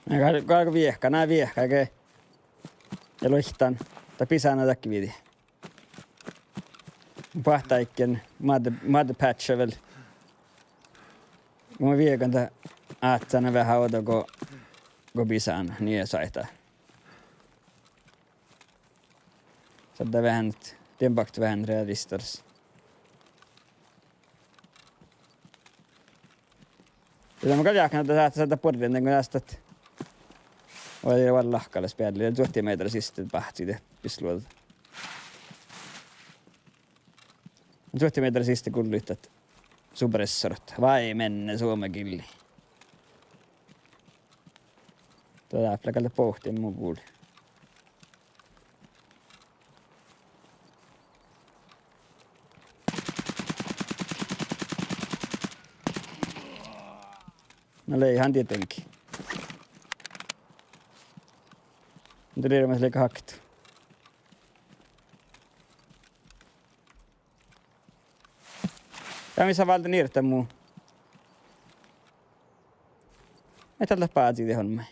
Ja gal-, galgá viehka, ná viehka ge. Ja luoitán. Dat bisána dakkár vidi. Boahtá áigge, mother, mother patch vel. Mun viegan dat áhččana veahá ovdal go, go bisána, nie sáhttá. Šaddá veahá, dien bakte veahá realistalaš. Ja de mun gal jáhkán ahte sáhttá šaddá buorre, dego dás dat. Oažžu vel lahkalaš bealli, ja čuohti meattera siste báhcci de bisseluođa. Čuohti meattera siste gullit dat suppressor. Vai menne suomen kieli. Dat lea gal bohten mu guli. Na lei han dieđusge. Dieđusge leat haktu. Ja mis sa válden irta mu. Ai, dál leat bázii dieid olmmái.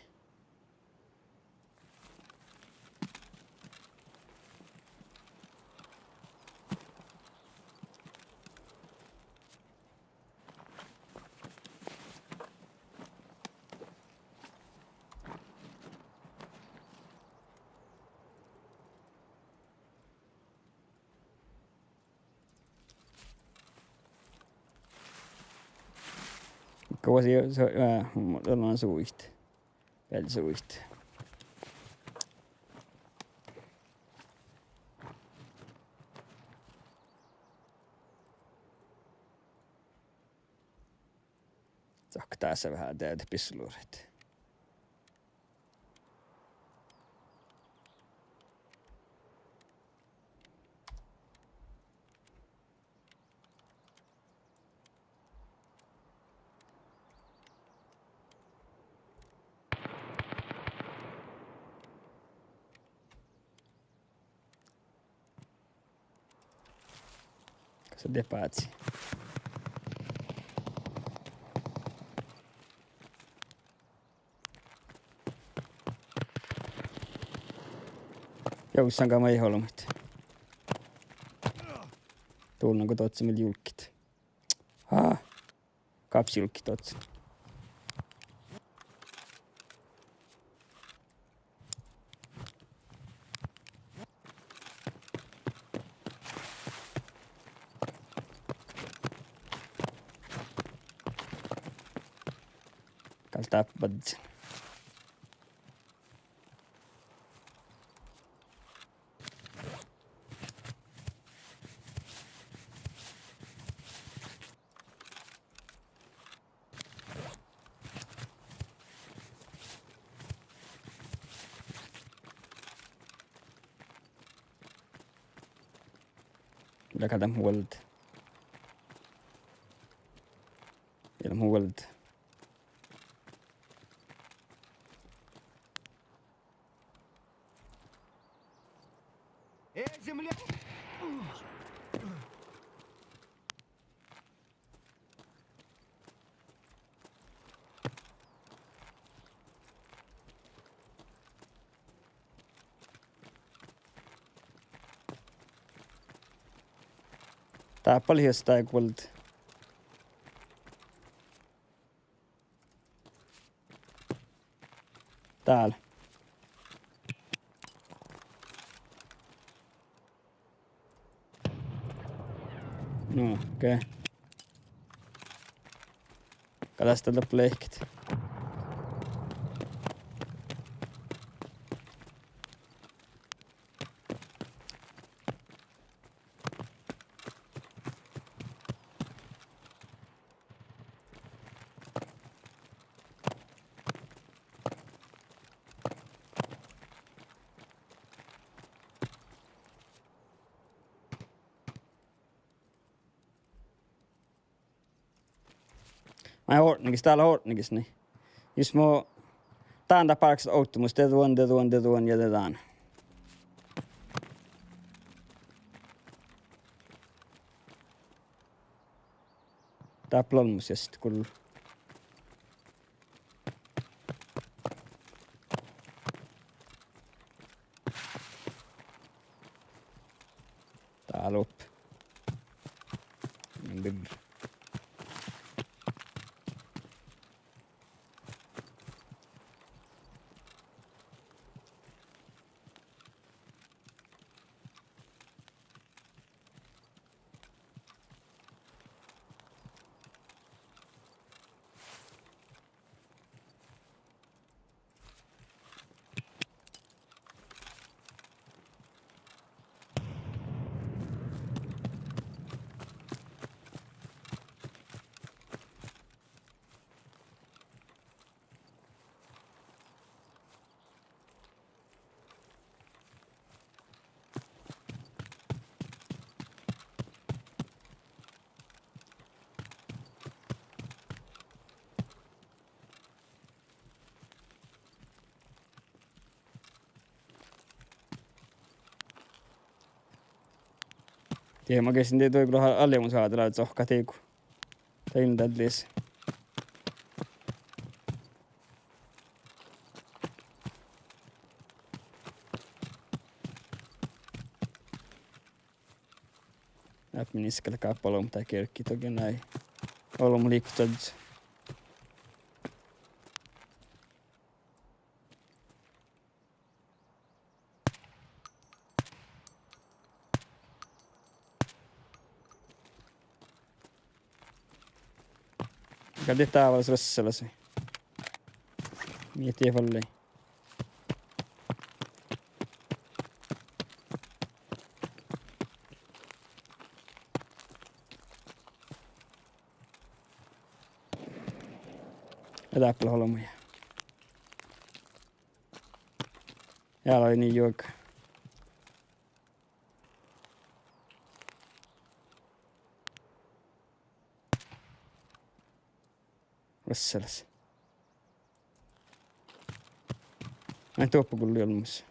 Go si-, so-, eh, mu-, dál lean suit. Vel suit. Cakte dasa veahá dieid pistoleraid. Kas de bázii? Jus, sange maid olbmuid. Dullan go dohko mii julgit. Aa, gápsejulgit dohko. Gal dáppe badjel. Dál gal dat mu vuolde. Ii leat mu vuolde. Dáppe lea hiesttaiguolde. Dál. No, okei. Gal das dáppe lehket. Maid ortnegis, dál ortnegis, nie. Jus mo dán, dát bárkasat ovtta mus, de duon, de duon, de duon ja de dán. Dáppe lea olmmoš jast gul. Dál oppe. Min birra. Dieđusge makkár sii dego lea, allamos hádelága cohkkat digu. Dainna dat leat. Dáppe mii gal gáppa olbmot dán girkii, dahje nai olbmot liikot čađa. Gal dieid dávalaš ruossalaš. Mii dieid fallii. Ja dáppe lea olbmuid. Ja lei ni juoga. Ruossalaš. Ai, doppe gullo olmmoš.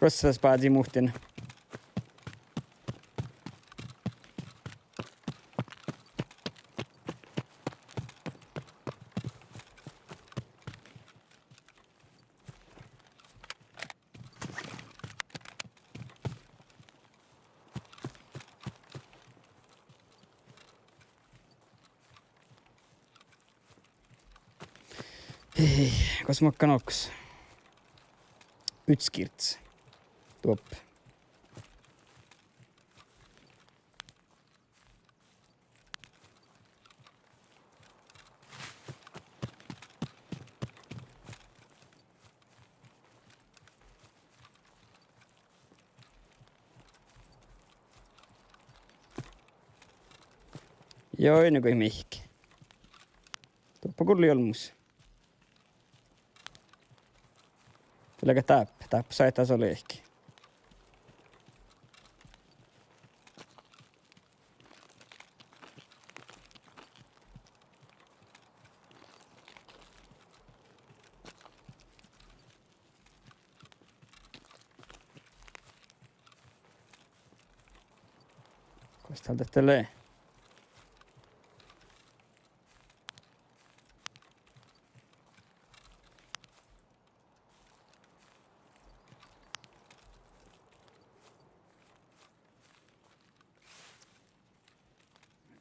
Ruossalaš bázii muhtin. Ei, gos mun galggan olggos? Utskirts. Doppe. Joi, nu go mihkke. Doppe gullo olmmoš. Leago dáppe, dáppe šaitá olehkii. Gos dat lea?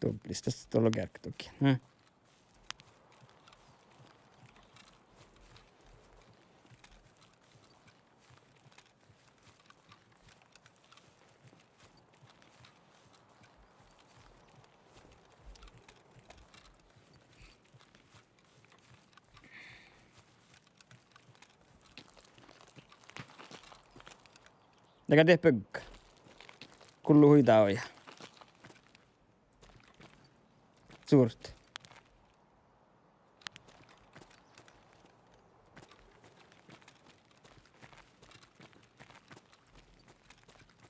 Dublis, das, dat lea geargga dutkan. Hm. Leago dieid bugga? Gullo hui dávjá. Surt.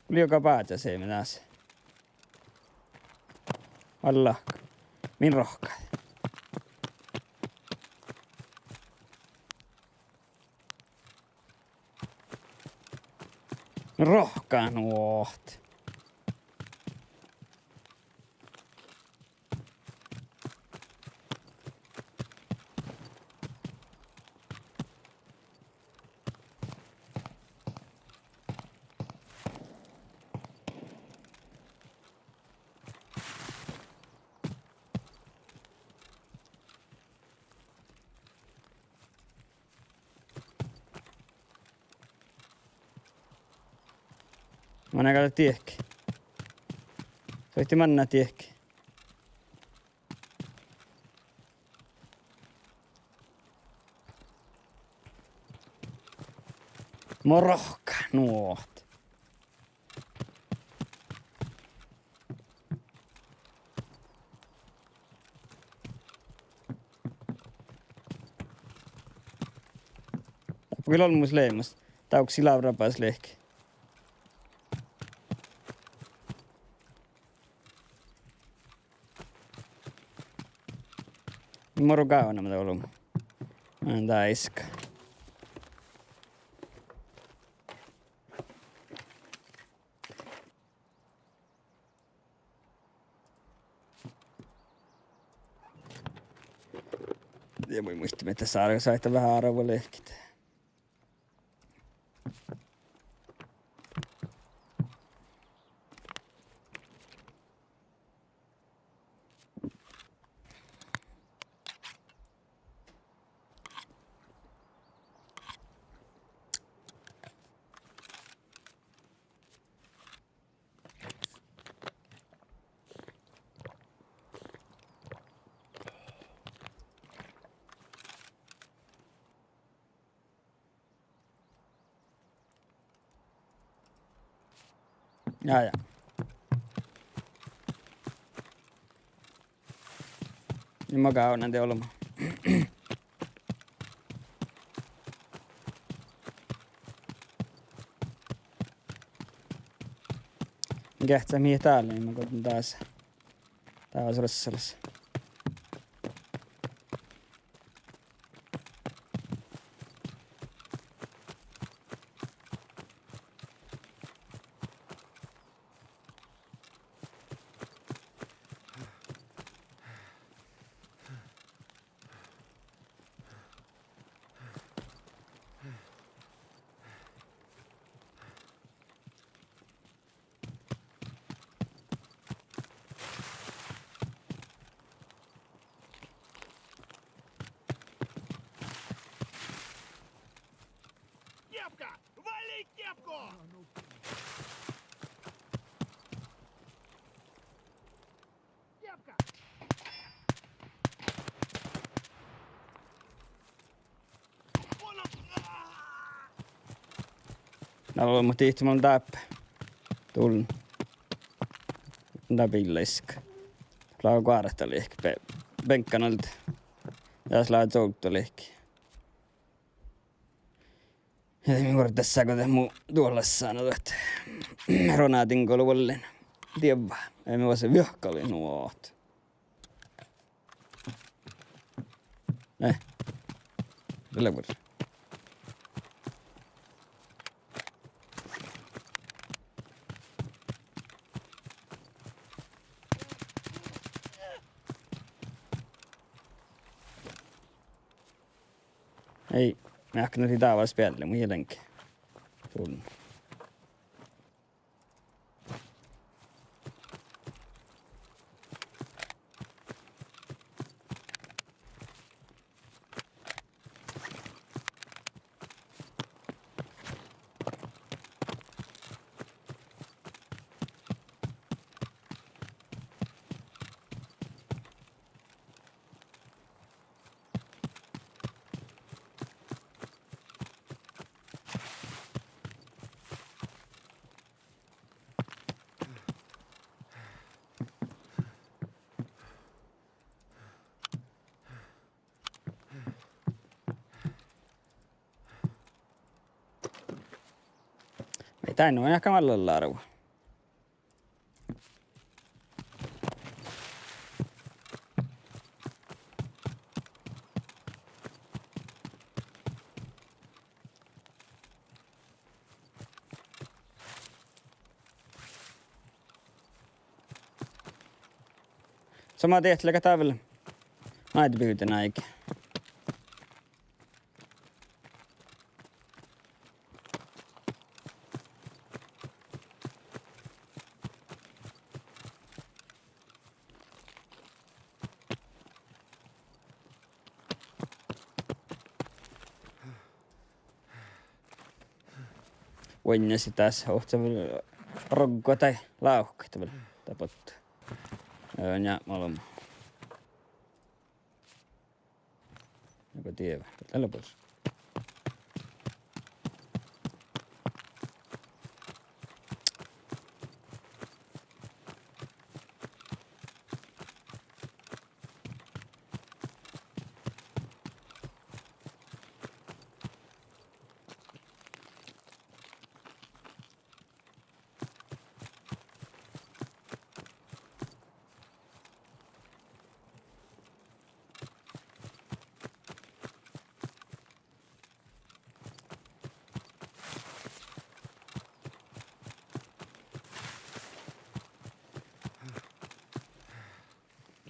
Lei juoga báhcá seamen das. Vallá. Min rohkkat. Rohkkat nuohta. Manná gal diehke? Soiti manná diehke. Mo rohkkat nuohta. Dáppe gal olmmoš leamaš. Dávksi lávra bas lehpet. Mo gal gávdná, mii dat ollu? Ii, dá iska. Ja mun muittán, ahte sárga sáhttá veahá árvva lehket. Ja, ja. Ii maga ávdnán de olbmot. Geahččá mii dál, ii maga dás. Dás rassalas. Кепка! Вали кепку! Кепка! Na, olbmot dihte mun dáppe. Dullen. Dáppe illaiska. Lea goarrut lihket be-, beŋggan alde. Ja lea zovddo lihket. Ja de mii vuordiimet go de mu duolassána dat. Ronadin go lea vuollen. Dievva. Ja mii vuos viehkalit nu ahte. Eh. Lea vuor. Ei, meahkkan dává spealli, mun ii lean. Dullen. Mii dán nu eahkán vallá lárvu. Somá dieid leaga dál vel. Áidde bivden áigi. Vuoiŋŋas dás ohcat vel roggat dai lávkat vel dá botta. Ii, ja, olbmot. Nugo dievva, dat lea bures.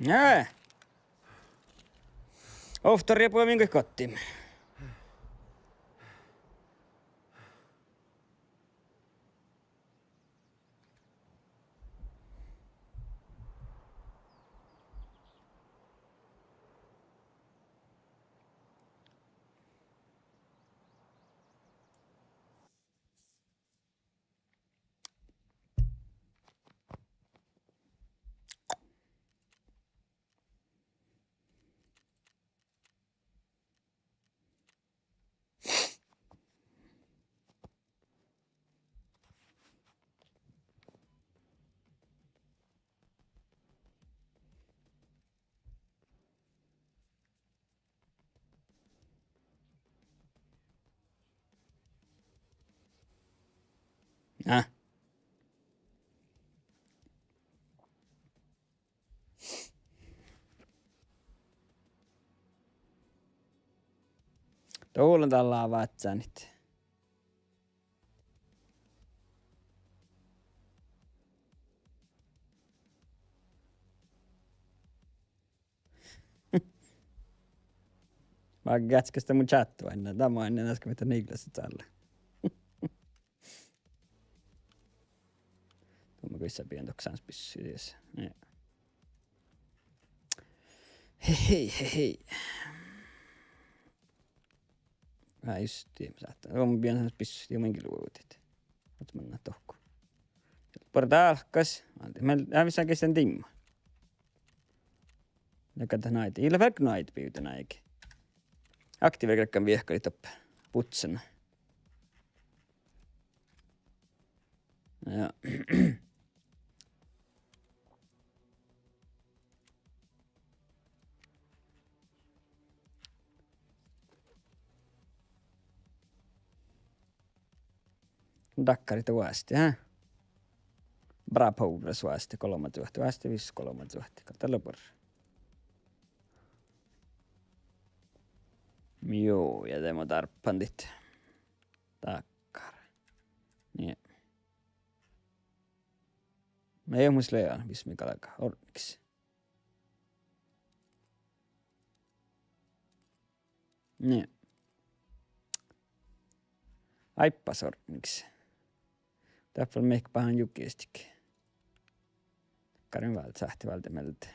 Ee. Ovttor ja bue min goit gottim. Ah. Dolan dallá váccánit. Máŋgii áhččat mu čátti oainna, dan maid eai naska mihkkege niiglasa čálle. Doppe goit sáhtán dohko sánsbissu dies. Ja. Hei, hei, hei, hei. Vá, just die, sáhtán. Doppe bidjen sánsbissu, die mun gal luovutit. Oaččo mannat dohko. Bordálkkas. Mii, ii, mis sa geisset dimma. Leaga dat naid. Ii leat fertet naid bivdit naige. Aktiverat galggan viehkalit doppe butsen. Ja. Dakkarit oastit, hä? Bra Powers oastit, golbmažuohti oastit, visot golbmažuohti. Gal dat lea buorre. Joo, ja de mun dárppan dit. Dakkár. Nie. Na, ja mus lea, vis mii galgá ortnegis. Nie. Áibbas ortnegis. Dáppe mihkkege baháš jugistik. Garin váldit, sáhttit váldit mielde.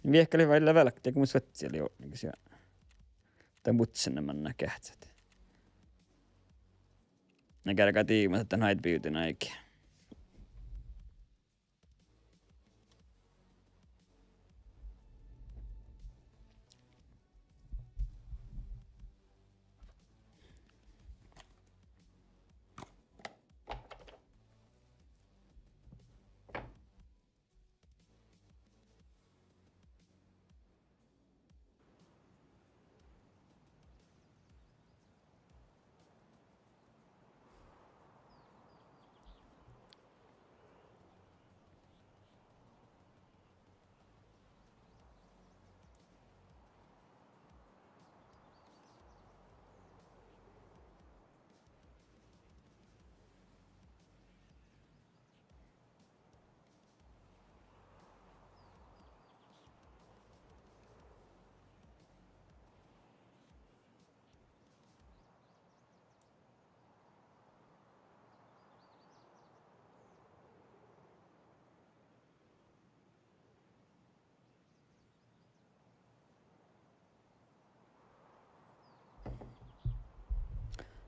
Viehkalit vel velge, dego mus vuodjit lei ortnegis ja dan butsen mannat geahččat. Na galgá diibmut ahte naid bivdit naige.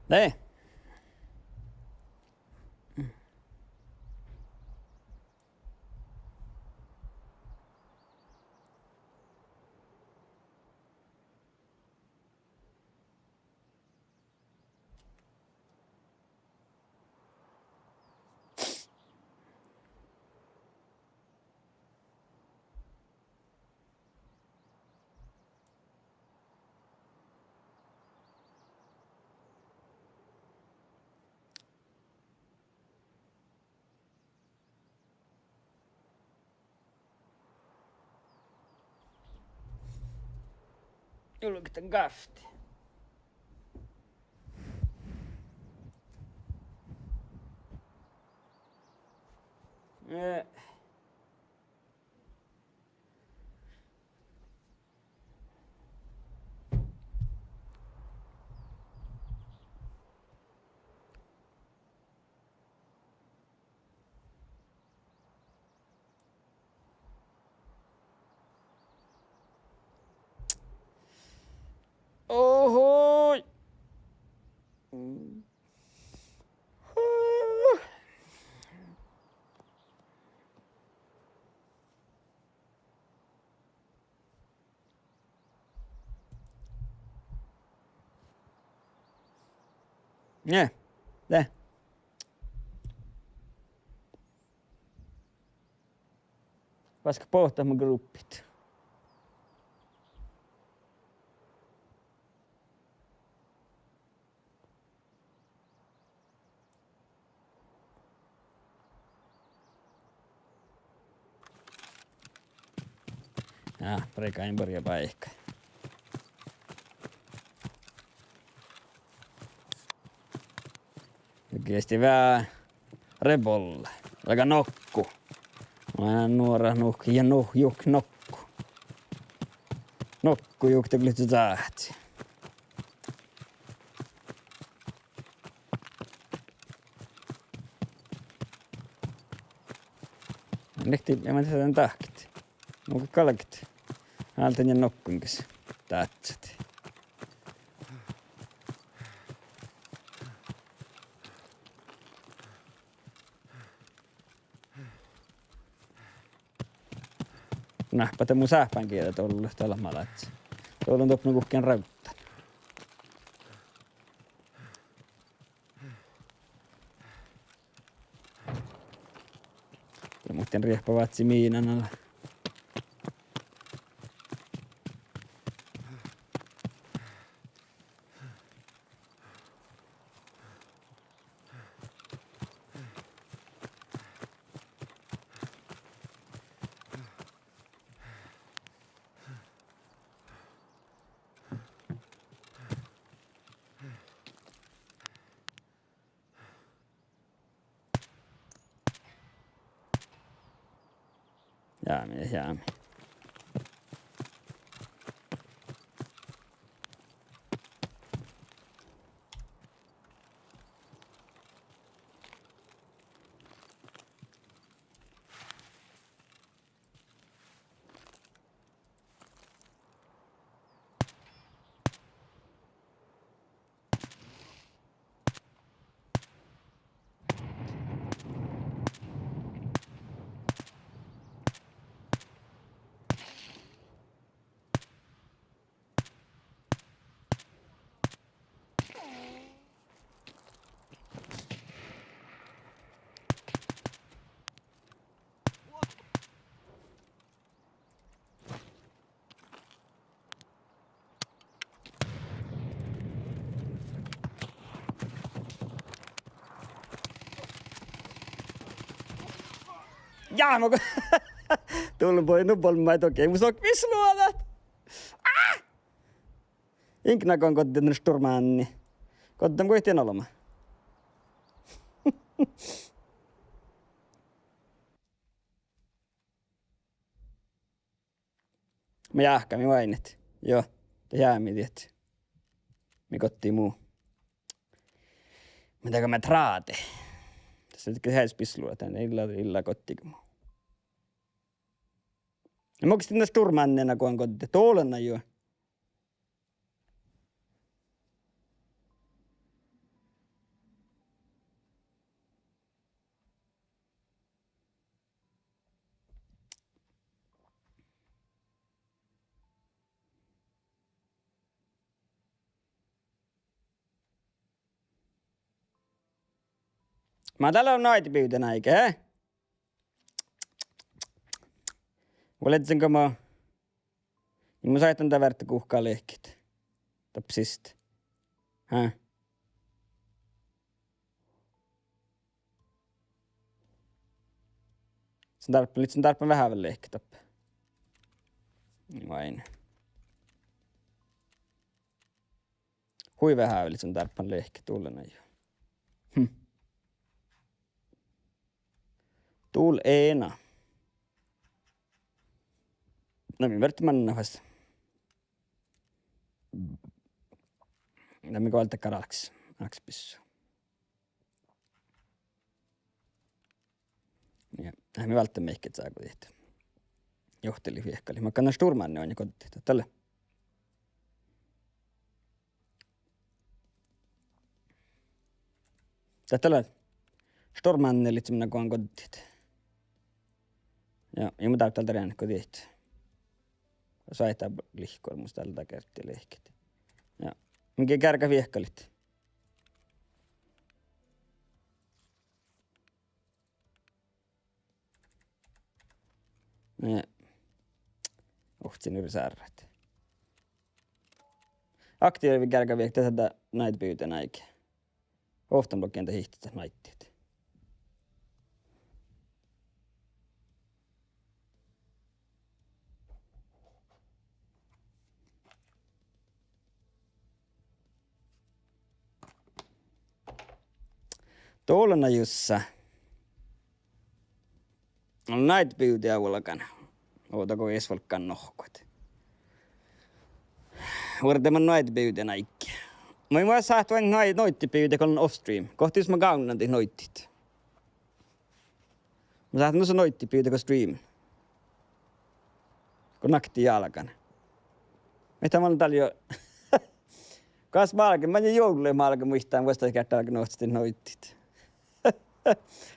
Ne. Julgeten gávtti. Eh. Nie, de. Vaikko bohtet mu gruppit. Ja, pregain bargge báikái. Ja giesti veahá rebolla. Dego nokku. Mat nuorat nuhkki ja nu-, juhke nokku. Nokku juhke dego lihttá cátsi. Lihttá, ja ma dieđán dahket. Nugo galget. Álten ja nokkuin ges dáhcet. Náhpá de mu sáhpángieđa dolle, dat lea málás. Dolle don doppe guhkkin rávddán. Ja muhtin riehpa vázzi miinan ala. Jámi, jámi. Ja, ma go-, dulbui, nu bolmmái dohko, mus okta visluođa. Ah! Iŋgá, na go godden šturmánni. Godden guhtten olbmot. Ma jáhkán, mii oaidnit. Juo, de jámi diet. Mii goddiimet mu. Mii dego mii tráde. Dasa ledje headdjit visluođa, dan ii lean, ii lean goddiimet mu. Ja mun gos dien šturmánni go han goddet. Doallan juo. Mat dat lea nu áidebivdin áigi, eh? Vuoi, ledjen go mo-, in mun sáhtán dan verte guhká lehket. Dáppe siste. Hää? Son dárbban, lihttán son dárbban veahá vel lehket dáppe. Vai. Hui veahá vel son dárbban lehket, doallan juo. Hm. Doallan. Na mii fertet manne fas. Na mii go válddit gal álggus, álggus bissu. Ja, na mii válddit mihkkege ságo diet. Johtilit viehkalit. Makkár šturmánni oaidnit goddit, dat lea. Dat lea šturmánni lihttá mii go han goddit. Ja, ja mun dárbban dál riennet go diet. Sáhttá lihkor mus dál dagerti lehket. Ja. Mii ge gearggat viehkalit. Eh, ohcen eret sárrat. Aktivereret gearggaviehkat dat Nightbuddy áigge. Ovtta logen dat ihte dat Nightit. Dola lea jussa. Nightbuddy vuolgán. Ovdal go eas vuolgán nohkkat. Vuordán man Nightbuddy áigge. Mun, mun sáhtán Night-, Nightbuddy go lea off stream. Gohte jus mun gávdnan dit Nightit. Mun sáhtán nu Nightbuddy go stream. Go nakti álgán. Mihkkege mun dál jo. Kas málgen, mun juovllain málgen muittán vuosttaš geardde álgen ovcci Nightit.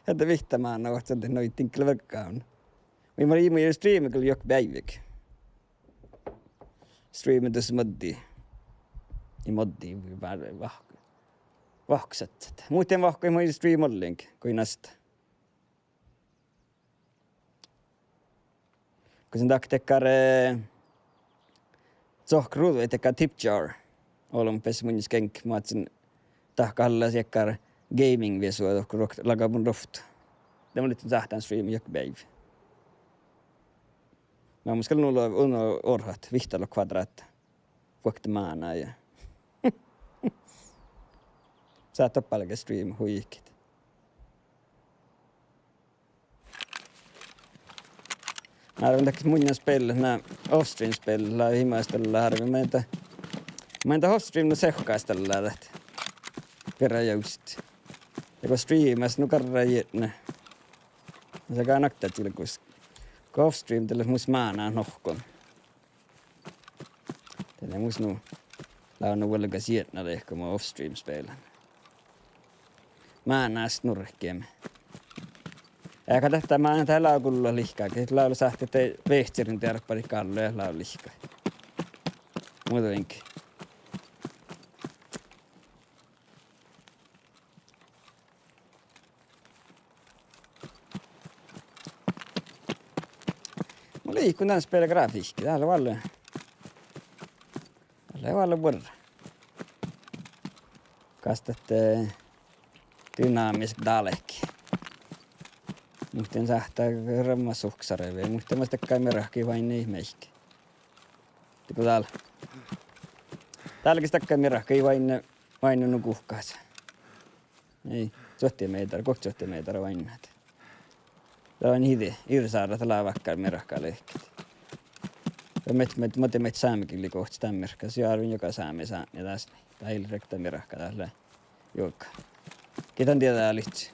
Ahte vihtta máná ovcci Nightit, gal vel gávdno. Mii, mii, mii streamadii gal juohke beaivvi. Streamadii dus moddii. Ii moddii, vá-, vá-, vahku sat. Muhtin vahku mii streamadii ollengi, goit nasta. Gos mun dakkan dakkár, eh, cohkkaruđa, dakkár tip jar. Olbmot beassat munnje geaŋkkat, mun oaččun dahkat dakkár gaming-viesu dohko ruok-, lágan mun ruovttu. De mun lean sáhtán streama juohke beaivvi. Mun gal nu lea uno orhat, vihttalogi kvadráhta. Vuokte máná ja. Sáhtán doppe álgit streama huikit. Árven dat munnje spellat, na off-stream spellat, lávii mas dalle árven, maid, maid off-stream lea sehkás dalle dat. Birra jus. Ja go streamas, nu garra jietna. Sa gal nakkat čilgus. Go off-stream dat lea mus máná nohkkan. Dat lea mus nu, lávii nu vuolgá jietna dego mo off-stream spellan. Mánás nurkeme. Ega dat, dat máná dat lávii gullo lihkka, ge lávii sáhttá de vehčerin dearppadit gállo ja lávii lihkka. Muhto inge. Mun liikon dan spela grafihkka, dat lea vuolle, dat lea vuolle buorre. Gas dat, eh, dynamis dálki. Muhtin sáhttá ramma suhkkasarvvi, muhtin mas dakkár mirahka váinni meahkki. Dego dál. Dál ges dakkár mirahka váinni, váinni nu guhkás. Ii, čuohte mehtera, guoktežuohte mehtera váinnat. Dat lea ide, ide sárra, dat lea dakkár mirahka lehket. Ja met, met, muhtin met sámegillii gohčodit dan mirahkas, ja árven joga sámi, sámi dás. Dat ii leat rekta mirahka, dat lea juoga. Ge dan dieđe dalit.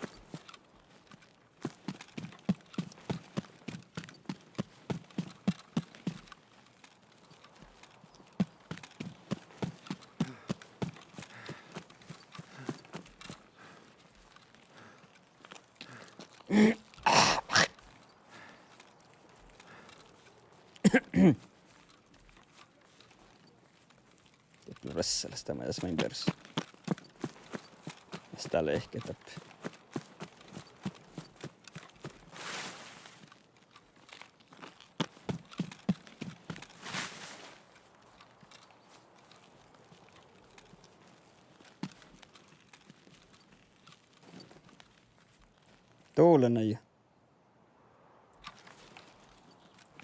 Dieđe rassalas, dat maid, das maid bearus. Mis dat lea, ehket dáppe. Dola lea.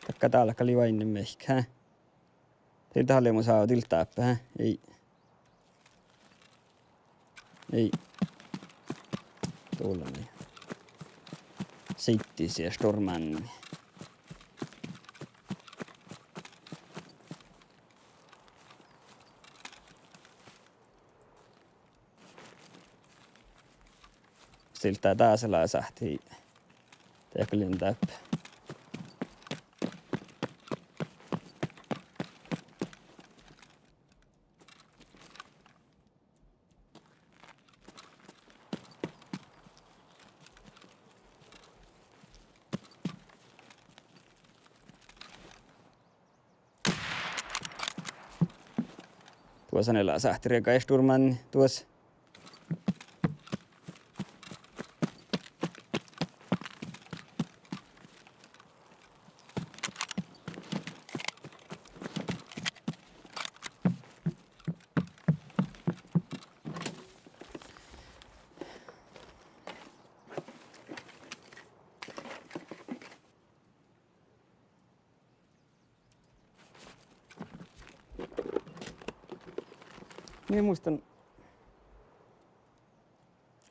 Dakka dálka lei váinni meahkki, hää? Dieđe dat lea mus ain dieđe dáppe, hää? Ii. Ii. Dola lei. Siiddi sie stormánni. Stiltá dás lea sáhttá. Dego lei dáppe. Duosan lea sáhttá riega eštturmánni, duos. Mii muittán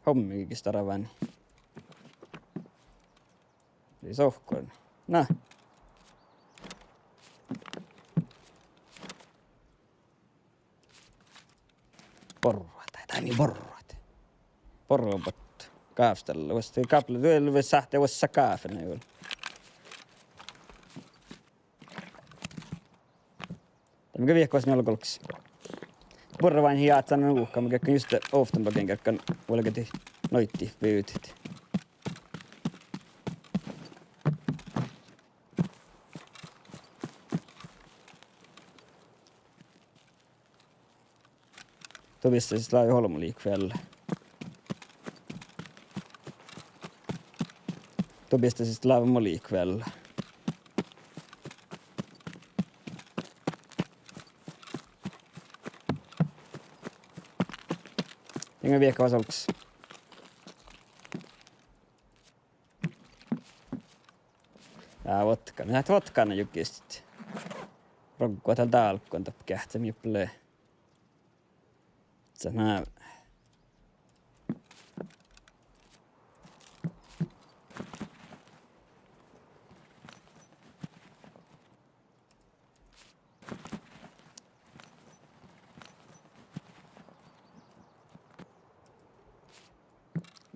hommiige starvánii. Lei sohkku. Na. Borrat, dai, dai, mii borrat. Borrat. Gávstalla, vuos de gápla duolvve sáhttá vuossat gáfenaid vel. Dat mii ge viehkás njuolga olggos. Borraváin hii áhččan nuhkan, mii geain juste ovttanbagiin geain vuolgit noiddiid bivdit. Duo bisttá siste lávii olbmolihkku vealla. Duo bisttá siste lávii molihkku vealla. Dego viehká olggos. Ja vuotká, mii leat vuotkána jus giestit. Roggat dál dálkon doppe geahččamin juoppe lea. Sa na.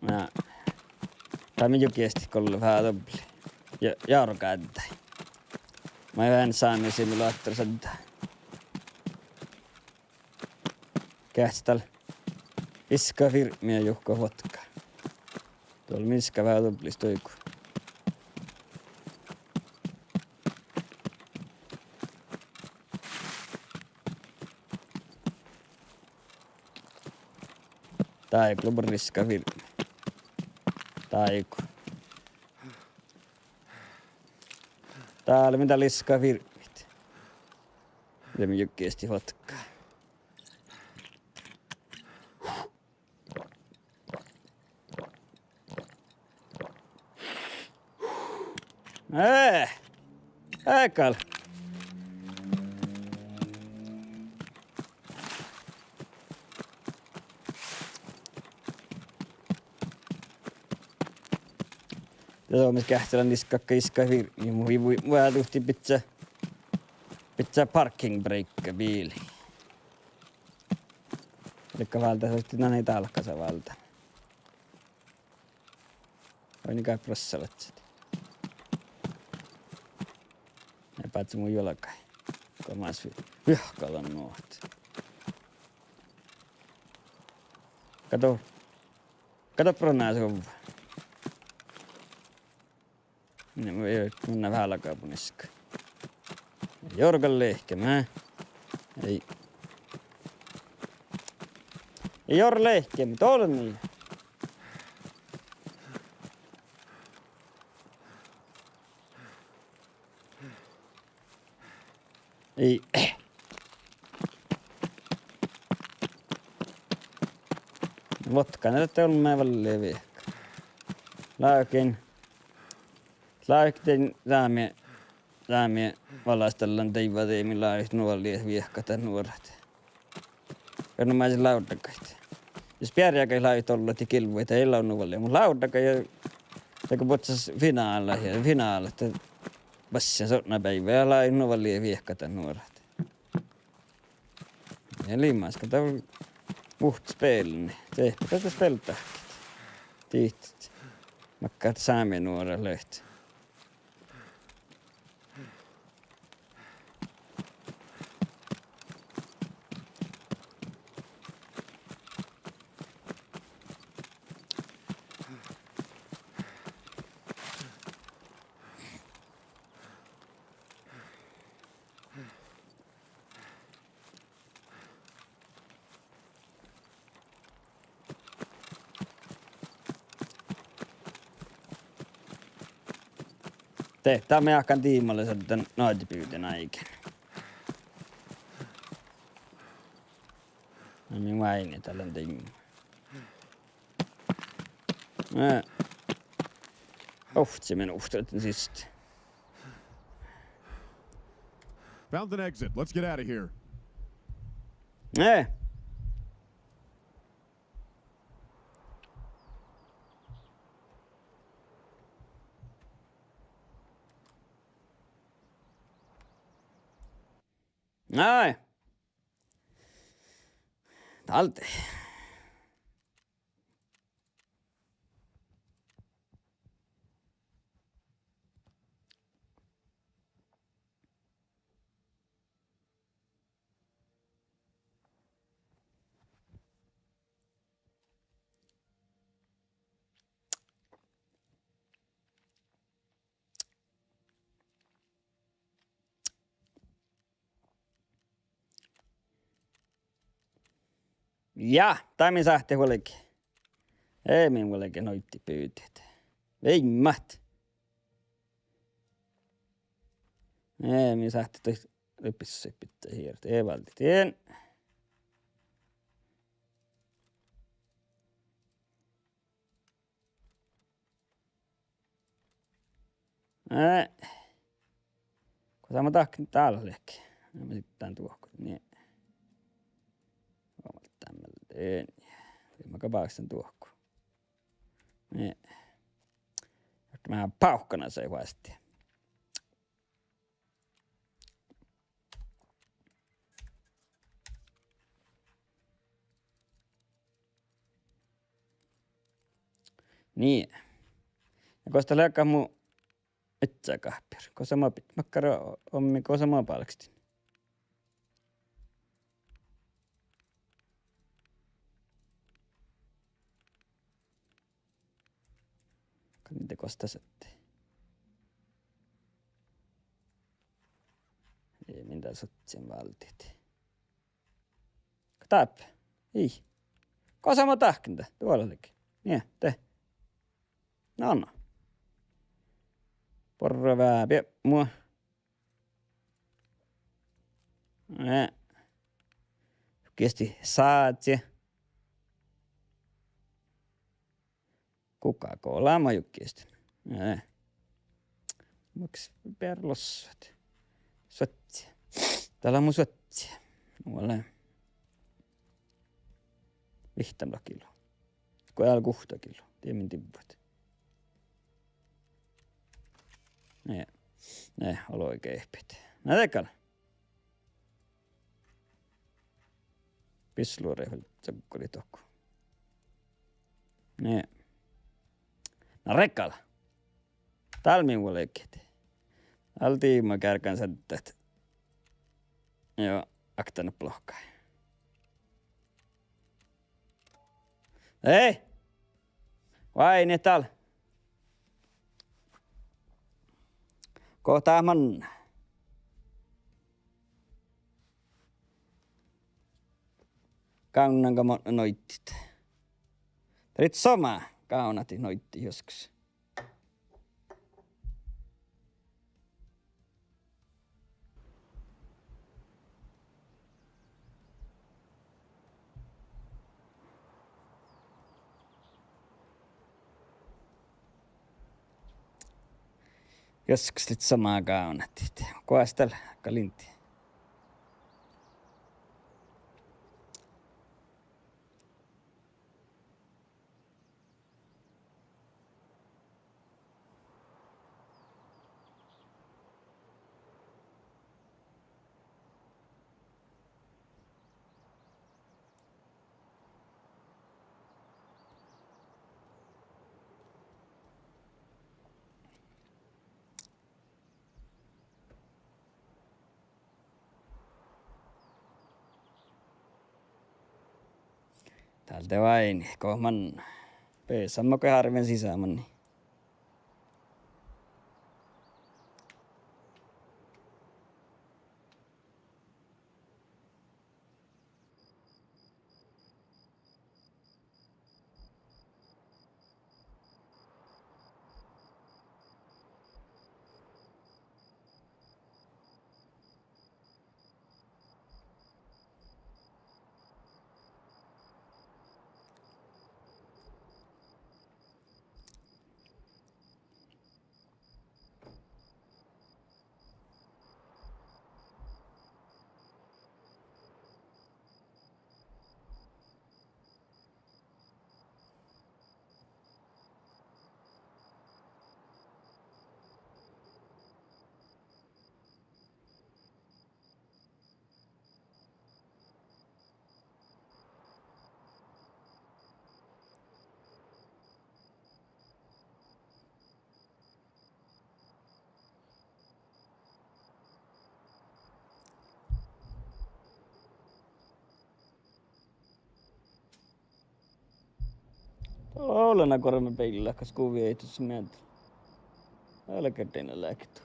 Na, dá mii juo giestit golle veahá doppe. Ja, járgádái. Maid veahá Sámi Simulator šaddá. Geahččat dál viská firpmi ja juhká vuotká. Doal mii viská veahá doppe stuigu. Dáigu lea buorre viská firpmi. Dáigu. Dál mii dál viská firpmit. Ja mii juo giestit vuotká. Eh, e gal. Ja Suomi geahččalan viská, viská firpmi, mu ii vuoi, mu ii duhtii bidjat, bidjat parking brake biilii. Leigga váldá, soittii, na, ii dálkasa váldá. Vai niga prossalaččat. Ja báhcá mu juolggaid. Goas vi-, viehkadan nu ahte. Kato. Kato pronasuvva. Ni, mun, mun válgá buniska. Jorga lehkeme. Ei. Ei jorga lehkeme, tolmmi. Ei. Vuotká, na dat olmmái valle viehkat. Lávehin, lávehin sámi, sámi valastallan deaivvá dieid, mii lávejit nuoraid viehkat, dat nuorat. Ja nu maid lávdagaid. Jus bearjagaid lávejit ollat gilvvaid, ii lean nu vel, muhto lávdagaid ja dego bocces finála ja finála, dat bassen sotnabeaivve ja lávejit nu vel viehkat dat nuorat. Ja limaska dat muhto spelni, dehpet dat speltahket. Dihtet makkár sámi nuorat leat. De, dá mii áhkán diimmalis dan nađđibivdin áigán. Na mii váinni dál diimma. Eh, ovcci minut, siste. Found an exit. Let's get out of here. Eh. Ai. Dál de. Ja, dá mii sáhttit vuolgit. Ii, min vuolgit noiddi bivdit. Veimmet. Ii, mii sáhttit duohko, lea bissui bitte hirt, ii váldit dien. Eh. Gos mun dahken dál leahkit? Mun dán duohku. Nie. Oalle dámmel. Nie. Mun gal báhkesen duohku. Nie. Ahte mun pávkkanan sai vuostti. Nie. Ja gos dat leat mu ieža gáhpir? Gos mo bit-, makkár o-, ommi, gos mo bálkestin? Gal mii de gos dat šattai. Ii, min dat šattai váldit. Dáppe. Ii. Gos mo dahken dat? Duola lei. Nie, de. No, no. Borraveahá biepmu. Eh. Juhke easti sádje. Coca-Cola mo juhke easti. Eh. Maks beare lossat. Suotti. Dál lea mu suotti. Nu lea. Vihtta kilo. Go eai guhtta kilo. Die min divvat. Nie. Nie, ollu geahpit. Na de gal. Bisluoraid vel caggolit dohko. Nie. Na regal. Dál mii vuolgit. Dál dii mo geargan šaddat. Joo, okta nu lohká. Ei! Vai nie dál. Go dat man. Gávnnaga mo noidit. Dat lea somá gávnadit noidit juoskkus. Juoskkus lea somá gávnadit. Goas dál gal lei. Dál de váinni, go man beasama go árven sisa manai. Ole na gormma beaivvi, kas guvi eai dušše mielde. Ale gardiina leaktu.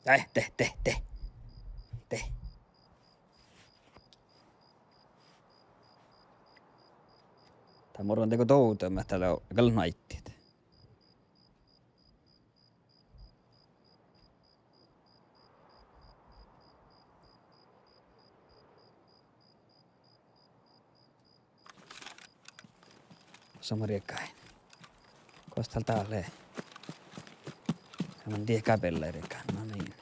Dai, de, de, de. De. Dat mo ruovttá dego dovdama ahte dat lea gal naittit. Somá rieggain. Gos dal dá lea? Mun dieđán beallái rieggain. No niin.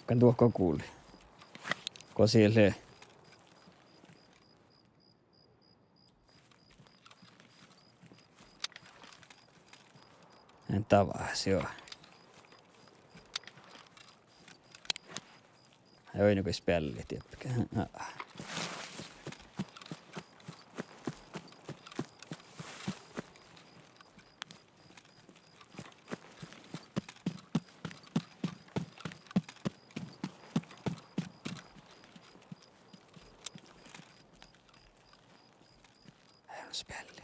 Gal duohko gulii. Gos ii leat. En davás, juo. Ai, oidne go speallit diebbe. Ai, oidne speallit.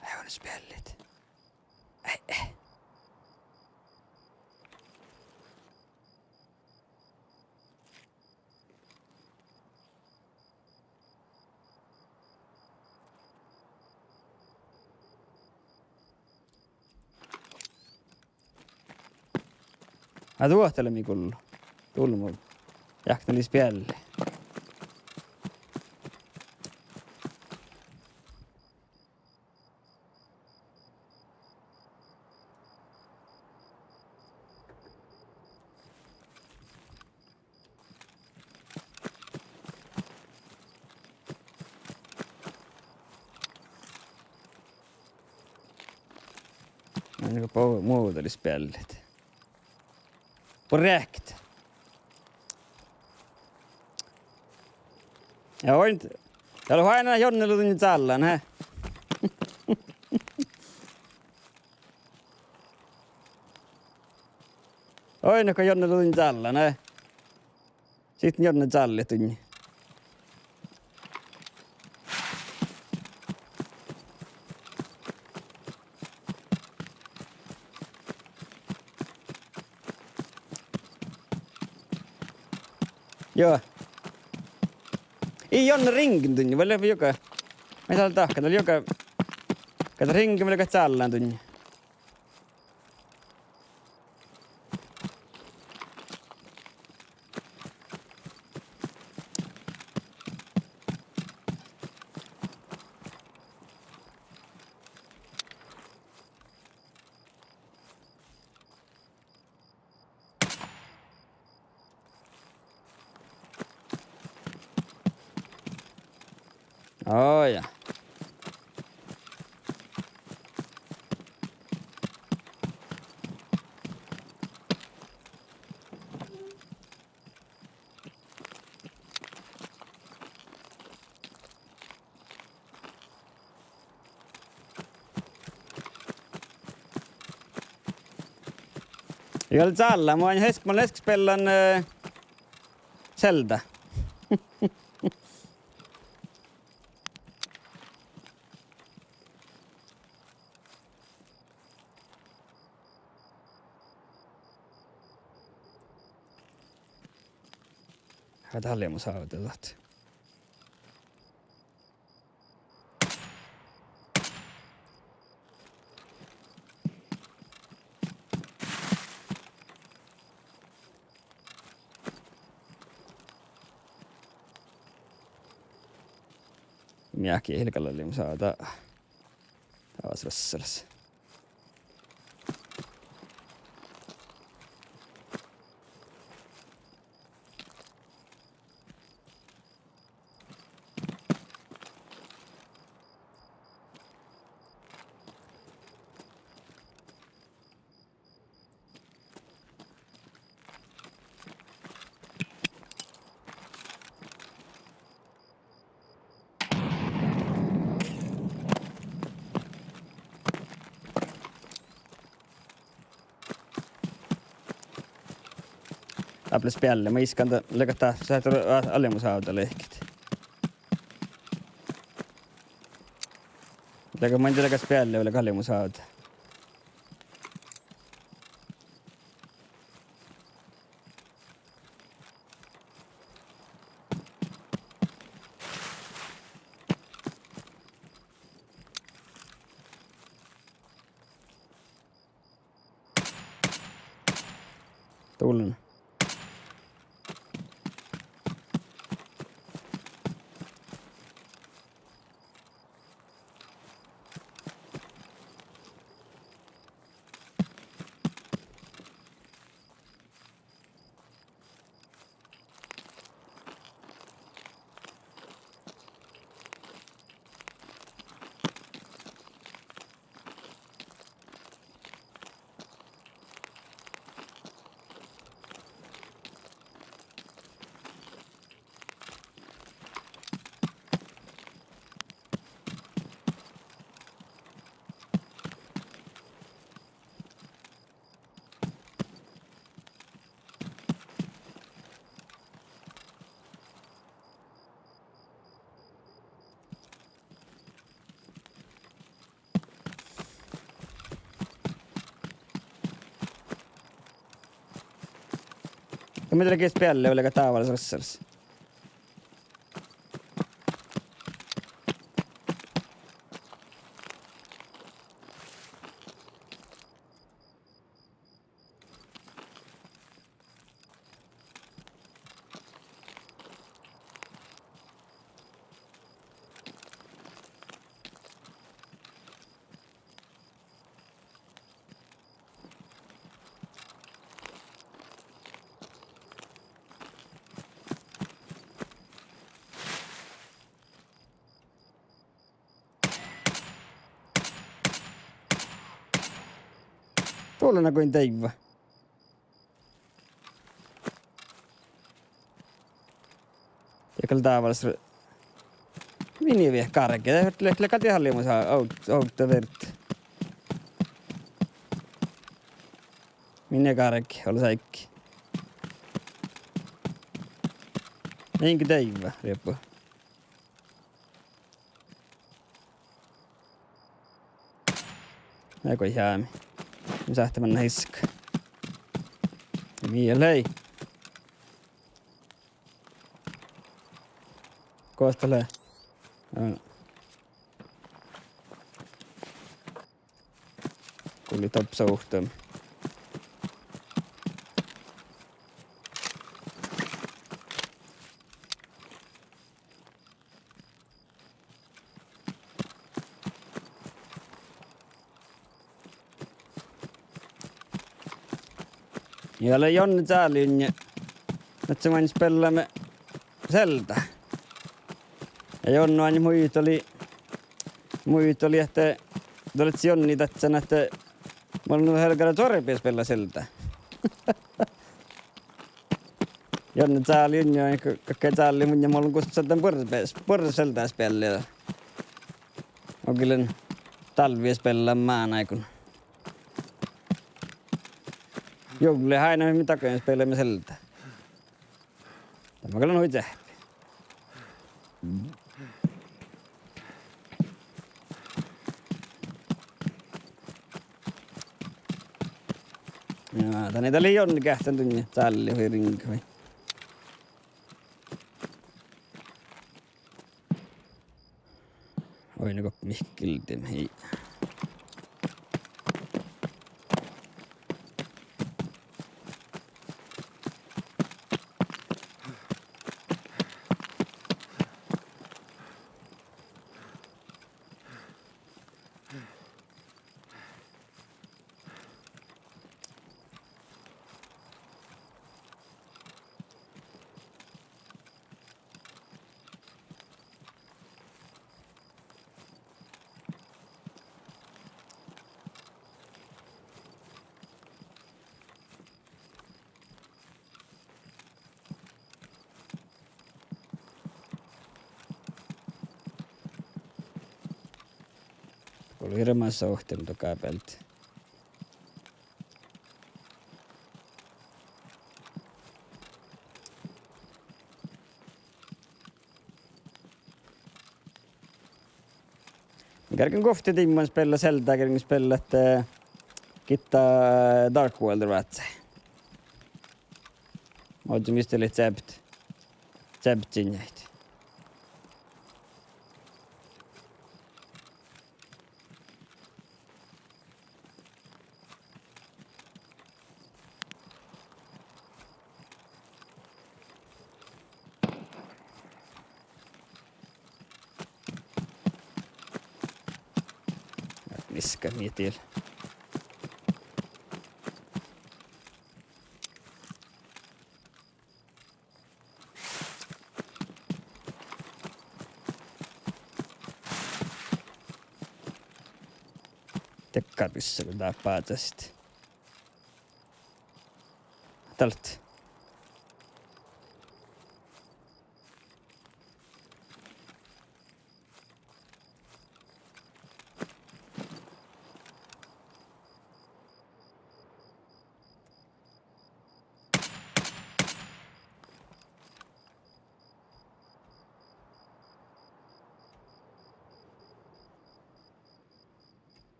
Ai, oidne speallit. Ai, eh. Ai, duohta lea mii gullo. Dulmu. Jáhkán lei spealli. Ai, nugo bo-, muđui lea speallit. Buorre reahket. Ja oin, dal lea oaidná Jonne lea dunnje cállan, he. Oidne go Jonne lea dunnje cállan, he. Sii Jonne cállet dunnje. Juo. Ii Jonne riŋggen dunnje, vai lea juoga? Mii dal dahkan, dal lea juoga. Gal riŋggen vai lea cállan dunnje. Ojá. Ja gal cállá, mun easka, mun easka speallan, eh, Zelda. Há, dál lea mu sávdá dat. Mii eat gal lea mu sávdá. Dábálas rossalas. Dábálas beallái, mun iskan dat lea gal dat, dat lea, a-, albmot ávdalehket. Lea gal, mun in dieđe, lea gal beallái vai lea gal albmot ávdal. Dullen. Ja mii lea ges beallái vai lea gal dábálas rossalas. Dullen go in deaivva. Ja gal dábálas r-, mii nie viehka gárge, dat lea, lea gal diehtit albmot, au-, audda vert. Mii nie gárge, olles áigge. Inge deaivva, rieppu. Ja go jámi. Mun sáhtán mannat iskka. Mii lei. Gos dat lea? Á. Gullet doppe suhttan. Ja lea Jonne Cálejunne. Ahte maid spielláme Zelda. Ja Jonne oaidnit muitalii, muitalii ahte dat lea Jonne dadjan ahte mun lean helgara čuorbbi spiellá Zelda. Jonne Cálejunne, ka-, galgá Cálejunne, mun lean gussan dan buorre, buorre Zelda spiellet. Ogillen dálvvi spielláme mánáiguin. Juovllaid ain mii dakkár spielláme Zelda. Dat gal lea hui čeahppi. Ja dan ii dat lei Jonne geahččan duinna Cálle hui riŋga vai. Oidne gokko mihkkeliidda, ii. Lei remas ovttan doga bealde. Mun gearggan guovtti diimma spiella Zelda, gearggan spiella ahte gitta Dark World ruođa. Ožžon mis dat lei ceabt-, ceabčinjaid. Mis gal mii diet. Dakkár bissá go dát bázest. Dál.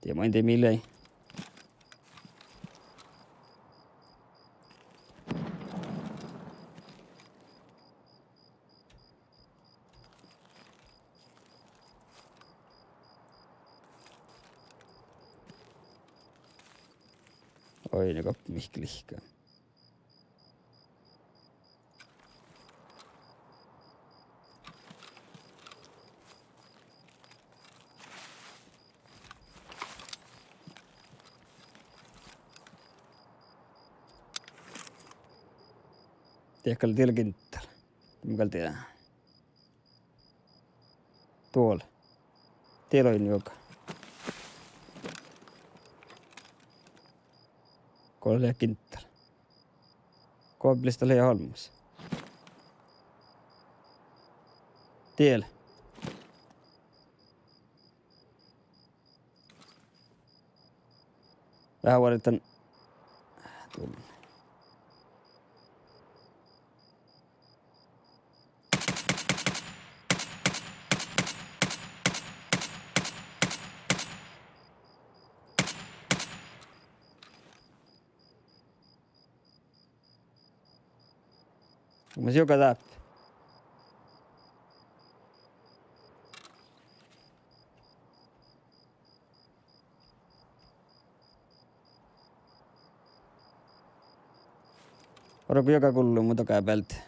Die maid dii mii lei. Oi, na gappi mihkkege lihka. Diet gal, diet lea ginttal. Mun gal dieđán. Duol. Diet lea juoga. Go lea ginttal. Goablista lea olmmoš. Diet lea. Veahá vuordidan. Duol. Mun juoga dáppe. Orru go juoga gullu mu doga bealde.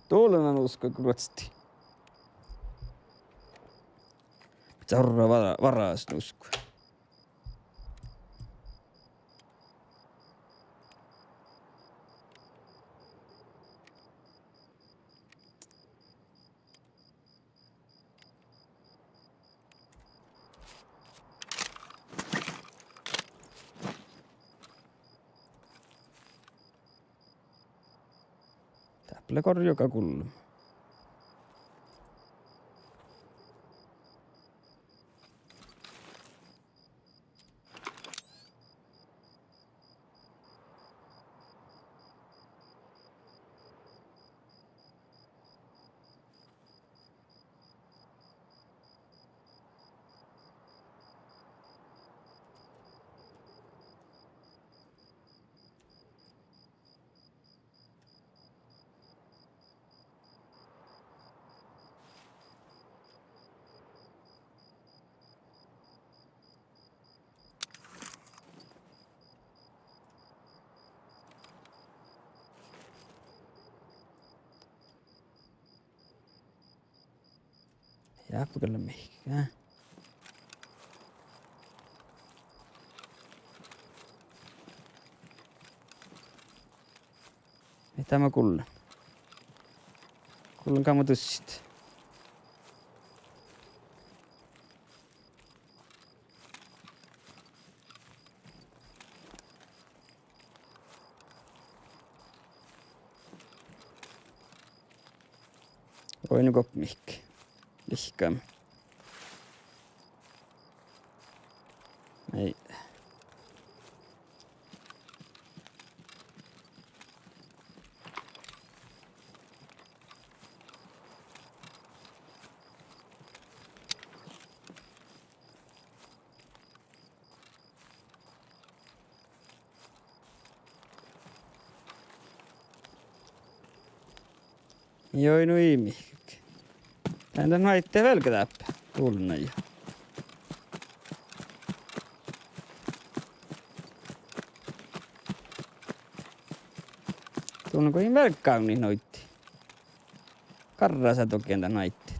Duollenan usko go ruohcci. Pidjá orra vara-, varasnusko. Dáppe lea gorra juoga gullu. Jáppe gal mihkke. Dá mun gullen. Gullen gáma dussit. Oidne gos mihkke. Lihkame. Ei. Joi, nu ii mihkke. Dan dat nuoidit velge dáppe. Dulnná ja. Dulnná go in velge gávdnit nuoidit. Garraset dohko dan nuoidit.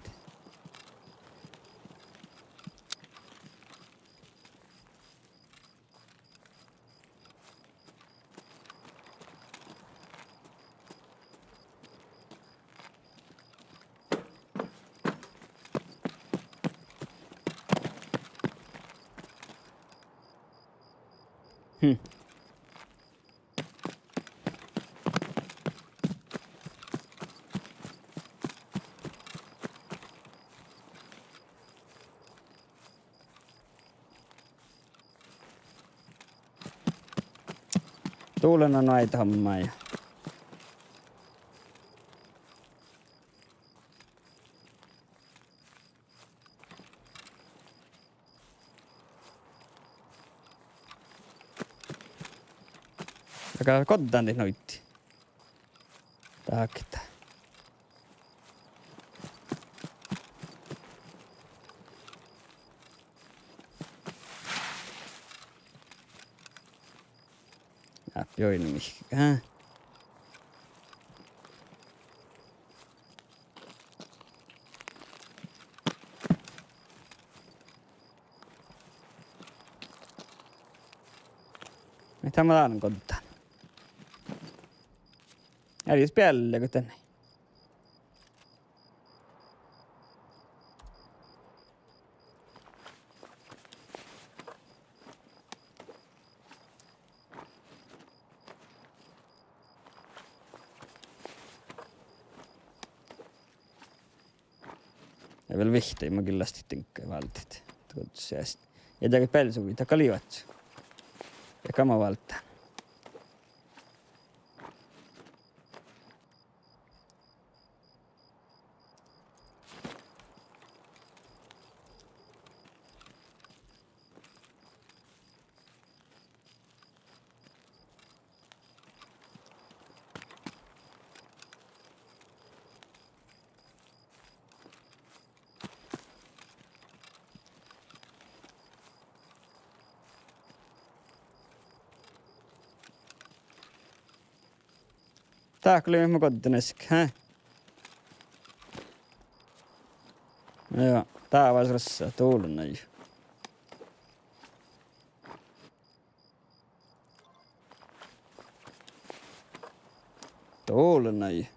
Hm. Dulnná nuoidit hommája. Aga goddán dieid nuoidit. Dahket. Dáppe oidne mihkke, há? Mii dá mun dán goddán? Eai spielle go danne. Ja vel vihtta, ma gillastit diŋggaid váldit. Tuossa sijassa. Ja dego bealde suvii, dat gal ii oaččo. Ja gal mo váldán. Dát gal lei mo goddán easka, há? Ja, dávás rossá, dulnná ja. Dulnná ja.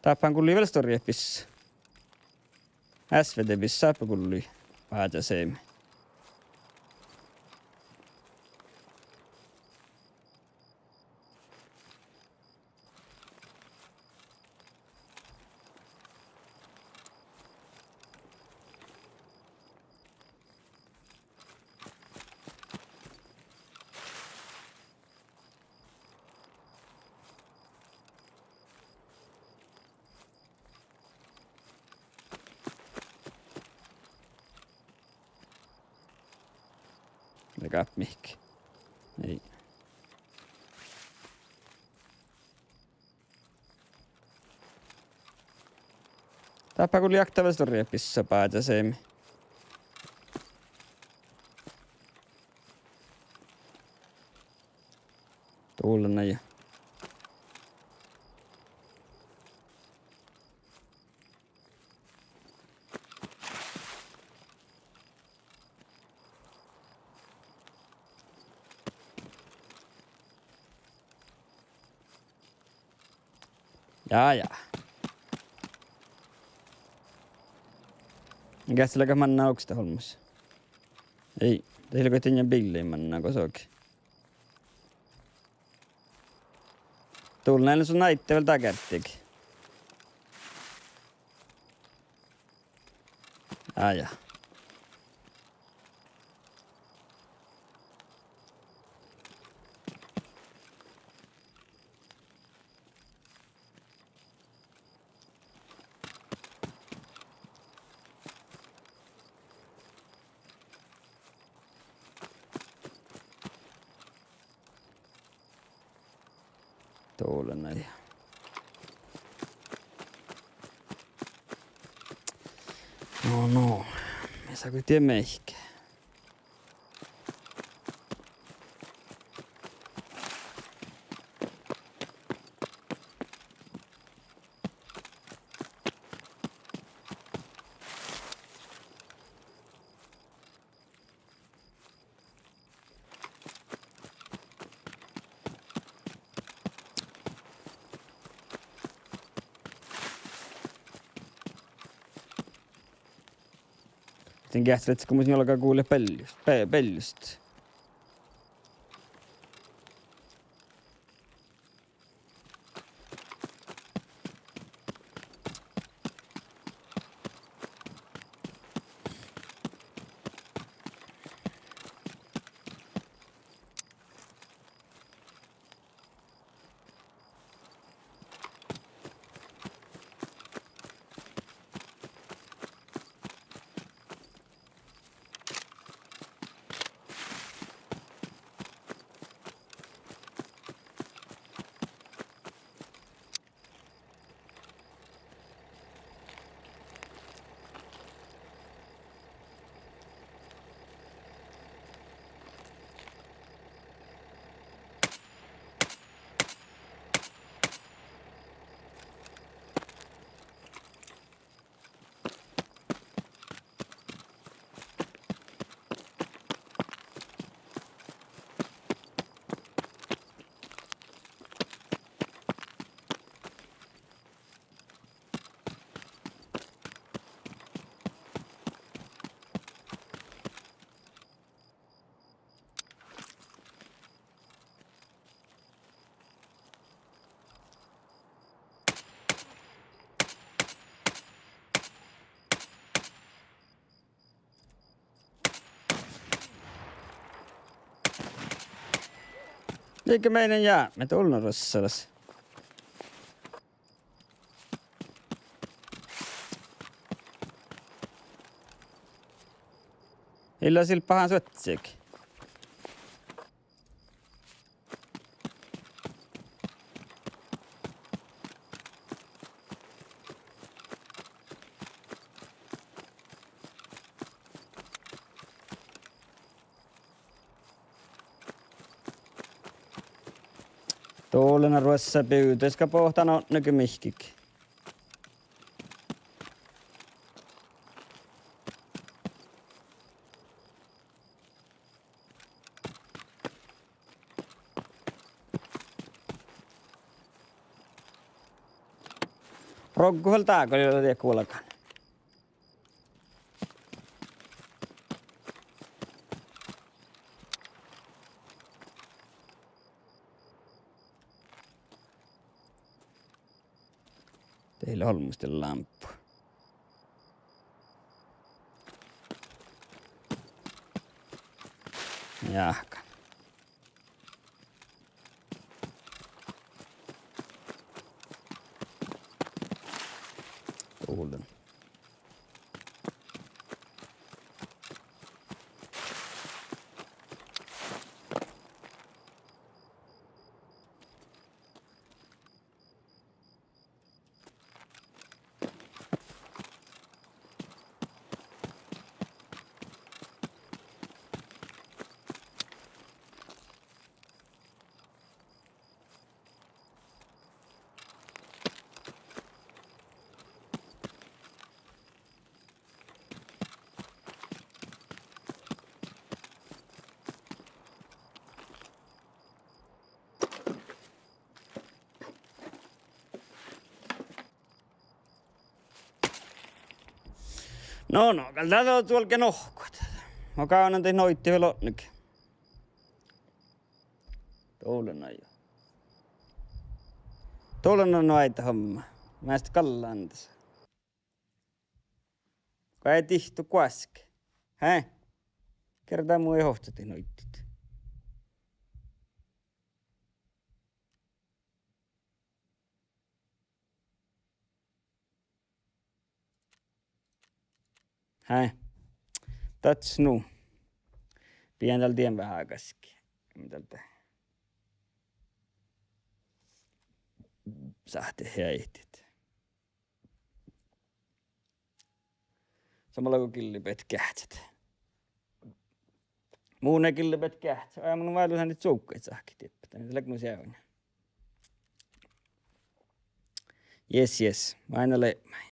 Dáppe gullii vel stuorriid bissá. S V D bissá dáppe gullii báhčá seamma. Leat mihkke? Eai. Dáppe gullii okta vel stuorriid bissá báhčá seamma. Ja, ja. Geahččalit manná okta olmmoš? Ii, dat ii leat go diŋga biillaid manná gosege. Dul, na lea su náidda vel dagárddiid. Ja, ja. Dovlen ain. No, no. Mii sáhttit die mehkit. Dien geahččalit go mus njuolga gullet bealjut, be-, bealjut. Liike meanen jápmet ollu ruossalas. Ii leat sil bahan suohtas. Dovlen ruossabivdu, eai gal bohte odne ge mihkkege. Roggu vel dá go lea dego vuolgán. Dii leat olmmoš lámppu. Jáhkán. Dovlen. No, no, gal dat lea duolgga nohkkat. Mun gávdnan daid noiddiid vel otnege. Dovllá jo. Dovllá nu áidda homma. Measta galleandas. Go eai dihto guoske. Hää? Gera dat mu eai ohcat daid noiddiid. Hää. Dats nu. Bijan dal dien veahá gaskki. Mis dal de. Sáhttá heaihtit. Somá leago gillebetgeahččat. Mu lea gillebetgeahččat. Aa, mun váldán dan cuvkkaid sáhkit dippe. Dan lea nu seavdna. Yes, yes. Mainna lea.